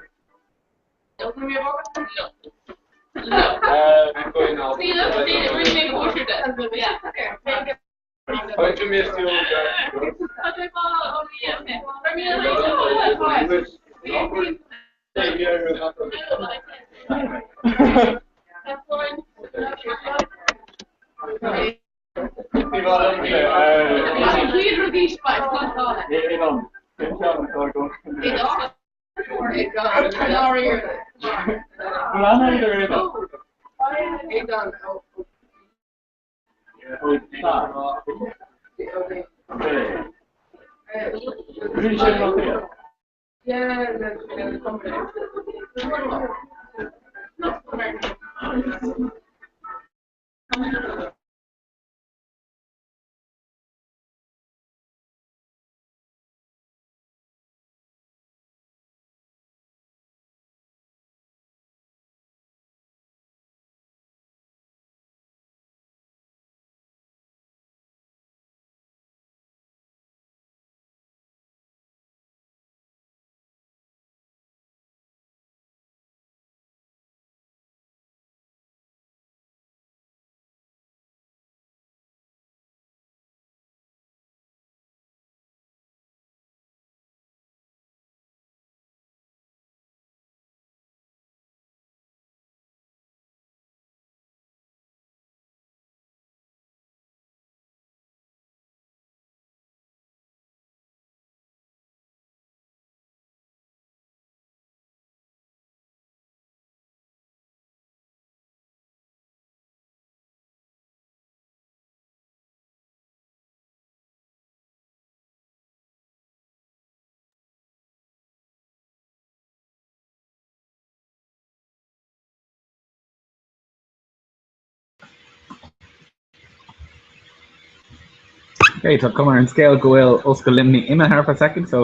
Ok, tá cuma ar an scéal go bhfuil Ollscoil Luimnigh imithe ar feadh soicind, so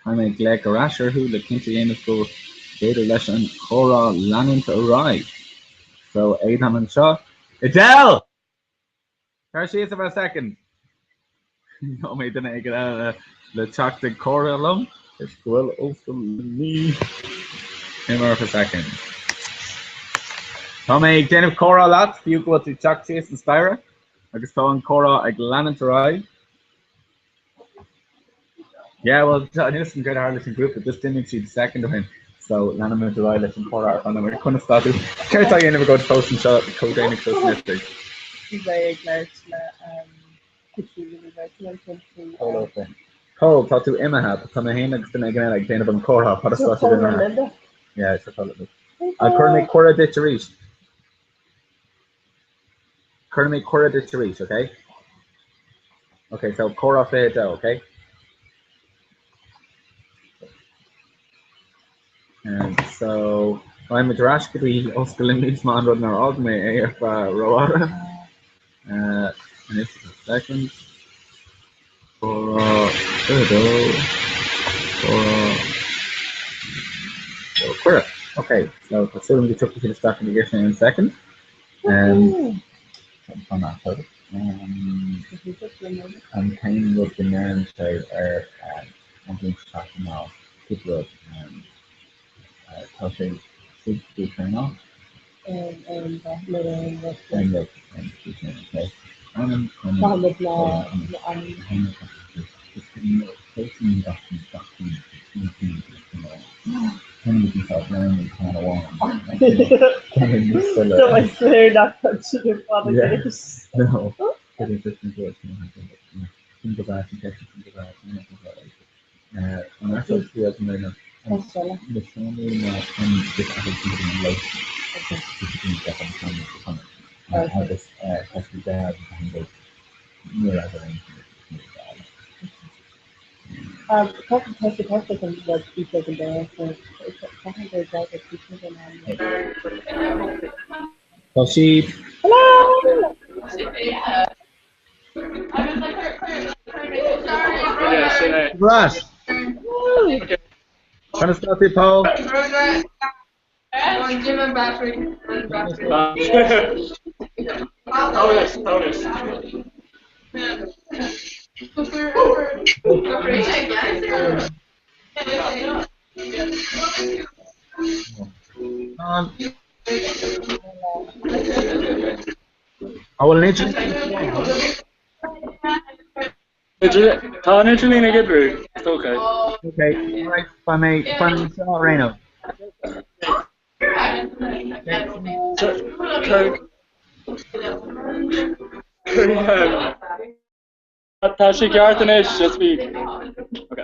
caithfidh mé glaoch ar ais orthu le cinnte a dhéanamh go féidir leis an chomhrá leanúint ar aghaidh. So, Aodhán anseo. Adele! Tar síos ar feadh soicind! Nó mé duine éigin eile le teacht ag comhrá liom, is go bhfuil Ollscoil Luimnigh imithe ar feadh soicind. Tá mé ag déanamh comhrá leat, fiú go bhfuil tú ag teacht síos an staighre. Agus tá an comhrá ag leanúint ar aghaidh. Yeah, well, tá níl an great leis an grúpa, just d'imigh siad second ó shin. So leanfaimid ar aghaidh leis an chomhrá ar feadh nóiméad. Conas tá tú? Céard tá á dhéanamh agat fós anseo comhdéanamh suas an oifig? Bhí mé ag labhairt le Caitríona ní bheidh tú Cól ó Finn. Cól, tá tú imithe, tá mé féin agus duine éigin eile ag déanamh an chomhrá, conas tá tú imithe? Yeah, seo Cól. Cuirfidh mé cuireadh duit arís. Cuirfidh mé cuireadh duit arís, ok? Ok, so comhrá 22, ok? Um, so, raghaimid ar ais go dtí Ollscoil Luimnigh má an rud nár fhág mé é ar feadh rófhada. Uh, anois a second. Comhrá 22. Comhrá. So, cuireadh. Ok, so tá súil agam go dtiocfaidh siad isteach ina dhiaidh sin in a second. Um, an t-aon rud go ndeireann sé ar an bhliain seo caite ná cúpla rud. Tá sé istigh faoi traenáil. Tá siad. Hello! Ras! Conas tá tú, Paul? An bhfuil an idirlíon Tá an idirlíon ag oibriú, is dócha. Ok, alright, beidh mé beidh mé anseo ar aon nós. Tá sé ceart anois, just bhí. Ok.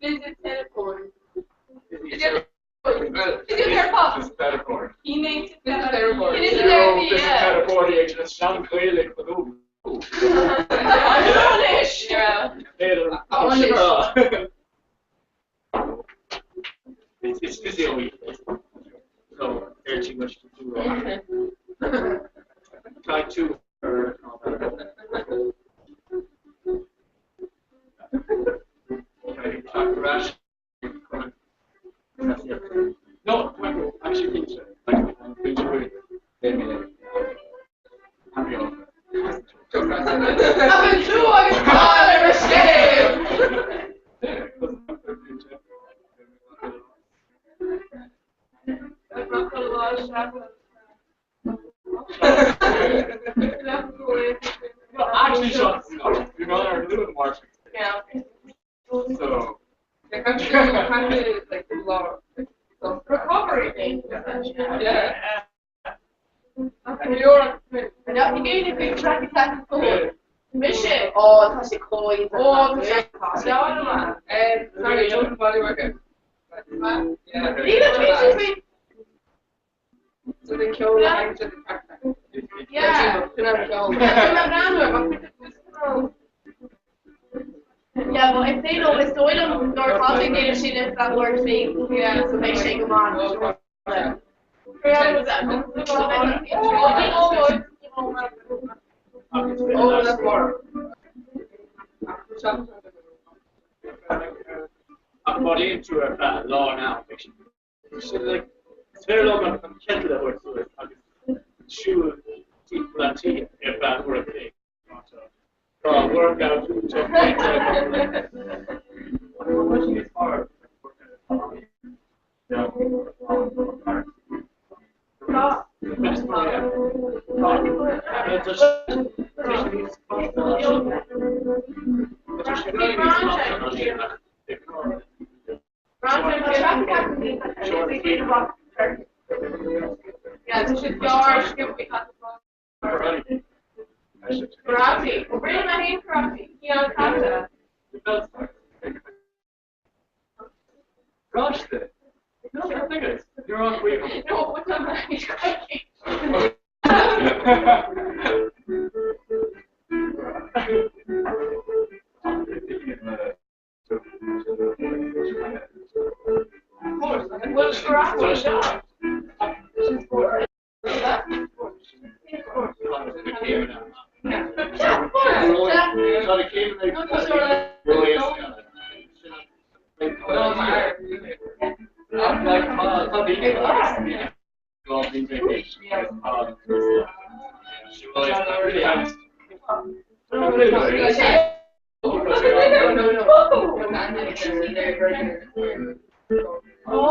Fisiteiripeoir. Fisiteiripeoir. Fisiteiripeoir. Fisiteiripeoir ag na sean-Ghaeilge ba dú. It's physio week. So, air too much to do. Try to No, actually, Actually, you're not doing March. Yeah. So. Kind of like recovery thing. Yeah. Mise Ó tá sé cóid Ó tá sé Sorry, don't body worker. So the ceol Yeah. Yeah, well, if they know, is dóigh liom nuair atá tú ag déanamh sin ar feadh uair féin, yeah, so beidh sé go maith. Oh, that's more. Ach mar aon tú ar feadh lá now fiction. Like, is féidir liom an cetal a thabhairt suas agus siúl timpeall an tí ar feadh uair a chloig. Tá workout Yeah, so she's gearr Karate. Well, bring my hand karate. Keon kata. Rush it. No, I think it's you're on wheel. No, what's on my Well, karate. Oh.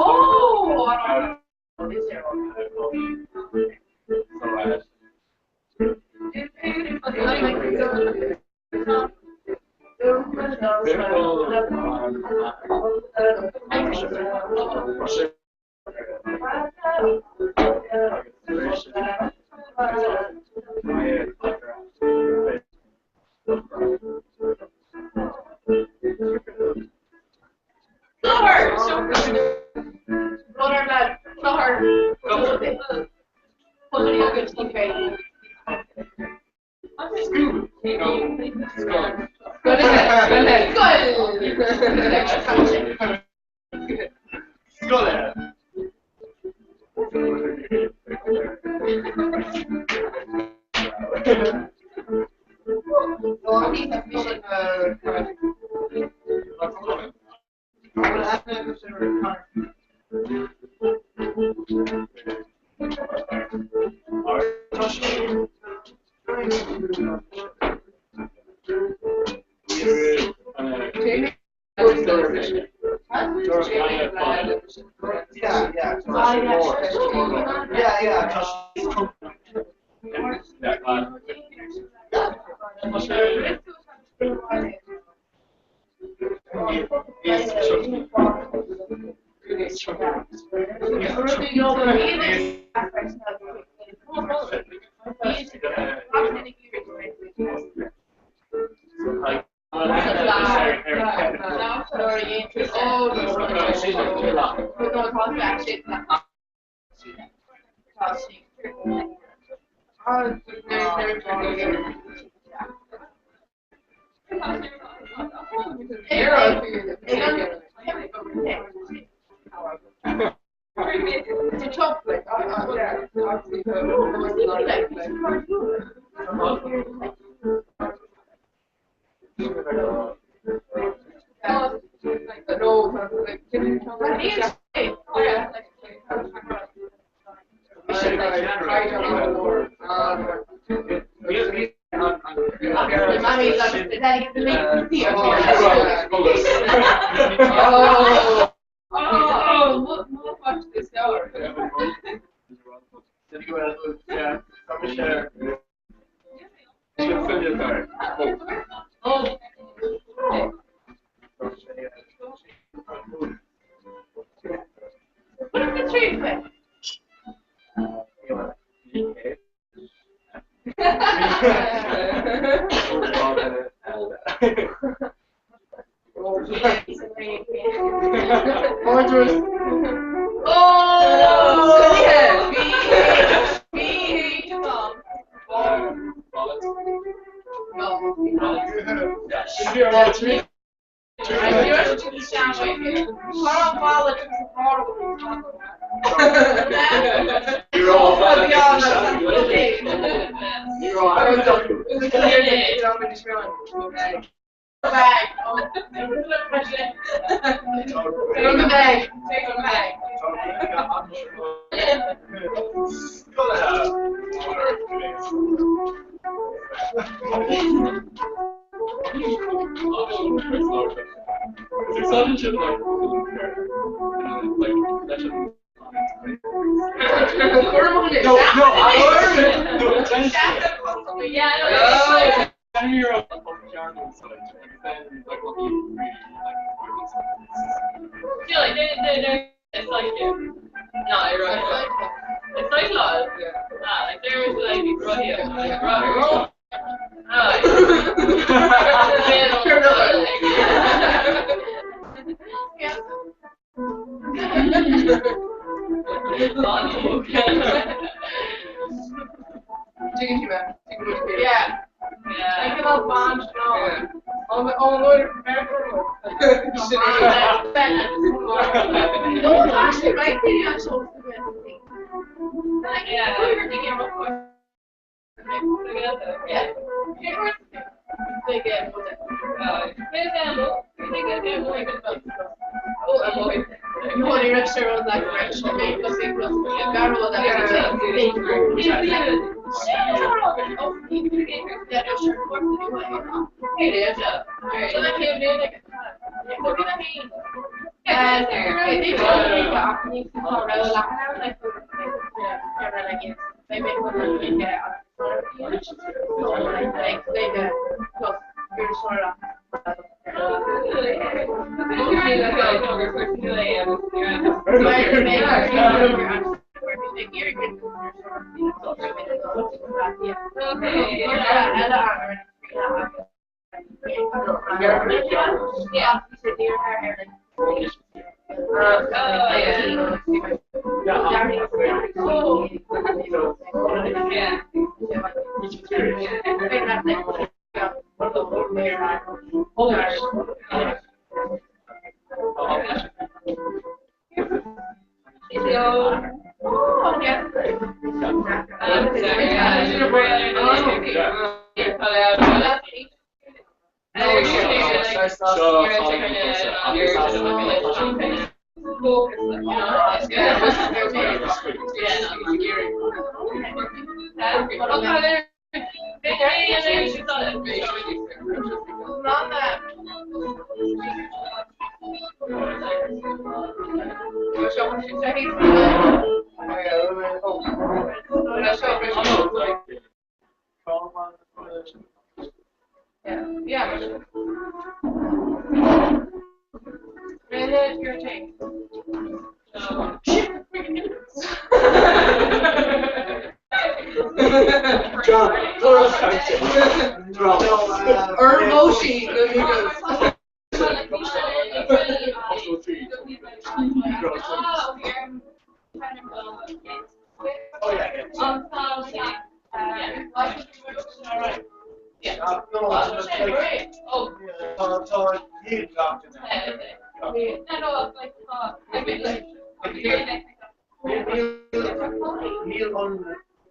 Níl an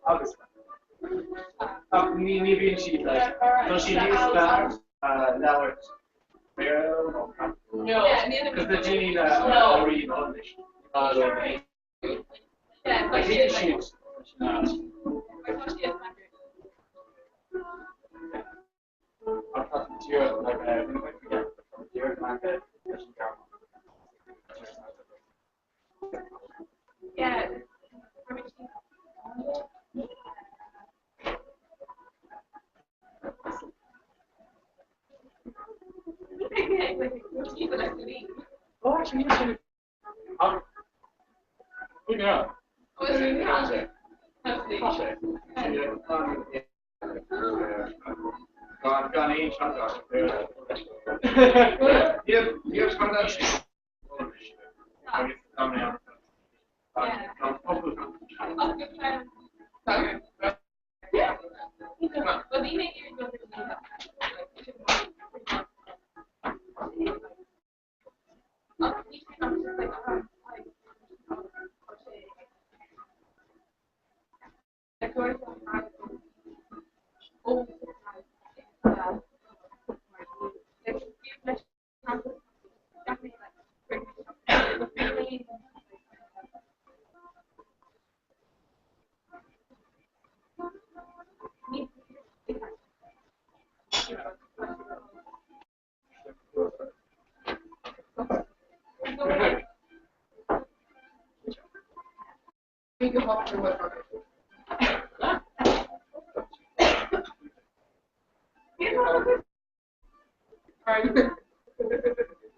agus ach ní ní bhíonn siad like tá siad níos fearr labhairt Béarla nó Cos na daoine le labhraíonn Ollainnis Like thuigeann siad Ach tá an tír like tír leis an Ghearmáin. Yeah. Oh, actually, you should. Gan gan aon teanga Béarla. Níl níl teanga agus gan mé gan focal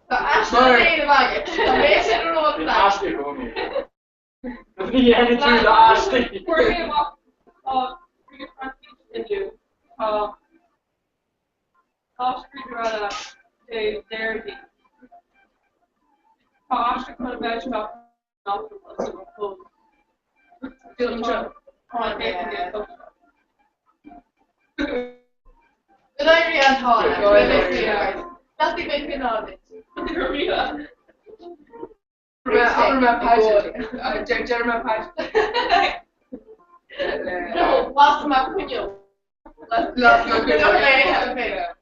Tá aiste déanamh agat. Tá mé sin ar ól Aiste gcónaí. Ní dhéanann tú le aiste. Fuair mé amach tá Fraincis inniu. Tá tá scríbhneoir eile Dé Déardaoin. Tá aiste chun a bheith seo Go n-éirí an t-ádh. Lasfaidh mé coinneáil duit. No, lasfaidh mé coinneal. Lasfaidh mé coinneal.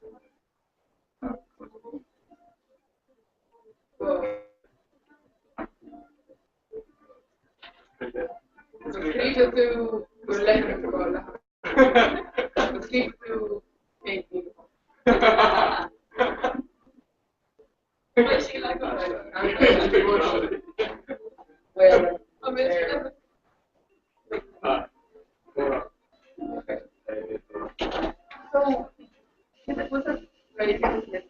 Scríobh tú go leithreas go Scríobh tú So, is it was it ready to get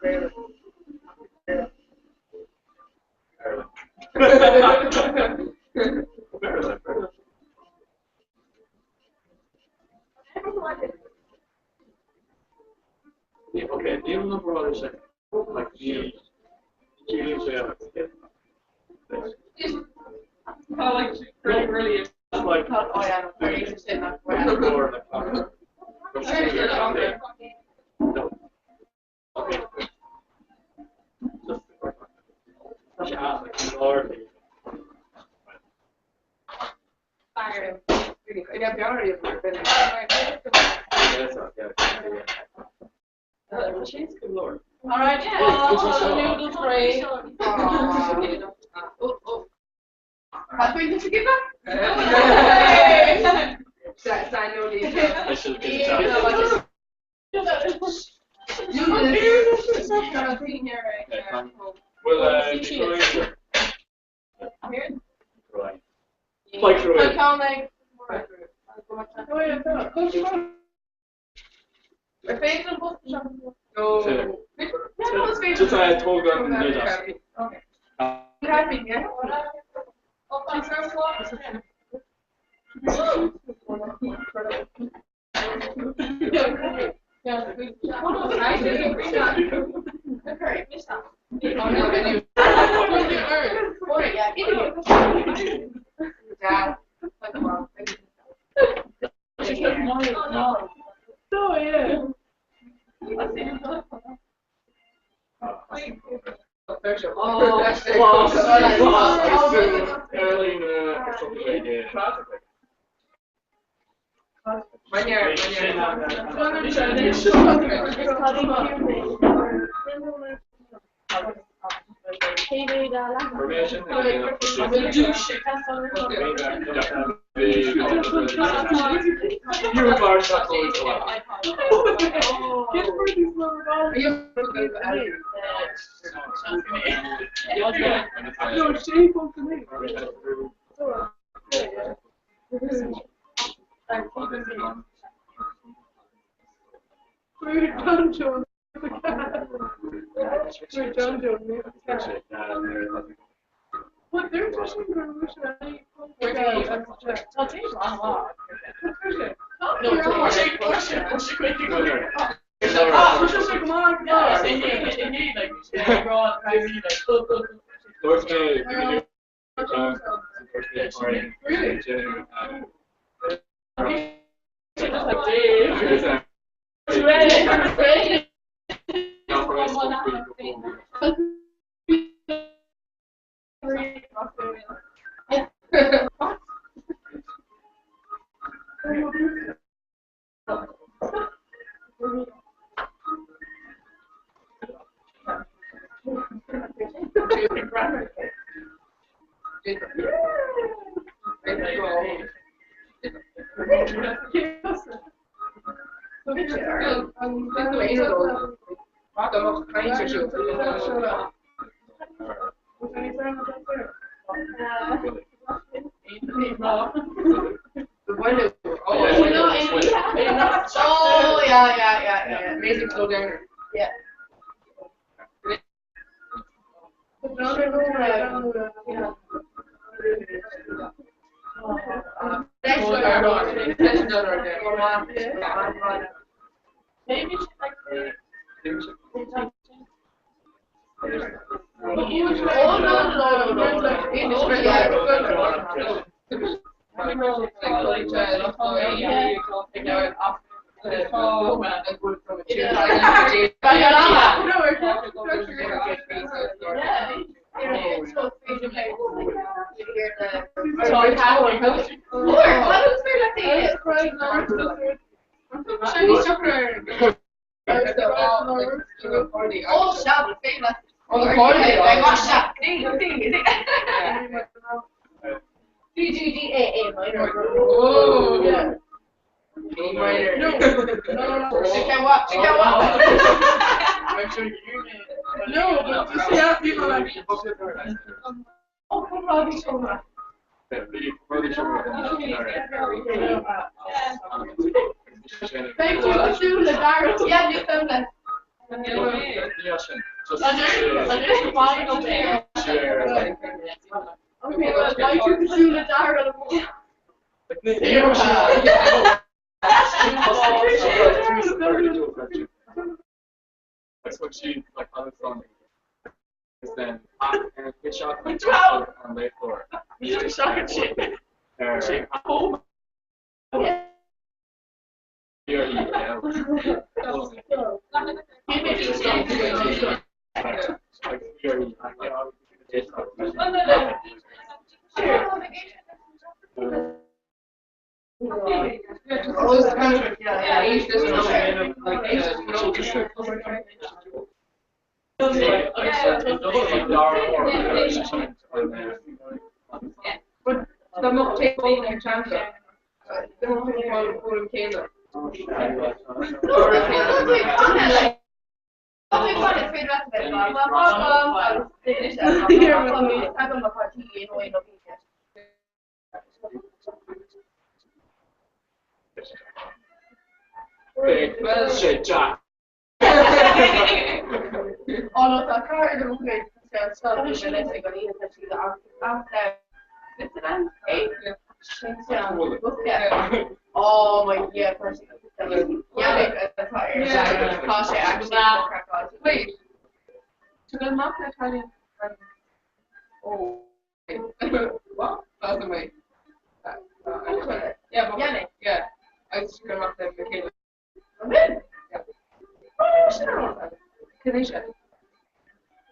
Okay, níl na bráid sé like níl níl sé Tá like really really like Oh yeah, No. Okay. Just All right, well, noodle tray. Oh, oh. Tá faoi to give up? Well, right. Like through it. Just I told them Okay.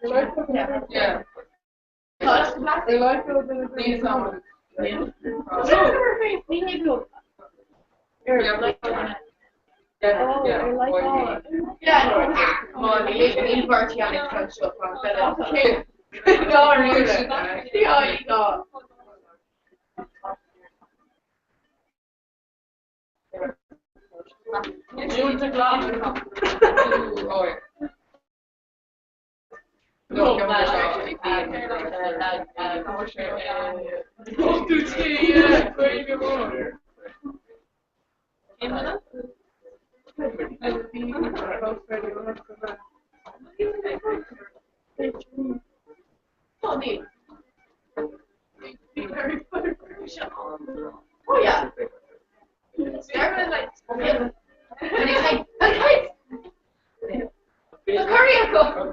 Yeah. Oh yeah.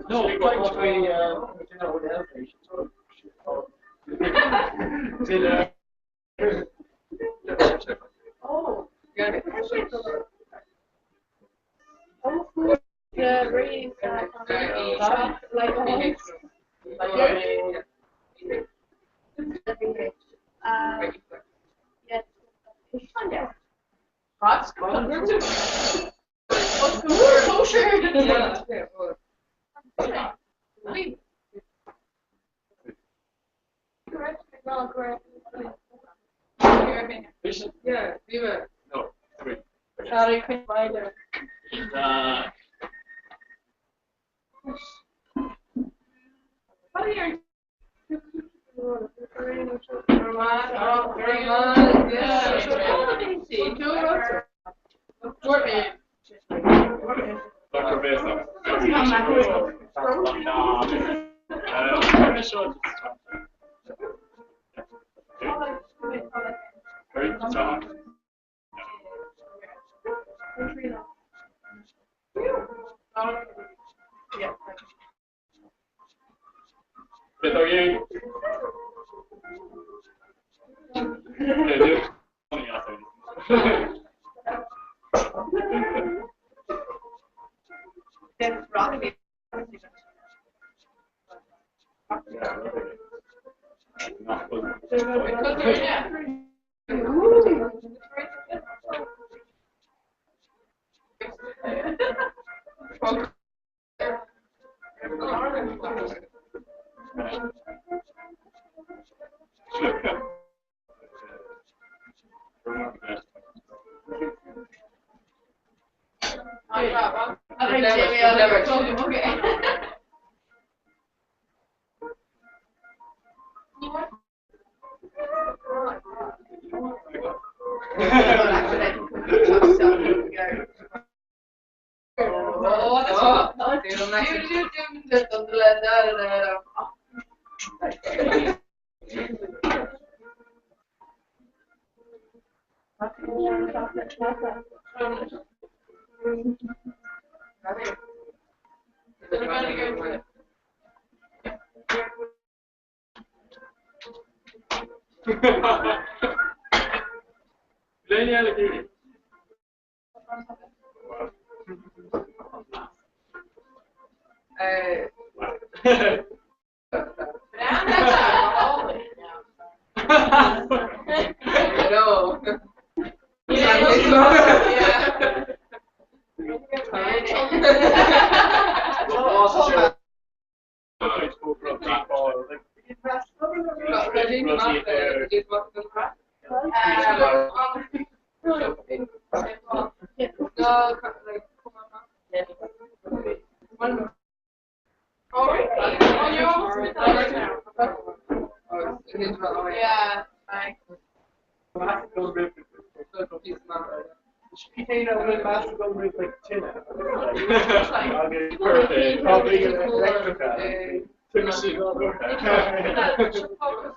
No, Oh. Yeah, Viva. No, three. Sorry, couldn't find it. What are your Dr. Besa.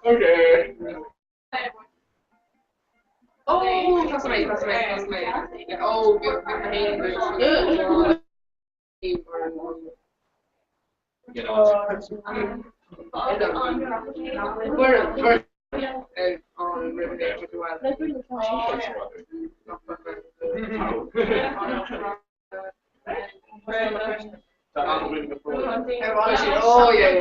Okay. Oh, that's right, that's right, that's right. Oh, Oh yeah,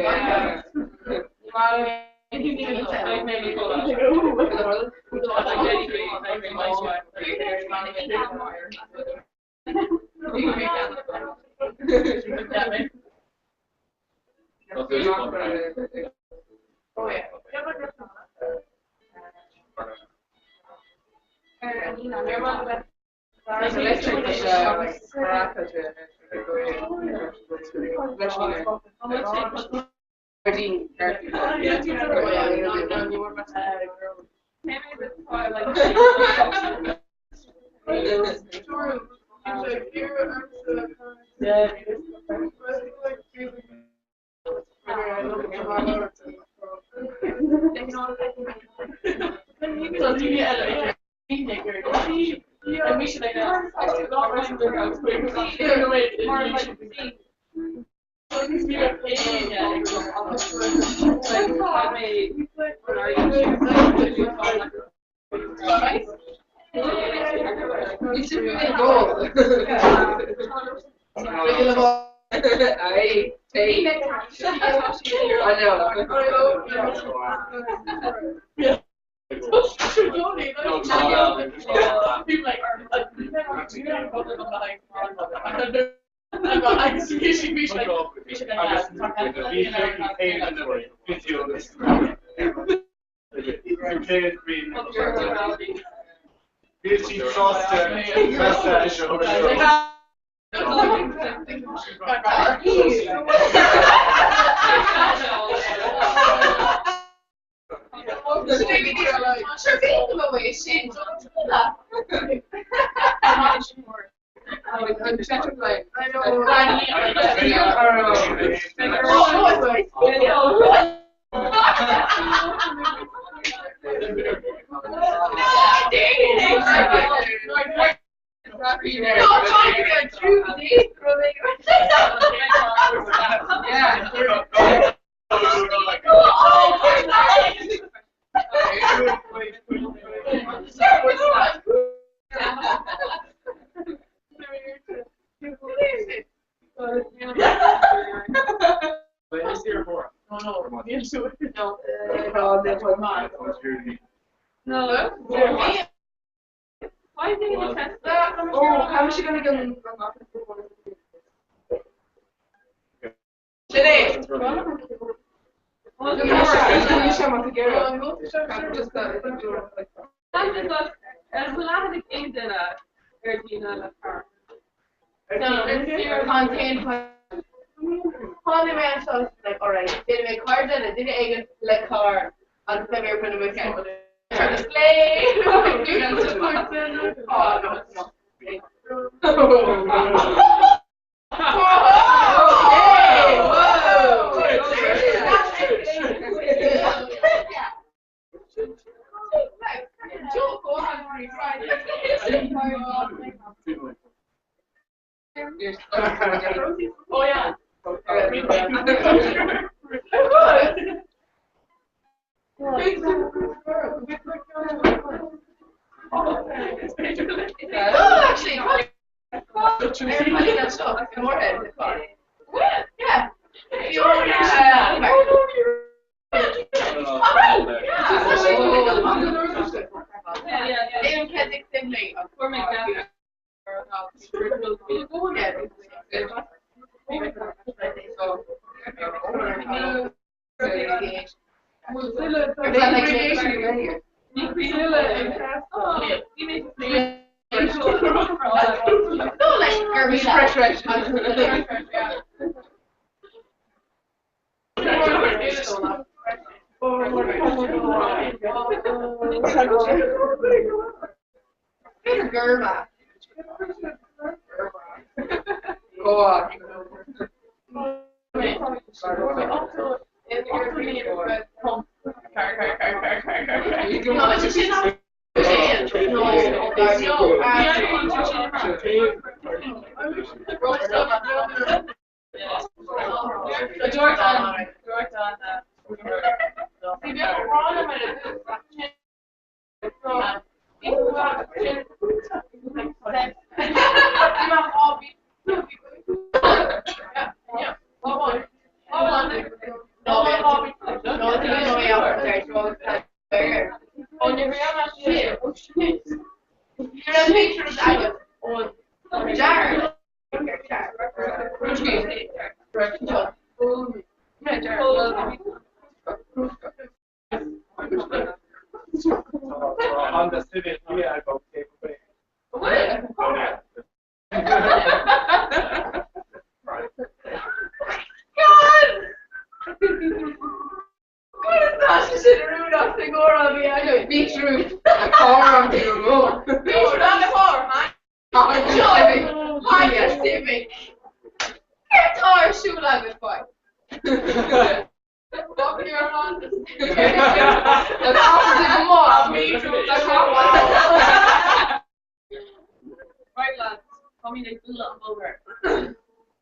Right lads, tá mé ag bualadh an bóthar.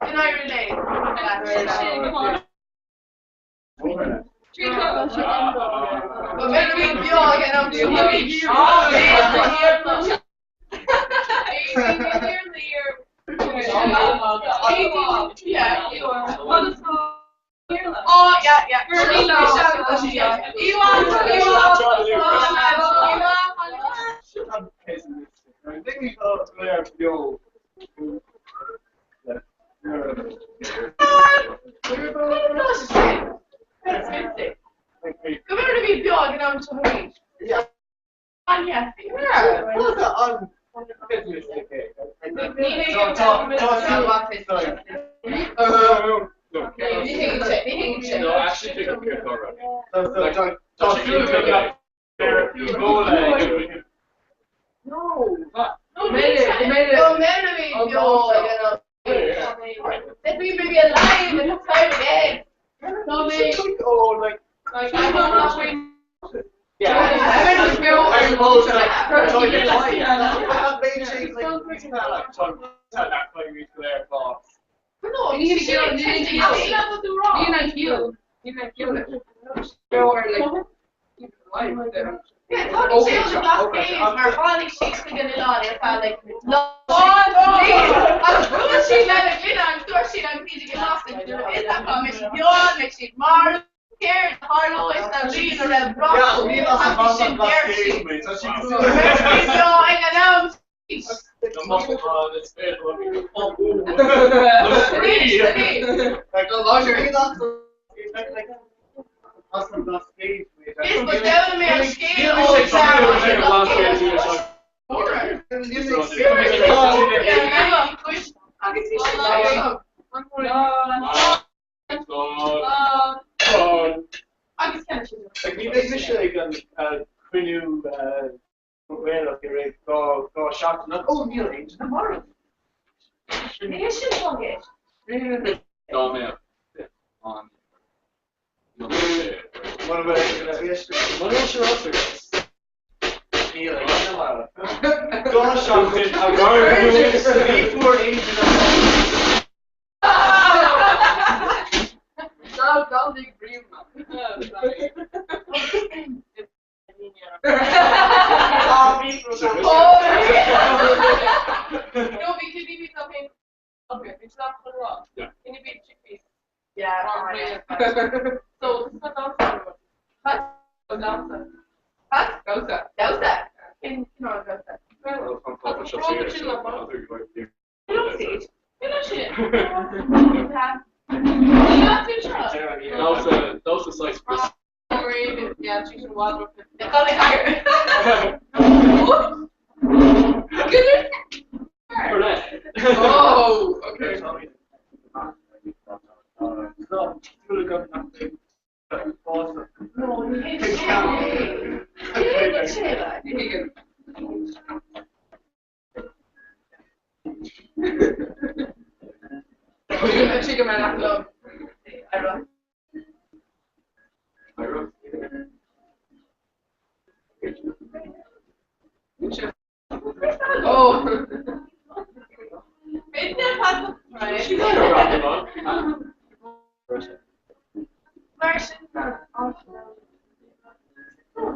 Can I relate? Come on. Oh yeah, yeah. Go bhfuil bhí beag in am seo No, actually pick up your car. No. No, maybe no. Let me be alive and time again. No, me. Oh, like. Like, I'm not waiting. Yeah. I No, you need to get you need to kill it. Or like Yeah, tá sé an Blascaod mar tháinig sí chuig an oileán ar feadh like lá agus bhuail sí lena gcine agus dúirt sí an ní go lasting is acu mé sí beo mé sí mar céard a tharlóidh sa bhliain a raibh brat sin deir sí beo ag an am Is go deimhin mé an scéal agus bhí sé Agus Like, ní bheidh mise ag an cruinniú Gaelach i rith dhá seachtain ach ó níl aon duine marbh. Ní sin fágéid. Dá mbeadh an Mura bhfuil sé ráite níl aon duine marbh. Dhá seachtain a ní fuair aon duine No, bhí cibí bhí tá féin. Okay, bhí slap chun rá. Can you beat chickpeas? Yeah. So, this is not dancer. What? Dancer. What? Dancer. Damhsa. Cén cineál damhsa? That was a size Chris. Yeah, she's a wild Oh, okay. Chicken man love. Oh.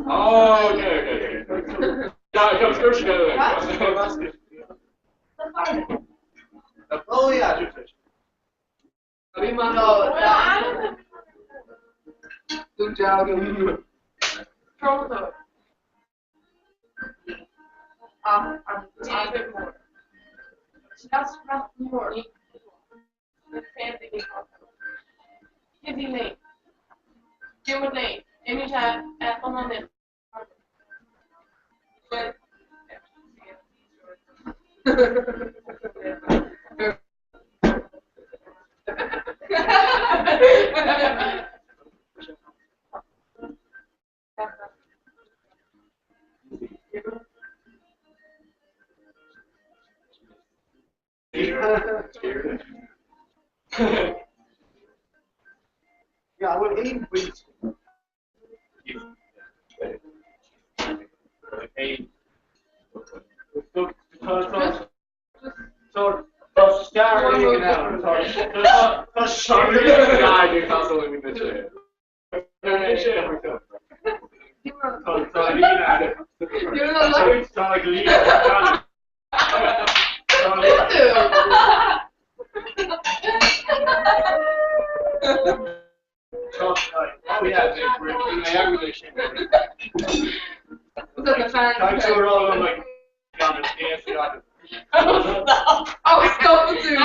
Oh, okay, okay, okay. Yeah, come squish together. Oh yeah, do No, Ceoltóir. Ach an David Mór. Sraith mór. Kizzy Lane. Diarmuid Lane. Imíonn sé chun an Yeah, well, aon bhaint Oh, stop it, dude.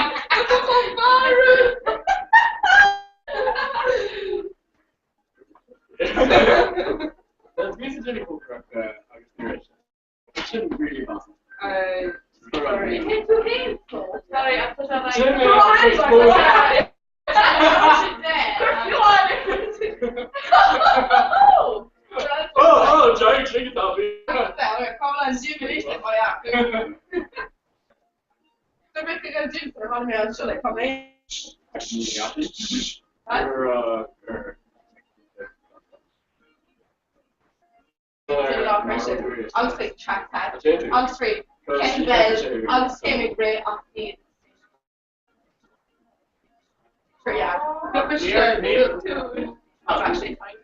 Sorry, I put on like. Oh, oh, giant chicken toppy. Agus faoi trackpad agus faoi kettlebell agus cé mé ré ach iad. Sure, yeah. Oh, actually, fine.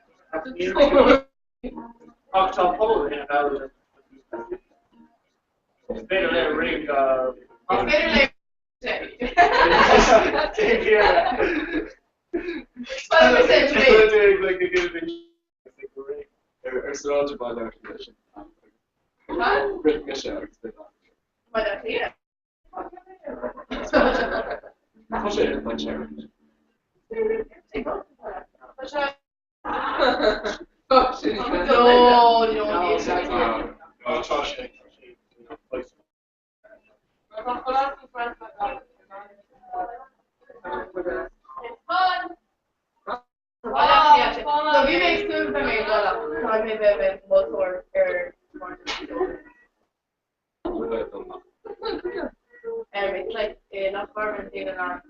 Ach tá pobal in bheil Is féidir le ring Is féidir le Ar sráid baile Rith mise agus Tá sé ar sé. No, no, No, tá sé. It's fun. So bhí mé ag súil bheith mé ag dul ach tá mé bheith mé moltóir ar It's like nach mar an duine ná an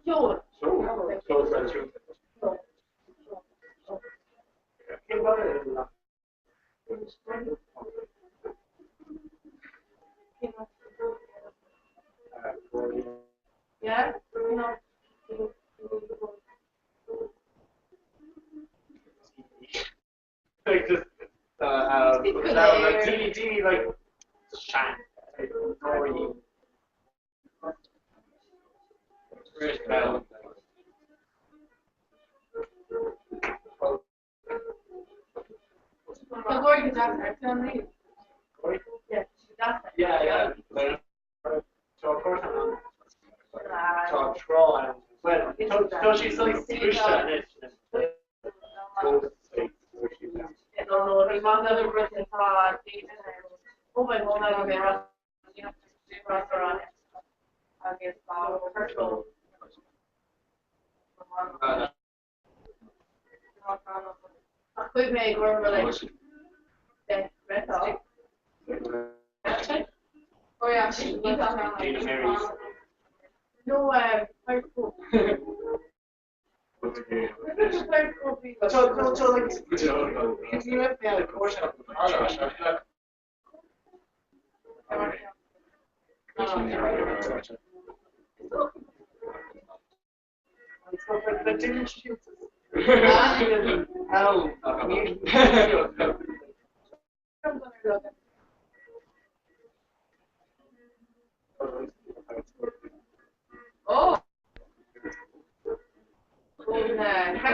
Ceol. Yeah? No. Like just like teeny teeny like shine. Tá Gori go deas ar an rí. Yeah, deas. Yeah, yeah. So of course I'm Tá trá well tá sí No, no, there's one other person Oh my God, agus tá Ach chuaigh mé ag orm like Oh yeah, No,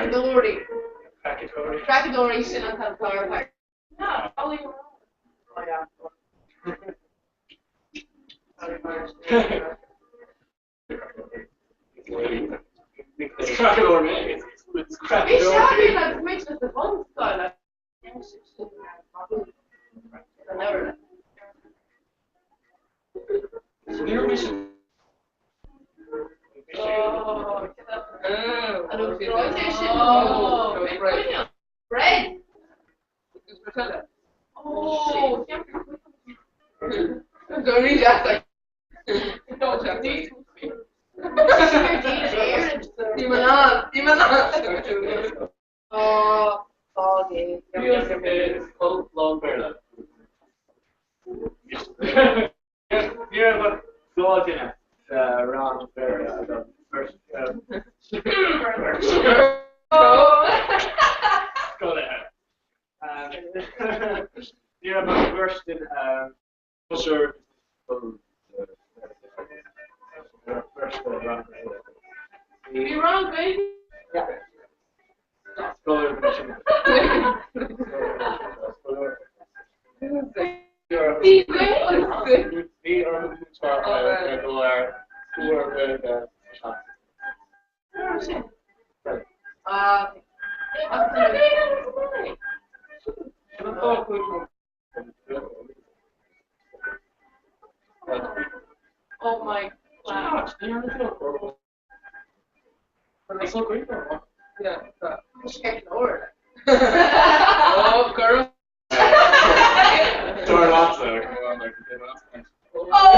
Creachadóirí. Creachadóirí. Creachadóirí sin an t-clár. It's cracadóir mé. It's Bhí cracadóir. sé agus muid sa bhunscoil. Bread. Oh, Don't read that. Oh, foggy. Long Béarla. Ní raibh ach rang Béarla agam first Scoil. Ní raibh ach beirt den sure first rang Béarla. Bhí rang Gaeilge? Yeah. Scoil Bhí orm ar dul ar fuair Gaeilge Oh my god. Yeah. Oh, girl. Sorry, lots of. Oh!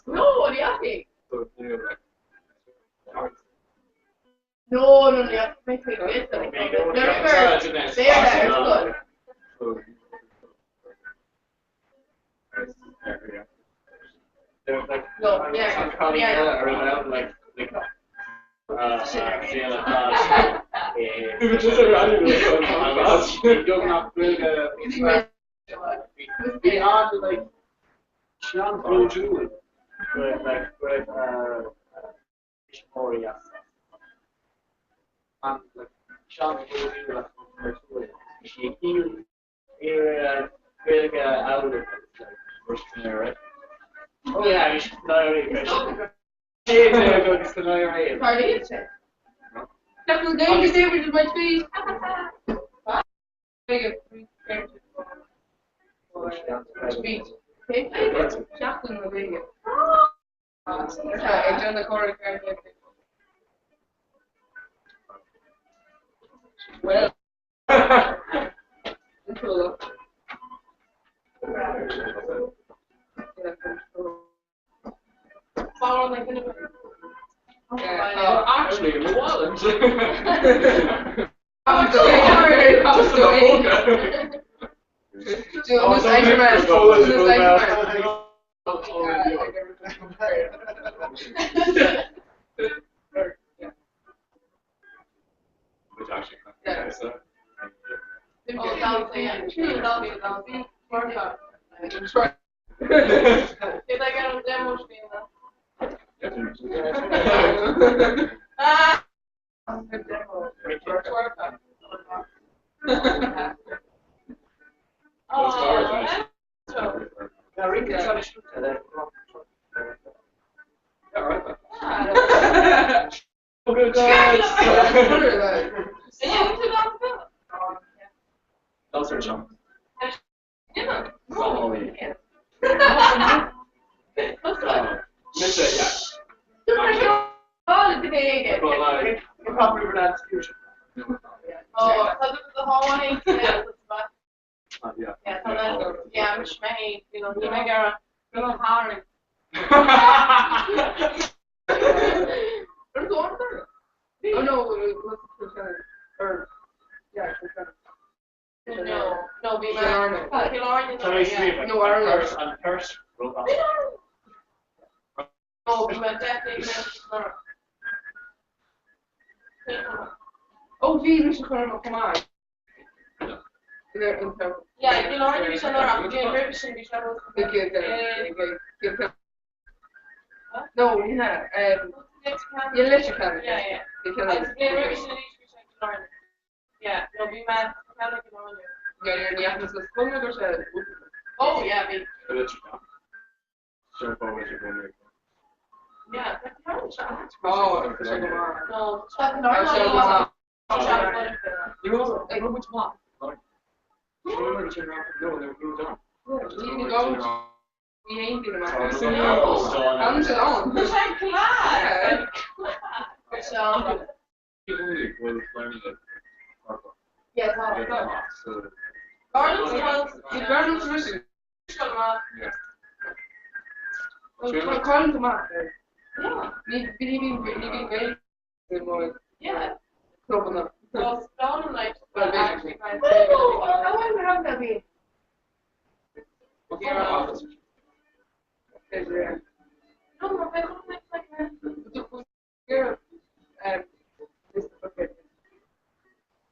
No, ní ach. No, no, ní ach mé No, yeah, yeah. yeah. Like, like, Bhí an like Sean Brúúil like móí an like Sean Brúúil sí ar Gaeilge áidir right? Oh yeah, bhí agus san IRA. Tarlaíonn sé. Nach bhfuil Gaeilge saibhir my tree. Seachtain na Gaeilge. Ag déanamh cóir Well. Oh, actually, in the wallet. Which actually, Yeah. so. Did I get a demo Ah! Those are jump. Miss it, yeah. But like, properly pronunciation. Oh, the whole Yeah. Yeah, I'm schmei, you know, you make a little hard. Oh no, it was or yeah, No, no, be my Sorry, Steve, No, Ireland. Purse and purse. Robot. No, be my definitely Oh, bhí mis chun come on. Yeah, bhí lár bhí sé lár ach bhí roimhe sin bhí sé No, ní hea. Yeah, Leitir Ceanainn. Yeah, yeah. Agus bhí roimhe sin arís bhí sé go lár. Yeah, no bhí mé ceann go lár. Yeah, ní fheadar sa scoil go sé. Oh yeah, bhí. Leitir Ceanainn. Sin fáth Leitir Ceanainn. Yeah, tá ceann sé. Oh, tá sé go maith. No, Tá sé go maith. Ní raibh muid maith. Ní haon duine maith. An sé ann. Tá sé class. Yeah, tá. Bhí Garland ris Yeah. Tá go maith. Ní bhí ní bhí Gaeilge Yeah. clubanna. Well, Stone like Well, basically. Oh, I wouldn't have that be. No, but I don't like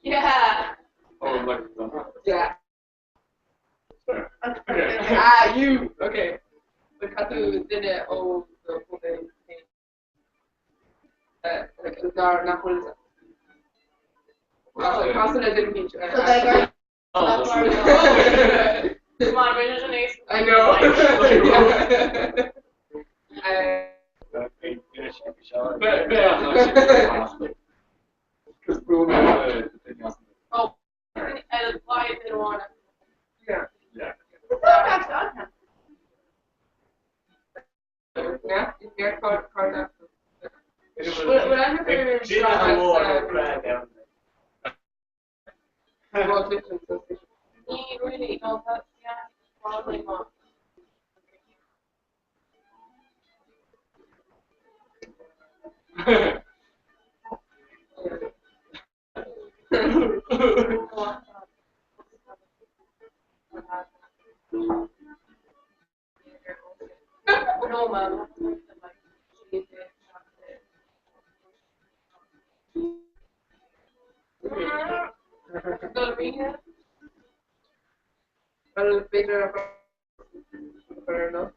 Yeah. Oh, like Yeah. Ah, you. Okay. But catu duine ó do chontae féin. Like dar nach bhfuil Casa le duine cinnte. So they go. Come on, we're just an I know. Oh, and why they don't want it. Yeah. Yeah. It's not actually on Yeah, yeah, card, card. Well, well, I'm Ní really, no, that's, yeah, probably not. No, ma'am. Well, b'fhéidir fair enough.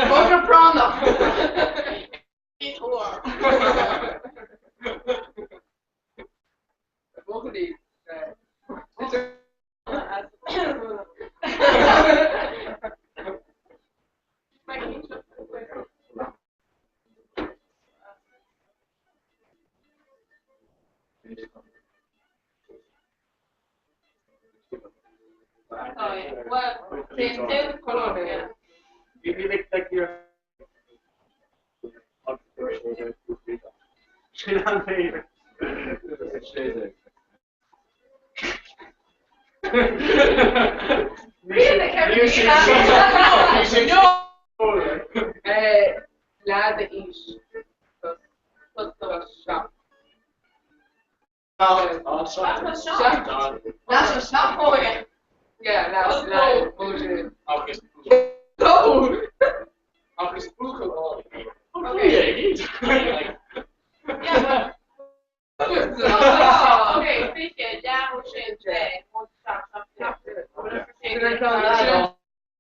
Bóthar pránach. Bóthair Well, same color, yeah. Really? No. Lead aois. Seach. Oh, yeah. Yeah, lead, lead, bullshit. No! Agus buachaill Okay. Yeah, but okay, fiche, leathan sin de,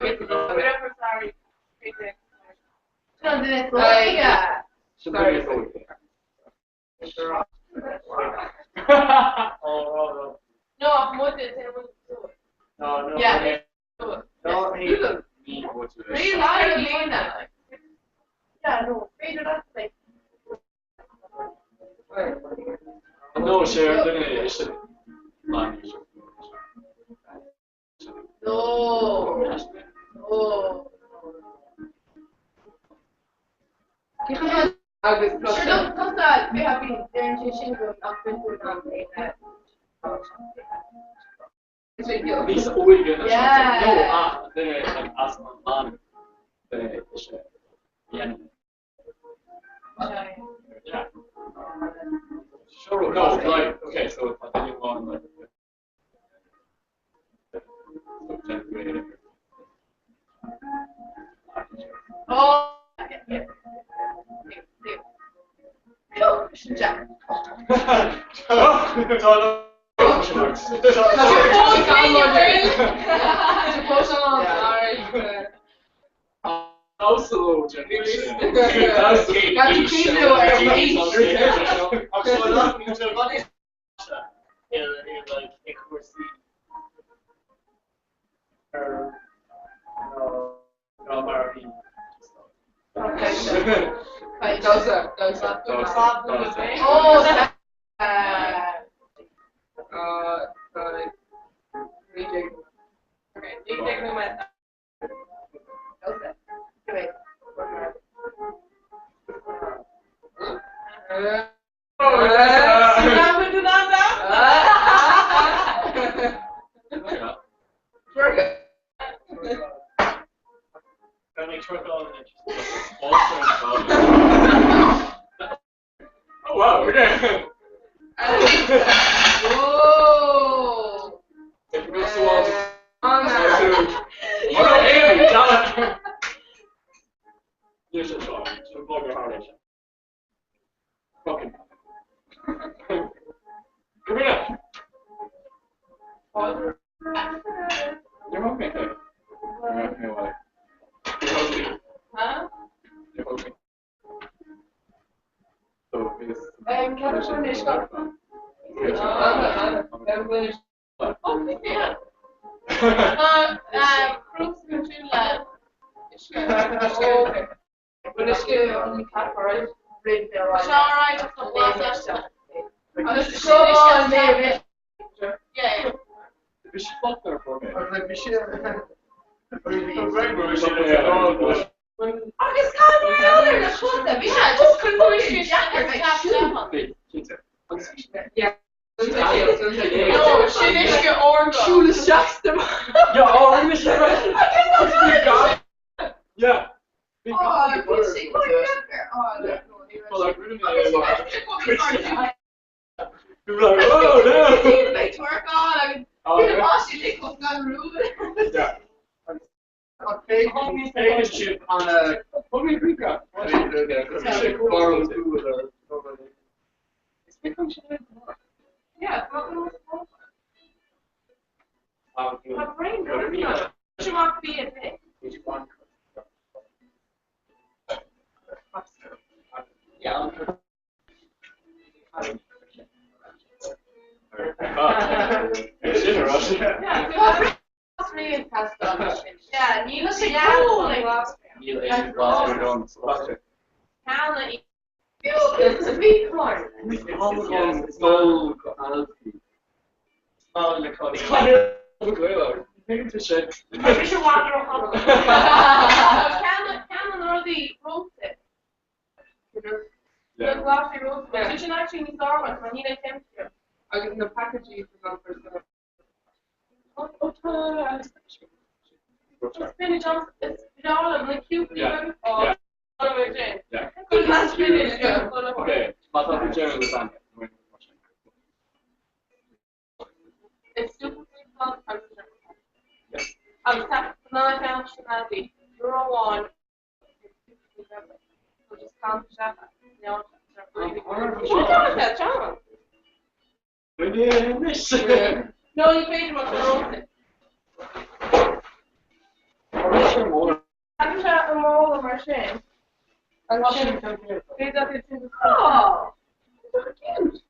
Whatever, sorry. Yeah. Sorry. No, I'm more than 10 No, no. Yeah. No, Really? Yeah, no, b'fhéidir that's like. No, sé duine is No. No. Agus Sure, no, tusa we have been there in sin go ach bin tú an Níos óige na Yeah. No, ach duine like as an man duine is yeah. Yeah. Sure, no, like, okay, so I think one like so ten Oh. Yeah. Yeah. Cool. Sin Jack. No. Oh wow, okay. Whoa. If it goes to wall to Oh no, Amy, damn it. Here's a shot. So bug hard. Fucking. Come here. You're hoping. You're hoping what? You're hoping. Huh? You're hoping. So is Agus cá na chuta, bhí sé just chun Sin uisce órga. Siúil isteach Yeah, oh, we missed it. Yeah. We were like, oh no! Yeah. Chip on a Yeah, my brain goes. You want to be a bit. Yeah. Yeah, níl sé Cean an rudaí róte. Sin actually níos ábhar mar níl temperature. Agus na packages for example. Spinach is breá na cúpla Yeah. Yeah. Yeah. Spinach yeah. Okay, má tá tú deir lasagna. It's super Agus ná cean sinadí amháin No, you paid him a Tá sé an mála mar sin. Oh, cute.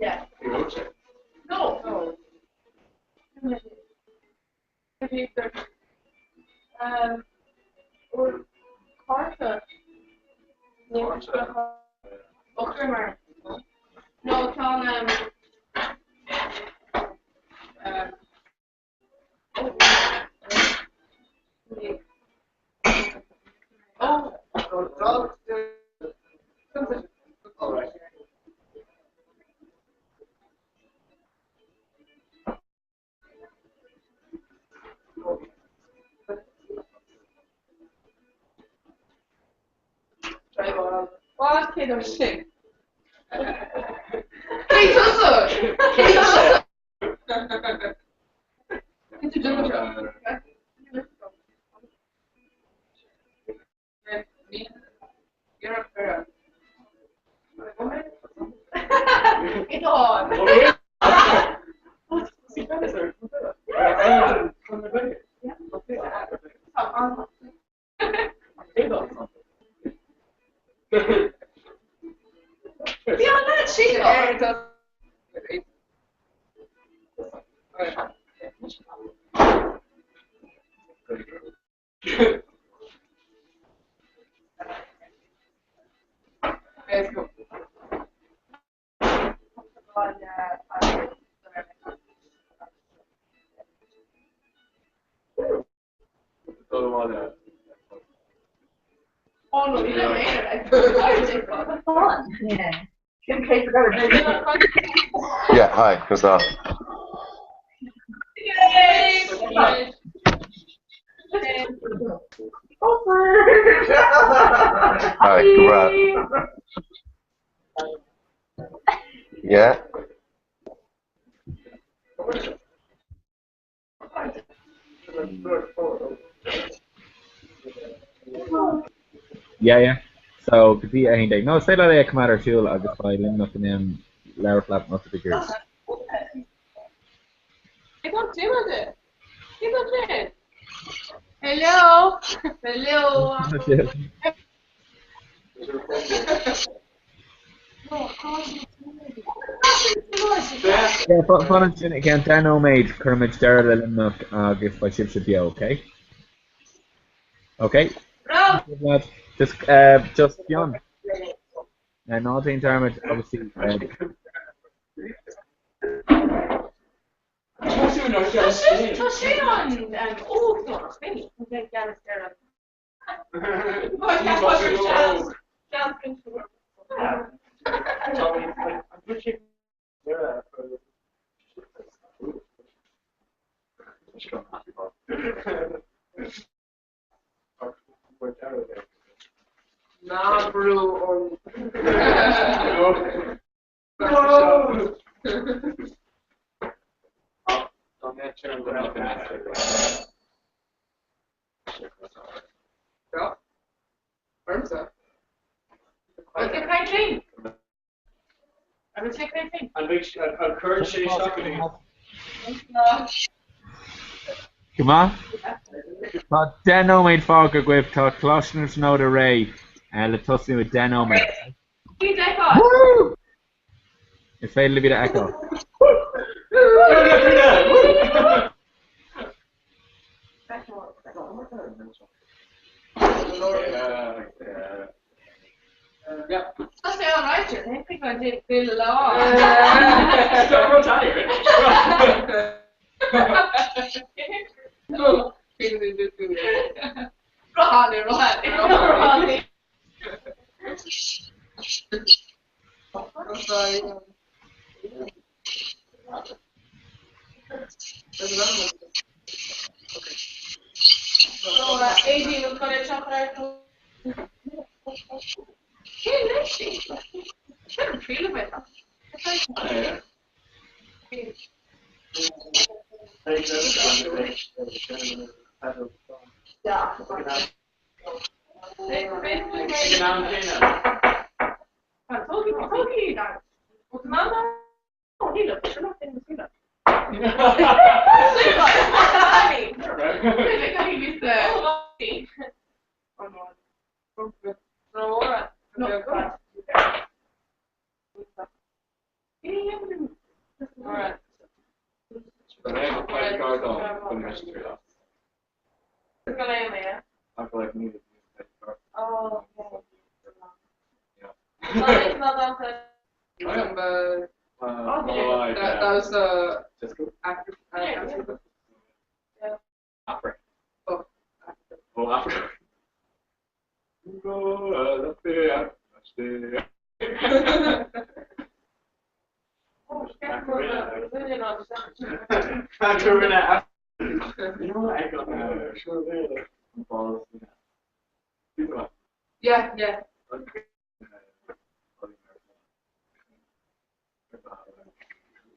Yeah. No. No. Or Carta. Ockermer. No, tá oh. All right. What kind of shit? Hey, Tusa! Yeah, hi, who's that? Hi, congrats. Yeah. Yeah, yeah. So go dtí 11. No, is féidir leat é a choimeád ar siúl agus beidh Luimneach in ann labhairt leat más tú ag iarraidh. I don't do it. You don't do it. Hello. Hello. Yeah, fan ansin i gceann 10 nóiméad, cuirfimid deireadh le Luimneach agus beidh sibhse beo, ok? Ok? Lads, just, just Fionn. Ná déan dearmad, obviously. Tá sé an-óg dó, nach bhfuil? Ná brú an. Go maith. Tá 10 nóiméad fágtha agaibh. Tá Coláiste na Tríonóide réidh le tosnú i 10 nóiméad. Is féidir libh iad a fheiceáil.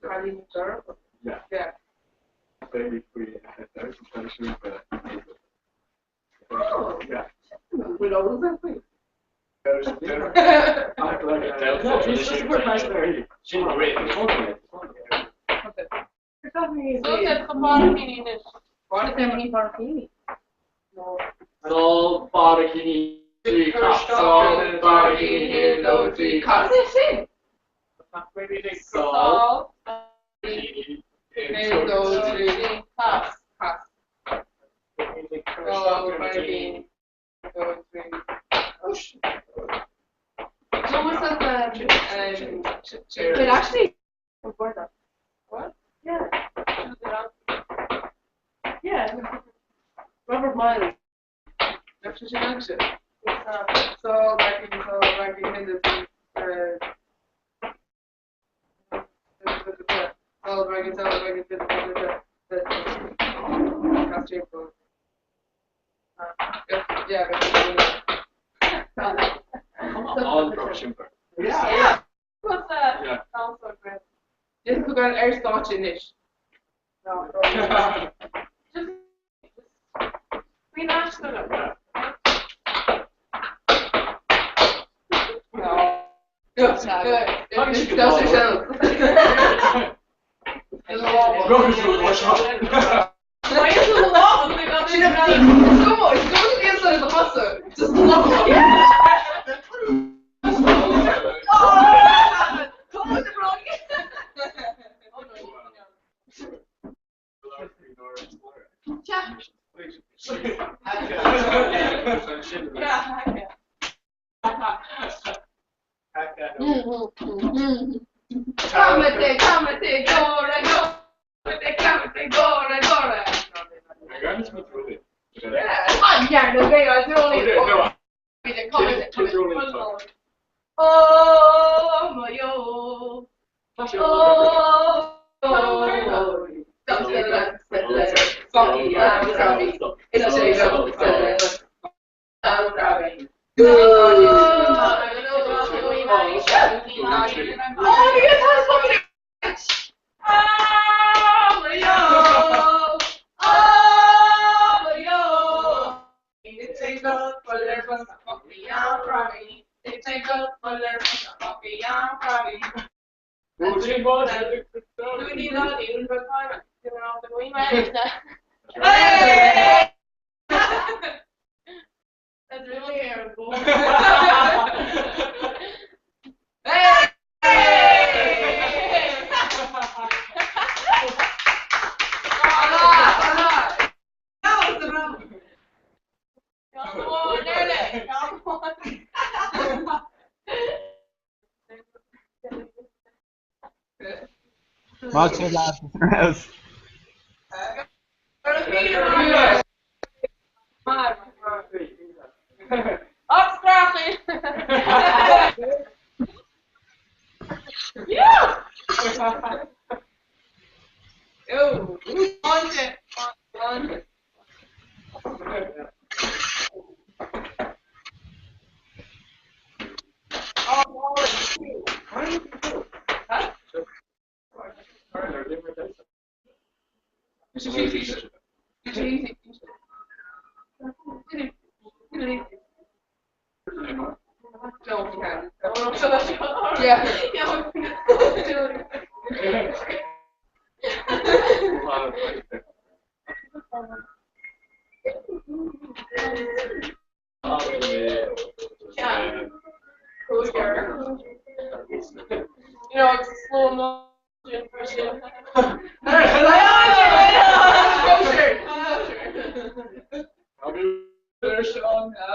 Cailíní Dorcha. Yeah. Yeah. Baby faoi traidisiúnta. Oh. Yeah. Bhfuil eolas agat faoi? Sin great. Sol barcíní Sol barcíní nó trí Cad é sin? Sol Aon, dó, trí, cas, cas. Sol, barcíní, dó, trí. No, what's that? But actually, what? Yeah. Yeah. Robert Miles. That's what she mentioned. Sol, barcíní, sol, barcíní, Sol, barcíní, sol, barcíní, Yeah, All traidisiúnta. Yeah. What's that? Yeah. Also great. This is got air starch in it. No. Just, we national. No. No. That's yourself. Why is it long? It's go, it's go to the inside of the hustle. Just love it. Oh, come on, the Kamate, kamate, gore, gore, kamate, gore, gore. Yeah, oh, yeah, no, they are only. Oh, my oh. Oh, oh. Oh, you guys have something. Oh, my oh. Oh, my oh. Hey! That's really terrible. Hey! Come on, Nelly. Come on. Master lads. Up, Scrappy! Yeah! Ew. On it. On it. Huh? Yeah. Yeah. You know, it's a slow motion for sure.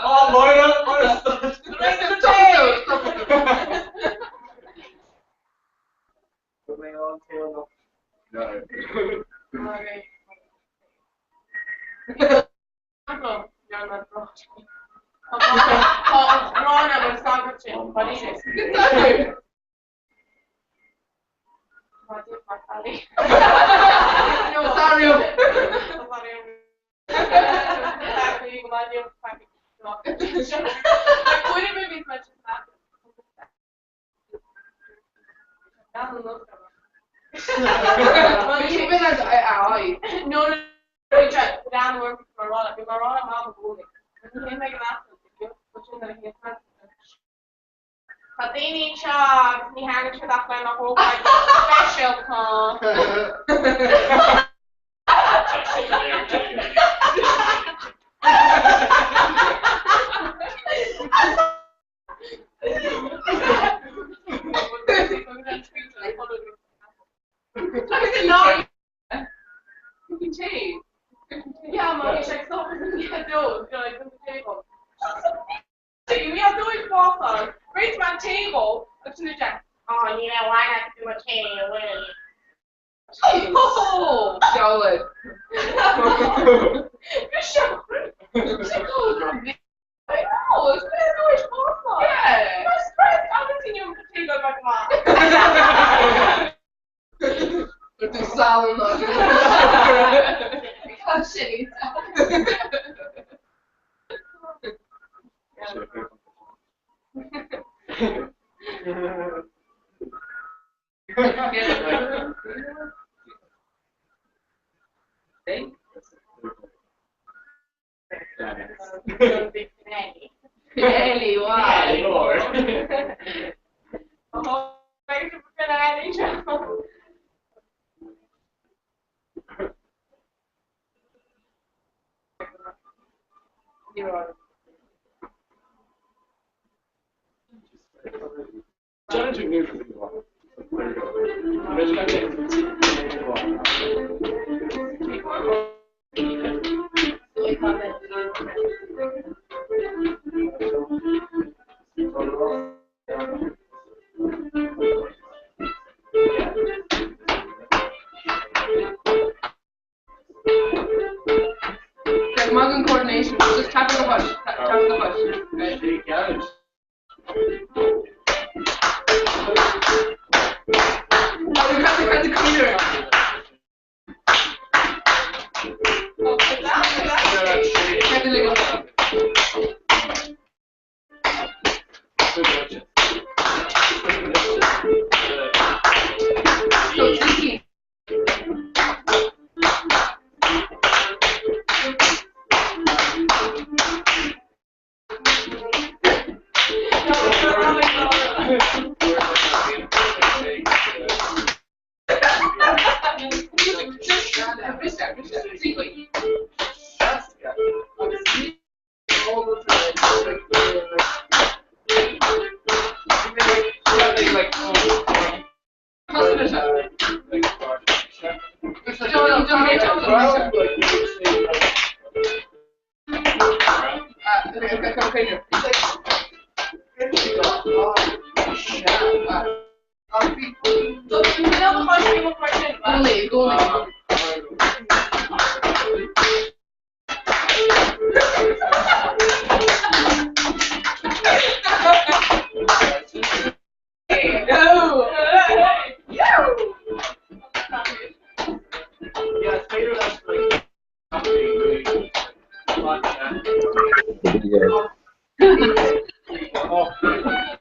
Oh, Moira, Moira, No. No, no, Tá daoine anseo agus ní thagann siad ach le na hócáidí speisialta.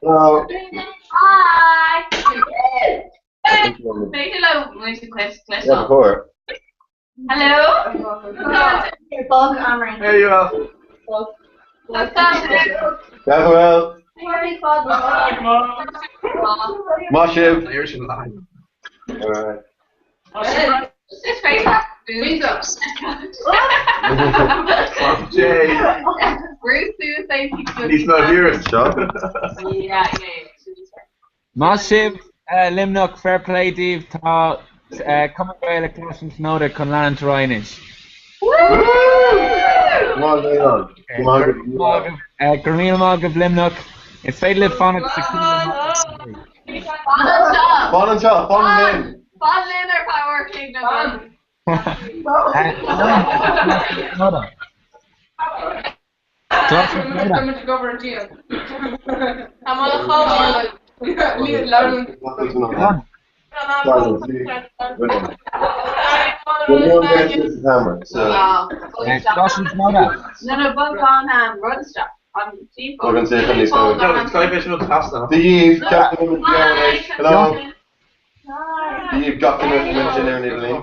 Hello. Hi. Féidir le muid Yeah, before. Hello. Bog Amrain. There you are. Gabriel. Mashiv. Alright. Jay. He's not here, Sean. Yeah, yeah. Má sibh Luimneach fair play daoibh tá Cumann Gaelach Coláiste na Tríonóide chun leanúint ar aghaidh anois. Come on, Leon. Come on. Go raibh míle maith agaibh Luimneach. Is féidir libh fanacht sa Fan anseo, fan linn. Fan linn ar power king na Well, no one gets this hammer, so. No, no, bug on rud isteach. An We're gonna say something so. The Eve, Captain Hello. Bí ag gach duine faoin sin ar an idirlíon.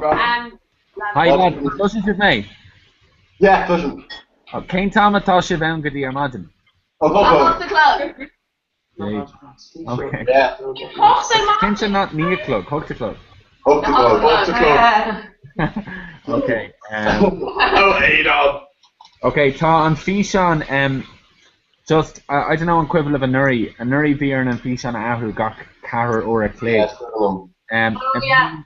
Hi lad, an gcloiseann sibh mé? Yeah, cloisim. Cén t-am atá sibh ann go dtí ar maidin? Oh, go go. A chlog. Okay. Yeah. Cinnte not 9 a chlog, 8 a chlog. 8 a chlog. 8 a chlog. Okay. Oh, Adon. Okay, tá an físeán um, just, I, I don't know an cuimhin libh anuraidh, anuraidh bhí orainn an físeán a athrú gach ceathair uair a chloig. Um, Oh, yeah.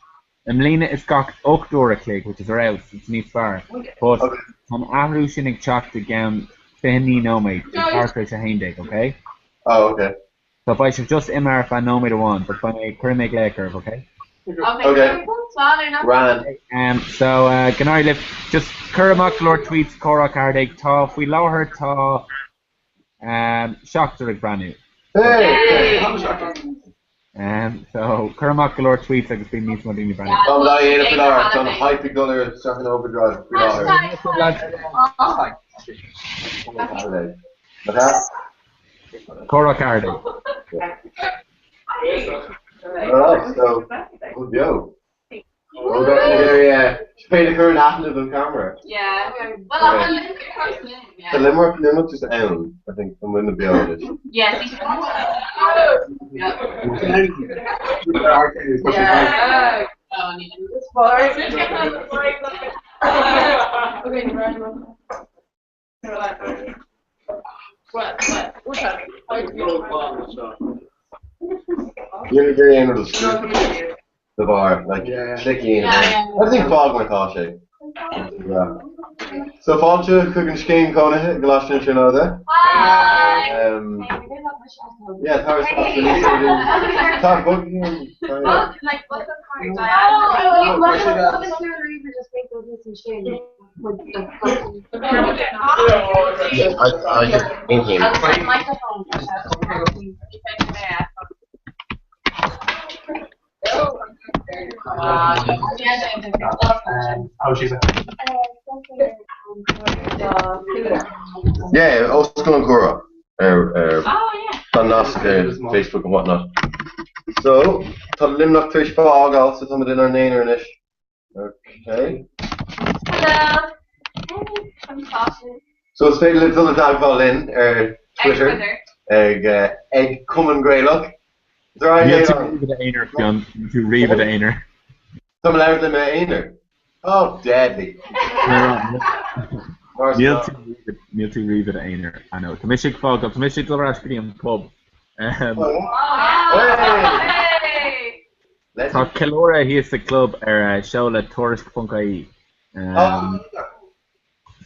I mbliana is gach 8 uair a chloig, which is ar fheabhas, it's níos fearr. But tá an athrú sin ag teacht i gceann 29 nóiméad, ag ceathair tar éis 11, okay? Oh, okay. So beidh sibh just imithe ar feadh nóiméad amháin, but beidh mé, cuirfidh mé glaoch oraibh, okay? Okay. Grand. Um, so, uh, go n-éirí libh, just cuir amach go leor tweets, comhrá 14, tá faoi láthair tá um, seachtar ag breathnú. Hey! Um, so, cuir amach go leor tweets agus bíonn níos mó daoine ag breathnú. Tá mé ag faoi láthair, tá an hype ag dul ar isteach in overdrive faoi láthair. Comhrá 14. Alright, so, good beo. Well, féidir cur in aithne don camera. Yeah. Well, I'm a little person. The Limerick Limerick just ann, I think, an bhfuil na beo anois. Yes. You're very aonair do de bharr like click I think fág mar atá sé. So fáilte chuig an scéim cónaithe i gColáiste na Tríonóide. Um, yeah, tá Tá Yeah, Oscail an Comhrá ar ar tá nasc ar Facebook and whatnot. So, tá Luimneach tar éis fágáil so táimid inár n-aonar anois. Okay. Hello. So is féidir libh dul i dteagmháil linn ar Twitter ag ag Cumann Gaelach. Níl tú riamh i d'aonar, Fionn. Níl tú riamh i d'aonar. Tá mé labhairt le m'aonar. Oh, deadly. Níl tú níl tú riamh i d'aonar. I know. Tá mise ag fágáil, tá mise ag dul ar ais go dtí an pub. Um, Tá ceiliúradh thíos sa club ar seoladh Tuairisc.ie.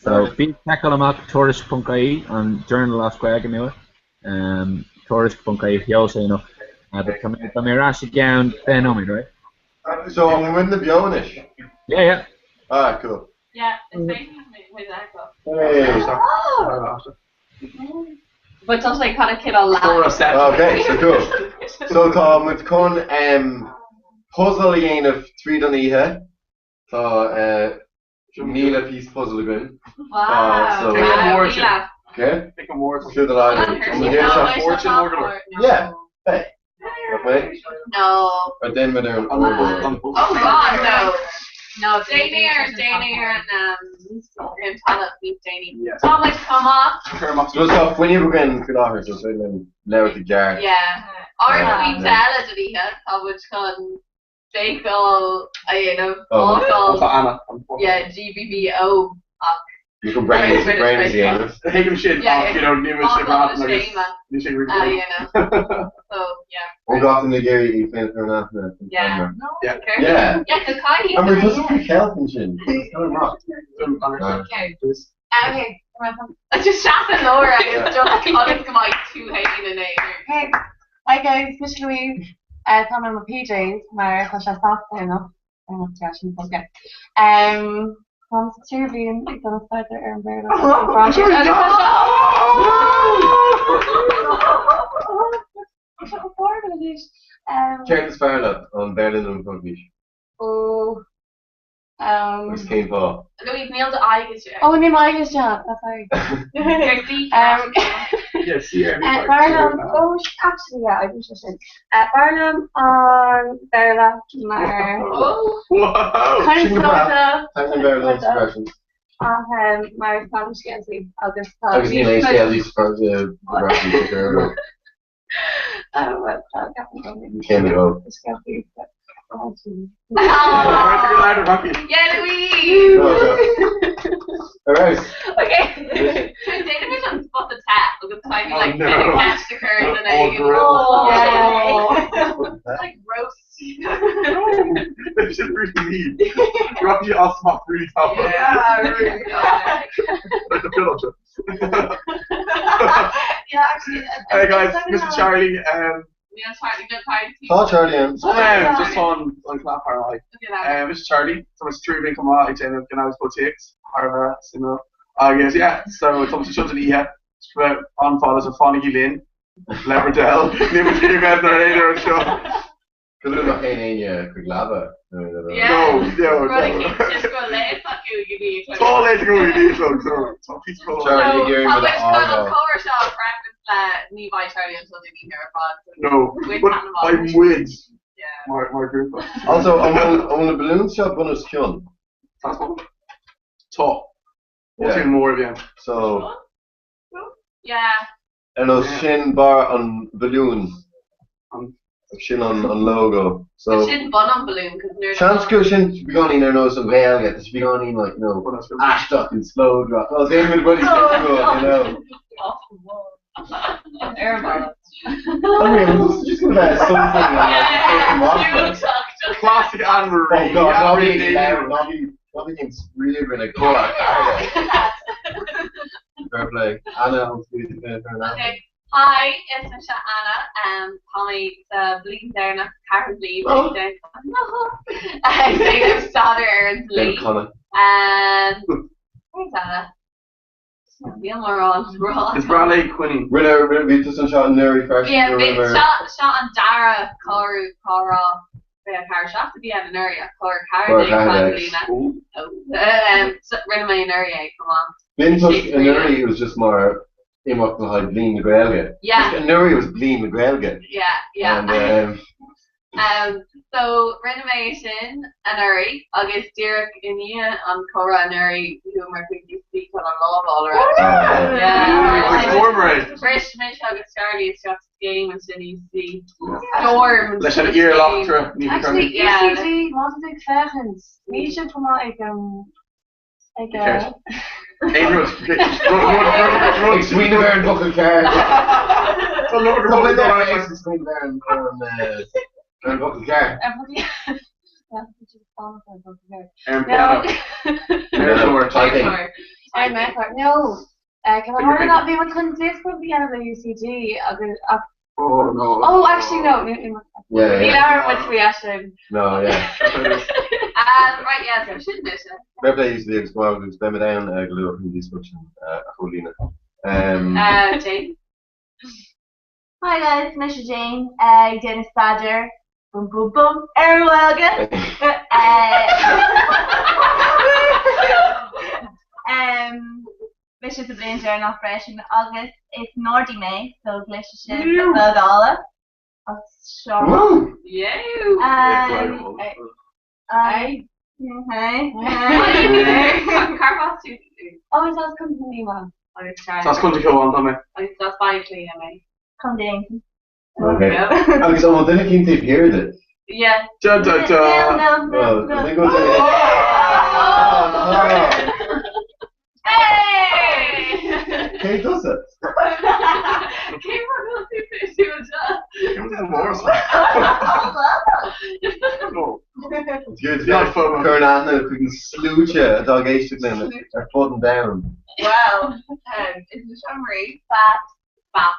So bí ag seiceáil amach Tuairisc.ie, an journal as Gaeilge nua. Tuairisc.ie, sheol sé inniu. But tá mé tá mé ar ais i gceann 20 nóiméad, right? So an bhfuil muidne beo anois? Yeah, yeah. Ah, cool. Yeah, is féidir muid a fheiceáil. Hey. But tá sé kind of cineál leath. Ok, so cool. So tá muid chun um, puzzle a dhéanamh tríd an oíche. Tá uh, 1000 piece puzzle againn. Wow. So, Míle. Okay? Siúd a lad. Yeah. Hey. Okay. No. Ar den muid ar an Oh God, no. No, déanaí ar déanaí ar an an talamh níos déanaí. Tá muid chomh maith. So tá fuinneamh againn faoi láthair so is féidir linn labhairt i gceart. Yeah. Ár smaointe eile don oíche, tá muid chun béiceáil a dhéanamh, Oh. bácáil. Tá Anna. Yeah, GBBO ach You can brownies, brownies a dhéanamh. Thuigim sin ach, you know, níl sé Bácáil na rá agus scéime ní sé a dhéanamh. So, yeah. Ó gach duine ag iarraidh í féin a chur in aithne. Yeah. No, Yeah. okay. Yeah. Yeah, so caithfidh And we're just pre-Celtic sin. Okay. Okay. I just seasann Laura agus just agus go mbeidh tú féin in aonar. Hey, hi guys, Mise Louise. Tá mé i mo PJs mar tá sé sásta enough enough deis an phóca. Um, Táim sa tríú bliain ag déanamh staidéar ar an Bhéarla agus an Fhraincis agus tá sé Tá sé chomh boring anois. Um, Céard is fearr leat, an Béarla nó an Fhraincis? ó Agus cén fáth? Louise, níl do aghaidh istigh. Oh, níl m'aghaidh isteach, oh, sorry. B'fhearr liom, oh, actually, yeah, I do sé sin. B'fhearr liom an Béarla mar. Wow! Kind of sort Thanks an Béarla freisin. Ach mar is fan scéaltaí agus tá. Agus níl aon scéaltaí spreagtha. Cén go? Yeah, Louise! All right. Okay. Déanaimid an spota te agus tá Oh, like no. ceist a chur den Oh, grill. Like roast. Sin really Rocky Osmach really top. Yeah, really. Like the pillow. Yeah, actually. Hey guys, Mr. Charlie. Níl Charlie, no Charlie. Tá Charlie ann. Um, just on an clap ar aghaidh. Mr. Charlie, tá muid trí bhliain chomh maith ag déanamh Gnáis Polítics, thar a bheith suimiúil. Agus yeah, so tá muid anseo don oíche, an-fhada so fanaigí linn, le bhur dtoil, níl muid ag iarraidh bheith inár n-aonar anseo. Go luath nach aon éinne chuig leaba. No, no, no. Tá leis go bhfuil níos log, so tá píosa Charlie ag iarraidh Tá muid a fhágáil. comhar seo preference le ní bheidh Charlie anseo don oíche ar fad. No, but beidh muid mar mar grúpa. Also, an bhfuil an bhfuil na balloons seo bun os cionn? Tá. Tá. Tá mór a bhí ann. So, Yeah. ar nós sin barr an bhalúin. Sin an an logo. So, Sin bun an balloon cos nuair Seans go sin beagáinín ar nós an Ghaeilge, tá sé beagáinín like, you know, aisteach and spleodrach. Oh, déanaimid rudaí difriúil, you know. Ar ball. I mean, this is just gonna be something like Classic Anne-Marie. Oh God, ná bí ná bí ná bí ag scríobh ina cora. Fair play. Anna, an Okay. Hi, is mise Anna. Um, tá mé sa bhliain deireanach ceathrú bliain Oh. ag déanamh staidéar ar an dlí. Déan Conor. Um, where's Anna? Níl mórán rá. Is breá léi coinín. Rinne rinne bhí tusa anseo anuraidh freisin. Yeah, you bhí remember? seo seo an dara comhrá comhrá fé an ceathair seacht a bhí ann anuraidh ach comhrá Comhrá 14 14. bliana. Oh. Um, so rinne mé anuraidh é chomh maith. B'in toisc anuraidh it was just mar imeacht le haghaidh Bliain na Gaeilge. Yeah. Toisc anuraidh it was Bliain na Gaeilge. Yeah, yeah. And um, Um, so rinne mé sin anuraidh agus díreach i ndiaidh an comhrá anuraidh chuamar chuig UCD chun an lámh a fháil ar ais. Ooh, storm Bhris mise agus Charlie isteach sa scéim ansin UCD. Storm. Leis an iarleachtra ní Actually, Yeah. UCD, má tá tú ag féachaint, níl siad chomh maith ag um, ag Ceart. Aon rud. Rud. Ag smaoineamh ar an bhfocal ceart. Tá rud Tá rud mé ar ag smaoineamh ar an ar an eh, ar an bhfocal ceart. Ar an piano. Ar an chlár. Typing. Ar an mbeifear. No. Can I Finger not bhí muid chun díospóireacht a dhéanamh le UCD agus ach Oh no. Oh, actually no. Ní ní Yeah, ní yeah. labhair muid faoi sin. No, yeah. Um, right, yeah, so sin mise. Fair play UCD agus go agus beimid ann go luath chun díospóireacht sin a chomhlíonadh. Um, Jane? Hi guys, mise Jane, ag déanamh staidéar bum bum bum ar an nGaeilge. Um, mise sa bhliain deireanach freisin agus is Nordy mé, so ghlaoigh sin Gaeilge As seo. Woo! Yeah. Um, Hey. Hey. Car fás tú? Oh, is as Contae man. Agus Charlie. Tá Contae Chill tá mé. Agus that's Baile Átha Cliath mé. Contae Aontain. Okay. Agus an bhfuil duine cinn taobh thiar de? Yeah. Da da da. No, no, Well, no. I think we'll do it. Oh, Hey! Cé tusa? Cé mar tú tú anseo? No. Good. Not FOMO. Cuir in aithne chuig na sluaite atá ag éisteacht linn ar fud an domhain. Well, is mise Marie. Fat. Fat.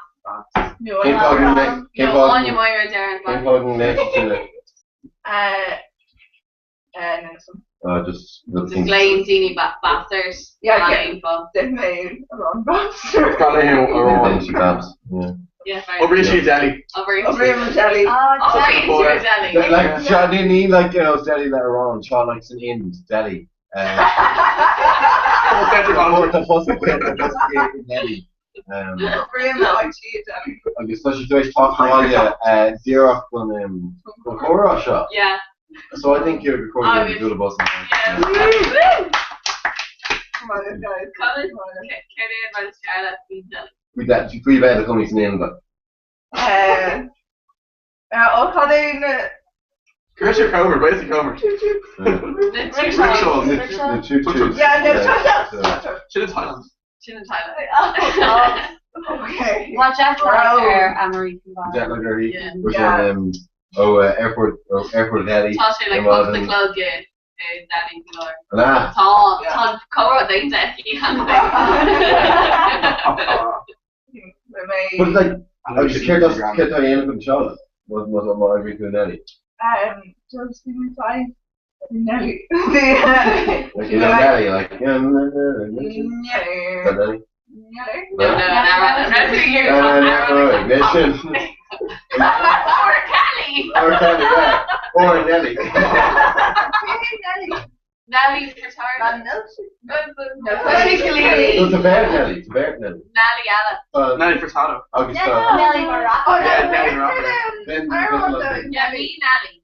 No, Cén fáth go mbeidh- cén No, fáth go- Áine Moira Darren. Cén fáth go mbeidh tú? Uh, no. Oh, just Just glaonn daoine bastards. Yeah, Fo. Did mé arán bastard. Got him Then she babs. Yeah. Yeah, fair. Oibríonn sí i deli. Oibríonn i deli. Oibríonn sí i deli. Like, seo, ní, ní, like, you know, deli le arán, seo, like, san Ind, deli. Tá post i Nelly. Oibríonn IT i deli. Agus tá sí tar éis teacht abhaile díreach don chomhrá seo. Yeah. So I think you're recording the bus. Come on, guys. Conas, cén é an rud is fearr leat faoin deli? Faoi bheith i do chónaí san Ind. Ó cad é na. Cuir sé comer, basic comer. Rickshaws. Na tuk-tuks. Yeah, no, tuk-tuks. Sin in Thailand. Sin in Thailand. Okay. Tá jet lag ar Anne-Marie. Jet lag uirthi. Yeah. Or sin, ó airport, ó airport Delhi. Tá sé like off the clog i Delhi go leor. An ea? Tá, tá an comhrá déanta aici cheana féin. But like, agus céard as, céard tá a dhéanamh anseo? Má, má, má oibríonn tú i nDelhi. Just give me time. Nelly. Like, you know Nelly, like, yeah, Is that Nelly? No, no, no, No, no, no, ignition. Or Kelly! Or Kelly, yeah. Or Nelly. Nelly Furtado. No, No, it's a bear Nelly. It's a bear Nelly. Nelly Ella. Nelly Furtado. Agus Nelly Oh, Yeah, Nelly Morato. Then Yeah, me Nelly.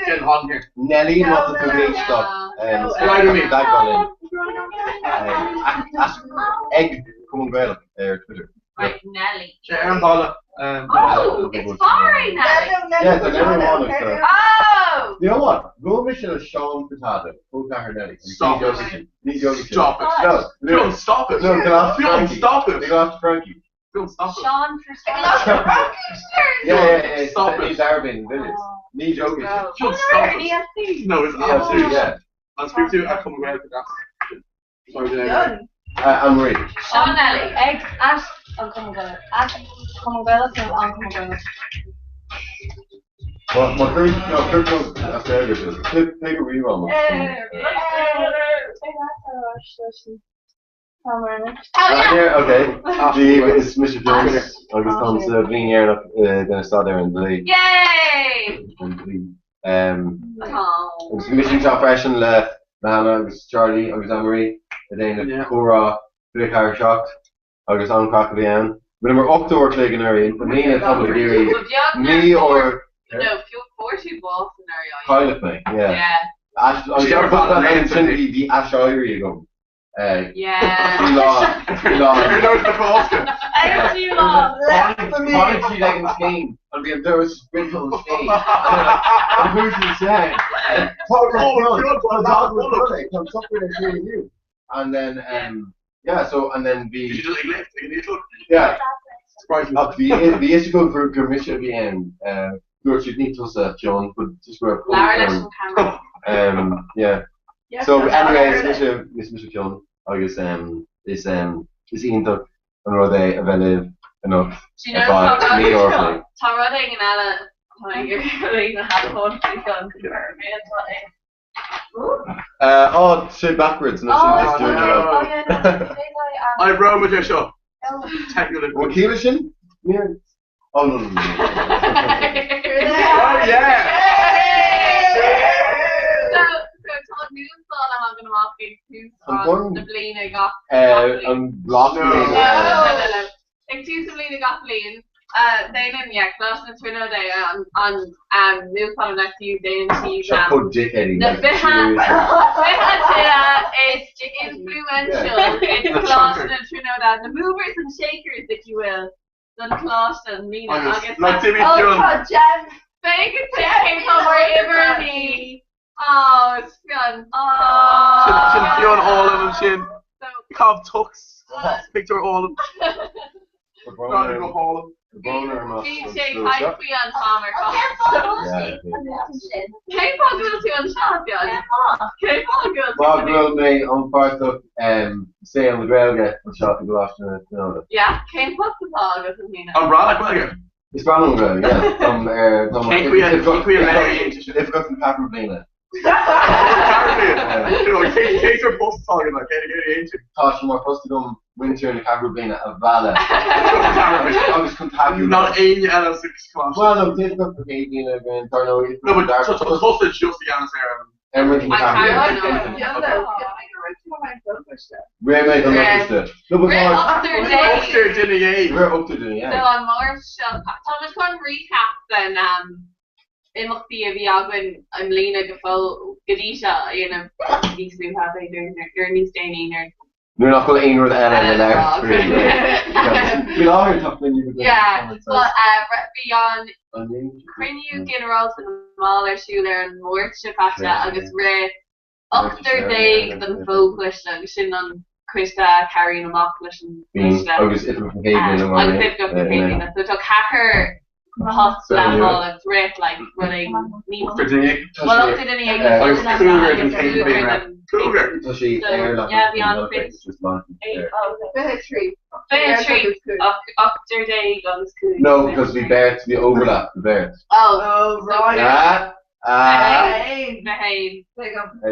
Getting hot in here. Nelly má tá tú ag éisteacht. Lie to me. Teagmháil linn. Ag Cumann Gaelach ar Twitter. Right, Nelly. Sé ar an bhalla. Oh, it's foreign Nelly. Yeah, it's like everyone is there. Oh! You know what? Go mise le Seán Furtado, Ó Cathair Nelly. Stop it. Ní Jogi. Stop it. No, no. Don't stop it. No, go after Don't Frankie. stop it. They go after Frankie. Don't stop it. Sean Furtado. Yeah, yeah, yeah. Stop He's it. Arabin village. Ní Jogi. Don't stop it. No, it's absolute. Yeah. I'll speak to I come away with that. Sorry, Jenny. Anne-Marie. Sean Nelly. Ag at an Cumann Gaelach. At Cumann Gaelach nó an Cumann Gaelach. Má má chuir no chuir tú as Gaeilge sin. Clip click a rerun. Oh, Here, okay. Bhí is mise Jones agus tá sa bhín éarach den staidéar an dlí. Yay! An dlí. Oh. Agus bhí mise anseo freisin le le Hannah agus Charlie agus Anne-Marie ag déanamh comhrá 27 agus an-chraic a bhí ann. Rinneamar 8 uair a chloig anuraidh, i mbliana tá muid ag iarraidh 9 uair No, fiú fuair tú bás anuraidh. Cailleadh mé, yeah. Yeah. Agus She ever thought of an sin bhí bhí aiséirí agam. Yeah. Trí lá, trí lá. You know it's the Oscar. Tháinig siad ag an scéim an bhí an doras sprintal an scéim. An who's in sé? And then yeah, so and then Did you bhí just like lift? Like, an yeah. Surprisingly. Ach bhí bhí fhios agam gur gur mise a bhí ann dúirt siad ní tusa John, but just go raibh Labhair leis an camera. Yeah. Yes, So no, anyway, is no, mise is mise Fionn agus is is iontach an rud é a bheith libh anocht Do you ar know feadh tá mí rud uair a chloig. tá rud éigin eile tá na headphones gan confirm Oh, say backwards no sin just doing no. it. I rode with your show. Technical. Well, Keela sin? Yeah. Oh no no no. no. Oh yeah. So so tá nuachtáin a thagann amach ag tús An an bun? na bliana gach An block No. Ag tús na bliana gach bliain déanann yeah, Coláiste na Tríonóide an an nuachtán an FTU déanann siad Seo chomh dickheady. Na like, fiche seriously. fiche duine is influential in Coláiste na Tríonóide, the movers and shakers, if you will, don Coláiste an mbliana Agus agus like Timmy Oh, John. tá Jen. Féach cén fáth mar uimhir a Oh, it's fun. Sin Oh. Fionn Allen and sin So, Cobb Tux. Picture Allen. The boner, Go Allen. the boner amach. Bhí an sé slua seo. faoi an t-am ar fad. Yeah, yeah. Cén fáth go bhfuil tú anseo, Fionn? Cén fáth go bhfuil Má tú bhfuil mé an pháirteach saol na Gaeilge anseo i gColáiste na Tríonóide. Yeah, cén post atá agat an líne? An Bralach Gaeilge. Is breá liom Gaeilge, yeah. Tá ar tá Cén chaoi a- cén chaoi a léiríonn sé sin? Oifigeach an ceathrú bliana. Cé post atá agat? Cén chaoi a Tá sé mar post agam muintir na ceathrú bliana a mhealladh agus chun tacú leo. Not éinne eile sa choláiste. Well, no, d'fhéadfadh go chéad bliana againn, dar ndóigh. No, but tá tusa just i gceannas ar an. Ar muintir na ceathrú bliana. Rith mé don fhochoiste. No, but Rith ochtar déag. Ochtar duine dhéag. Rith ochtar duine dhéag. So an Máirt seo, tá muid chun recap den imeachtaí a bhí againn i mbliana go fóill go dtí seo a dhéanamh níos luaithe b'fhéidir nó níos déanaí nuair Nuair nach bhfuil aon rud eile le labhairt faoi. Faoi láthair tá cruinniú againn. Yeah, but bhí an cruinniú ginearálta na mball ar siúl ar an Máirt seo caite agus rith ochtar déag den fho-choiste agus sin an coiste a chabhraíonn amach leis an gcoiste. Agus Oifigeach na Chéad Bhliana mar Agus Oifigeach na Chéad Bhliana. So tá ceathrar post le fáil agus rith like rud éigin níos Ochtar déag. Well, ochtar duine dhéag. Agus cúigear den chéad bhliain. Cúigear! Tá sé ar leath Yeah, bhí an-chuid. 23. 23. Ochtar déag agus cúig. No, because bhí beirt, bhí overlap, bhí beirt. Oh, right. Ah, ah. Mé féin.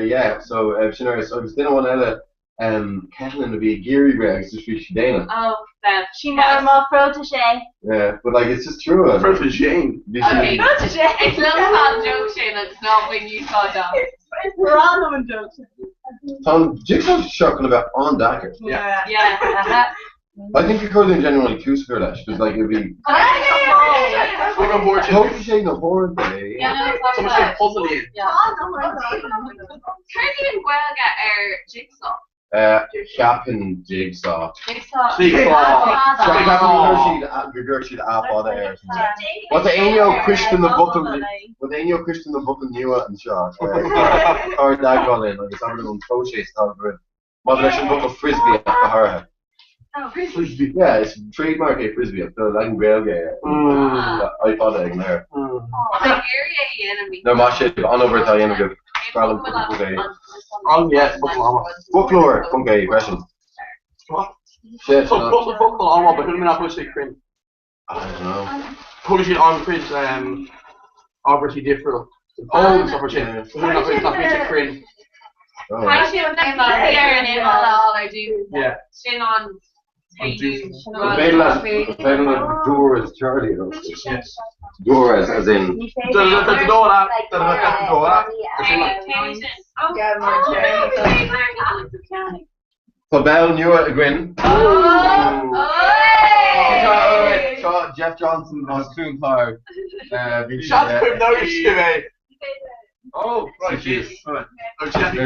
Yeah, so sin ar agus duine amháin eile, Ceithleann a bhí ag iarraidh rith agus just bhí sí déanach. Oh, damn. Sí mar mo protégé. Yeah, but like it's just true. Protégé. Bhí sí. Protégé. Is liomsa an joke sin agus ná bain úsáid as. Is breá liom an joke sin. Tá an jigsaw seo chun a bheith an-deacair. Yeah. Yeah. I think gur chóir dúinn genuinely tús a chur leis, because like it'd be. Tógfaidh sé na huaireanta é. Tá sé puzzle iad. Céard í an Ghaeilge ar jigsaw? Ceapaim jigsaw. Jigsaw. Ceapaim gur chuir siad a fada air. Bhuel tá éinne ó Coiste na bhFocal Bhuel tá éinne ó Coiste na bhFocal Nua anseo. Tar i dteagmháil linn agus abair linn an próiseas atá agaibh maidir leis an bhfocal frisbee ach go háirithe. Frisbee. Yeah, is trademark é frisbee ach tá leagan Gaeilge air. iPod ag an air. No, maith sibh, an-obair atá á dhéanamh agaibh. Foghlaim focal é. Oh yes, focal ama. Foclóir, ponc é, freisin. So focal ama, but thuig mé nach bhfuil sé cruinn. I don't know. Thug siad an-chuid abairtí difriúil. Oh, stuff mar sin. Thuig nach bhfuil sé cruinn. Caithfidh siad an ar an imeall a fháil ar dtús. Yeah. Sin an An féidir le Doras Charlie though? Doras as in. Tá ball nua againn. Seo Jeff Johnson as Cluain Clár. Seans cuimhneoidh sibh é. Oh, right, jeez.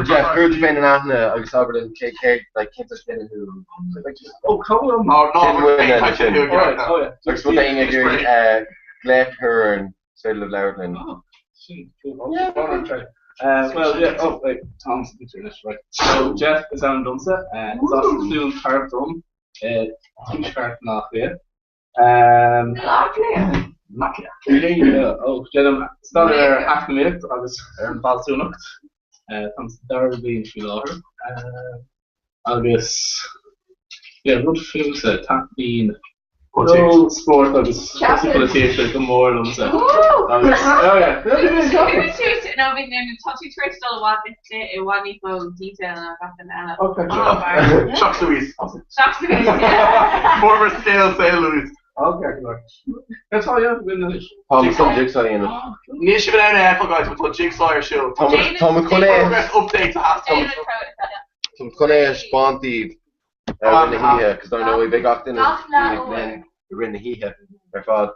Jeff, cuir tú féin in aithne agus abair linn cé cé like cén sórt duine thú. Oh, come on. No, no, Sin muidne ansin. Oh, yeah. Agus má tá éinne ag iarraidh glaoch a chur orainn, is féidir libh labhairt linn. Oh, Well, yeah, oh, wait, Tom's picture this, right. So, Jeff is ainm domsa, is as Cluain Tairbh dom, tuaisceart na Cliath. Um, Yeah, oh, déanaim staidéar ar eacnamaíocht agus ar an bhfealsúnacht. Táim sa dara bliain faoi láthair. Agus, yeah, rud fúmsa, taitníonn ceol, spórt agus cúrsaí polaitíochta go mór liomsa. Agus, oh yeah, No, bhí tá tú tar éis dul i bhfad i bhfad níos mó detail ná gach duine eile. Okay. Shock Louise. Shock Louise, yeah. Former scale sail Louise. Okay, good. That's all you have to do. Tá some jigsaw a dhéanamh. Níl sibh in ann é a fheiceáil guys, but tá jigsaw ar siúl. Tá muid tá muid chun é Progress update a theastáil. Tá muid chun é a thaispeáint daoibh i rith na hoíche, cos dar ndóigh beidh gach duine linn i rith na hoíche ar fad.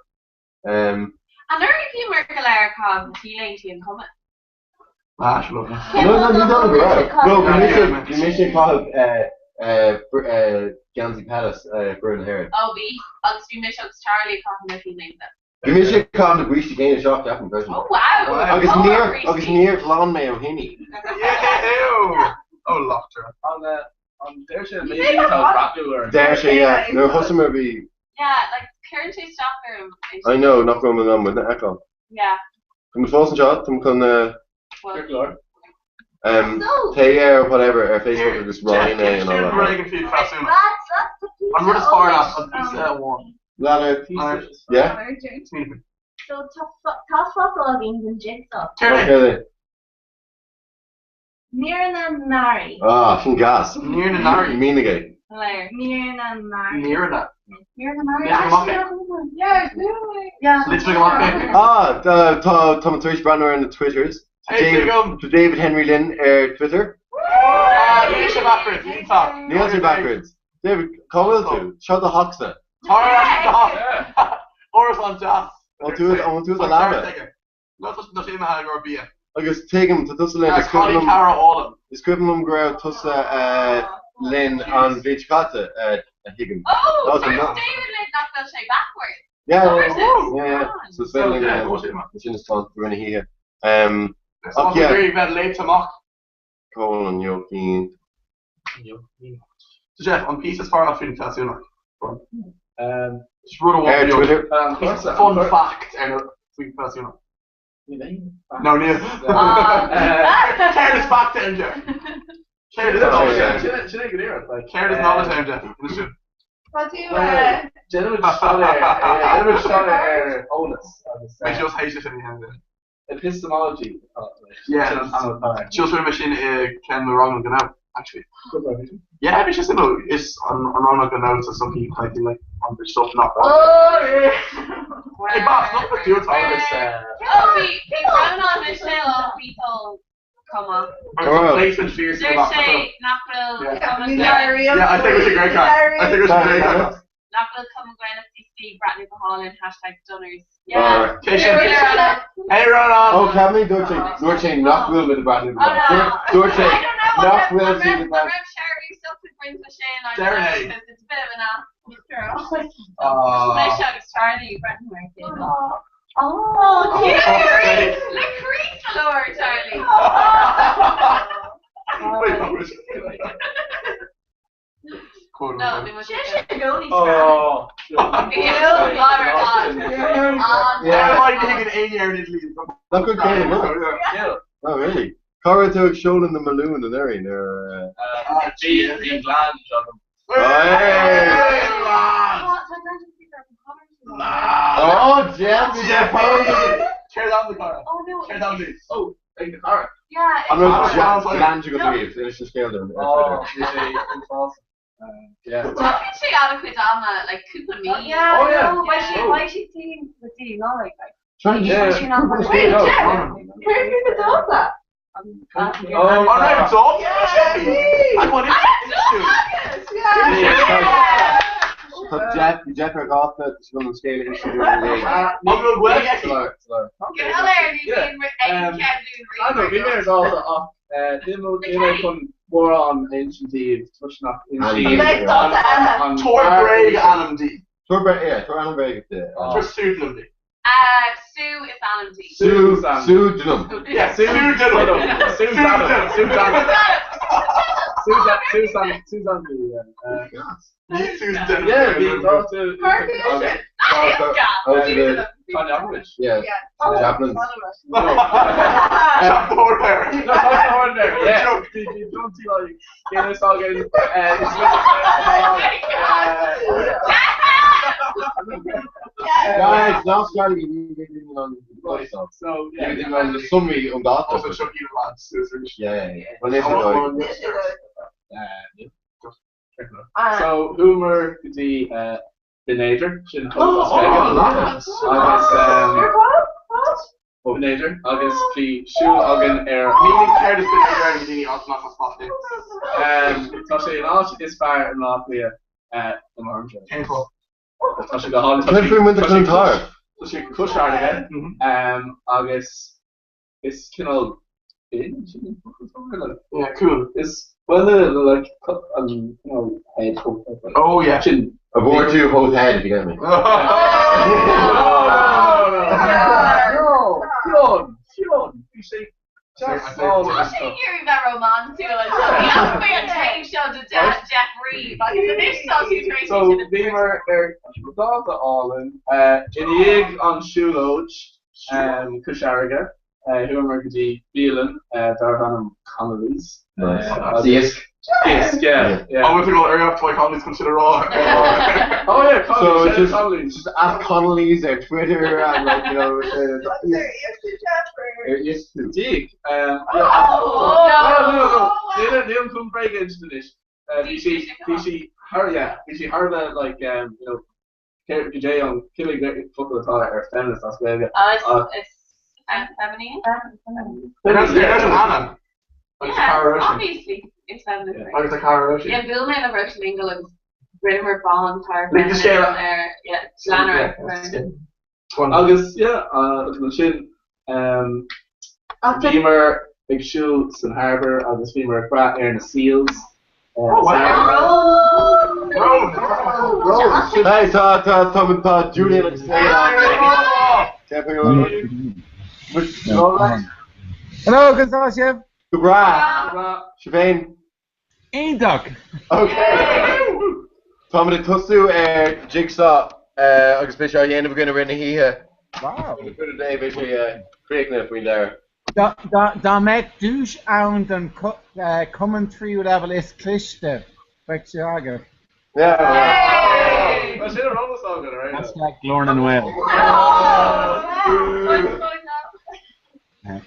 Anuraidh bhíomar go léir ag caitheamh na t-léinte an chumainn. Ah, sin lovely. No, no, ní dóigh go raibh. No, bhí mise bhí mise ag caitheamh geansaí peile foireann na hÉireann. Ó bhí, agus bhí mise agus Charlie ag caitheamh na t-léinte. Bhí mise ag caitheamh na brístí céanna seo, ceapaim, freisin. Oh wow! Agus níor agus níor ghlan mé ó shin í. Yeah! Oh, laughter. An an deir sé maybe tá breathnú ar. Deir sé, yeah. Nuair a thosaigh mé bhí. Yeah, like cuireann sé isteach orm. I know, nach raibh mé in ann muidne a fheiceáil. Yeah. Tá muid fós anseo, tá muid chun Well. um, téigh ar whatever ar Facebook agus roinn é and all that. Rud éigin faoi fealsúnacht. An rud is fearr leat an píosa amháin. Leonard, yeah? So tá focal againn don jigsaw. Okay. Mír na nEarraí. Ah, sin gas. Mír na nEarraí. Mínigh é. Léir. Míreanna mar. Míreanna. Míreanna mar. Míreanna Yeah. Litrigh amach é. Ah, tá tá mé tar éis breathnú ar na Twitters. Tá Hey, David, tuigim. tá David Henry linn ar Twitter. Ah, níl sé backwards, iontach. Níl sé backwards. David, cá bhfuil tú? Seo do theachsa. Tá ar ais do theach. Áras an-deas. An tú an tú do leaba? No, tá sé imithe ag bia. Agus tuigim, tá tusa linn. Yeah, Is cuimhin Connie liom- Cara álainn. Is cuimhin liom go raibh tusa linn an bhliain seo caite, a thuigim. Oh, That was a dúirt no- David linn nach bhfuil sé backwards. Yeah, Dúirt yeah, sé. yeah, yeah. So is féidir Yeah, linn sin is tá rinne híthe. Ach Ach yeah, bheith léite amach. cá bhfuil an Joaquin? So Jeff, an píosa is fearr leat faoin fealsúnacht. Just rud Ar amháin Twitter. Fun fact ar faoin fealsúnacht. No, níl. Ah. Céard is fact ar Jeff? Céard is knowledge ar Jeff? Sin é go léir, like, Céard is knowledge ar Jeff? Inis sin. Tá tú Déanaimid staidéar ar eolas agus Mé just théis sin a epistemology. Yeah. Sin an t-ainm atá air. Just rinne mé sin i ceann na ranganna gnó, actually. Yeah, bhí sé suimiúil. Is an rang gnó sa sochaí kind of like an bit stuff nach Oh, Hey, Bob, not the dude Agus Oh, bhí bhí Rónán Michelle bhí dul come Placement fears Dúirt sé nach bhfuil Yeah. cuma Gael- Yeah, I think we should great crack. I think we should great crack. Nach bhfuil cuma Gaelach di Steve breathnú go hálainn hashtag Dunners. Alright. Cé sin? Hey, Ronan! Oh, Cammy, dúirt sé dúirt sé nach bhfuil mé breathnú go Oh, no. Dúirt sé I don't know what nach the- bhfuil an sí raibh- an raibh Sherry something brings the sin I don't Darren know Hay. because it's a bit of an ass. Ah. Leis agus Charlie breathnú ar chéile. Oh, Oh, cute. cute! Look, crease galore, Charlie. Wait, what was it? Quote No, unquote. they must Sin sé gcónaí Oh, Yeah. Yeah. I think in aon year in Italy. Nach bhfuil céim, no? Yeah. Oh, really? Cá raibh tú ag seoladh na mbalún an Erin ar Bhí bhí glan agam. Hey! Oh, Jeff, bhí sé fágtha. Tear down the car. Oh no. Tear down the. Oh, ag na cara. Yeah. An it's- raibh Jeff glan go riamh, inis an scéal dom ar Oh, Twitter. bhí sé uafásach. Yeah. Tugann sé an-chuid ama, like cúpla mí. Oh, yeah, Oh, yeah. no, why she Oh. why she seen the D not like like Trying to Yeah. she not Wait, No. Jeff, where did the dog at? Oh, All right, it's all. Yeah. I want it. Yeah. Tá Jeff, bhí Jeff ar gáta go an scéal is an léig. An bhfuil Gaeilge aici? Go léir, ní Yeah. bhíonn ag ceann I know, bhí mé ar dálta ach níl mé chun mórán insint díobh toisc Like dálta eile. Tor Bréag ainm di. Tor Bréag, yeah, tor ainm Bréag de. Tor pseudonym di. Sue is ainm di. Sue, Susan. Sue Dunham. Yeah, Sue Dunham. Sue Dunham. Sue Dunham. Susan Susan Susan Ní Susan Dunham. Yeah, bhí dálta Perfect. Oh, to the, Tanya Average. yeah, Yeah. Chaplains. Chap the horn No, tá horn there. Yeah. Bhí bhí don't like Guinness againn Guys, now starting on the So yeah. You're on the summary on that. Also, Chucky lads. Yeah, yeah, yeah. Well, this is going. So chuamar go dtí B'Naidir sin Oh, oh, lads. agus Your what? What? B'Naidir agus bhí siúl againn ar Meaning céard is b'fhéidir ar na daoine as nach as fáth. Tá sé an áit is fearr in Bleá Cliath an orange. Cén fáth? Tá sé go hálainn. Cén faoi muid chun tar? Tá sé cois airge agus is cineál bin sin an focal atá air, like. Yeah, cool. Is well the like an cineál head Oh yeah. Sin Abort you both head if you get me. No, no, Fionn, Fionn, bhí sé just all Tá sé iarraidh bheith rómánsúil anseo. Bhí faoi an taobh seo de Jeff Reeve agus anois tá tú tar éis So bhíomar ar dáta álainn i ndiaidh an siúlóid Cois Fharraige chuamar go dtí bialann darb ainm Connolly's. Nice. Agus- Iasc. Iasc, yeah, yeah. Oh, we're going to to Connolly's consider raw. Oh yeah, So Connolly's, it's just, Connolly's. just at Connolly's or Twitter and like, you know, iasc. Dick. Oh, No, no, no. Níl chun bréige anois. Bhí sí bhí sí thar yeah bhí sí thar a bheith like um, you know cé cé an cibé focal atá ar feminist as Gaeilge. Ah, is is feminine? There's an Anna. Agus Yeah, cara Roisin. obviously it's feminist. Agus a cara Roisin. Yeah, bhuail mé le Roisin Ingle agus rinneamar bonn tar Lig do scéal. ar yeah, leanra. Agus yeah, agus ansin um, bhíomar ag siúl san harbour agus bhíomar ag brath ar na seals. Oh, wow. Hey, tá tá tá tá Julian agus Hello, conas tá sibh? Go breá. Sibh féin? Iontach! Ok. Táimid ag tosú ar Jigsaw agus beidh sé á dhéanamh againn i rith na hoíche. Wow. Le cúnamh Dé beidh sé críochnaithe faoin deireadh. Dá mbeadh duais ann don cumann tríú leibhéal is cliste, bheadh sé agaibh. Tá sin ar eolas againn, ar aon nós. Hashtag Glór na nGael.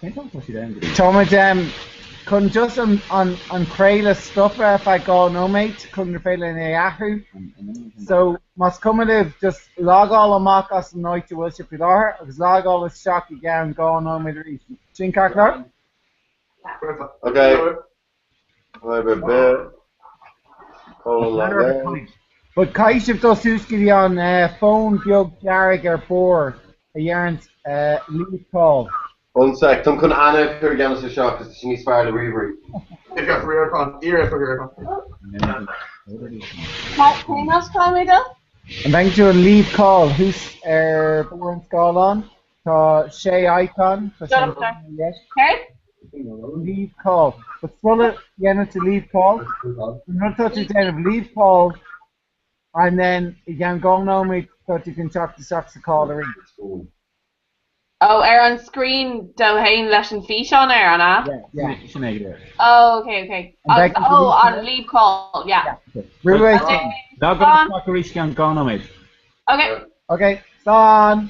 Cén fáth atá siad ann go dtí? Táimid chun just an craoladh a stopadh ar feadh 2 nóiméad chun gur féidir linn é a athrú. So, más cuma libh, just logáil amach as an áit a bhfuil sibh faoi láthair agus logáil isteach i gceann 2 nóiméad arís. Sin ceart go leor? Ok. But caithfidh sibh dul suas go dtí an fón beag dearg ar barr a dheireanns leave call. One sec, táim chun Anna a chur i gceannas ar seo cos tá sí níos fearr le ríomhairí. Oifigeach Riaracháin, iar-oifigeach Riaracháin. Cén áit atá mé dul? An bhfeiceann tú an leave call thuas ar barr an scáileáin? Tá sé icon, tá sé ar dheis. Céard? Leave call. But sula dhéanann tú leave call, an rud atá tú ag déanamh leave call and then i gceann 2 nóiméad tá tú chun teacht isteach sa call arís. Oh, ar an screen dó fhéin leis an físeán air, an ea? Yeah. Sin é go díreach. Oh, okay, okay. An Agus, bhfeiceann tú oh, leave an leave call, yeah. Brúigh Okay. Logáil isteach arís i gceann 2 nóiméad. Okay. Okay, slán!